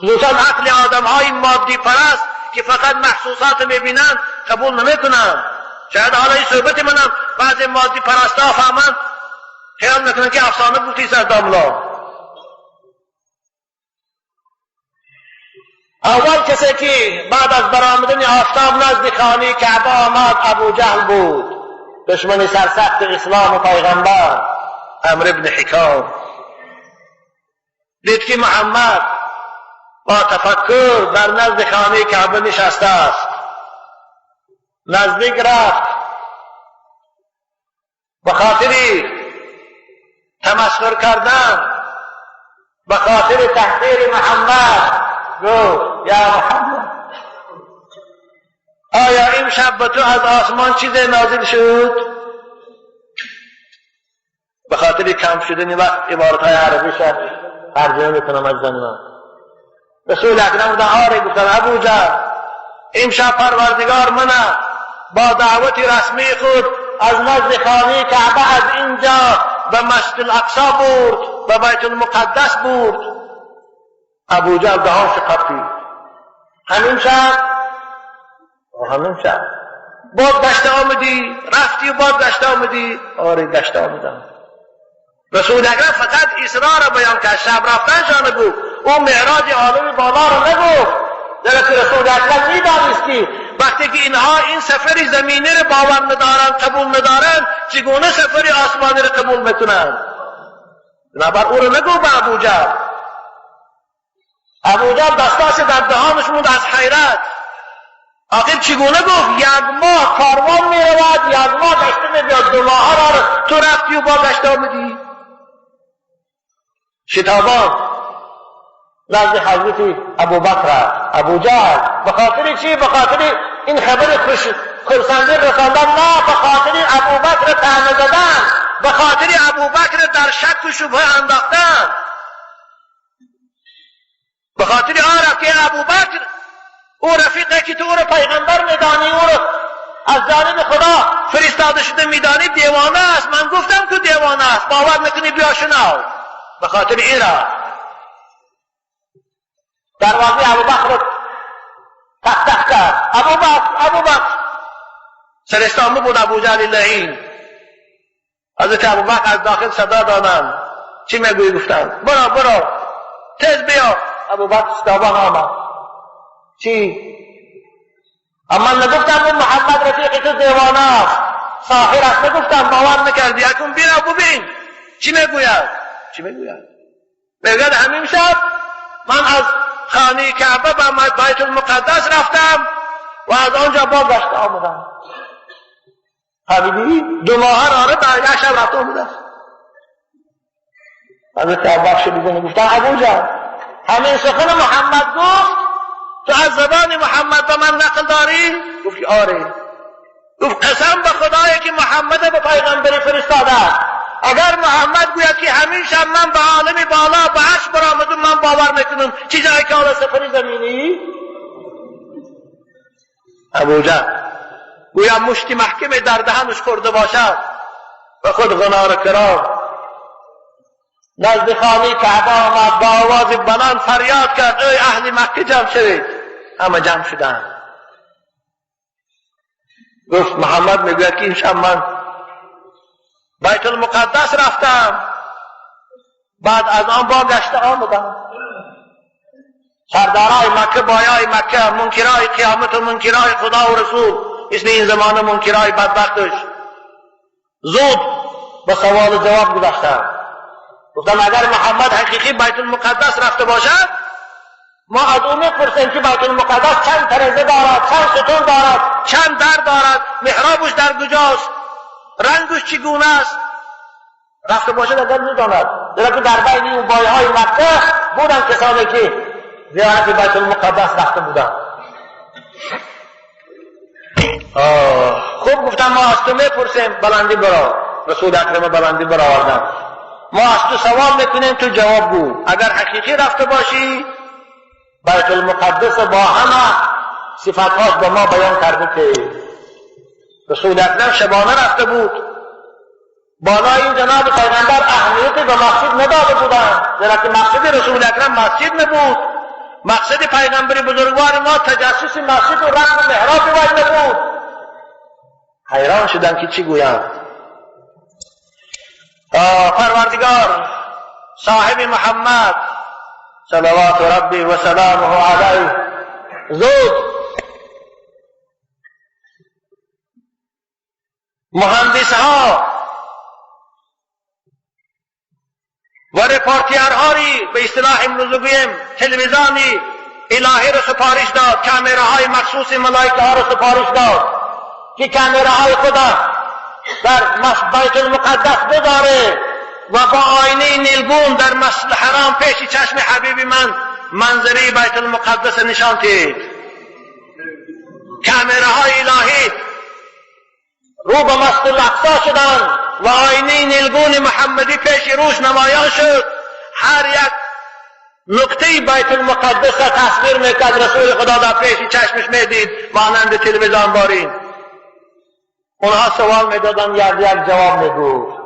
خصوصا عقل آدم های مادی پرست که فقط محسوسات میبینند قبول نمیکنند. شاید حالا این صحبت منم بعضی مادی پرست ها فهمند، خیال میکنند که افسانه بودی سرداملا. اول کسی که بعد از برآمدن آفتاب نزد خانه کعبه آمد ابو جهل بود، دشمن سرسخت اسلام و پیغمبر عمرو بن حکام. دید که محمد با تفکر در نزد خانه کعبه نشسته است. نزدیک رفت، به خاطر تمسخر کردن، به خاطر تحقیر محمد گفت یا محمد، آیا این شب به تو از آسمان چیز نازل شد؟ به خاطر کم شدن وقت عبارتهای عربی شد ترجمه میکنم از زنان. رسول اکرم بودن آره، گفتن ابو جهل امشب پروردگار من با دعوت رسمی خود از نزد خانه کعبه از اینجا به مسجد الاقصی برد، به بیت المقدس برد. ابو جهل دهانش قپید. همین شب، همین شب باز گشته آمدی، رفتی و باز گشته آمدی؟ آره گشته آمدم. رسول اکرم فقط اسراء را بیان کرد، شب رفتنشان گفت، او معراج عالم بالا را نگفت. زیرا که رسول اکرم میدانست که وقتی که اینها این سفر زمینی را باور ندارند، قبول ندارند، چگونه سفر آسمانی را قبول میکنند؟ بنابر او را نگو به ابو جهل. ابو جهل دستاش در دهانش موند از حیرت. آخر چگونه گفت یک ماه کاروان می رود، یک ماه گشته می بیاد، 2 ماه را تو رفتی و با گشته آمدی؟ شتابان نزد حضرت ابوبکر ابوجهل. به خاطر چی؟ به خاطر این خبر خوش خرسندی رساندن نه، به خاطر ابوبکر طعنه زدن، به خاطر ابوبکر در شک و شبهه انداختن، به خاطر آن که ابوبکر او رفیقه که تو او را پیغمبر میدانی، او را از جانب خدا فرستاده شده میدانی، دیوانه است. من گفتم که دیوانه است، باور نکنی بیا شنو. به خاطر این را دروازه ابوبکر تق تق کرد. ابوبکر، ابوبکر. سرستامه بود ابوجهل لعین. حضرت ابوبکر از داخل صدا دادند، چی میگویی؟ گفتند برو برو تیز بیا. ابوبکر شتابان آمد. چی؟ اما نگفتم اون محمد رفیق تو دیوانه است، ساحر است، نگفتم، باور نکردی، اکنون بیا ببین چی میگوید. چی میگوید؟ میگوید همین شب من از خانه کعبه به بیت المقدس رفتم و از آنجا بازگشت آمدم. فهمیدی؟ 2 ماه آره به یک شب رفته آمده. حضرت ابوبکر شنیدن گفتن ابوجهل همین سخن محمد گفت، تو از زبان محمد به من نقل داری؟ گفت آره. گفت قسم به خدایی که محمد به پیغمبری فرستاده است، اگر محمد گوید که همین شب من به عالم بالا به عرش برآمدم، من باور میکنم. چی جایی که حالا سفر زمینی؟ ابوجهل گویا مشتی محکم در دهنش خورده باشد و خود غنار کرام نزد خانه کعبه آمد، با آواز بلند فریاد کرد ای اهل مکه جمع شوید. همه جمع شدند. گفت محمد میگوید که این شب من بیت المقدس رفتم، بعد از آن باگشته آمدم. سردارای مکه، بایای مکه، منکرای قیامت و منکرای خدا و رسول، مثل این زمان منکرای بدبختش، زود به سوال و جواب گذاشتند. گفتم اگر محمد حقیقی بیت المقدس رفته باشد، ما از او میپرسیم که بیت المقدس چند ترزه دارد، چند ستون دارد، چند در دارد، محرابش در کجاست، رنگش چگونه است. رفته باشد اگر میداند، زیرا که در بین این بایهای مکه بودند کسانی که زیارت بیت المقدس رفته بودند. خوب گفتم ما از تو میپرسیم، بلندی برا رسول اکرم بلندی برآوردن، ما از تو سوال میکنیم تو جواب گو. اگر حقیقی رفته باشی بیت المقدس با همه صفتهاش به ما بیان کرده که رسول اکرم شبانه رفته بود. بالای این جناب پیغمبر اهمیت به مسجد نداده بودند، زیرا که مقصد رسول اکرم مسجد نبود. مقصد پیغمبر بزرگوار ما تجسس مسجد و رنگ و محراب وی نبود. حیران شدن که چی گویند. پروردگار صاحب محمد صلوات ربی و سلامه علیه زود مهندس ها و رپورتیرهایی به اصطلاح امروز بگوییم تلویزیونی الهی را سفارش داد، کامراهای مخصوص ملائکه ها را سفارش داد که کامراهای خدا در بیت المقدس بداره و با آینه نیلگون در مسجد حرام پیش چشم حبیب من منظره بیت المقدس نشان دید. کامراهای الهی رو به مسجد الاقصی شدند و آینه نیلگون محمدی پیش روش نمایان شد. هر یک نقطه بیت المقدس را تصویر میکرد، رسول خدا در پیش چشمش میدید مانند تلویزیون بارین. اونها سوال میدادن، یک یک جواب میگفت.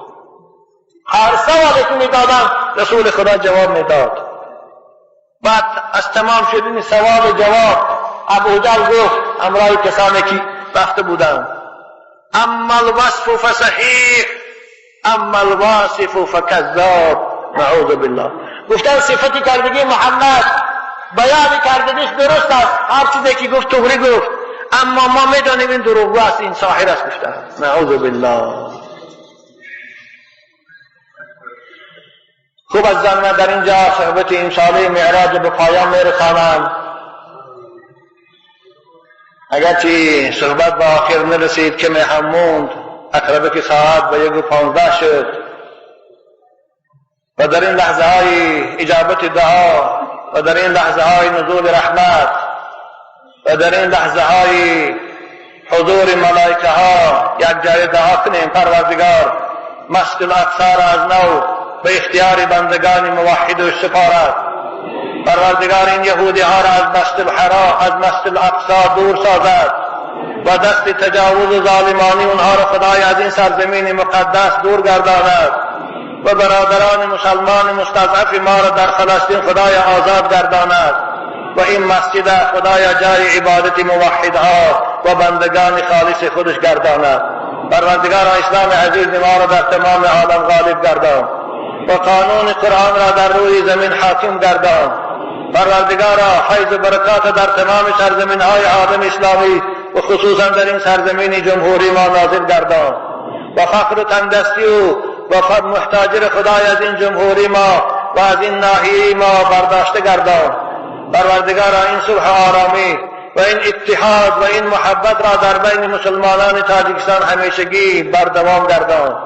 هر سوالی که میدادن رسول خدا جواب میداد. بعد از تمام شدن سوال و جواب ابوجهل گفت همراه کسانی که رفته بودند اما الوصف فصحیح اما الواصف فکذاب، نعوذ بالله. گفتن صفتی کردگی محمد بیان کردگیش درست است، هر چیزی که گفت طوری گفت، اما ما میدانیم این دروغگو است، این ساحر است. گفتن نعوذ بالله. خوب از من در اینجا صحبت امساله معراج به پایان میرسانم. اگرچه صحبت به آخر نرسید که هم موند، اقربه که ساعت به 1:15 شد و در این لحظه های اجابت دعا و در این لحظه های نزول رحمت و در این لحظه های حضور ملائکه ها یک جای دعا کنیم. پروردگار مسجد الاقصی را از نو به اختیار بندگان موحد و سپارد. پروردگار این یهودی ها را از مسجد الحرام، از مسجد الاقصی دور سازد و دست تجاوز و ظالمانی اونها را خدای از این سرزمین مقدس دور گرداند و برادران مسلمان مستضعف ما را در فلسطین خدای آزاد گرداند و این مسجد خدای جای عبادت موحدها و بندگان خالص خودش گرداند. پروردگار اسلام عزیز ما را در تمام عالم غالب گردان و قانون قرآن را در روی زمین حاکم گردان. پروردگارا فیض و برکات در تمام سرزمین های عالم اسلامی و خصوصا در این سرزمین جمهوری ما نازل گردان و فقر و تنگدستی و محتاجر خدای از این جمهوری ما و از این ناحیه ما برداشته گردان. پروردگارا این صلح آرامی و این اتحاد و این محبت را در بین مسلمانان تاجیکستان همیشگی بردوام گردان.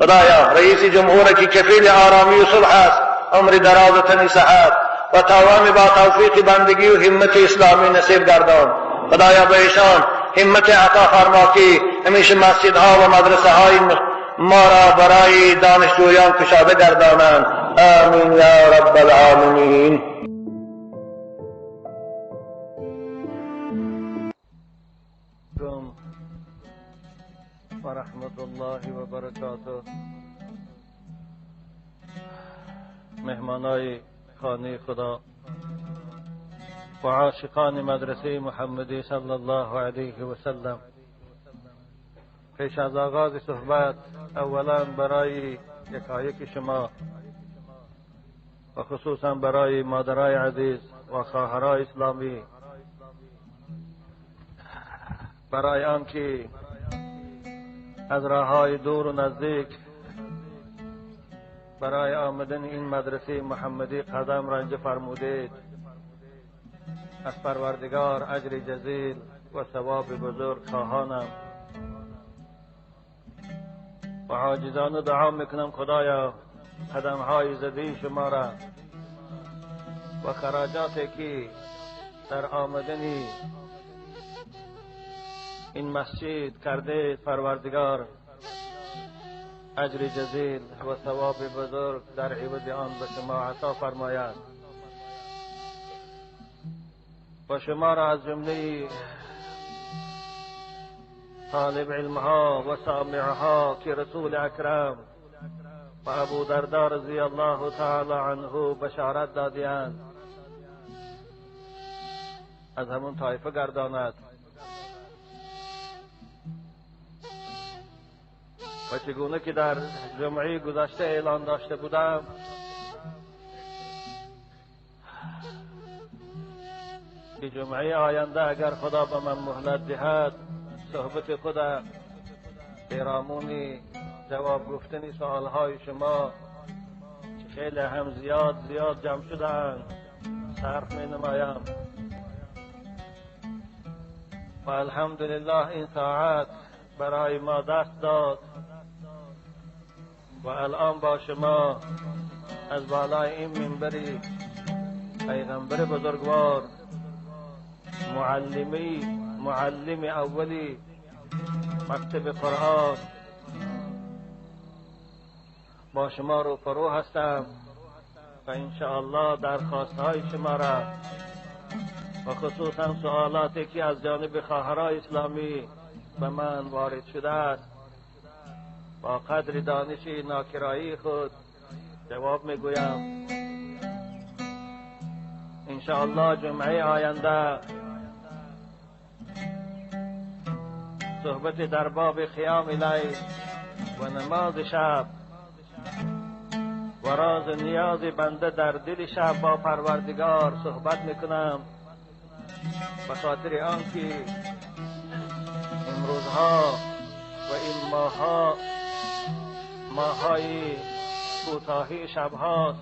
خدایا رئیس جمهور که کفیل آرامی و صلح است عمر دراز و تنی صحت و توام با توفیق بندگی و همت اسلامی نصیب گردان. خدایا به ایشان همت عطا فرما که همیشه مسجدها و مدرسه های ما را برای دانشجویان کشاده گردانند. آمین یا رب العالمین. و رحمت الله و برکاته. مهمانای خانه خدا و عاشقان مدرسه محمدی صلی الله علیه و سلم، پیش از آغاز صحبت اولا برای یکایک شما و خصوصا برای مادرای عزیز و خواهرای اسلامی، برای آنکه از راههای دور و نزدیک برای آمدن این مدرسه محمدی قدم رنج فرمودید، از پروردگار اجر جزیل و ثواب بزرگ خواهانم و عاجزانه دعا میکنم خدایا قدمهای زدی شما را و خراجاتی که در آمدن این مسجد کرده پروردگار اجر جزیل و ثواب بزرگ در عوض آن به شما عطا فرماید و شما را از جمله طالب علمها و سامعها که رسول اکرم و ابو دردا رضی الله تعالی عنه بشارت دادیند از همون طایفه گرداند و چگونه که در جمعه گذشته اعلان داشته بودم، که جمعه آینده اگر خدا به من مهلت دهد صحبت خود پیرامون جواب گفتن سوالهای شما که خیلی هم زیاد زیاد جمع شدند صرف می نمایم و الحمدلله این ساعت برای ما دست داد و الان با شما از بالای این منبری پیغمبر بزرگوار معلم اولی مکتب قرآن با شما رو پرو هستم و انشاءالله درخواست های شما را و خصوصا سوالاتی که از جانب خواهرای اسلامی به من وارد شده است با قدر دانش ناکرایی خود جواب میگویم. انشاءالله جمعه آینده صحبت در باب قیام لیل و نماز شب و راز نیاز بنده در دل شب با پروردگار صحبت میکنم، به خاطر آنکه امروزها و این ماهها ماههای کوتاهی شبهاست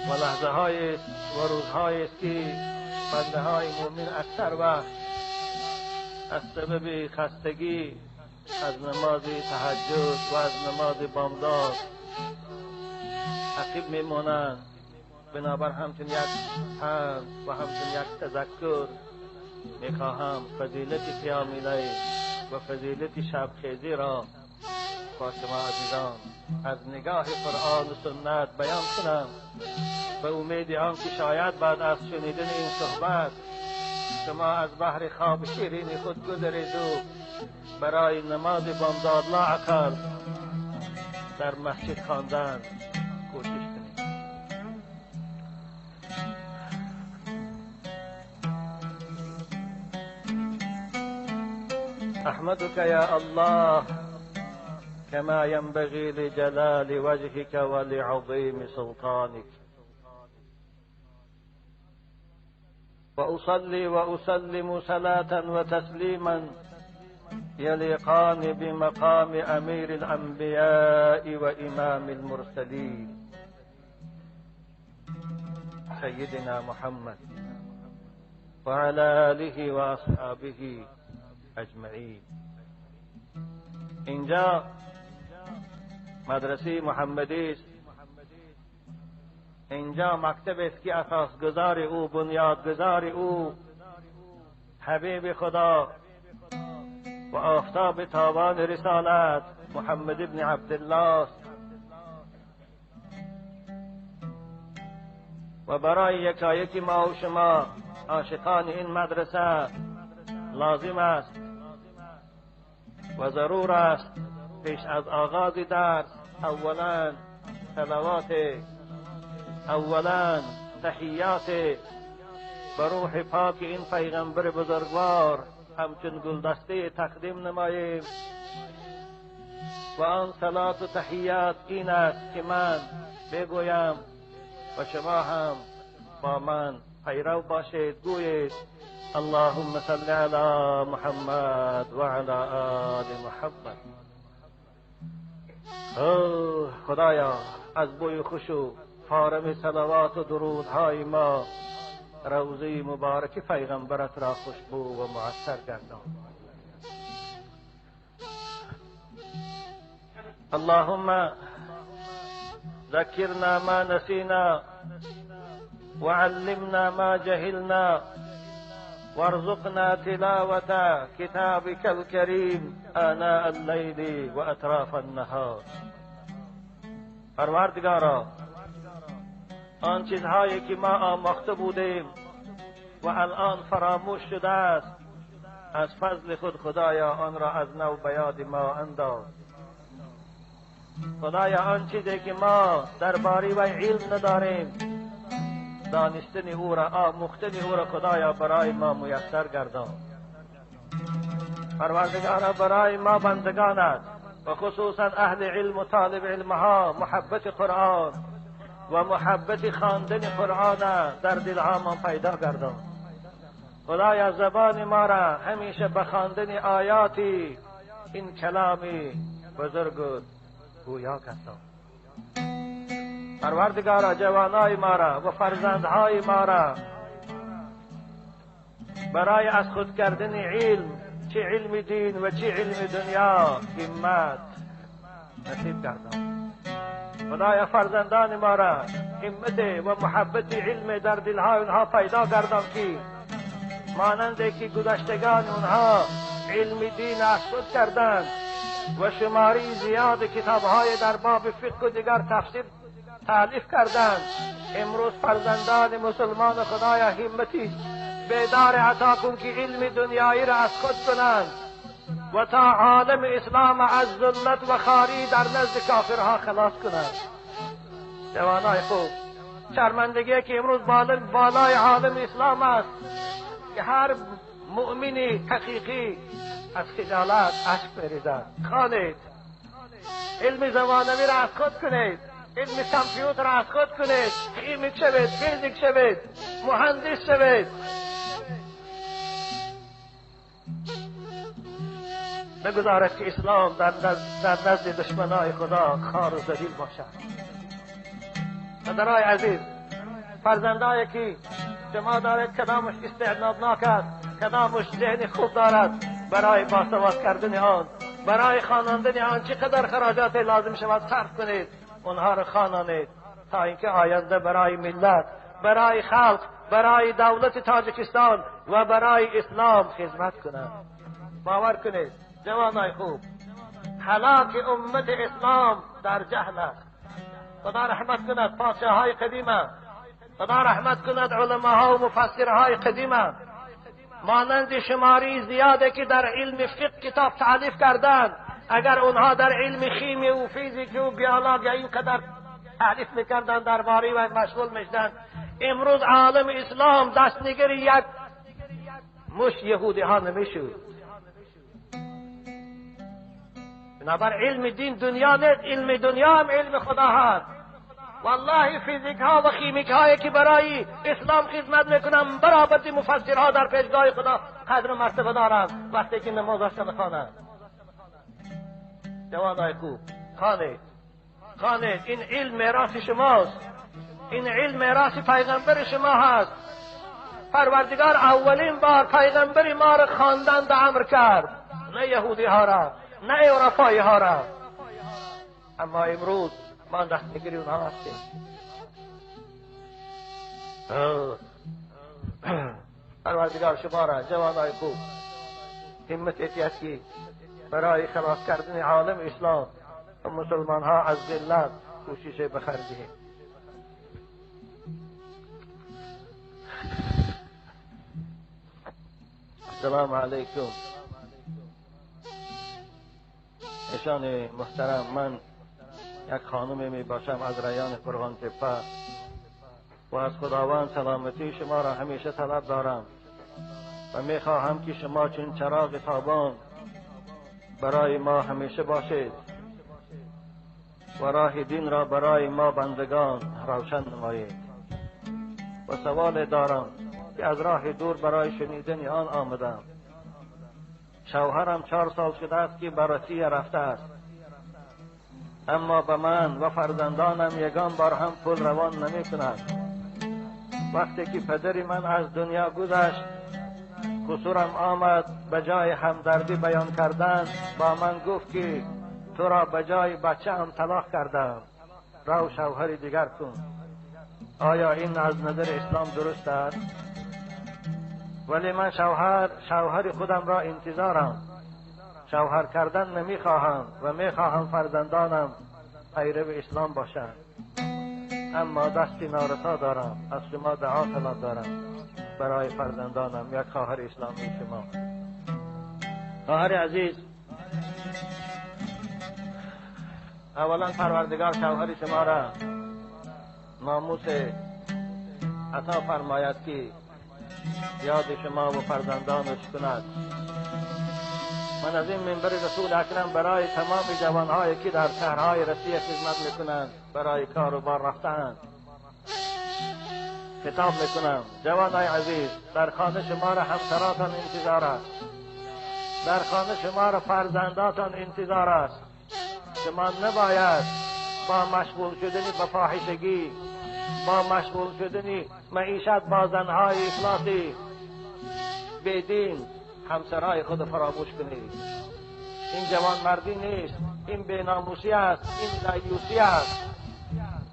و لحظه های و روزهای است که بنده های مؤمن اکثر وقت از سبب خستگی از نماز تهجد و از نماز بامداد عقب میمانند. بنابر همچون یک پند و همچون یک تذکر میخواهم فضیلت قیام لیل و فضیلت شبخیزی را با شما عزیزان از نگاه قرآن و سنت بیان کنم، به امید آنکه شاید بعد از شنیدن این صحبت شما از بحر خواب شیرین خود گذرید و برای نماز بامداد لااقل در مسجد خواندن کوشش کنید. احمدك یا الله كما ينبغي لجلال وجهك ولعظيم سلطانك، وأصلي وأسلم صلاة وتسليما يليقان بمقام أمير الأنبياء وإمام المرسلين سيدنا محمد وعلى آله وأصحابه اجمعین. اینجا مدرسه محمدی است، اینجا مکتب است که اساسگذار او، بنیادگذار او، حبیب خدا و آفتاب تابان رسالت محمد ابن عبدالله است و برای یکایک ما و شما عاشقان این مدرسه لازم است و ضرور است پیش از آغاز درس اولا صلوات، اولا تحیات به روح پاک این پیغمبر بزرگوار همچون گلدسته تقدیم نماییم و آن صلات و تحیات این است که من بگویم و شما هم با من پیرو باشید. گویید اللهم صل علی محمد و علی آل محمد. خدایا از بوی خوش و فارم صلوات و درودهای ما روضه مبارک پیغمبرت را خوشبو و معطر گردان. اللهم ذکرنا ما نسینا وعلمنا ما جهلنا وارزقنا تلاوة كتابك الكريم آناء الليل وأطراف النهار. پروردگارا آن چیزهایی که ما آموخته بودیم و الان فراموش شده است از فضل خود خدایا آن را از نو به یاد ما انداز. خدایا آن چیزی که ما درباره وی علم نداریم دانستن او را، آموختن او را خدایا برای ما میسر گردان. پروردگارا برای ما بندگانت و خصوصا اهل علم و طالب علمها محبت قرآن و محبت خواندن قرآن در دلهامان پیدا گردان. خدایا زبان ما را همیشه به خواندن آیاتی این کلامی بزرگ گویا گردان. پروردگارا جوانای ما را و فرزندهای ما را برای از خود کردن علم، چه علم دین و چه علم دنیا، همت نصیب گردان. خدایا فرزندان ما را همت و محبت علم در دلهای اونها پیدا گردان که مانند که گذشتگان اونها علم دین از خود کردند و شماری زیاد کتابهای در باب فقه و دیگر تفسیر تالیف کردند، امروز فرزندان مسلمان خدایا همتی بیدار عطا کن که علم دنیایی را از خود کنند و تا عالم اسلام از ذلت و خواری در نزد کافرها خلاص کنند. جوانای خوب، شرمندگی که امروز بالای عالم اسلام است که هر مؤمنی حقیقی از خجالت اشک بریزد. خوانید، علم زمانوی را از خود کنید، علم کامپیوتر را از خود کنید، chemic شوید، فیزیک شوید، مهندس شوید. بگذارد که اسلام در نزد دشمنای خدا خوار و ذلیل باشد. پدرای عزیز، فرزندایی که شما دارید کدامش استعدادناک است، کدامش ذهن خوب دارد، برای باسواد کردن آن، برای خواندن آن چقدر خراجات لازم شود صرف کنید، اونها را خوانانید تا اینکه آینده برای ملت، برای خلق، برای دولت تاجیکستان و برای اسلام خدمت کنند. باور کنید جوانای خوب، هلاک امت اسلام در جهل است. خدا رحمت کند پادشاه‌های قدیمه، خدا رحمت کند علماها و مفسرهای قدیمه، مانند شماری زیاده که در علم فقه کتاب تالیف کردند. اگر اونها در علم شیمی و فیزیک و بیولوژی اینقدر تالیف میکردند، درباره و مشغول میشدند، امروز عالم اسلام دستنگر یک مش یهودی ها نمیشد. بنابر علم دین دنیا نیست، علم دنیا هم علم خدا هست. والله فیزیک ها و شیمیک هایی که برای اسلام خدمت میکنن برابر مفسرها در پیشگاه خدا قدر و مرتبه دارند وقتی که نمازشان خوانند. جوانای خوب، خوانید، خوانید. این علم میراث شماست، این علم میراث پیغمبر شما هست. پروردگار اولین بار پیغمبر ما را خواندن امر کرد، نه یهودی ها را، نه اروپایی ها را. اما امروز ما دستگیر اونها هستیم. پروردگار شما را جوانای خوب همت احتیاط کی برای خلاص کردن عالم اسلام و مسلمان ها از ذلت کوشش به خرج دهید. السلام علیکم. ایشان محترم، من یک خانم می باشم از ریان قرغان تپه و از خداوند سلامتی شما را همیشه طلب دارم و می خواهم که شما چون چراغ تابان برای ما همیشه باشید و راه دین را برای ما بندگان روشن نمایید. و سوال دارم که از راه دور برای شنیدن آن آمدم. شوهرم 4 سال شده است که به روسیه رفته است، اما به من و فرزندانم یگان بار هم پول روان نمی کند. وقتی که پدر من از دنیا گذشت، قصورم آمد، به جای همدردی بیان کردن با من گفت که تو را به جای بچه هم طلاق کردم، رو شوهر دیگر کن. آیا این از نظر اسلام درست است؟ ولی من شوهر خودم را انتظارم، شوهر کردن نمیخواهم و میخواهم فرزندانم پیرو اسلام باشند، اما دستی نارسا دارم. از شما دعا طلب دارم برای فرزندانم، یک خواهر اسلامی شما. خواهر عزیز، اولا پروردگار شوهر شما را ناموس عطا فرماید که یاد شما و فرزندانش کند. من از این منبر رسول اکرم برای تمام جوانهایی که در شهرهای روسیه خدمت میکنند، برای کار و بار رفتند، خطاب میکنم. جوانهای عزیز، در خانه شما را همسراتان انتظار است، در خانه شما را فرزنداتان انتظار است. شما نباید با مشغول شدن به فاحشگی، با مشغول شدن معیشت با زنهای افلاطی بیدین همسرای خود فراموش کنید. این جوان مردی نیست، این بیناموسی است، این دیوسی است.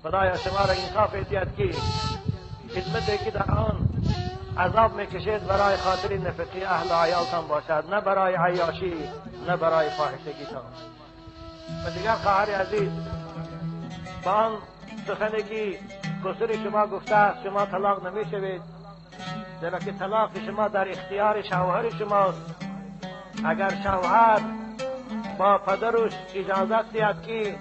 خدایا شما را انصاف اعطیت که خدمتی که در آن عذاب میکشید برای خاطر نفقه اهل عیالتان باشد، نه برای عیاشی، نه برای فاحشگیتان. و دیگر خواهر عزیز، با آن سخنی که قصور شما گفته است، شما طلاق نمیشوید، زیرا که طلاق شما در اختیار شوهر شماست. اگر شوهر با پدرش اجازت دهد که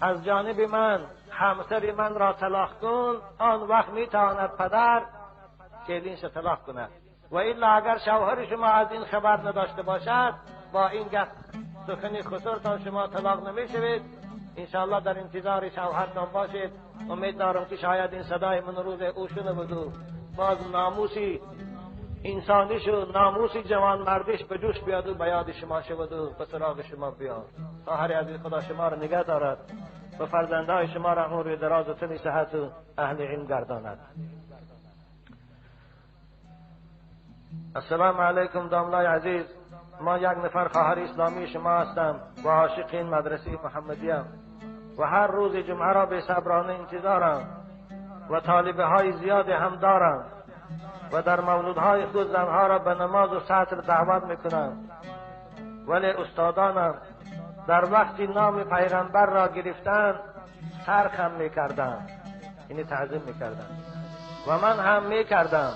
از جانب من همسر من را طلاق کن، آن وقت میتواند پدر کلینش طلاق کند. و الا اگر شوهر شما از این خبر نداشته باشد، با این گپ سخن خسرتان شما طلاق نمیشوید. انشاءالله در انتظار شوهرتان باشید. امید دارم که شاید این صدای من روز او شنود و باز ناموسی انسانیش و ناموس جوان مردیش به جوش بیاد و به یاد شما شود و به سراغ شما بیاد. خواهر عزیز، خدا شما را نگه دارد و فرزندهای شما را عمر دراز و تن صحت و اهل علم گرداند. السلام علیکم داملای عزیز، ما یک نفر خواهر اسلامی شما هستم و عاشق این مدرسه محمدیم. و هر روز جمعه را به صبرانه انتظارم و طالبه های زیاد هم دارم و در مولودهای خود زنها را به نماز و ستر دعوت میکنم، ولی استادانم در وقتی نام پیغمبر را گرفتن ترکم میکردند، یعنی تعظیم میکردند و من هم میکردم.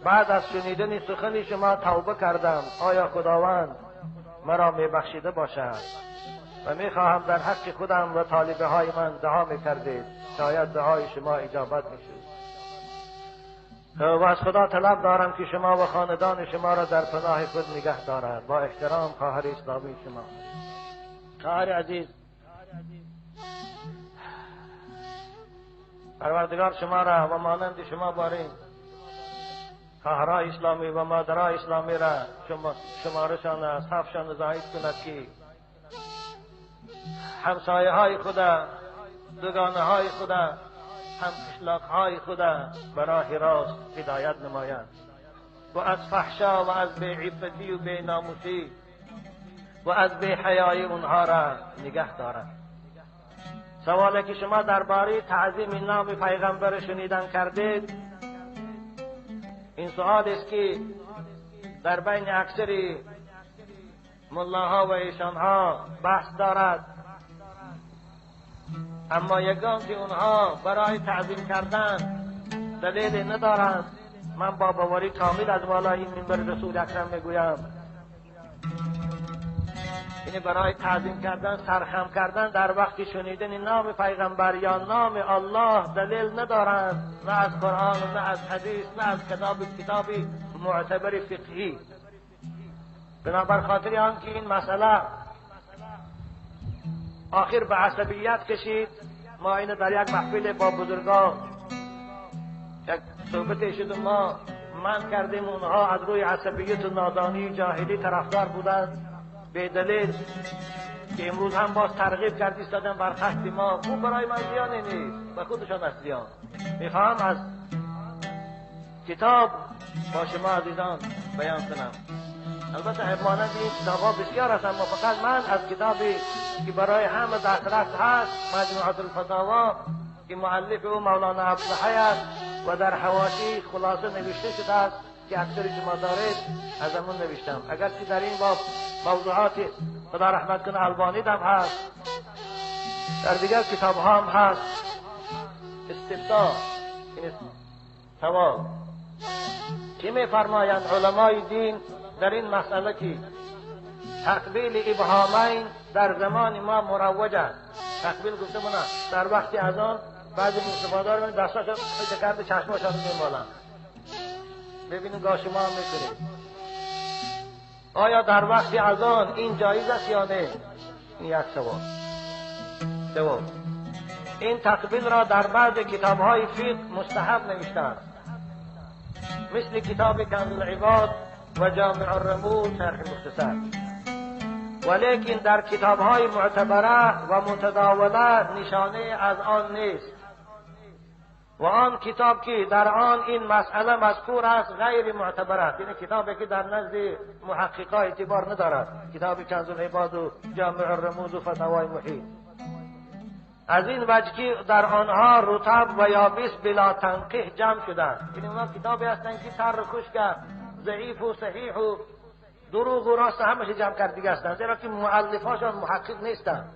بعد از شنیدن سخن شما توبه کردم. آیا خداوند مرا میبخشیده باشد؟ و میخواهم در حق خودم و طالبه های من دعا میکردید، شاید دعای شما اجابت میشد. و از خدا طلب دارم که شما و خاندان شما را در پناه خود نگه دارد. با احترام، خواهر اسلامی شما. خواهر عزیز، پروردگار شما را و مانند شما بارین خواهرای اسلامی و مادرای اسلامی را شمارشان از صفشان زاید کند که همسایه های خدا، دوگانه های خدا، هم قشلاق های خدا براه راست هدایت نمایند و از فحشا و از بیعفتی و بیناموسی و از بیحیایی اونها را نگه دارند. سوالی که شما درباره تعظیم نام پیغمبر شنیدن کردید، این سوال است که در بین اکثر ملاها و ایشانها بحث دارد، اما یگان که اونها برای تعظیم کردن دلیل ندارند. من با باوری کامل از بالای منبر رسول اکرم میگویم، یعنی برای تعظیم کردن، سرخم کردن در وقت شنیدن نام پیغمبر یا نام الله دلیل ندارند، نه از قرآن، نه از حدیث، نه از کتابی معتبر فقهی. بنابر خاطر آن که این مسئله آخر به عصبیت کشید، ما اینو در یک محفل با بزرگان یک صحبت شد و ما من کردیم، اونها از روی عصبیت و نادانی جاهلی طرفدار بودند به دلیل که امروز هم باز ترغیب کردی ایستادن بر خط ما. او برای من زیانی نیست، به خودشان است زیان. میخواهم از کتاب با شما عزیزان بیان کنم. البته مانند این کتاب ها بسیار هست، اما فقط من از کتابی که برای همه دسترس هست، مجموعة الفتاوا، که مؤلف او مولانا عبدالحی است و در حواشی خلاصه نوشته شده است که اکثر شما دارید، از همون نوشتم. اگرچه در این باب موضوعات خدا رحمت کنه البانی هم هست، در دیگر کتاب ها هم هست. استفتاء، این سوال چی میفرمایند علمای دین در این مسئله که تقبیل ابهامین در زمان ما مروج است؟ تقبیل گفته منا در وقتی از آن بعضی مصطفی دار دستاشون کرده چشماشون میمالند، ببینیم گاه شما هم میکنید. آیا در وقتی از آن این جایز است یا نه؟ این یک سوال. دوم، این تقبیل را در بعض کتابهای فقه مستحب نوشتند، مثل کتاب کنز العباد و جامع الرموز شرح مختصر، ولیکن در کتابهای معتبره و متداوله نشانه از آن نیست و آن کتاب که در آن این مسئله مذکور است غیر معتبر است، یعنی کتابی که در نزد محققا اعتبار ندارد، کتاب کنز العباد و جامع الرموز و فتاوای محیط. از این وجه که در آنها رطب و یابس بلا تنقیح جمع شدند، یعنی اونها کتابی هستند که تر خشک ضعیف و صحیح و دروغ و راست همش جمع کردگی هستند، زیرا که مؤلفاشان محقق نیستند.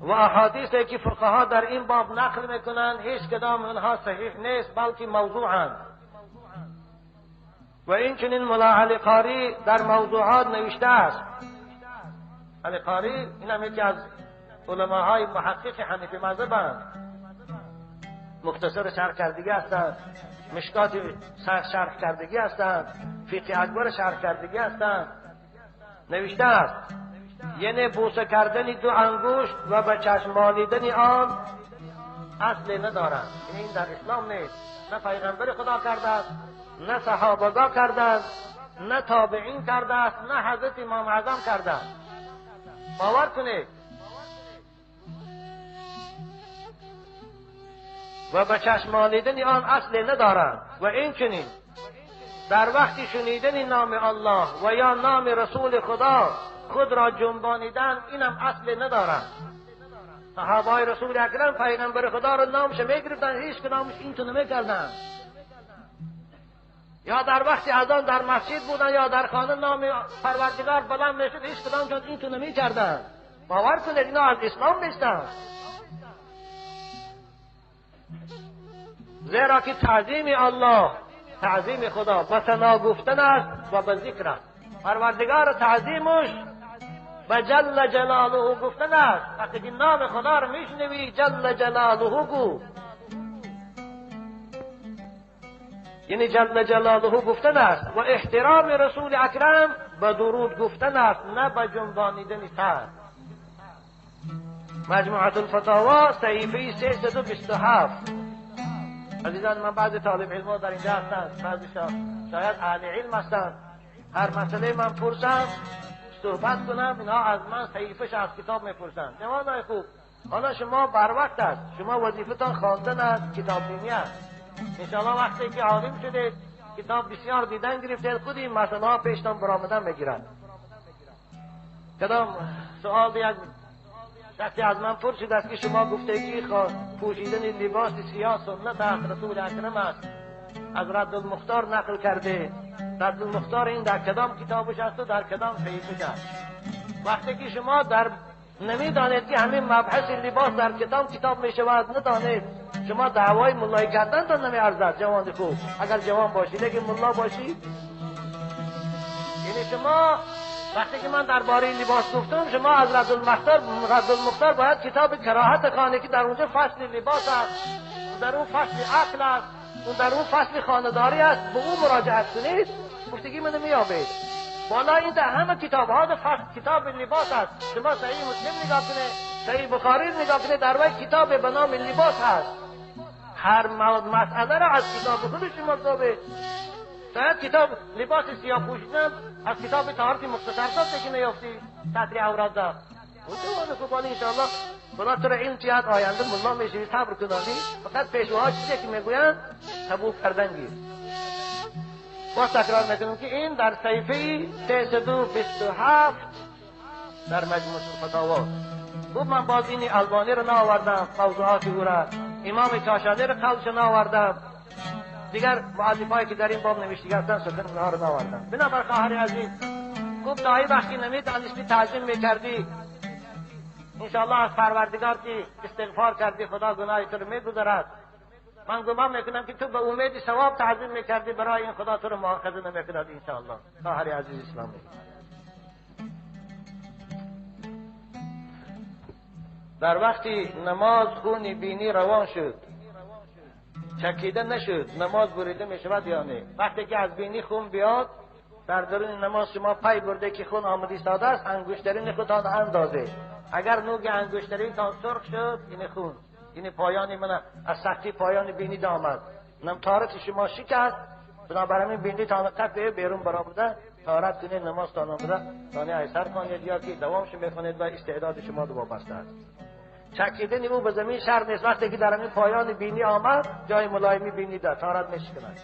و احادیثی که فقها در این باب نقل میکنند هیچ کدام آنها صحیح نیست، بلکه موضوعند. و این چنین ملا علی قاری در موضوعات نوشته است. علی قاری این هم یکی از علماهای محقق حنفی مذهبند، مختصر شرح کردگی هستند، مشکات شرح کردگی هستند، فقه اکبر شرح کردگی هستند. نوشته است یعنی بوسه کردن دو انگشت و به چشم مالیدن آن اصل ندارد، یعنی این در اسلام نیست، نه پیغمبر خدا کرده است، نه صحابگاه کرده است، نه تابعین کرده است، نه حضرت امام اعظم کرده است. باور کنید. و به چشم مالیدن آن اصل ندارد. و این چنین در وقت شنیدن نام الله و یا نام رسول خدا خود را جنبانیدن اینم اصل ندارد. صحابه رسول اکرم پیغمبر خدا را نامش میگرفتن، هیچ کدامش این تو نمیکردن. یا در وقت اذان در مسجد بودن یا در خانه نام پروردگار بلند میشد، هیچ کدامشون این تو نمیکردن. باور کنید اینا از اسلام نیستن، زیرا که تعظیم الله، تعظیم خدا به ثنا گفتن است و به ذکر است. پروردگار تعظیمش به جل جلاله گفتن است. وقتی که نام خدا رو میشنوی جل جلاله گو، یعنی جل جلاله گفتن است. و احترام رسول اکرم به درود گفتن است، نه به جنبانیدن سر. مجموعة الفتاوا صحیفه 327. عزیزان من، بعضی طالب علم در اینجا هستند، بعضی شاید اهل علم هستند. هر مسئله من پرسم صحبت کنم، اینها از من صحیفه‌ش از کتاب میپرسند. جوانای خوب، حالا شما بر وقت است، شما وظیفتان خواندن است، کتاب بینی است. انشاءالله وقتی که عالم شدید، کتاب بسیار دیدن گرفتید، خود این مسئله ها پیشتان برآمدن میگیرند. کدام سوال یک شخصی از من پرسید است که شما گفته که پوشیدن لباس سیاه سنت است، رسول اکرم است، از رد المختار نقل کرده. رد المختار این در کدام کتابش است و در کدام صحیفه‌اش است؟ وقتی که شما در نمیدانید که همین مبحث لباس در کدام کتاب میشود، ندانید، شما دعوای ملایی کردن تا نمیارزد. جوان خوب، اگر جوان باشی، لیکن ملا باشی، یعنی شما وقتی که من درباره لباس گفتم، شما از رد المختار باید کتاب کراهت خانه که در اونجا فصل لباس است، در اون فصل عقل است، اون در اون فصل خانه‌داری است، به اون مراجعت کنید، گفتگی منو میابید. بالا این در همه کتاب ها فصل کتاب لباس است. شما صحیح مسلم نگاه کنه، صحیح بخاری نگاه کنه، در وی کتاب به نام لباس هست. هر مسئله را از کتاب خود شما دابه. شاید کتاب لباس سیاه پوشیدن از کتاب طهارت مختصر تا که نیافتی سطر عورت ده. اون جوان خوبان انشاءالله خدا تو را علم چیاد، آینده ملا میشوی، صبر کنانی. فقط پیشواها چیزی که میگویند قبول کردن گیر. باز تکرار میکنم که این در صحیفه 327 در مجموع الفتاوا. خوب، من باز این البانی رو نآوردم، موضوعات او را، امام کاشانی رو قولش نآوردم، دیگر مؤلفایی که در این باب نوشته هستند سخن اونها رو نآوردم. بنابر خواهر عزیز، خوب دایی وقتی نمیدانستی تعظیم میکردی، انشاءالله از پروردگار که استغفار کردی خدا گناه تو رو میگذرد. من گمان میکنم که تو به امید ثواب تعظیم میکردی، برای این خدا تو رو مؤاخذه نمیکند انشاءالله. خواهر عزیز اسلامی، در وقتی نماز خون بینی روان شد، چکیده نشد، نماز بریده میشود یا نه؟ وقتی که از بینی خون بیاد در درون نماز، شما پی برده که خون آمده ساده است، انگشترین خودتان اندازه. اگر نوک انگشترین تان سرخ شد، این خون، این پایان من از سختی پایان بینی آمد، نم طهارت شما شکست، بنابراین بینی تان قطع بیرون برآمده، طهارت کنید، نماز تان آمده تانه ایسر کنید یا که دوامش میخونید و استعداد شما دو وابسته است. چکیدن او به زمین شرط نیست. وقتی که در همین پایان بینی آمد، جای ملایمی بینی داد، طهارت میشکند.